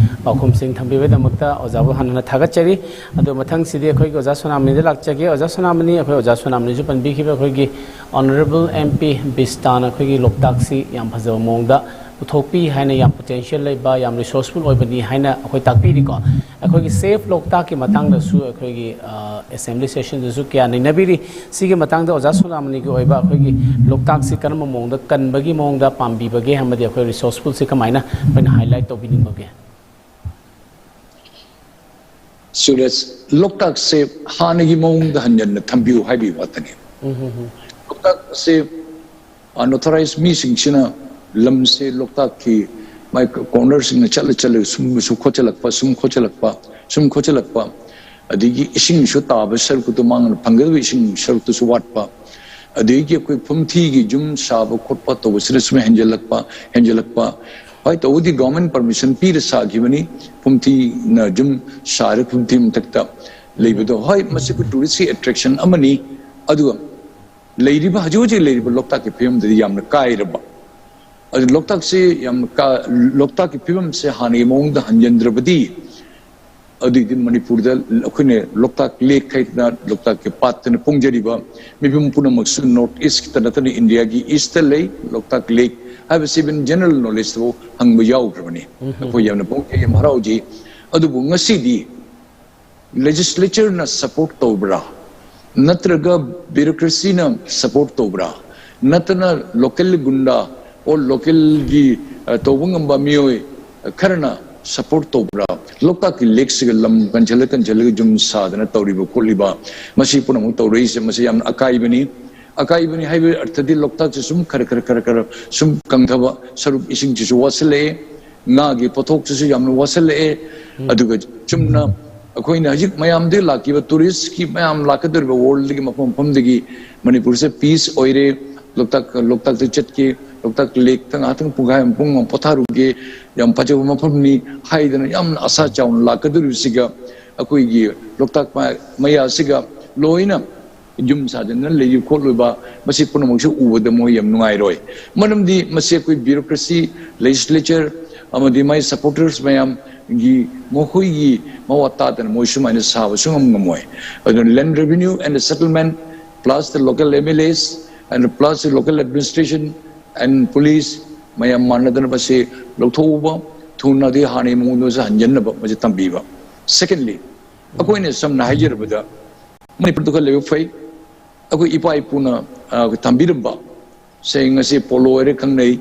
ꯄꯥꯎꯈꯨꯝꯁꯤꯡ ꯊꯝꯕꯤꯕꯒꯤꯗꯃꯛꯇ ꯑꯣꯖꯥꯕꯨ ꯍꯟꯅ ꯍꯟꯅ ꯊꯥꯒꯠꯆꯔꯤ꯫ ꯑꯗꯣ ꯃꯊꯪꯁꯤꯗꯤ ꯑꯩꯈꯣꯏꯒꯤ ꯑꯣꯖꯥ ꯁꯣꯅꯥꯃꯅꯤꯗ ꯂꯥꯛꯆꯒꯦ꯫ ꯑꯣꯖꯥ ꯁꯣꯅꯥꯃꯅꯤ, ꯑꯩꯈꯣꯏ ꯑꯣꯖꯥ ꯁꯣꯅꯥꯃꯅꯤꯁꯨ ꯄꯟꯕꯤꯈꯤꯕ ꯑꯩꯈꯣꯏꯒꯤ ꯑꯣꯅꯔꯦꯕꯜ ꯑꯦꯝ ꯄꯤ ꯕꯤꯁꯇꯥꯅ ꯑꯩꯈꯣꯏꯒꯤ ꯂꯣꯛꯇꯥꯛꯁꯤ ꯌꯥꯝ ꯐꯖꯕ ꯃꯑꯣꯡꯗ ꯄꯨꯊꯣꯛꯄꯤ ꯍꯥꯏꯅ, ꯌꯥꯝ ꯄꯣꯇꯦꯟꯁꯤꯌꯦꯜ ꯂꯩꯕ, ꯌꯥꯝ ꯔꯤꯁꯣꯔꯁꯐꯨꯜ ꯑꯣꯏꯕꯅꯤ ꯍꯥꯏꯅ ꯑꯩꯈꯣꯏ ꯇꯥꯛꯄꯤꯔꯤꯀꯣ꯫ ꯑꯩꯈꯣꯏꯒꯤ ꯁꯦꯐ ꯂꯣꯛꯇꯥꯛꯀꯤ ꯃꯇꯥꯡꯗꯁꯨ ꯑꯩꯈꯣꯏꯒꯤ, ꯑ, ꯑꯦꯁꯦꯝꯕ꯭ꯂꯤ ꯁꯦꯁꯟꯗꯁꯨ ꯀꯌꯥ ꯅꯩꯅꯕꯤꯔꯤ꯫ ꯁꯤꯒꯤ ꯃꯇꯥꯡꯗ ꯑꯣꯖꯥ ꯁꯣꯅꯥꯃꯅꯤꯒꯤ ꯑꯣꯏꯕ ꯑꯩꯈꯣꯏꯒꯤ ꯂꯣꯛꯇꯥꯛꯁꯤ ꯀꯔꯝꯕ ꯃꯑꯣꯡꯗ ꯀꯟꯕꯒꯤ ꯃꯑꯣꯡꯗ ꯄꯥꯝꯕꯤꯕꯒꯦ, ꯑꯃꯗꯤ ꯑꯩꯈꯣꯏ ꯔꯤꯁꯣꯔꯁꯐꯨꯜꯁꯤ ꯀꯃꯥꯏꯅ ꯑꯩꯈꯣꯏꯅ ꯍꯥꯏꯂꯥꯏꯠ ꯇꯧꯕꯤꯅꯤꯡꯕꯒꯦ? ꯁꯨꯔꯦꯁ, ꯂꯣꯛꯇꯥꯛꯁꯦ ꯍꯥꯟꯅꯒꯤ ꯃꯑꯣꯡꯗ ꯍꯟꯖꯟꯅ ꯊꯝꯕꯤꯌꯨ ꯍꯥꯏꯕꯒꯤ ꯋꯥꯇꯅꯤ꯫ ꯎꯝ, ꯍꯝ, ꯍꯝ꯫ ꯂꯣꯛꯇꯥꯛꯁꯦ ꯑꯟꯑꯣꯊꯣꯔꯥꯏꯖ ꯃꯤꯁꯤꯡꯁꯤꯅ ꯂꯝꯁꯦ ꯂꯣꯛꯇꯥꯛꯀꯤ ꯃꯥꯏ ꯀꯣꯔꯅꯔꯁꯤꯡꯅ ꯆꯠꯂ ꯆꯠꯂꯒ ꯁꯨꯝ ꯁꯨꯝ ꯈꯣꯠꯆꯜꯂꯛꯄ, ꯁꯨꯝ ꯈꯣꯠꯆꯜꯂꯛꯄ, ꯁꯨꯝ ꯈꯣꯠꯆꯜꯂꯛꯄ, ꯑꯗꯒꯤ ꯏꯁꯤꯡꯁꯨ ꯇꯥꯕ ꯁꯔꯨꯛꯇꯨ ꯃꯥꯡꯉꯅ ꯐꯪꯒꯗꯕ ꯏꯁꯤꯡ ꯁꯔꯨꯛꯇꯨꯁꯨ ꯋꯥꯠꯄ, ꯑꯗꯒꯤ ꯑꯩꯈꯣꯏ ꯐꯨꯝꯊꯤꯒꯤ ꯌꯨꯝ ꯁꯥꯕ ꯈꯣꯠꯄ ꯇꯧꯕꯁꯤꯗ ꯁꯨꯝ ꯍꯦꯟꯖꯜꯂꯛꯄ, ꯍꯦꯟꯖꯜꯂꯛꯄ꯫ ꯍꯣꯏ, ꯇꯧꯕꯗꯤ ꯒꯣꯔꯃꯦꯟ ꯄꯔꯃꯤꯁꯟ ꯄꯤꯔ ꯁꯥꯈꯤꯕꯅꯤ, ꯐꯨꯝꯊꯤꯅ ꯌꯨꯝ ꯁꯥꯔꯦ, ꯐꯨꯝꯊꯤ ꯃꯊꯛꯇ ꯂꯩꯕꯗꯣ꯫ ꯍꯣꯏ, ꯃꯁꯤ ꯑꯩꯈꯣꯏ ꯇꯨꯔꯤꯁꯀꯤ ꯑꯦꯇ꯭ꯔꯦꯛꯁꯟ ꯑꯃꯅꯤ, ꯑꯗꯨꯒ ꯂꯩꯔꯤꯕ, ꯍꯧꯖꯤꯛ ꯍꯧꯖꯤꯛ ꯂꯩꯔꯤꯕ ꯂꯣꯛꯇꯥꯛꯀꯤ ꯐꯤꯕꯝꯗꯨꯗꯤ ꯌꯥꯝꯅ ꯀꯥꯏꯔꯕ꯫ ꯑꯗꯨ ꯂꯣꯛꯇꯥꯛꯁꯤ ꯌꯥꯝ ꯀꯥ-, ꯂꯣꯛꯇꯥꯛꯀꯤ ꯐꯤꯕꯝꯁꯦ ꯍꯥꯟꯅꯒꯤ ꯃꯑꯣꯡꯗ ꯍꯟꯖꯤꯟꯗ꯭ꯔꯕꯗꯤ, ꯑꯗꯨꯏꯗꯤ ꯃꯅꯤꯄꯨꯔꯗ ꯑꯩꯈꯣꯏꯅ ꯂꯣꯛꯇꯥꯛ ꯂꯦꯛ ꯍꯥꯏꯗꯅ ꯂꯣꯛꯇꯥꯛꯀꯤ ꯄꯥꯠꯇꯅ ꯄꯣꯡꯖꯔꯤꯕ ꯃꯤꯄꯨꯝ ꯄꯨꯝꯅꯃꯛꯁꯨ ꯅꯣꯔꯠ ꯏꯁꯀꯤꯇ ꯅꯠꯇꯅ ꯏꯟꯗꯤꯌꯥꯒꯤ ꯏꯁꯇ ꯂꯩ꯫ ꯂꯣꯛꯇꯥꯛ ꯂꯦꯛ ꯍꯥꯏꯕꯁꯤ ꯏꯚꯟ ꯖꯦꯅꯔꯦꯜ ꯅꯣꯂꯦꯖꯇꯕꯨ ꯍꯪꯕ ꯌꯥꯎꯈ꯭ꯔꯕꯅꯤ꯫ ꯑꯩꯈꯣꯏ ꯌꯥꯝꯅ ꯄꯨꯛꯅꯤꯡ ꯌꯥꯝ ꯍꯔꯥꯎꯖꯩ꯫ ꯑꯗꯨꯕꯨ ꯉꯁꯤꯗꯤ ꯂꯦꯖꯤꯁꯂꯦꯆꯔꯅ ꯁꯄꯣꯔꯠ ꯇꯧꯕ꯭ꯔꯥ, ꯅꯠꯇ꯭ꯔꯒ ꯕ꯭ꯌꯨꯔꯣꯀ꯭ꯔꯦꯁꯤꯅ ꯁꯄꯣꯔꯠ ꯇꯧꯕ꯭ꯔꯥ, ꯅꯠꯇꯅ ꯂꯣꯀꯦꯜ ꯒꯨꯟꯗꯥ ꯑꯣꯔ ꯂꯣꯀꯦꯜꯒꯤ, ꯑ, ꯇꯧꯕ ꯉꯝꯕ ꯃꯤꯑꯣꯏ ꯈꯔꯅ ꯁꯄꯣꯔꯠ ꯇꯧꯕ꯭ꯔꯥ? ꯂꯣꯛꯇꯥꯛꯀꯤ ꯂꯦꯛꯁꯤꯒ ꯂꯝ ꯀꯟꯁꯤꯜꯂ ꯀꯟꯁꯤꯜꯂꯒ ꯌꯨꯝ ꯁꯥꯗꯅ ꯇꯧꯔꯤꯕ ꯈꯣꯠꯂꯤꯕ, ꯃꯁꯤ ꯄꯨꯝꯅꯃꯛ ꯇꯧꯔꯛꯏꯁꯦ, ꯃꯁꯤ ꯌꯥꯝꯅ ꯑꯀꯥꯏꯕꯅꯤ꯫ ꯑꯀꯥꯏꯕꯅꯤ ꯍꯥꯏꯕꯒꯤ ꯑꯔꯊꯗꯤ ꯂꯣꯛꯇꯥꯛꯁꯦ ꯁꯨꯝ ꯈꯔ ꯈꯔ ꯈꯔ ꯈꯔ ꯁꯨꯝ ꯀꯪꯊꯕ, ꯁꯔꯨꯛ ꯏꯁꯤꯡꯁꯤꯁꯨ ꯋꯥꯠꯁꯤꯜꯂꯛꯑꯦ, ꯉꯥꯒꯤ ꯄꯣꯠꯊꯣꯛꯁꯤꯁꯨ ꯌꯥꯝꯅ ꯋꯥꯠꯁꯤꯜꯂꯛꯑꯦ꯫ ꯑꯗꯨꯒ ꯆꯨꯝꯅ ꯑꯩꯈꯣꯏꯅ ꯍꯧꯖꯤꯛ ꯃꯌꯥꯝꯗꯒꯤ ꯂꯥꯛꯈꯤꯕ ꯇꯨꯔꯤꯁꯀꯤ ꯃꯌꯥꯝ ꯂꯥꯛꯀꯗꯧꯔꯤꯕ ꯋꯥꯔꯜꯗꯒꯤ ꯃꯐꯝ ꯃꯐꯝꯗꯒꯤ ꯃꯅꯤꯄꯨꯔꯁꯦ ꯄꯤꯁ ꯑꯣꯏꯔꯦ, ꯂꯣꯛꯇꯥꯛ, ꯂꯣꯛꯇꯥꯛꯇ ꯆꯠꯀꯦ, ꯂꯣꯛꯇꯥꯛ ꯂꯦꯛꯇ ꯉꯥꯏꯍꯥꯛꯇꯪ ꯄꯨꯡꯈꯥꯏ ꯑꯃ ꯄꯨꯡ ꯑꯃ ꯄꯣꯊꯥꯔꯨꯒꯦ, ꯌꯥꯝ ꯐꯖꯕ ꯃꯐꯝꯅꯤ ꯍꯥꯏꯗꯅ ꯌꯥꯝꯅ ꯑꯁꯥ ꯆꯥꯎꯅ ꯂꯥꯛꯀꯗꯧꯔꯤꯕꯁꯤꯒ ꯑꯩꯈꯣꯏꯒꯤ ꯂꯣꯛꯇꯥꯛ ꯃ-, ꯃꯌꯥꯁꯤꯒ ꯂꯣꯏꯅ ꯌꯨꯝ ꯁꯥꯖꯤꯟꯗꯨꯅ ꯂꯩꯔꯤꯕ ꯈꯣꯠꯂꯤꯕ, ꯃꯁꯤ ꯄꯨꯝꯅꯃꯛꯁꯨ ꯎꯕꯗ ꯃꯣꯏ ꯌꯥꯝ ꯅꯨꯡꯉꯥꯏꯔꯣꯏ꯫ ꯃꯔꯝꯗꯤ ꯃꯁꯤ ꯑꯩꯈꯣꯏ ꯕ꯭ꯌꯨꯔꯣꯀ꯭ꯔꯦꯁꯤ, ꯂꯦꯖꯤꯁꯂꯦꯆꯔ ꯑꯃꯗꯤ ꯃꯥꯏ ꯁꯄꯣꯔꯇꯔꯁ ꯃꯌꯥꯝꯒꯤ, ꯃꯈꯣꯏꯒꯤ ꯃꯋꯥ ꯇꯥꯗꯅ ꯃꯣꯏ ꯁꯨꯃꯥꯏꯅ ꯁꯥꯕ ꯁꯨꯡꯉꯝ ꯉꯝꯃꯣꯏ꯫ ꯑꯗꯨꯅ land revenue and settlement plus the local M L As and plus the local administration and police ꯃꯌꯥꯝ ꯃꯥꯟꯅꯗꯅ ꯃꯁꯤ ꯂꯧꯊꯣꯛꯎꯕ, ꯊꯨꯅꯗꯤ ꯍꯥꯟꯅꯒꯤ ꯃꯑꯣꯡꯗ ꯍꯟꯖꯤꯟꯅꯕ ꯃꯁꯤ ꯇꯝꯕꯤꯕ꯫ Secondly, ꯑꯩꯈꯣꯏꯅ ꯁꯝꯅ ꯍꯥꯏꯖꯔꯕꯗ ꯃꯅꯤꯄꯨꯔꯗ ꯈꯔ ꯂꯩꯕ ꯐꯩ꯫ ꯑꯩꯈꯣꯏ ꯏꯄꯥ ꯏꯄꯨꯅ, ꯑ, ꯊꯝꯕꯤꯔꯝꯕ ꯁꯦ ꯉꯁꯤ ꯄꯣꯂꯣ ꯍꯥꯏꯔ ꯈꯪꯅꯩ꯫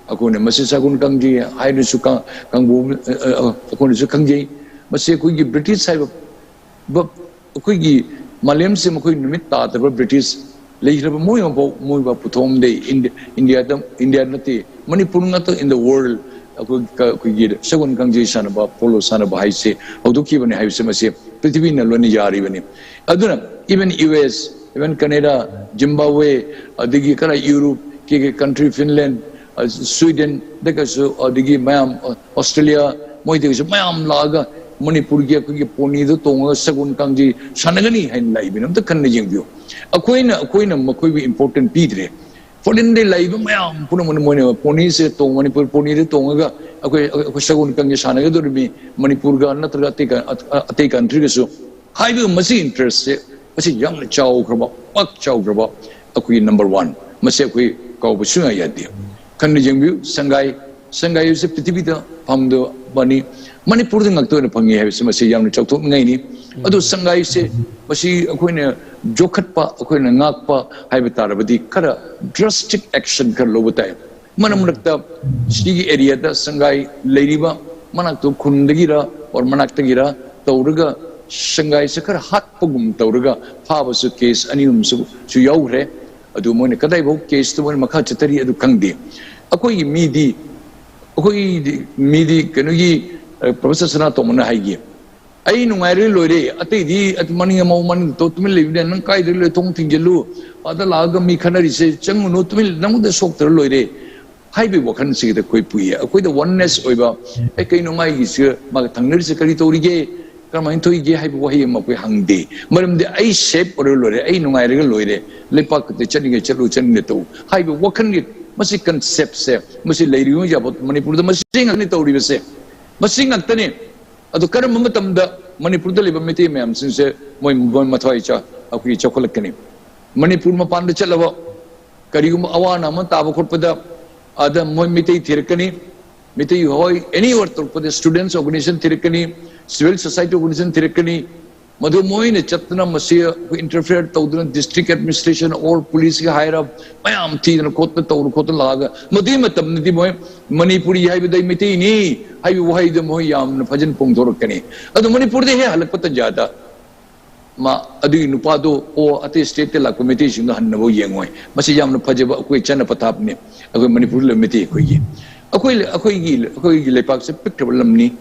ꯑꯩꯈꯣꯏꯅ ꯃꯁꯤ ꯁꯒꯨꯟ ꯀꯥꯡꯖꯩ ꯍꯥꯏꯔꯁꯨ ꯀ-, ꯀꯥꯡꯕꯨ, ꯑ, ꯑ, ꯑꯩꯈꯣꯏꯅꯁꯨ ꯈꯪꯖꯩ꯫ ꯃꯁꯤ ꯑꯩꯈꯣꯏꯒꯤ ꯕ꯭ꯔꯤꯇꯤꯁ ꯍꯥꯏꯕ ꯕ-, ꯑꯩꯈꯣꯏꯒꯤ ꯃꯥꯂꯦꯝꯁꯦ ꯃꯈꯣꯏ ꯅꯨꯃꯤꯠ ꯇꯥꯗꯕ ꯕ꯭ꯔꯤꯇꯤꯁ ꯂꯩꯈ꯭ꯔꯕ ꯃꯣꯏ ꯑꯃꯐꯥꯎ ꯃꯣꯏꯕ ꯄꯨꯊꯣꯛꯑꯝꯗꯦ꯫ ꯏꯟꯗꯤ- ꯏꯟꯗꯤꯌꯥꯗ, ꯏꯟꯗꯤꯌꯥ ꯅꯠꯇꯦ, ꯃꯅꯤꯄꯨꯔ ꯉꯥꯛꯇ in the world ꯑꯩꯈꯣꯏ ꯀ- ꯑꯩꯈꯣꯏꯒꯤ ꯁꯒꯣꯜ ꯀꯥꯡꯖꯩ ꯁꯥꯟꯅꯕ, ꯄꯣꯂꯣ ꯁꯥꯟꯅꯕ ꯍꯥꯏꯁꯦ ꯍꯧꯗꯣꯛꯈꯤꯕꯅꯤ ꯍꯥꯏꯕꯁꯦ ꯃꯁꯤ ꯄ꯭ꯔꯤꯊꯤꯕꯤꯅ ꯂꯣꯏꯅ ꯌꯥꯔꯤꯕꯅꯤ꯫ ꯑꯗꯨꯅ even U S, even Canada, Zimbabwe, ꯑꯗꯒꯤ ꯈꯔ ꯌꯨꯔꯣꯞꯀꯤ country Finland, ꯑ, Sweden ꯗꯒꯁꯨ, ꯑꯗꯒꯤ ꯃꯌꯥꯝ, ꯑ, Australia, ꯃꯣꯏꯗꯒꯤꯁꯨ ꯃꯌꯥꯝ ꯂꯥꯛꯑꯒ ꯃꯅꯤꯄꯨꯔꯒꯤ ꯑꯩꯈꯣꯏꯒꯤ ꯄꯣꯅꯤꯗ ꯇꯣꯡꯉꯒ ꯁꯒꯣꯜ ꯀꯥꯡꯖꯩ ꯁꯥꯟꯅꯒꯅꯤ ꯍꯥꯏꯅ ꯂꯥꯛꯏꯕꯅꯤ꯫ ꯑꯝꯇ ꯈꯟꯅ ꯌꯦꯡꯕꯤꯌꯨ꯫ ꯑꯩꯈꯣꯏꯅ ꯑꯩꯈꯣꯏꯅ ꯃꯈꯣꯏꯕꯨ important ꯄꯤꯗ꯭ꯔꯦ꯫ Foreignꯗꯒꯤ ꯂꯥꯛꯏꯕ ꯃꯌꯥꯝ ꯄꯨꯝꯅꯃꯛꯅ ꯃꯣꯏꯅ ꯄꯣꯅꯤꯁꯦ ꯇꯣꯡ ꯃꯅꯤꯄꯨꯔ ꯄꯣꯅꯤꯗ ꯇꯣꯡꯉꯒ ꯑꯩꯈꯣꯏ ꯑꯩꯈꯣꯏ ꯁꯒꯣꯜ ꯀꯥꯡꯖꯩ ꯁꯥꯟꯅꯒꯗꯧꯔꯤꯕꯅꯤ꯫ ꯃꯅꯤꯄꯨꯔꯒ ꯅꯠꯇ꯭ꯔꯒ ꯑꯇꯩ ꯀ- ꯑꯇꯩ countryꯒꯁꯨ ꯍꯥꯏꯕ ꯃꯁꯤ interestꯁꯦ ꯃꯁꯤ ꯌꯥꯝꯅ ꯆꯥꯎꯈ꯭ꯔꯕ, ꯄꯥꯛ ꯆꯥꯎꯈ꯭ꯔꯕ ꯑꯩꯈꯣꯏꯒꯤ number one꯫ ꯃꯁꯤ ꯑꯩꯈꯣꯏ ꯀꯥꯎꯕ ꯁꯨꯡꯌꯥ ꯌꯥꯗꯦ꯫ ꯈꯟꯅ ꯌꯦꯡꯕꯤꯌꯨ, ꯁꯪꯒꯥꯏ, ꯁꯪꯒꯥꯏ ꯍꯥꯏꯕꯁꯤ ꯄ꯭ꯔꯤꯊꯤꯕꯤꯗ ꯐꯪꯗꯕꯅꯤ, ꯃꯅꯤꯄꯨꯔꯗ ꯉꯥꯛꯇ ꯑꯣꯏꯅ ꯐꯪꯉꯤ ꯍꯥꯏꯕꯁꯤ ꯃꯁꯤ ꯌꯥꯝꯅ ꯆꯥꯎꯊꯣꯛꯅꯤꯡꯉꯥꯏꯅꯤ꯫ ꯑꯗꯨ ꯁꯪꯒꯥꯏꯁꯦ ꯃꯁꯤ ꯑꯩꯈꯣꯏꯅ ꯌꯣꯛꯈꯠꯄ, ꯑꯩꯈꯣꯏꯅ ꯉꯥꯛꯄ ꯍꯥꯏꯕ ꯇꯥꯔꯕꯗꯤ ꯈꯔ drastic action ꯈꯔ ꯂꯧꯕ ꯇꯥꯏ꯫ ꯃꯔꯛ ꯃꯔꯛꯇ ꯁꯤꯒꯤ areaꯗ ꯁꯪꯒꯥꯏ ꯂꯩꯔꯤꯕ ꯃꯅꯥꯛꯇ ꯈꯨꯟꯗꯒꯤꯔ or ꯃꯅꯥꯛꯇꯒꯤꯔ ꯇꯧꯔꯒ ꯁꯪꯒꯥꯏꯁꯦ ꯈꯔ ꯍꯥꯠꯄꯒꯨꯝ ꯇꯧꯔꯒ ꯐꯥꯕꯁꯨ case ꯑꯅꯤ ꯑꯍꯨꯝꯁꯨ ꯁꯨ ꯌꯥꯎꯈ꯭ꯔꯦ꯫ ꯑꯗꯨ ꯃꯣꯏꯅ ꯀꯗꯥꯏꯐꯥꯎ caseꯇꯨ ꯃꯣꯏꯅ ꯃꯈꯥ ꯆꯠꯊꯔꯤ ꯑꯗꯨ ꯈꯪꯗꯦ꯫ ꯑꯩꯈꯣꯏꯒꯤ ꯃꯤꯗꯤ, ꯑꯩꯈꯣꯏꯒꯤ ꯃꯤꯗꯤ ꯀꯩꯅꯣꯒꯤ, ꯑ, Professor ꯁꯅꯥꯇꯣꯝꯕꯅ ꯍꯥꯏꯒꯤ, "ꯑꯩ ꯅꯨꯡꯉꯥꯏꯔꯦ ꯂꯣꯏꯔꯦ, ꯑꯇꯩꯗꯤ ꯑꯗꯨ ꯃꯅꯤꯡ ꯑꯃ ꯃꯅꯤꯡ ꯇꯧ ꯇꯨꯃꯤꯟ ꯂꯩꯕꯅꯦ, ꯅꯪ ꯀꯥꯏꯗ ꯂꯩ ꯊꯣꯡ ꯊꯤꯡꯖꯤꯜꯂꯨ, ꯑꯗ ꯂꯥꯛꯑꯒ ꯃꯤ ꯈꯟꯅꯔꯤꯁꯦ ꯆꯪꯉꯨꯅꯨ, ꯇꯨꯃꯤꯟ ꯅꯪꯉꯣꯟꯗ ꯁꯣꯛꯇ꯭ꯔ ꯂꯣꯏꯔꯦ" ꯍꯥꯏꯕꯒꯤ ꯋꯥꯈꯜꯁꯤꯗ ꯑꯩꯈꯣꯏ ꯄꯨꯏꯌꯦ꯫ ꯑꯩꯈꯣꯏꯗ oneness ꯑꯣꯏꯕ, "ꯑꯦ, ꯀꯩꯅꯣ ꯃꯥꯒꯤꯁꯤ, ꯃꯥꯒ ꯊꯪꯅꯔꯤꯁꯦ ꯀꯔꯤ ꯇꯧꯔꯤꯒꯦ, ꯀꯔꯝꯍꯥꯏꯅ ꯊꯣꯛꯏꯒꯦ?" ꯍꯥꯏꯕ ꯋꯥꯍꯩ ꯑꯃ ꯑꯩꯈꯣꯏ ꯍꯪꯗꯦ꯫ ꯃꯔꯝꯗꯤ "ꯑꯩ safe ꯑꯣꯏꯔ ꯂꯣꯏꯔꯦ, ꯑꯩ ꯅꯨꯡꯉꯥꯏꯔꯒ ꯂꯣꯏꯔꯦ, ꯂꯩꯄꯥꯛꯇ ꯆꯠꯅꯤꯡꯉꯦ ꯆꯠꯂꯨ, ꯆꯠꯅꯤꯡꯉꯦ ꯇꯧ" ꯍꯥꯏꯕ ꯋꯥꯈꯜꯒꯤ ꯃꯁꯤ conceptꯁꯦ ꯃꯁꯤ ꯂꯩꯔꯤꯕ ꯌꯥꯕ ꯃꯅꯤꯄꯨꯔꯗ ꯃꯁꯤ ꯉꯥꯛꯇꯅꯤ ꯇꯧꯔꯤꯕꯁꯦ, ꯃꯁꯤ ꯉꯥꯛꯇꯅꯤ꯫ ꯑꯗꯨ ꯀꯔꯝꯕ ꯃꯇꯝꯗ ꯃꯅꯤꯄꯨꯔꯗ ꯂꯩꯕ ꯃꯩꯇꯩ ꯃꯌꯥꯝꯁꯤꯡꯁꯦ ꯃꯣꯏ, ꯃꯣꯏ ꯃꯊ꯭ꯋꯥꯏ ꯆꯥ-, ꯑꯩꯈꯣꯏꯒꯤ ꯆꯥꯎꯈꯠꯂꯛꯀꯅꯤ? ꯃꯅꯤꯄꯨꯔ ꯃꯄꯥꯟꯗ ꯆꯠꯂꯕ ꯀꯔꯤꯒꯨꯝꯕ ꯑꯋꯥ ꯑꯅꯥ ꯑꯃ ꯇꯥꯕ ꯈꯣꯠꯄꯗ ꯑꯗ ꯃꯣꯏ ꯃꯩꯇꯩ ꯊꯤꯔꯛꯀꯅꯤ꯫ ꯃꯩꯇꯩ ꯍꯣꯏ anywhere ꯇꯧꯔꯛꯄꯗ students organization ꯊꯤꯔꯛꯀꯅꯤ, civil society organization ꯊꯤꯔꯛꯀꯅꯤ꯫ ꯃꯗꯨ ꯃꯣꯏꯅ ꯆꯠꯇꯅ ꯃꯁꯤ ꯑꯩꯈꯣꯏ interfere ꯇꯧꯗꯅ district administration or policeꯀ ꯍꯥꯏꯔ ꯃꯌꯥꯝ ꯊꯤꯗꯅ ꯈꯣꯠꯇꯅ ꯇꯧꯔ ꯈꯣꯠꯇꯅ ꯂꯥꯛꯑꯒ ꯃꯗꯨꯒꯤ ꯃꯇꯝꯗꯗꯤ ꯃꯣꯏ ꯃꯅꯤꯄꯨꯔꯤ ꯍꯥꯏꯕꯗꯤ ꯑꯩ ꯃꯩꯇꯩꯅꯤ ꯍꯥꯏꯕ ꯋꯥꯍꯩꯗꯣ ꯃꯣꯏ ꯌꯥꯝꯅ ꯐꯖꯅ ꯐꯣꯡꯗꯣꯔꯛꯀꯅꯤ꯫ ꯑꯗꯣ ꯃꯅꯤꯄꯨꯔꯗ ꯍꯦꯛ ꯍꯜꯂꯛꯄ ꯇꯟꯖꯥꯗ ꯃꯥ ꯑꯗꯨꯒꯤ ꯅꯨꯄꯥꯗꯣ, ꯑꯣ, ꯑꯇꯩ ꯁ꯭ꯇꯦꯠꯇ ꯂꯥꯛꯄ ꯃꯩꯇꯩꯁꯤꯡꯗꯣ ꯍꯟꯅꯕ ꯌꯦꯡꯉꯣꯏ꯫ ꯃꯁꯤ ꯌꯥꯝꯅ ꯐꯖꯕ ꯑꯩꯈꯣꯏ ꯆꯠꯅ ꯄꯊꯥꯞꯅꯤ꯫ ꯑꯩꯈꯣꯏ ꯃꯅꯤꯄꯨꯔꯗ ꯂꯩꯕ ꯃꯩꯇꯩ ꯑꯩꯈꯣꯏꯒꯤ, ꯑꯩꯈꯣꯏ, ꯑꯩꯈꯣꯏꯒꯤ, ꯑꯩꯈꯣꯏꯒꯤ ꯂꯩꯄꯥꯛꯁꯦ ꯄꯤꯛꯈ꯭ꯔꯕ ꯂꯝꯅꯤ꯫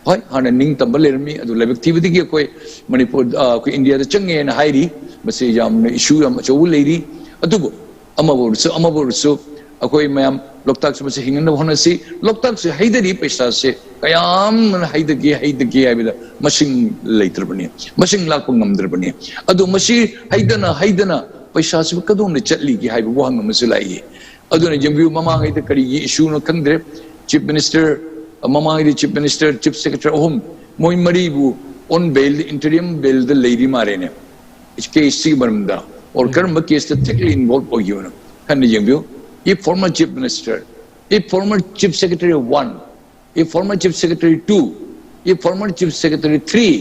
ꯍꯣꯏ, ꯍꯥꯟꯅ ꯅꯤꯡꯇꯝꯕ ꯂꯩꯔꯝꯃꯤ, ꯑꯗꯨ ꯂꯥꯏꯕꯛ ꯊꯤꯕꯗꯒꯤ ꯑꯩꯈꯣꯏ ꯃꯅꯤꯄꯨꯔ, ꯑ, ꯑꯩꯈꯣꯏ ꯏꯟꯗꯤꯌꯥꯗ ꯆꯪꯉꯦꯅ ꯍꯥꯏꯔꯤ꯫ ꯃꯁꯤ ꯌꯥꯝꯅ ꯏꯁꯨ ꯌꯥꯝ ꯑꯆꯧꯕ ꯂꯩꯔꯤ꯫ ꯑꯗꯨꯕꯨ ꯑꯃꯕꯨ ꯑꯣꯏꯔꯁꯨ, ꯑꯃꯕꯨ ꯑꯣꯏꯔꯁꯨ, ꯑꯩꯈꯣꯏ ꯃꯌꯥꯝ ꯂꯣꯛꯇꯥꯛꯁꯦ ꯃꯁꯤ ꯍꯤꯡꯅꯅꯕ ꯍꯣꯠꯅꯁꯤ꯫ ꯂꯣꯛꯇꯥꯛꯁꯦ ꯍꯩꯊꯔꯤ ꯄꯩꯁꯥꯁꯦ ꯀꯌꯥꯝ ꯍꯩꯊꯒꯦ, ꯍꯩꯊꯒꯦ ꯍꯥꯏꯕꯗ ꯃꯁꯤꯡ ꯂꯩꯇ꯭ꯔꯕꯅꯤ, ꯃꯁꯤꯡ ꯂꯥꯛꯄ ꯉꯝꯗ꯭ꯔꯕꯅꯤ꯫ ꯑꯗꯣ ꯃꯁꯤ ꯍꯩꯗꯅ, ꯍꯩꯗꯅ ꯄꯩꯁꯥꯁꯤꯕꯨ ꯀꯗꯣꯝꯗ ꯆꯠꯂꯤꯒꯦ ꯍꯥꯏꯕ ꯋꯥꯍꯪ ꯑꯃꯁꯨ ꯂꯥꯛꯏ꯫ ꯑꯗꯨꯅ ꯌꯦꯡꯕꯤꯌꯨ, ꯃꯃꯥꯡꯉꯩꯗ ꯀꯔꯤꯒꯤ ꯏꯁꯨꯅꯣ ꯈꯪꯗ꯭ꯔꯦ, ꯆꯤꯐ ꯃꯤꯅꯤꯁꯇꯔ, ꯃꯃꯥꯡꯉꯩꯗ ꯆꯤꯐ ꯃꯤꯅꯤꯁꯇꯔ, ꯆꯤꯐ ꯁꯦꯀ꯭ꯔꯦꯇꯔꯤ ꯑꯍꯨꯝ, ꯃꯣꯏ ꯃꯔꯤꯕꯨ ꯑꯣꯟ ꯕꯦꯜꯗ, ꯏꯟꯇꯔꯤꯝ ꯕꯦꯜꯗ ꯂꯩꯔꯤ ꯃꯥꯔꯦꯅꯦ꯫ ꯀꯦꯁꯁꯤꯒꯤ ꯃꯔꯝꯗ, ꯑꯣꯔ ꯀꯔꯝꯕ ꯀꯦꯁꯇ ꯊꯦꯛꯂꯤ ꯏꯟꯚꯣꯜꯕ ꯑꯣꯏꯈꯤꯕꯅꯣ ꯈꯟꯅ ꯌꯦꯡꯕꯤꯌꯨ꯫ If former chief minister, if former chief secretary one, if former chief secretary two, if former chief secretary three,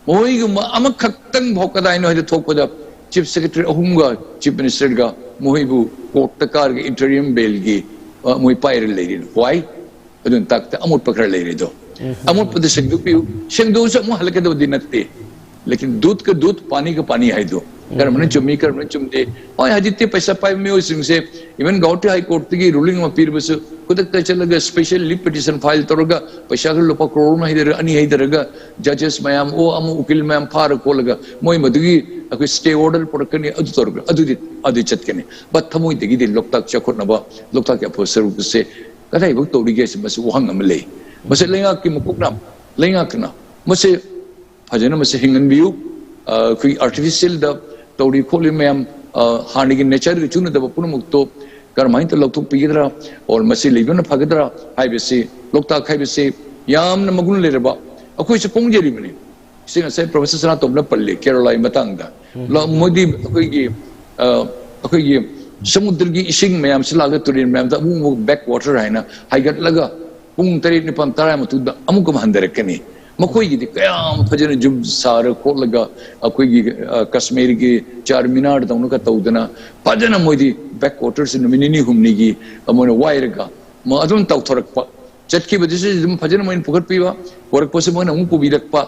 ꯃꯈꯣꯏꯒꯨꯝꯕ ꯑꯃꯈꯛꯇꯪ ꯐꯥꯎ ꯀꯗꯥꯏꯅꯣ ꯍꯥꯏꯗ ꯊꯣꯛꯄꯗ ꯆꯤꯐ ꯁꯦꯀ꯭ꯔꯦꯇꯔꯤ ꯑꯍꯨꯝꯒ ꯆꯤꯐ ꯃꯤꯅꯤꯁꯇꯔꯒ ꯃꯈꯣꯏꯕꯨ ꯀꯣꯔꯠꯇ ꯀꯥꯔꯒ ꯏꯟꯇꯔꯤꯝ ꯕꯦꯜꯒꯤ, ꯑ, ꯃꯣꯏ ꯄꯥꯏꯔ ꯂꯩꯔꯤꯅꯤ꯫ Why? ꯑꯗꯨꯅ ꯇꯥꯛꯇ ꯑꯃꯣꯠꯄ ꯈꯔ ꯂꯩꯔꯦꯗꯣ꯫ ꯑꯃꯣꯠꯄꯗ ꯁꯦꯡꯗꯣꯛꯄꯤꯌꯨ꯫ ꯁꯦꯡꯗꯣꯛꯑꯁꯨ ꯑꯃꯨꯛ ꯍꯜꯂꯛꯀꯗꯕꯗꯤ ꯅꯠꯇꯦ꯫ ꯂꯦꯀꯤꯟ ꯗꯨꯙ ꯀ ꯗꯨꯙ, ꯄꯥꯅꯤ ꯀ ꯄꯥꯅꯤ ꯍꯥꯏꯗꯣ ꯀꯔꯝꯕꯅ ꯆꯨꯝꯃꯤ, ꯀꯔꯝꯕꯅ ꯆꯨꯝꯗꯦ? ꯍꯣꯏ, ꯍꯧꯖꯤꯛꯇꯤ ꯄꯩꯁꯥ ꯄꯥꯏꯕ ꯃꯤꯑꯣꯏꯁꯤꯡꯁꯦ, ꯏꯚꯟ ꯒꯧꯍꯥꯇꯤ ꯍꯥꯏ ꯀꯣꯔꯠꯇꯒꯤ ꯔꯨꯂꯤꯡ ꯑꯃ ꯄꯤꯔꯕꯁꯨ, ꯈꯨꯗꯛꯇ ꯆꯠꯂꯒ ꯁ꯭ꯄꯦꯁꯦꯜ ꯂꯤꯞ ꯄꯤꯇꯤꯁꯟ ꯐꯥꯏꯜ ꯇꯧꯔꯒ ꯄꯩꯁꯥꯗꯨ ꯂꯨꯄꯥ ꯀ꯭ꯔꯣꯔ ꯑꯃ ꯍꯩꯊꯔꯒ, ꯑꯅꯤ ꯍꯩꯊꯔꯒ, ꯖꯖꯦꯁ ꯃꯌꯥꯝ, ꯑꯣ, ꯑꯃ ꯎꯀꯤꯜ ꯃꯌꯥꯝ ꯐꯥꯔ ꯈꯣꯠꯂꯒ ꯃꯣꯏ ꯃꯗꯨꯒꯤ ꯑꯩꯈꯣꯏ ꯁ꯭ꯇꯦ ꯑꯣꯔꯗꯔ ꯄꯨꯔꯛꯀꯅꯤ, ꯑꯗꯨ ꯇꯧꯔꯒ ꯑꯗꯨꯗꯤ, ꯑꯗꯨ ꯆꯠꯀꯅꯤ꯫ ꯕꯠ ꯊꯃꯣꯏꯗꯒꯤꯗꯤ ꯂꯣꯛꯇꯥꯛ ꯆꯥꯎꯈꯠꯅꯕ, ꯂꯣꯛꯇꯥꯛꯀꯤ ꯑꯐꯕ ꯁꯔꯨꯛꯁꯦ ꯀꯗꯥꯏꯐꯥꯎ ꯇꯧꯔꯤꯒꯦ ꯍꯥꯏꯁꯦ ꯃꯁꯤ ꯋꯥꯍꯪ ꯑꯃ ꯂꯩ꯫ ꯃꯁꯤ ꯂꯩꯉꯥꯛꯀꯤ ꯃꯀꯣꯛꯅ, ꯂꯩꯉꯥꯛꯅ ꯃꯁꯤ ꯐꯖꯅ ꯃꯁꯤ ꯍꯤꯡꯍꯟꯕꯤꯌꯨ꯫ ꯑ, ꯑꯩꯈꯣꯏ ꯑꯥꯔꯇꯤꯐꯤꯁꯤꯌꯦꯜꯗ ꯇꯧꯔꯤ ꯈꯣꯠꯂꯤ ꯃꯌꯥꯝ, ꯑ, ꯍꯥꯟꯅꯒꯤ ꯅꯦꯆꯔꯒ ꯆꯨꯅꯗꯕ ꯄꯨꯝꯅꯃꯛꯇꯣ ꯀꯔꯝꯍꯥꯏꯅ ꯇꯧꯔ ꯂꯧꯊꯣꯛꯄꯤꯒꯗ꯭ꯔꯥ, ꯑꯣꯔ ꯃꯁꯤ ꯂꯩꯕꯅ ꯐꯒꯗ꯭ꯔꯥ ꯍꯥꯏꯕꯁꯤ, ꯂꯣꯛꯇꯥꯛ ꯍꯥꯏꯕꯁꯤ ꯌꯥꯝꯅ ꯃꯒꯨꯟ ꯂꯩꯔꯕ, ꯑꯩꯈꯣꯏꯁꯨ ꯄꯣꯡꯖꯔꯤꯕꯅꯤ꯫ ꯁꯤ ꯉꯁꯥꯏ ꯄ꯭ꯔꯣꯐꯦꯁꯔ ꯁꯅꯥꯇꯣꯝꯕꯅ ꯄꯜꯂꯤ ꯀꯦꯔꯣꯂꯥꯒꯤ ꯃꯇꯥꯡꯗ꯫ ꯂ-, ꯃꯣꯏꯗꯤ ꯑꯩꯈꯣꯏꯒꯤ, ꯑ, ꯑꯩꯈꯣꯏꯒꯤ ꯁꯃꯨꯗ꯭ꯔꯒꯤ ꯏꯁꯤꯡ ꯃꯌꯥꯝꯁꯤ ꯂꯥꯛꯑꯒ ꯇꯨꯔꯦꯜ ꯃꯌꯥꯝꯗ ꯑꯃꯨꯛ ꯑꯃꯨꯛ ꯕꯦꯛ ꯋꯥꯇꯔ ꯍꯥꯏꯅ ꯍꯥꯏꯒꯠꯂꯒ ꯄꯨꯡ ꯇꯔꯦꯠ, ꯅꯤꯄꯥꯜ, ꯇꯔꯥ ꯃꯇꯨꯡꯗ ꯑꯃꯨꯛꯀ ꯑꯃ ꯍꯟꯊꯔꯛꯀꯅꯤ꯫ ꯃꯈꯣꯏꯒꯤꯗꯤ ꯀꯌꯥꯝ ꯐꯖꯅ ꯌꯨꯝ ꯁꯥꯔ ꯈꯣꯠꯂꯒ ꯑꯩꯈꯣꯏꯒꯤ, ꯑ, ꯀꯥꯁꯃꯤꯔꯒꯤ ꯆꯥꯔ ꯃꯤꯅꯥꯔ ꯇꯧꯅꯒ ꯇꯧꯗꯅ ꯐꯖꯅ ꯃꯣꯏꯗꯤ ꯕꯦꯛ ꯋꯥꯇꯔꯁꯤ ꯅꯨꯃꯤꯠ ꯅꯤꯅꯤ ꯍꯨꯝꯅꯤꯒꯤ, ꯑ, ꯃꯣꯏꯅ ꯋꯥꯏꯔꯒ ꯃ-, ꯑꯗꯨꯝ ꯇꯧꯊꯣꯔꯛꯄ꯫ ꯆꯠꯈꯤꯕꯗꯨꯁꯨ ꯑꯗꯨꯝ ꯐꯖꯅ ꯃꯣꯏꯅ ꯄꯨꯈꯠꯄꯤꯕ, ꯄꯨꯔꯛꯄꯁꯨ ꯃꯣꯏꯅ ꯑꯃꯨꯛ ꯄꯨꯕꯤꯔꯛꯄ꯫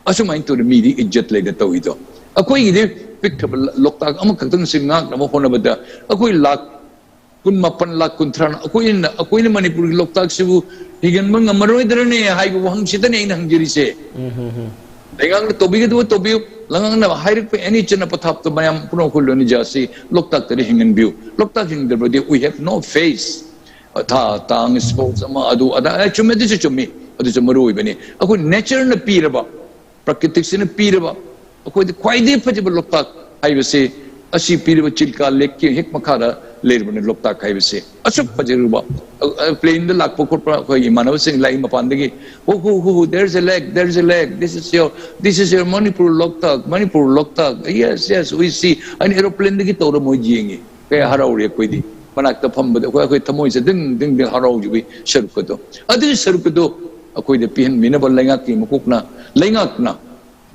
ꯑꯁꯨꯃꯥꯏꯅ ꯇꯧꯗꯅ ꯃꯤꯗꯤ ꯏꯖꯠ ꯂꯩꯅ ꯇꯧꯏꯗꯣ꯫ ꯑꯩꯈꯣꯏꯒꯤꯗꯤ ꯄꯤꯛꯈ꯭ꯔꯕ ꯂꯣꯛꯇꯥꯛ ꯑꯃꯈꯛꯇꯪꯁꯤ ꯉꯥꯛꯅꯕ ꯍꯣꯠꯅꯕꯗ ꯑꯩꯈꯣꯏ ꯂꯥꯛ ꯀꯨꯟ ꯃꯥꯄꯟ, ꯂꯥꯛ ꯀꯨꯟꯊ꯭ꯔꯥꯅ ꯑꯩꯈꯣꯏꯅ, ꯑꯩꯈꯣꯏꯅ ꯃꯅꯤꯄꯨꯔꯒꯤ ꯂꯣꯛꯇꯥꯛꯁꯤꯕꯨ ꯍꯤꯡꯍꯟꯕ ꯉꯝꯃꯔꯣꯏꯗ꯭ꯔꯅꯦ ꯍꯥꯏꯕ ꯋꯥꯍꯪꯁꯤꯗꯅꯦ ꯑꯩꯅ ꯍꯪꯖꯔꯤꯁꯦ꯫ ꯂꯩꯉꯥꯛꯅ ꯇꯧꯕꯤꯒꯗꯕ ꯇꯧꯕꯤꯌꯨ, ꯂꯩꯉꯥꯛꯅ ꯍꯥꯏꯔꯛꯄ ꯑꯦꯅꯤ ꯆꯠꯅ ꯄꯊꯥꯞꯇ ꯃꯌꯥꯝ ꯄꯨꯝꯅꯃꯛ ꯑꯩꯈꯣꯏ ꯂꯣꯏꯅ ꯖꯥꯁꯤ ꯂꯣꯛꯇꯥꯛꯇꯗꯤ ꯍꯤꯡꯍꯟꯕꯤꯌꯨ꯫ ꯂꯣꯛꯇꯥꯛ ꯍꯤꯡꯗ꯭ꯔꯕꯗꯤ we have no face꯫ ꯊꯥ, ꯇꯥꯡ, ꯁ꯭ꯄꯣꯔꯠꯁ ꯑꯃ, ꯑꯗꯨ ꯑꯗꯥ, ꯑꯦ, ꯆꯨꯝꯃꯦ, ꯑꯗꯨꯁꯨ ꯆꯨꯝꯃꯤ, ꯑꯗꯨꯁꯨ ꯃꯔꯨ ꯑꯣꯏꯕꯅꯤ꯫ ꯑꯩꯈꯣꯏ ꯅꯦꯆꯔꯅ ꯄꯤꯔꯕ, ꯄ꯭ꯔꯀ꯭ꯔꯤꯇꯤꯛꯁꯤꯅ ꯄꯤꯔꯕ, ꯑꯩꯈꯣꯏꯗ ꯈ꯭ꯋꯥꯏꯗꯒꯤ ꯐꯖꯕ ꯂꯣꯛꯇꯥꯛ ꯍꯥꯏꯕꯁꯤ, ꯑꯁꯤ ꯄꯤꯔꯤꯕ ꯆꯤꯜꯀꯥ ꯂꯦꯛꯀꯤ ꯍꯦꯛ ꯃꯈꯥꯗ ꯂꯩꯔꯕꯅꯤ ꯂꯣꯛꯇꯥꯛ ꯍꯥꯏꯕꯁꯤ꯫ ꯑꯁꯨꯛ ꯐꯖꯔꯨꯕ, ꯑ, ꯑ, ꯄ꯭ꯂꯦꯟꯗ ꯂꯥꯛꯄ ꯈꯣꯠꯄ ꯑꯩꯈꯣꯏ ꯏꯃꯥꯟꯅꯕꯁꯤꯡ ꯂꯥꯛꯏ ꯃꯄꯥꯟꯗꯒꯤ, "Oh, ho, ho, ho, there's a lake, there's a lake, this is your, this is your Manipur Loktak, Manipur Loktak, yes, yes, we see," ꯍꯥꯏꯅ ꯑꯦꯔꯣꯄ꯭ꯂꯦꯟꯗꯒꯤ ꯇꯧꯔ ꯃꯣꯏ ꯌꯦꯡꯉꯤ꯫ ꯀꯌꯥ ꯍꯔꯥꯎꯔꯤ ꯑꯩꯈꯣꯏꯗꯤ꯫ ꯃꯅꯥꯛꯇ ꯐꯝꯕꯗ ꯑꯩꯈꯣꯏ, ꯑꯩꯈꯣꯏ ꯊꯃꯣꯏꯁꯦ ꯗꯤꯡ ꯗꯤꯡ ꯗꯤꯡ ꯍꯔꯥꯎꯖꯕꯒꯤ ꯁꯔꯨꯛ ꯑꯗꯣ, ꯑꯗꯨꯒꯤ ꯁꯔꯨꯛ ꯑꯗꯣ ꯑꯩꯈꯣꯏꯗ ꯄꯤꯍꯟꯕꯤꯅꯕ ꯂꯩꯉꯥꯛꯀꯤ ꯃꯀꯣꯛꯅ, ꯂꯩꯉꯥꯛꯅ,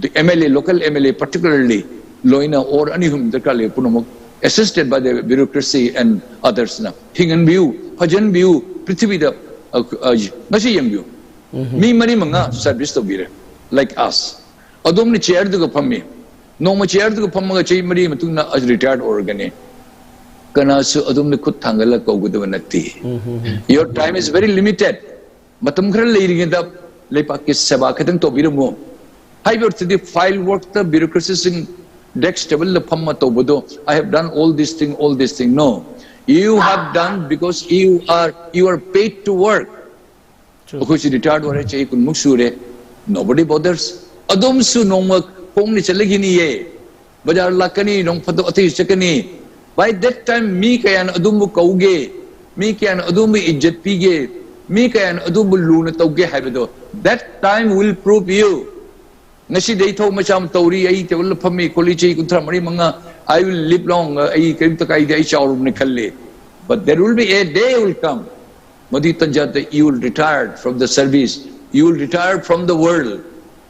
the M L A, local M L A particularly, ꯂꯣꯏꯅ ꯑꯣꯔ ꯑꯅꯤ ꯑꯍꯨꯝ ꯗꯔꯀꯥꯔ ꯂꯩꯕ ꯄꯨꯝꯅꯃꯛ, assisted by the bureaucracy and others ꯅ ꯍꯤꯡꯍꯟꯕꯤꯌꯨ, ꯐꯖꯍꯟꯕꯤꯌꯨ꯫ ꯄ꯭ꯔꯤꯊꯤꯕꯤꯗ, ꯑ, ꯑ, ꯉꯁꯤ ꯌꯦꯡꯕꯤꯌꯨ, ꯃꯤ ꯃꯔꯤ ꯃꯉꯥ ꯁꯔꯚꯤꯁ ꯇꯧꯕꯤꯔꯦ, like us꯫ ꯑꯗꯣꯝꯅ ꯆꯤꯌꯔꯗꯨꯒ ꯐꯝꯃꯤ, ꯅꯣꯡꯃ ꯆꯤꯌꯔꯗꯨꯒ ꯐꯝꯃꯒ ꯆꯍꯤ ꯃꯔꯤ ꯃꯇꯨꯡꯗ ꯑꯩ ꯔꯤꯇꯥꯌꯔ ꯑꯣꯏꯔꯒꯅꯤ꯫ ꯀꯅꯥꯁꯨ ꯑꯗꯣꯝꯅ ꯈꯨꯠ ꯊꯥꯡꯒꯠꯂꯒ ꯀꯧꯒꯗꯕ ꯅꯠꯇꯦ꯫ Your time is very limited. ꯃꯇꯝ ꯈꯔ ꯂꯩꯔꯤꯉꯩꯗ ꯂꯩꯕꯥꯛꯀꯤ ꯁꯦꯕꯥ ꯈꯤꯇꯪ ꯇꯧꯕꯤꯔꯝꯃꯨ ꯍꯥꯏꯕ ꯑꯣꯏꯔꯗꯤ, ꯐꯥꯏꯜ ꯋꯥꯔꯛꯇ ꯕ꯭ꯌꯨꯔꯣꯀ꯭ꯔꯦꯁꯤꯁꯤꯡ ꯗꯦꯛꯁ ꯇꯦꯕꯜꯗ ꯐꯝꯃ ꯇꯧꯕꯗꯣ, "I have done all this thing, all this thing." No, you have done because you are, you are paid to work. ꯑꯩꯈꯣꯏꯁꯨ ꯔꯤꯇꯥꯌꯔ ꯑꯣꯏꯔꯦ, ꯆꯍꯤ ꯀꯨꯟꯃꯨꯛ ꯁꯨꯔꯦ꯫ Nobody bothers. ꯑꯗꯣꯝꯁꯨ ꯅꯣꯡꯃ ꯈꯣꯡꯅ ꯆꯠꯂꯒꯤꯅꯤꯌꯦ, ꯕꯖꯥꯔ ꯂꯥꯛꯀꯅꯤ, ꯅꯣꯡ ꯐꯥꯗꯣꯛ ꯑꯇꯩ ꯆꯠꯀꯅꯤ꯫ By that time, ꯃꯤ ꯀꯌꯥꯅ ꯑꯗꯣꯝꯕꯨ ꯀꯧꯒꯦ, ꯃꯤ ꯀꯌꯥꯅ ꯑꯗꯣꯝꯕꯨ ꯏꯖꯠ ꯄꯤꯒꯦ, ꯃꯤ ꯀꯌꯥꯅ ꯑꯗꯣꯝꯕꯨ ꯂꯨꯅ ꯇꯧꯒꯦ ꯍꯥꯏꯕꯗꯣ, that time will prove you. ꯉꯁꯤꯗꯤ ꯑꯩ ꯊꯕꯛ ꯃꯆꯥ ꯑꯃ ꯇꯧꯔꯤ, ꯑꯩ ꯇꯦꯕꯜꯗ ꯐꯝꯃꯤ ꯈꯣꯠꯂꯤ, ꯆꯍꯤ ꯀꯨꯟꯊ꯭ꯔꯥ ꯃꯔꯤ ꯃꯉꯥ, I will live long, ꯑꯩ ꯀꯔꯤꯝꯇ ꯀꯥꯏꯗꯦ, ꯑꯩ ꯆꯥꯎꯔꯕꯅꯤ ꯈꯜꯂꯤ꯫ But there will be a day will come, ꯃꯗꯨꯒꯤ ꯇꯟꯖꯥꯗ you will retire from the service, you will retire from the world.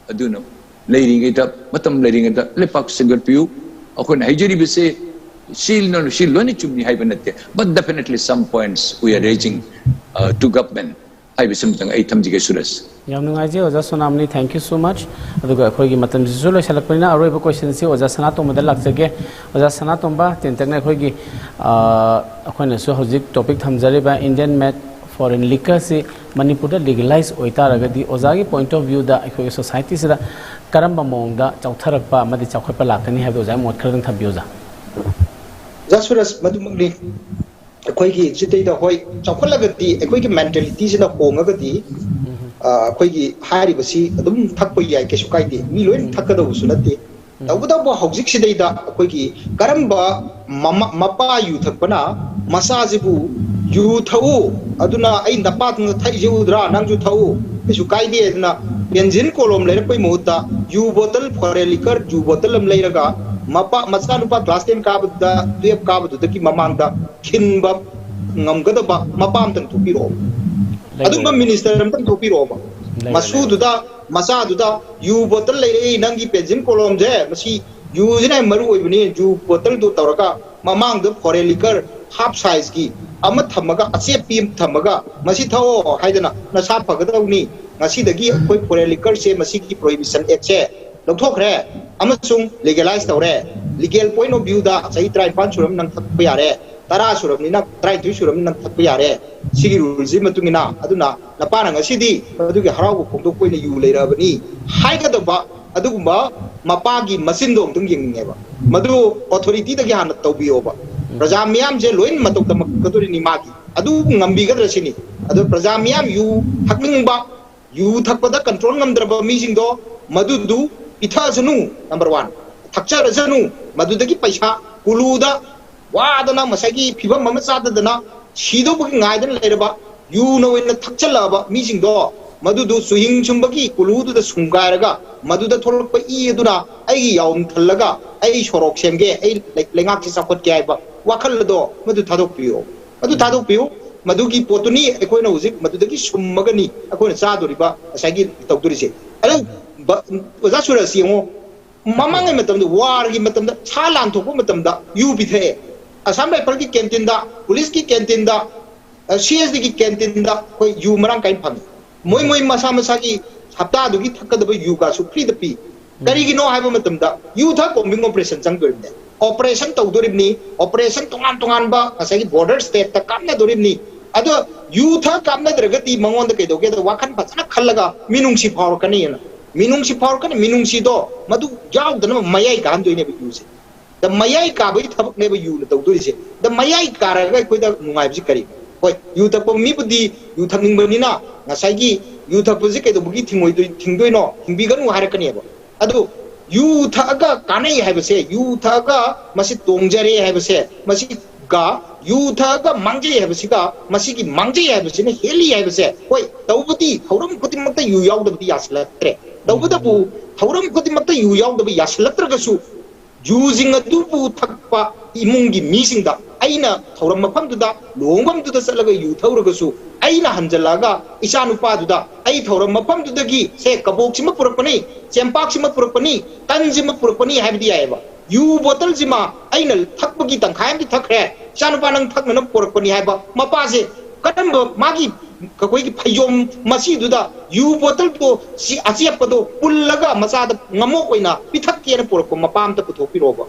ꯑꯗꯨꯅ ꯂꯩꯔꯤꯉꯩꯗ, ꯃꯇꯝ ꯂꯩꯔꯤꯉꯩꯗ ꯂꯩꯄꯥꯛ ꯁꯦꯝꯒꯠꯄꯤꯌꯨ꯫ ꯑꯩꯈꯣꯏꯅ ꯍꯥꯏꯖꯔꯤꯕꯁꯦ ꯁꯤ, ꯁꯤ ꯂꯣꯏꯅ ꯆꯨꯝꯃꯤ ꯍꯥꯏꯕ ꯅꯠꯇꯦ, but definitely some points we are raising, uh, to government. ꯍꯥꯏꯕꯁꯤꯃꯇꯪ ꯑꯩ ꯊꯝꯖꯒꯦ, ꯁꯨꯔꯖ꯫ ꯌꯥꯝ ꯅꯨꯡꯉꯥꯏꯖꯩ ꯑꯣꯖꯥ ꯁꯣꯅꯥꯃꯅꯤ, thank you so much꯫ ꯑꯗꯨꯒ ꯑꯩꯈꯣꯏꯒꯤ ꯃꯇꯝꯁꯤꯁꯨ ꯂꯣꯏꯁꯤꯜꯂꯛꯄꯅꯤꯅ ꯑꯔꯣꯏꯕ questionꯁꯤ ꯑꯣꯖꯥ ꯁꯅꯥꯇꯣꯝꯕꯗ ꯂꯥꯛꯆꯒꯦ꯫ ꯑꯣꯖꯥ ꯁꯅꯥꯇꯣꯝꯕ, ꯇꯦꯟꯇꯛꯅ ꯑꯩꯈꯣꯏꯒꯤ ꯑꯩꯈꯣꯏꯅꯁꯨ ꯍꯧꯖꯤꯛ topic ꯊꯝꯖꯔꯤꯕ Indian made foreign liquorꯁꯤ ꯃꯅꯤꯄꯨꯔꯗ legalize ꯑꯣꯏꯇꯥꯔꯒꯗꯤ ꯑꯣꯖꯥꯒꯤ point of viewꯗ ꯑꯩꯈꯣꯏꯒꯤ societyꯁꯤꯗ ꯀꯔꯝꯕ ꯃꯑꯣꯡꯗ ꯆꯥꯎꯊꯔꯛꯄ ꯑꯃꯗꯤ ꯆꯥꯎꯈꯠꯄ ꯂꯥꯛꯀꯅꯤ ꯍꯥꯏꯕꯗꯨ ꯑꯣꯖꯥꯒꯤ ꯃꯣꯠ ꯈꯔꯗꯪ ꯊꯝꯕꯤꯌꯨ ꯑꯣꯖꯥ꯫ ꯑꯣꯖꯥ ꯁꯨꯔꯖ, ꯃꯗꯨꯃꯛꯅꯤ꯫ ꯑꯩꯈꯣꯏꯒꯤ ꯁꯤꯗꯩꯗ, ꯍꯣꯏ, ꯆꯥꯎꯈꯠꯂꯒꯗꯤ ꯑꯩꯈꯣꯏꯒꯤ mentalityꯁꯤꯅ ꯍꯣꯡꯉꯒꯗꯤ ꯑꯩꯈꯣꯏꯒꯤ ꯍꯥꯏꯔꯤꯕꯁꯤ ꯑꯗꯨꯝ ꯊꯛꯄ ꯌꯥꯏ, ꯀꯩꯁꯨ ꯀꯥꯏꯗꯦ꯫ ꯃꯤ ꯂꯣꯏꯅ ꯊꯛꯀꯗꯧꯕꯁꯨ ꯅꯠꯇꯦ꯫ ꯇꯧꯕꯇꯕꯨ ꯍꯧꯖꯤꯛꯁꯤꯗꯩꯗ ꯑꯩꯈꯣꯏꯒꯤ ꯀꯔꯝꯕ ꯃꯃꯥ ꯃꯄꯥ ꯌꯨ ꯊꯛꯄꯅ ꯃꯆꯥꯁꯤꯕꯨ "ꯌꯨ ꯊꯛꯎ, ꯑꯗꯨꯅ ꯑꯩ ꯅꯄꯥꯗꯨꯅ ꯊꯛꯏꯁꯦ ꯎꯗ꯭ꯔꯥ, ꯅꯪꯁꯨ ꯊꯛꯎ, ꯀꯩꯁꯨ ꯀꯥꯏꯗꯦ" ꯑꯗꯨꯅ ꯄꯦꯟꯁꯤꯜ ꯀꯣꯂꯣꯝ ꯂꯩꯔꯛꯄꯩ ꯃꯍꯨꯠꯇ ꯌꯨ ꯕꯣꯇꯜ, foreign liquor ꯌꯨ ꯕꯣꯇꯜ ꯑꯃ ꯂꯩꯔꯒ ꯃꯄꯥ, ꯃꯆꯥꯅꯨꯄꯥ class ten ꯀꯥꯕꯗ, twelve ꯀꯥꯕꯗꯨꯗꯒꯤ ꯃꯃꯥꯡꯗ ꯈꯤꯟꯕ ꯉꯝꯒꯗꯕ ꯃꯄꯥ ꯑꯝꯇꯪ ꯊꯣꯛꯄꯤꯔꯛꯑꯣ꯫ ꯑꯗꯨꯝꯕ minister ꯑꯝꯇꯪ ꯊꯣꯛꯄꯤꯔꯛꯑꯣꯕ꯫ ꯃꯁꯨꯗꯨꯗ, ꯃꯆꯥꯗꯨꯗ "ꯌꯨ ꯕꯣꯇꯜ ꯂꯩꯔꯛꯏ, ꯅꯪꯒꯤ ꯄꯦꯟꯁꯤꯜ ꯀꯣꯂꯣꯝꯁꯦ, ꯃꯁꯤ ꯌꯨꯁꯤꯅ ꯌꯥꯝ ꯃꯔꯨ ꯑꯣꯏꯕꯅꯤ, ꯌꯨ ꯕꯣꯇꯜꯗꯨ ꯇꯧꯔꯒ ꯃꯃꯥꯡꯗ foreign liquor half sizeꯀꯤ ꯑꯃ ꯊꯝꯃꯒ, ꯑꯆꯦꯠꯄꯤ ꯑꯃ ꯊꯝꯃꯒ, ꯃꯁꯤ ꯊꯛꯑꯣ ꯍꯥꯏꯗꯅ ꯅꯁꯥ ꯐꯒꯗꯧꯅꯤ꯫ ꯉꯁꯤꯗꯒꯤ ꯑꯩꯈꯣꯏ foreign liquorꯁꯦ, ꯃꯁꯤꯒꯤ prohibition actꯁꯦ ꯂꯧꯊꯣꯛꯈ꯭ꯔꯦ ꯑꯃꯁꯨꯡ legalize ꯇꯧꯔꯦ꯫ Legal point of viewꯗ ꯆꯍꯤ ꯇꯔꯥꯅꯤꯄꯥꯟ ꯁꯨꯔꯕ ꯅꯪ ꯊꯛꯄ ꯌꯥꯔꯦ, ꯇꯔꯥ ꯁꯨꯔꯕꯅꯤꯅ, ꯇꯔꯥꯅꯤꯊꯣꯏ ꯁꯨꯔꯕꯅꯤꯅ ꯅꯪ ꯊꯛꯄ ꯌꯥꯔꯦ꯫ ꯁꯤꯒꯤ ruleꯁꯤ ꯃꯇꯨꯡ ꯏꯟꯅ, ꯑꯗꯨꯅ ꯅꯄꯥꯅ ꯉꯁꯤꯗꯤ ꯃꯗꯨꯒꯤ ꯍꯔꯥꯎꯕ ꯐꯣꯡꯗꯣꯛꯄ ꯑꯣꯏꯅ ꯌꯨ ꯂꯩꯔꯛꯑꯕꯅꯤ ꯍꯥꯏꯒꯗꯕ ꯑꯗꯨꯒꯨꯝꯕ ꯃꯄꯥꯒꯤ ꯃꯆꯤꯟꯗꯣ ꯑꯃꯨꯛꯇꯪ ꯌꯦꯡꯅꯤꯡꯉꯦꯕ꯫ ꯃꯗꯨ authorityꯗꯒꯤ ꯍꯥꯟꯅ ꯇꯧꯕꯤꯌꯣꯕ꯫ ꯄ꯭ꯔꯖꯥ ꯃꯤꯌꯥꯝꯁꯦ ꯂꯣꯏꯅ ꯃꯇꯧ ꯇꯝꯃꯛꯀꯗꯣꯔꯤꯅꯤ ꯃꯥꯒꯤ꯫ ꯑꯗꯨ ꯉꯝꯕꯤꯒꯗ꯭ꯔꯥ ꯁꯤꯅꯤ꯫ ꯑꯗꯣ ꯄ꯭ꯔꯖꯥ ꯃꯤꯌꯥꯝ ꯌꯨ ꯊꯛꯅꯤꯡꯕ, ꯌꯨ ꯊꯛꯄꯗ control ꯉꯝꯗ꯭ꯔꯕ ꯃꯤꯁꯤꯡꯗꯣ ꯃꯗꯨꯗꯨ ꯄꯤꯊꯛꯑꯁꯅꯨ, number one꯫ ꯊꯛꯆꯔꯁꯅꯨ꯫ ꯃꯗꯨꯗꯒꯤ ꯄꯩꯁꯥ ꯀꯨꯂꯨꯗ ꯋꯥꯗꯅ ꯉꯁꯥꯏꯒꯤ ꯐꯤꯕꯝ ꯑꯃ ꯆꯥꯗꯗꯅ ꯁꯤꯗꯧꯕꯒꯤ ꯉꯥꯏꯗꯅ ꯂꯩꯔꯕ ꯌꯨꯅ ꯑꯣꯏꯅ ꯊꯛꯆꯜꯂꯛꯑꯕ ꯃꯤꯁꯤꯡꯗꯣ ꯃꯗꯨꯗꯨ ꯆꯨꯍꯤꯡ ꯁꯨꯝꯕꯒꯤ ꯀꯨꯂꯨꯗꯨꯗ ꯁꯨꯝꯒꯥꯏꯔꯒ ꯃꯗꯨꯗ ꯊꯣꯛꯂꯛꯄ ꯏ ꯑꯗꯨꯅ ꯑꯩꯒꯤ ꯌꯥꯎꯐꯝ ꯊꯜꯂꯒ ꯑꯩ ꯁꯣꯔꯣꯛ ꯁꯦꯝꯒꯦ, ꯑꯩ ꯂꯩ-, ꯂꯩꯉꯥꯛꯁꯦ ꯆꯥꯎꯈꯠꯀꯦ ꯍꯥꯏꯕ ꯋꯥꯈꯜ ꯑꯗꯣ ꯃꯗꯨ ꯊꯥꯗꯣꯛꯄꯤꯌꯨ꯫ ꯃꯗꯨ ꯊꯥꯗꯣꯛꯄꯤꯌꯨ꯫ ꯃꯗꯨꯒꯤ ꯄꯣꯠꯇꯨꯅꯤ ꯑꯩꯈꯣꯏꯅ ꯍꯧꯖꯤꯛ ꯃꯗꯨꯗꯒꯤ ꯁꯨꯝꯃꯒꯅꯤ ꯑꯩꯈꯣꯏꯅ ꯆꯥꯗꯣꯔꯤꯕ ꯉꯁꯥꯏꯒꯤ ꯇꯧꯗꯣꯔꯤꯁꯦ꯫ ꯑꯗꯨ ꯕ-, ꯑꯣꯖꯥ ꯁꯨꯔꯖ ꯌꯦꯡꯉꯣ, ꯃꯃꯥꯡꯉꯩ ꯃꯇꯝꯗ, warꯒꯤ ꯃꯇꯝꯗ, ꯁꯥ ꯂꯥꯟ ꯊꯣꯛꯄ ꯃꯇꯝꯗ ꯌꯨ ꯄꯤꯊꯛꯑꯦ꯫ ꯑꯁꯥꯝ ꯔꯥꯏꯐꯜꯒꯤ canteenꯗ, ꯄꯨꯂꯤꯁꯀꯤ canteenꯗ, ꯁꯤ ꯑꯦꯁ ꯗꯤꯒꯤ ꯀꯦꯟꯇꯤꯟꯗ ꯑꯩꯈꯣꯏ ꯌꯨ ꯃꯔꯥꯡ ꯀꯥꯏꯅ ꯐꯪꯉꯤ꯫ ꯃꯣꯏ ꯃꯣꯏ ꯃꯁꯥ ꯃꯁꯥꯒꯤ ꯍꯞꯇꯥꯗꯨꯒꯤ ꯊꯛꯀꯗꯕ ꯌꯨꯒꯁꯨ ꯐ꯭ꯔꯤꯗ ꯄꯤ꯫ ꯀꯔꯤꯒꯤꯅꯣ ꯍꯥꯏꯕ ꯃꯇꯝꯗ ꯌꯨ ꯊꯛ ꯀꯣꯝꯕꯤꯡ ꯑꯣꯄꯔꯦꯁꯟ ꯆꯪꯗꯣꯔꯤꯕꯅꯦ꯫ ꯑꯣꯄꯔꯦꯁꯟ ꯇꯧꯗꯣꯔꯤꯕꯅꯤ꯫ ꯑꯣꯄꯔꯦꯁꯟ ꯇꯣꯉꯥꯟ ꯇꯣꯉꯥꯟꯕ ꯉꯁꯥꯏꯒꯤ ꯕꯣꯔꯗꯔ ꯁ꯭ꯇꯦꯠꯇ ꯀꯥꯞꯅꯗꯣꯔꯤꯕꯅꯤ꯫ ꯑꯗꯣ ꯌꯨ ꯊꯛ ꯀꯥꯞꯅꯗ꯭ꯔꯒꯗꯤ ꯃꯉꯣꯟꯗ ꯀꯩꯗꯧꯒꯦꯗ ꯋꯥꯈꯜ ꯐꯖꯅ ꯈꯜꯂꯒ ꯃꯤꯅꯨꯡꯁꯤ ꯐꯥꯎꯔꯛꯀꯅꯤꯅ꯫ ꯃꯤꯅꯨꯡꯁꯤ ꯐꯥꯎꯔꯛꯀꯅꯤ꯫ ꯃꯤꯅꯨꯡꯁꯤꯗꯣ ꯃꯗꯨ ꯌꯥꯎꯗꯅꯕ ꯃꯌꯥꯏ ꯀꯥꯍꯟꯗꯣꯏꯅꯦꯕ ꯌꯨꯁꯦ꯫ ꯗ ꯃꯌꯥꯏ ꯀꯥꯕꯒꯤ ꯊꯕꯛꯅꯦꯕ ꯌꯨꯅ ꯇꯧꯗꯣꯏꯁꯦ꯫ ꯗ ꯃꯌꯥꯏ ꯀꯥꯔꯒ ꯑꯩꯈꯣꯏꯗ ꯅꯨꯡꯉꯥꯏꯕꯁꯤ ꯀꯔꯤ? ꯍꯣꯏ, ꯌꯨ ꯊꯛꯄ ꯃꯤꯕꯨꯗꯤ ꯌꯨ ꯊꯛꯅꯤꯡꯕꯅꯤꯅ ꯉꯁꯥꯏꯒꯤ ꯌꯨ ꯊꯛꯄꯁꯤ ꯀꯩꯗꯧꯕꯒꯤ ꯊꯤꯡꯉꯣꯏꯗꯣꯏ-, ꯊꯤꯡꯗꯣꯏꯅꯣ? ꯊꯤꯡꯕꯤꯒꯅꯨ ꯍꯥꯏꯔꯛꯀꯅꯦꯕ꯫ ꯑꯗꯨ ꯌꯨ ꯊꯛꯑꯒ ꯀꯥꯟꯅꯩ ꯍꯥꯏꯕꯁꯦ, ꯌꯨ ꯊꯛꯑꯒ ꯃꯁꯤ ꯇꯣꯡꯖꯔꯦ ꯍꯥꯏꯕꯁꯦ, ꯃꯁꯤꯒ ꯌꯨ ꯊꯛꯑꯒ ꯃꯥꯡꯖꯩ ꯍꯥꯏꯕꯁꯤꯒ ꯃꯁꯤꯒꯤ ꯃꯥꯡꯖꯩ ꯍꯥꯏꯕꯁꯤꯅ ꯍꯦꯜꯂꯤ ꯍꯥꯏꯕꯁꯦ, ꯍꯣꯏ, ꯇꯧꯕꯗꯤ ꯊꯧꯔꯝ ꯈꯨꯗꯤꯡꯃꯛꯇ ꯌꯨ ꯌꯥꯎꯗꯕꯗꯤ ꯌꯥꯁꯤꯜꯂꯛꯇ꯭ꯔꯦ꯫ ꯇꯧꯕꯇꯕꯨ ꯊꯧꯔꯝ ꯈꯨꯗꯤꯡꯃꯛꯇ ꯌꯨ ꯌꯥꯎꯗꯕ ꯌꯥꯁꯤꯜꯂꯛꯇ꯭ꯔꯒꯁꯨ, ꯌꯨꯁꯤꯡ ꯑꯗꯨꯕꯨ ꯊꯛꯄ ꯏꯃꯨꯡꯒꯤ ꯃꯤꯁꯤꯡꯗ ꯑꯩꯅ ꯊꯧꯔꯝ ꯃꯐꯝꯗꯨꯗ, ꯂꯨꯍꯣꯡꯐꯝꯗꯨꯗ ꯆꯠꯂꯒ ꯌꯨ ꯊꯛꯎꯔꯒꯁꯨ, ꯑꯩꯅ ꯍꯟꯖꯜꯂꯛꯑꯒ ꯏꯆꯥ ꯅꯨꯄꯥꯗꯨꯗ ꯑꯩ ꯊꯧꯔꯝ ꯃꯐꯝꯗꯨꯗꯒꯤ ꯁꯦ ꯀꯕꯣꯛꯁꯤꯃ ꯄꯨꯔꯛꯄꯅꯤ, ꯆꯦꯡꯄꯥꯛꯁꯤꯃ ꯄꯨꯔꯛꯄꯅꯤ, ꯇꯟꯁꯤꯃ ꯄꯨꯔꯛꯄꯅꯤ ꯍꯥꯏꯕꯗꯤ ꯌꯥꯏꯑꯕ꯫ ꯌꯨ ꯕꯣꯇꯜꯁꯤꯃ ꯑꯩꯅ ꯊꯛꯄꯒꯤ ꯇꯪꯈꯥꯏ ꯑꯃꯗꯤ ꯊꯛꯈ꯭ꯔꯦ, ꯏꯆꯥ ꯅꯨꯄꯥ ꯅꯪ ꯊꯛꯅꯅꯕ ꯄꯨꯔꯛꯄꯅꯤ ꯍꯥꯏꯕ ꯃꯄꯥꯁꯦ ꯀꯔꯝꯕ ꯃꯥꯒꯤ ꯑꯩꯈꯣꯏꯒꯤ ꯐꯩꯖꯣꯝ ꯃꯁꯤꯗꯨꯗ ꯌꯨ ꯕꯣꯇꯜꯗꯣ ꯁꯤ ꯑꯆꯦꯠꯄꯗꯣ ꯄꯨꯜꯂꯒ ꯃꯆꯥꯗ ꯉꯝꯃꯣꯛ ꯑꯣꯏꯅ ꯄꯤꯊꯛꯀꯦꯅ ꯄꯨꯔꯛꯄ ꯃꯄꯥ ꯑꯝꯇ ꯄꯨꯊꯣꯛꯄꯤꯔꯛꯑꯣꯕ꯫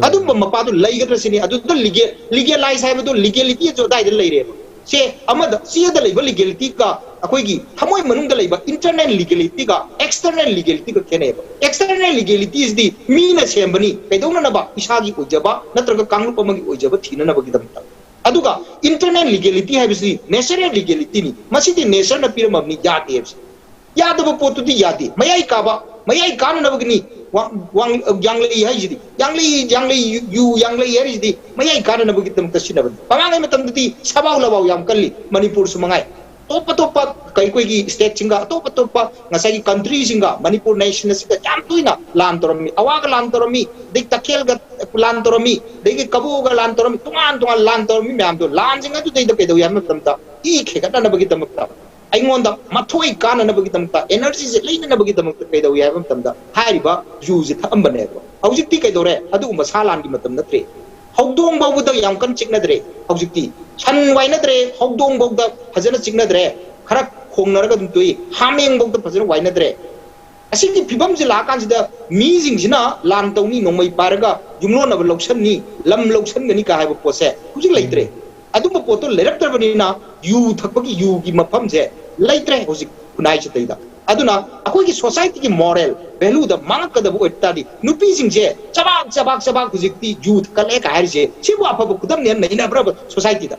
ꯑꯗꯨꯝꯕ ꯃꯄꯥꯗꯨ ꯂꯩꯒꯗ꯭ꯔꯥ ꯁꯤꯅꯤ꯫ ꯑꯗꯨꯗ ꯂꯤꯒꯦ-, ꯂꯤꯒꯦꯂꯥꯏꯁ ꯍꯥꯏꯕꯗꯣ, ꯂꯤꯒꯦꯂꯤꯇꯤ ꯑꯗꯨ ꯑꯗꯥꯏꯗ ꯂꯩꯔꯦꯕ꯫ ꯁꯦ ꯑꯃꯗ ꯆꯦꯗ ꯂꯩꯕ ꯂꯤꯒꯦꯂꯤꯇꯤꯒ ꯑꯩꯈꯣꯏꯒꯤ ꯊꯃꯣꯏ ꯃꯅꯨꯡꯗ ꯂꯩꯕ ꯏꯟꯇꯔꯅꯦꯜ ꯂꯤꯒꯦꯂꯤꯇꯤꯒ ꯑꯦꯛꯁꯇꯔꯅꯦꯜ ꯂꯤꯒꯦꯂꯤꯇꯤꯒ ꯈꯦꯠꯅꯩꯕ꯫ ꯑꯦꯛꯁꯇꯔꯅꯦꯜ ꯂꯤꯒꯦꯂꯤꯇꯤꯁꯤꯗꯤ ꯃꯤꯅ ꯁꯦꯝꯕꯅꯤ, ꯀꯩꯗꯧꯅꯅꯕ? ꯏꯁꯥꯒꯤ ꯑꯣꯏꯖꯕ ꯅꯠꯇ꯭ꯔꯒ ꯀꯥꯡꯂꯨꯞ ꯑꯃꯒꯤ ꯑꯣꯏꯖꯕ ꯊꯤꯅꯅꯕꯒꯤꯗꯃꯛꯇ꯫ ꯑꯗꯨꯒ ꯏꯟꯇꯔꯅꯦꯜ ꯂꯤꯒꯦꯂꯤꯇꯤ ꯍꯥꯏꯕꯁꯤ ꯅꯦꯆꯔꯦꯜ ꯂꯤꯒꯦꯂꯤꯇꯤꯅꯤ꯫ ꯃꯁꯤꯗꯤ ꯅꯦꯆꯔꯅ ꯄꯤꯔꯝꯃꯕꯅꯤ, ꯌꯥꯗꯦ ꯍꯥꯏꯕꯁꯤ꯫ ꯌꯥꯗꯕ ꯄꯣꯠꯇꯨꯗꯤ ꯌꯥꯗꯦ꯫ ꯃꯌꯥꯏ ꯀꯥꯕ, ꯃꯌꯥꯏ ꯀꯥꯅꯅꯕꯒꯤꯅꯤ ꯋꯥ-, ꯋꯥꯡ-, ꯌꯥꯡꯂꯩ ꯍꯥꯏꯁꯤꯗꯤ꯫ ꯌꯥꯡꯂꯩ, ꯌꯥꯡꯂꯩ, ꯌꯨ, ꯌꯨ ꯌꯥꯡꯂꯩ ꯍꯥꯏꯔꯤꯁꯤꯗꯤ ꯃꯌꯥꯏ ꯀꯥꯅꯅꯕꯒꯤꯗꯃꯛꯇ ꯁꯤꯖꯤꯟꯅꯕꯅꯤ꯫ ꯃꯃꯥꯡꯉꯩ ꯃꯇꯝꯗꯗꯤ ꯁꯕꯥꯎ ꯂꯕꯥꯎ ꯌꯥꯝ ꯀꯜꯂꯤ, ꯃꯅꯤꯄꯨꯔꯁꯨ ꯃꯉꯥꯏ꯫ ꯑꯇꯣꯞ ꯑꯇꯣꯞꯄ ꯀꯩ-, ꯑꯩꯈꯣꯏꯒꯤ ꯁ꯭ꯇꯦꯠꯁꯤꯡꯒ, ꯑꯇꯣꯞ ꯑꯇꯣꯞꯄ ꯉꯁꯥꯏꯒꯤ ꯀꯟꯇ꯭ꯔꯤꯁꯤꯡꯒ ꯃꯅꯤꯄꯨꯔ ꯅꯦꯁꯟ ꯑꯁꯤꯗ ꯌꯥꯝ ꯇꯣꯏꯅ ꯂꯥꯟ ꯇꯧꯔꯝꯃꯤ꯫ ꯑꯋꯥꯒ ꯂꯥꯟ ꯇꯧꯔꯝꯃꯤ, ꯑꯗꯩ ꯇꯈꯦꯜꯒ ꯂꯥꯟ ꯇꯧꯔꯝꯃꯤ, ꯑꯗꯒꯤ ꯀꯕꯣꯒ ꯂꯥꯟ ꯇꯧꯔꯝꯃꯤ, ꯇꯣꯉꯥꯟ ꯇꯣꯉꯥꯟ ꯂꯥꯟ ꯇꯧꯔꯝꯃꯤ ꯃꯌꯥꯝꯗꯣ, ꯂꯥꯟꯁꯤꯡ ꯑꯗꯨꯗꯩꯗ ꯀꯩꯗꯧꯏ ꯍꯥꯏꯕ ꯃꯇꯝꯗ, ꯏ ꯈꯦꯒꯠꯅꯅꯕꯒꯤꯗꯃꯛꯇ, ꯑꯩꯉꯣꯟꯗ ꯃꯊꯣꯏ ꯀꯥꯅꯅꯕꯒꯤꯗꯃꯛꯇ, ꯑꯦꯅꯔꯖꯤꯁꯦ ꯂꯩꯅꯅꯕꯒꯤꯗꯃꯛꯇ ꯀꯩꯗꯧꯏ ꯍꯥꯏꯕ ꯃꯇꯝꯗ, ꯍꯥꯏꯔꯤꯕ ꯌꯨꯁꯦ ꯊꯛꯑꯝꯕꯅꯦꯕ꯫ ꯍꯧꯖꯤꯛꯇꯤ ꯀꯩꯗꯧꯔꯦ? ꯑꯗꯨꯒꯨꯝꯕ ꯁꯥ ꯂꯥꯟꯒꯤ ꯃꯇꯝ ꯅꯠꯇ꯭ꯔꯦ꯫ ꯍꯧꯗꯣꯡ ꯐꯥꯎꯕꯗ ꯌꯥꯝ ꯀꯟꯅ ꯆꯤꯛꯅꯗ꯭ꯔꯦ ꯍꯧꯖꯤꯛꯇꯤ꯫ ꯁꯟ ꯋꯥꯏꯅꯗ꯭ꯔꯦ, ꯍꯧꯗꯣꯡ ꯐꯥꯎꯗ ꯐꯖꯅ ꯆꯤꯛꯅꯗ꯭ꯔꯦ, ꯈꯔ ꯈꯣꯡꯅꯔꯒ ꯑꯗꯨꯝ ꯇꯣꯛꯏ꯫ ꯍꯥꯃꯦꯡ ꯐꯥꯎꯗ ꯐꯖꯅ ꯋꯥꯏꯅꯗ꯭ꯔꯦ꯫ ꯑꯁꯤꯒꯤ ꯐꯤꯕꯝꯁꯤ ꯂꯥꯛꯑꯀꯥꯟꯁꯤꯗ ꯃꯤꯁꯤꯡꯁꯤꯅ ꯂꯥꯟ ꯇꯧꯅꯤ, ꯅꯣꯡꯃꯩ ꯄꯥꯏꯔꯒ ꯌꯨꯝꯂꯣꯟꯅꯕ ꯂꯧꯁꯟꯅꯤ, ꯂꯝ ꯂꯧꯁꯟꯒꯅꯤ ꯀ ꯍꯥꯏꯕ ꯄꯣꯠꯁꯦ ꯍꯧꯖꯤꯛ ꯂꯩꯇ꯭ꯔꯦ꯫ ꯑꯗꯨꯝꯕ ꯄꯣꯠꯇꯣ ꯂꯩꯔꯛꯇ꯭ꯔꯕꯅꯤꯅ ꯌꯨ ꯊꯛꯄꯒꯤ, ꯌꯨꯒꯤ ꯃꯐꯝꯁꯦ ꯂꯩꯇ꯭ꯔꯦ ꯍꯧꯖꯤꯛ ꯈꯨꯟꯅꯥꯏꯁꯤꯗꯩꯗ꯫ ꯑꯗꯨꯅ ꯑꯩꯈꯣꯏꯒꯤ society ꯒꯤ moral value ꯗ ꯃꯥꯡꯉꯛꯀꯗꯕ ꯑꯣꯏ ꯇꯥꯔꯗꯤ, ꯅꯨꯄꯤꯁꯤꯡꯁꯦ ꯆꯕꯥꯛ ꯆꯕꯥꯛ ꯆꯕꯥꯛ ꯍꯧꯖꯤꯛꯇꯤ ꯌꯨ ꯊꯛꯀꯠꯂꯦ ꯀ ꯍꯥꯏꯔꯤꯁꯦ, ꯁꯤꯕꯨ ꯑꯐꯕ ꯈꯨꯗꯝꯅꯦꯅ ꯅꯩꯅꯕ꯭ꯔꯕ society ꯗ?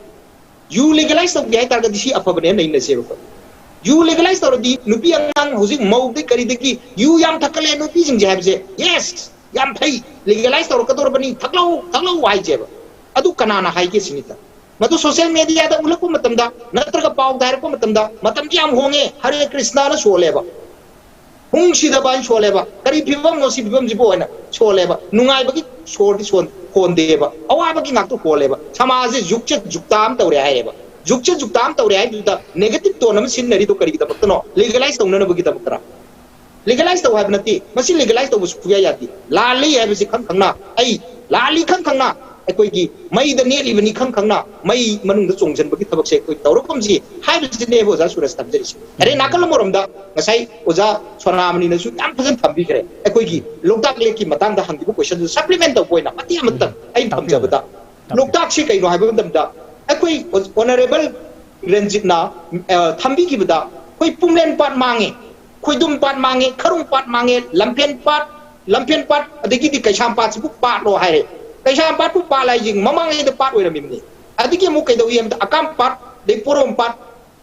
ꯌꯨ legalize ꯇꯧꯒꯦ ꯍꯥꯏ ꯇꯥꯔꯒꯗꯤ ꯁꯤ ꯑꯐꯕꯅꯦꯅ ꯅꯩꯅꯁꯦꯕ ꯑꯩꯈꯣꯏ꯫ ꯌꯨ legalize ꯇꯧꯔꯗꯤ ꯅꯨꯄꯤ ꯑꯉꯥꯡ ꯍꯧꯖꯤꯛ ꯃꯧꯗꯩ ꯀꯔꯤꯗꯒꯤ ꯌꯨ ꯌꯥꯝ ꯊꯛꯀꯠꯂꯦ ꯅꯨꯄꯤꯁꯤꯡꯁꯦ ꯍꯥꯏꯕꯁꯦ, yes, ꯌꯥꯝ ꯐꯩ, legalize ꯇꯧꯔꯛꯀꯗꯧꯔꯕꯅꯤ, ꯊꯛꯂꯧ, ꯊꯛꯂꯧ ꯍꯥꯏꯁꯦꯕ꯫ ꯑꯗꯨ ꯀꯅꯥꯅ ꯍꯥꯏꯒꯦ ꯁꯤꯅꯤꯗ꯫ ꯃꯗꯨ social media ꯗ ꯎꯠꯂꯛꯄ ꯃꯇꯝꯗ, ꯅꯠꯇ꯭ꯔꯒ ꯄꯥꯎꯗ ꯍꯥꯏꯔꯛꯄ ꯃꯇꯝꯗ, ꯃꯇꯝꯗꯤ ꯌꯥꯝ ꯍꯣꯡꯉꯦ, ꯍꯔꯦ ꯀ꯭ꯔꯤꯁꯅꯥꯅ ꯁꯣꯜꯂꯦꯕ꯫ ꯍꯨꯡ ꯁꯤꯗꯕ ꯍꯥꯏꯅ ꯁꯣꯜꯂꯦꯕ꯫ ꯀꯔꯤ ꯐꯤꯕꯝꯅꯣ ꯁꯤ ꯐꯤꯕꯝꯁꯤꯕꯨ ꯍꯥꯏꯅ ꯁꯣꯜꯂꯦꯕ꯫ ꯅꯨꯡꯉꯥꯏꯕꯒꯤ ꯁꯣꯔꯗꯤ ꯁꯣꯟ-, ꯍꯣꯟꯗꯦꯕ꯫ ꯑꯋꯥꯕꯒꯤ ꯉꯥꯛꯇ ꯍꯣꯜꯂꯦꯕ꯫ ꯁꯃꯥꯖꯁꯦ ꯖꯨꯛꯆꯠ ꯖꯨꯛꯇꯥ ꯑꯃ ꯇꯧꯔꯦ ꯍꯥꯏꯌꯦꯕ꯫ ꯖꯨꯛꯆꯠ ꯖꯨꯛꯇꯥ ꯑꯃ ꯇꯧꯔꯦ ꯍꯥꯏꯗꯨꯗ negative tone ꯑꯃ ꯁꯤꯖꯤꯟꯅꯔꯤꯗꯣ ꯀꯔꯤꯒꯤꯗꯃꯛꯇꯅꯣ? Legalize ꯇꯧꯅꯅꯕꯒꯤꯗꯃꯛꯇꯔ? Legalize ꯇꯧ ꯍꯥꯏꯕ ꯅꯠꯇꯦ꯫ ꯃꯁꯤ legalize ꯇꯧꯕ ꯁꯨꯡꯌꯥ ꯌꯥꯗꯦ꯫ ꯂꯥꯜꯂꯤ ꯍꯥꯏꯕꯁꯤ ꯈꯪ ꯈꯪꯅ, ꯑꯩ ꯂꯥꯜꯂꯤ ꯈꯪ ꯈꯪꯅ, ꯑꯩꯈꯣꯏꯒꯤ ꯃꯩꯗ ꯅꯦꯠꯂꯤꯕꯅꯤ ꯈꯪ ꯈꯪꯅ ꯃꯩ ꯃꯅꯨꯡꯗ ꯆꯣꯡꯁꯤꯟꯕꯒꯤ ꯊꯕꯛꯁꯦ ꯑꯩꯈꯣꯏ ꯇꯧꯔꯛꯐꯝꯁꯤ ꯍꯥꯏꯕꯁꯤꯅꯦꯕ ꯑꯣꯖꯥ ꯁꯨꯔꯖ ꯊꯝꯖꯔꯤꯁꯦ꯫ ꯑꯗꯩ ꯅꯥꯀꯜ ꯑꯃꯔꯣꯝꯗ ꯉꯁꯥꯏ ꯑꯣꯖꯥ ꯁꯣꯅꯥꯃꯅꯤꯅꯁꯨ ꯌꯥꯝ ꯐꯖꯅ ꯊꯝꯕꯤꯈ꯭ꯔꯦ꯫ ꯑꯩꯈꯣꯏꯒꯤ ꯂꯣꯛꯇꯥꯛ ꯂꯦꯛꯀꯤ ꯃꯇꯥꯡꯗ ꯍꯪꯈꯤꯕ question ꯗꯨ supplement ꯇꯧꯕ ꯑꯣꯏꯅ ꯃꯇꯦꯛ ꯑꯃꯇꯪ ꯑꯩꯅ ꯊꯝꯖꯕꯗ, ꯂꯣꯛꯇꯥꯛꯁꯤ ꯀꯩꯅꯣ ꯍꯥꯏꯕ ꯃꯇꯝꯗ, ꯑꯩꯈꯣꯏ honourable ꯔꯟꯖꯤꯠꯅ, ꯑ, ꯊꯝꯕꯤꯈꯤꯕꯗ, ꯑꯩꯈꯣꯏ ꯄꯨꯝꯂꯦꯟ ꯄꯥꯠ ꯃꯥꯡꯉꯦ, ꯈꯣꯏꯗꯨꯝ ꯄꯥꯠ ꯃꯥꯡꯉꯦ, ꯈꯔꯨꯡ ꯄꯥꯠ ꯃꯥꯡꯉꯦ, ꯂꯝꯐꯦꯟ ꯄꯥꯠ, ꯂꯝꯐꯦꯟ ꯄꯥꯠ, ꯑꯗꯒꯤꯗꯤ ꯀꯩꯁꯥꯝꯄꯥꯠꯁꯤꯕꯨ ꯄꯥꯠꯂꯣ ꯍꯥꯏꯔꯦ꯫ ꯀꯩꯁꯥꯝꯄꯥꯠꯄꯨ ꯄꯥꯠ ꯍꯥꯏꯁꯦ ꯃꯃꯥꯡꯉꯩꯗ ꯄꯥꯠ ꯑꯣꯏꯔꯝꯃꯤꯕꯅꯤ꯫ ꯑꯗꯒꯤ ꯑꯃꯨꯛ ꯀꯩꯗꯧꯏ ꯍꯥꯏꯕꯗ, ꯑꯀꯥꯝ ꯄꯥꯠ, ꯑꯗꯩ ꯄꯣꯔꯣꯝ ꯄꯥꯠ,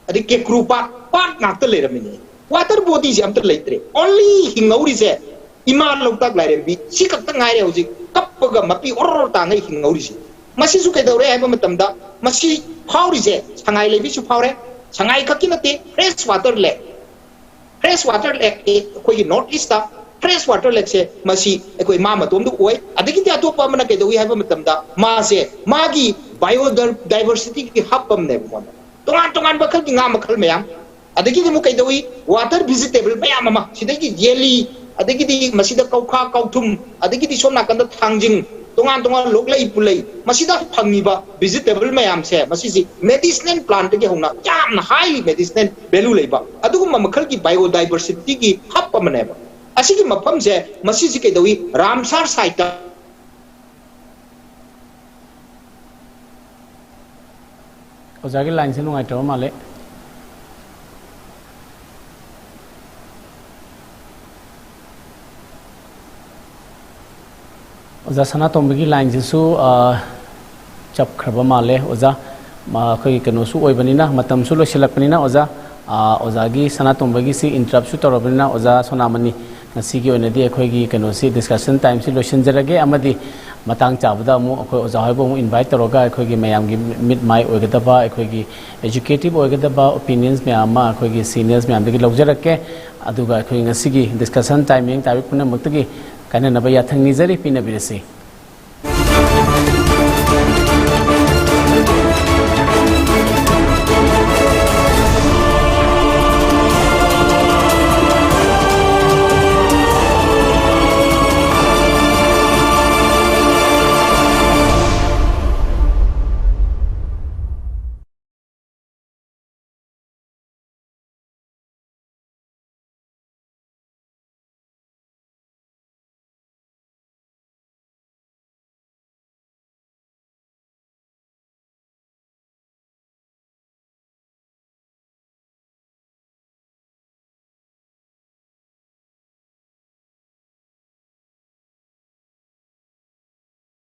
ꯑꯗꯩ ꯀꯦꯀ꯭ꯔꯨ ꯄꯥꯠ, ꯄꯥꯠ ꯉꯥꯛꯇ ꯂꯩꯔꯝꯃꯤꯅꯦ꯫ Water body ꯁꯦ ꯑꯝꯇ ꯂꯩꯇ꯭ꯔꯦ꯫ Only ꯍꯤꯡꯍꯧꯔꯤꯁꯦ ꯏꯃꯥ ꯂꯣꯛꯇꯥꯛ ꯂꯥꯏꯔꯦꯝꯕꯤ ꯁꯤ ꯈꯛꯇ ꯉꯥꯏꯔꯦ ꯍꯧꯖꯤꯛ ꯀꯞꯄꯒ ꯃꯄꯤ ꯑꯣꯔꯣ ꯑꯣꯔꯣ ꯇꯥꯡꯉꯩ ꯍꯤꯡꯍꯧꯔꯤꯁꯦ꯫ ꯃꯁꯤꯁꯨ ꯀꯩꯗꯧꯔꯦ ꯍꯥꯏꯕ ꯃꯇꯝꯗ, ꯃꯁꯤ ꯐꯥꯎꯔꯤꯁꯦ ꯁꯉꯥꯏ ꯂꯩꯕꯤꯁꯨ ꯐꯥꯎꯔꯦ, ꯁꯉꯥꯏ ꯈꯛꯀꯤ ꯅꯠꯇꯦ, fresh water lake, fresh water lake ꯑꯩꯈꯣꯏꯒꯤ North East ꯇ fresh water lake ꯁꯦ ꯃꯁꯤ ꯑꯩꯈꯣꯏ ꯃꯥ ꯃꯇꯣꯝꯗ ꯑꯣꯏ꯫ ꯑꯗꯒꯤꯗꯤ ꯑꯇꯣꯞꯄ ꯑꯃꯅ ꯀꯩꯗꯧꯏ ꯍꯥꯏꯕ ꯃꯇꯝꯗ, ꯃꯥꯁꯦ ꯃꯥꯒꯤ biodiversity ꯒꯤ hub ꯑꯃꯅꯦꯕ ꯃꯉꯣꯟꯗ꯫ ꯇꯣꯉꯥꯟ ꯇꯣꯉꯥꯟꯕ ꯃꯈꯜꯒꯤ ꯉꯥ ꯃꯈꯜ ꯃꯌꯥꯝ, ꯑꯗꯒꯤꯗꯤ ꯑꯃꯨꯛ ꯀꯩꯗꯧꯏ, water vegetable ꯃꯌꯥꯝ ꯑꯃ, ꯁꯤꯗꯒꯤ ꯌꯦꯜꯂꯤ, ꯑꯗꯒꯤꯗꯤ ꯃꯁꯤꯗ ꯀꯧꯈꯥ, ꯀꯧꯊꯨꯝ, ꯑꯗꯒꯤꯗꯤ ꯁꯣꯝ ꯅꯥꯀꯟꯗ ꯊꯥꯡꯖꯤꯡ, ꯇꯣꯉꯥꯟ ꯇꯣꯉꯥꯟ ꯂꯣꯛꯂꯩ ꯄꯨꯂꯩ, ꯃꯁꯤꯗ ꯐꯪꯉꯤꯕ vegetable ꯃꯌꯥꯝꯁꯦ, ꯃꯁꯤꯁꯤ medicinal plantꯇꯒꯤ ꯍꯧꯅ ꯌꯥꯝꯅ highly medicinal value ꯂꯩꯕ ꯑꯗꯨꯒꯨꯝꯕ ꯃꯈꯜꯒꯤ biodiversityꯒꯤ hub ꯑꯃꯅꯦꯕ꯫ ꯑꯁꯤꯒꯤ ꯃꯐꯝꯁꯦ, ꯃꯁꯤꯁꯤ ꯀꯩꯗꯧꯏ, ꯔꯥꯝꯁꯥꯔ siteꯇ꯫ ꯑꯣꯖꯥꯒꯤ lineꯁꯦ ꯅꯨꯡꯉꯥꯏꯇ꯭ꯔꯕ ꯃꯥꯜꯂꯦ꯫ ꯑꯣꯖꯥ ꯁꯅꯥꯇꯣꯝꯕꯒꯤ lineꯁꯤꯁꯨ, ꯑ, ꯆꯞꯈ꯭ꯔꯕ ꯃꯥꯜꯂꯦ꯫ ꯑꯣꯖꯥ, ꯃ-, ꯑꯩꯈꯣꯏꯒꯤ ꯀꯩꯅꯣꯁꯨ ꯑꯣꯏꯕꯅꯤꯅ, ꯃꯇꯝꯁꯨ ꯂꯣꯏꯁꯤꯜꯂꯛꯄꯅꯤꯅ, ꯑꯣꯖꯥ, ꯑ, ꯑꯣꯖꯥꯒꯤ ꯁꯅꯥꯇꯣꯝꯕꯒꯤꯁꯤ interruptꯁꯨ ꯇꯧꯔꯕꯅꯤꯅ, ꯑꯣꯖꯥ ꯁꯣꯅꯥꯃꯅꯤ, ꯉꯁꯤꯒꯤ ꯑꯣꯏꯅꯗꯤ ꯑꯩꯈꯣꯏꯒꯤ ꯀꯩꯅꯣꯁꯤ, discussion timeꯁꯤ ꯂꯣꯏꯁꯤꯟꯖꯔꯒꯦ꯫ ꯑꯃꯗꯤ ꯃꯇꯥꯡ ꯆꯥꯕꯗ ꯑꯃꯨꯛ ꯑꯩꯈꯣꯏ ꯑꯣꯖꯥ ꯍꯣꯏꯕꯨ ꯑꯃꯨꯛ invite ꯇꯧꯔꯒ, ꯑꯩꯈꯣꯏꯒꯤ ꯃꯌꯥꯝꯒꯤ ꯃꯤꯠ ꯃꯥꯏ ꯑꯣꯏꯒꯗꯕ, ꯑꯩꯈꯣꯏꯒꯤ educative ꯑꯣꯏꯒꯗꯕ opinions ꯃꯌꯥꯝ ꯑꯃ ꯑꯩꯈꯣꯏꯒꯤ seniors ꯃꯌꯥꯝꯗꯒꯤ ꯂꯧꯖꯔꯛꯀꯦ꯫ ꯑꯗꯨꯒ ꯑꯩꯈꯣꯏ ꯉꯁꯤꯒꯤ discussion time ꯃꯤꯠꯌꯦꯡ ꯇꯥꯕꯤ ꯄꯨꯝꯅꯃꯛꯇꯒꯤ ꯀꯥꯏꯅꯅꯕ ꯌꯥꯊꯪ ꯅꯤꯖꯔꯤ꯫ ꯄꯤꯅꯕꯤꯔꯁꯤ꯫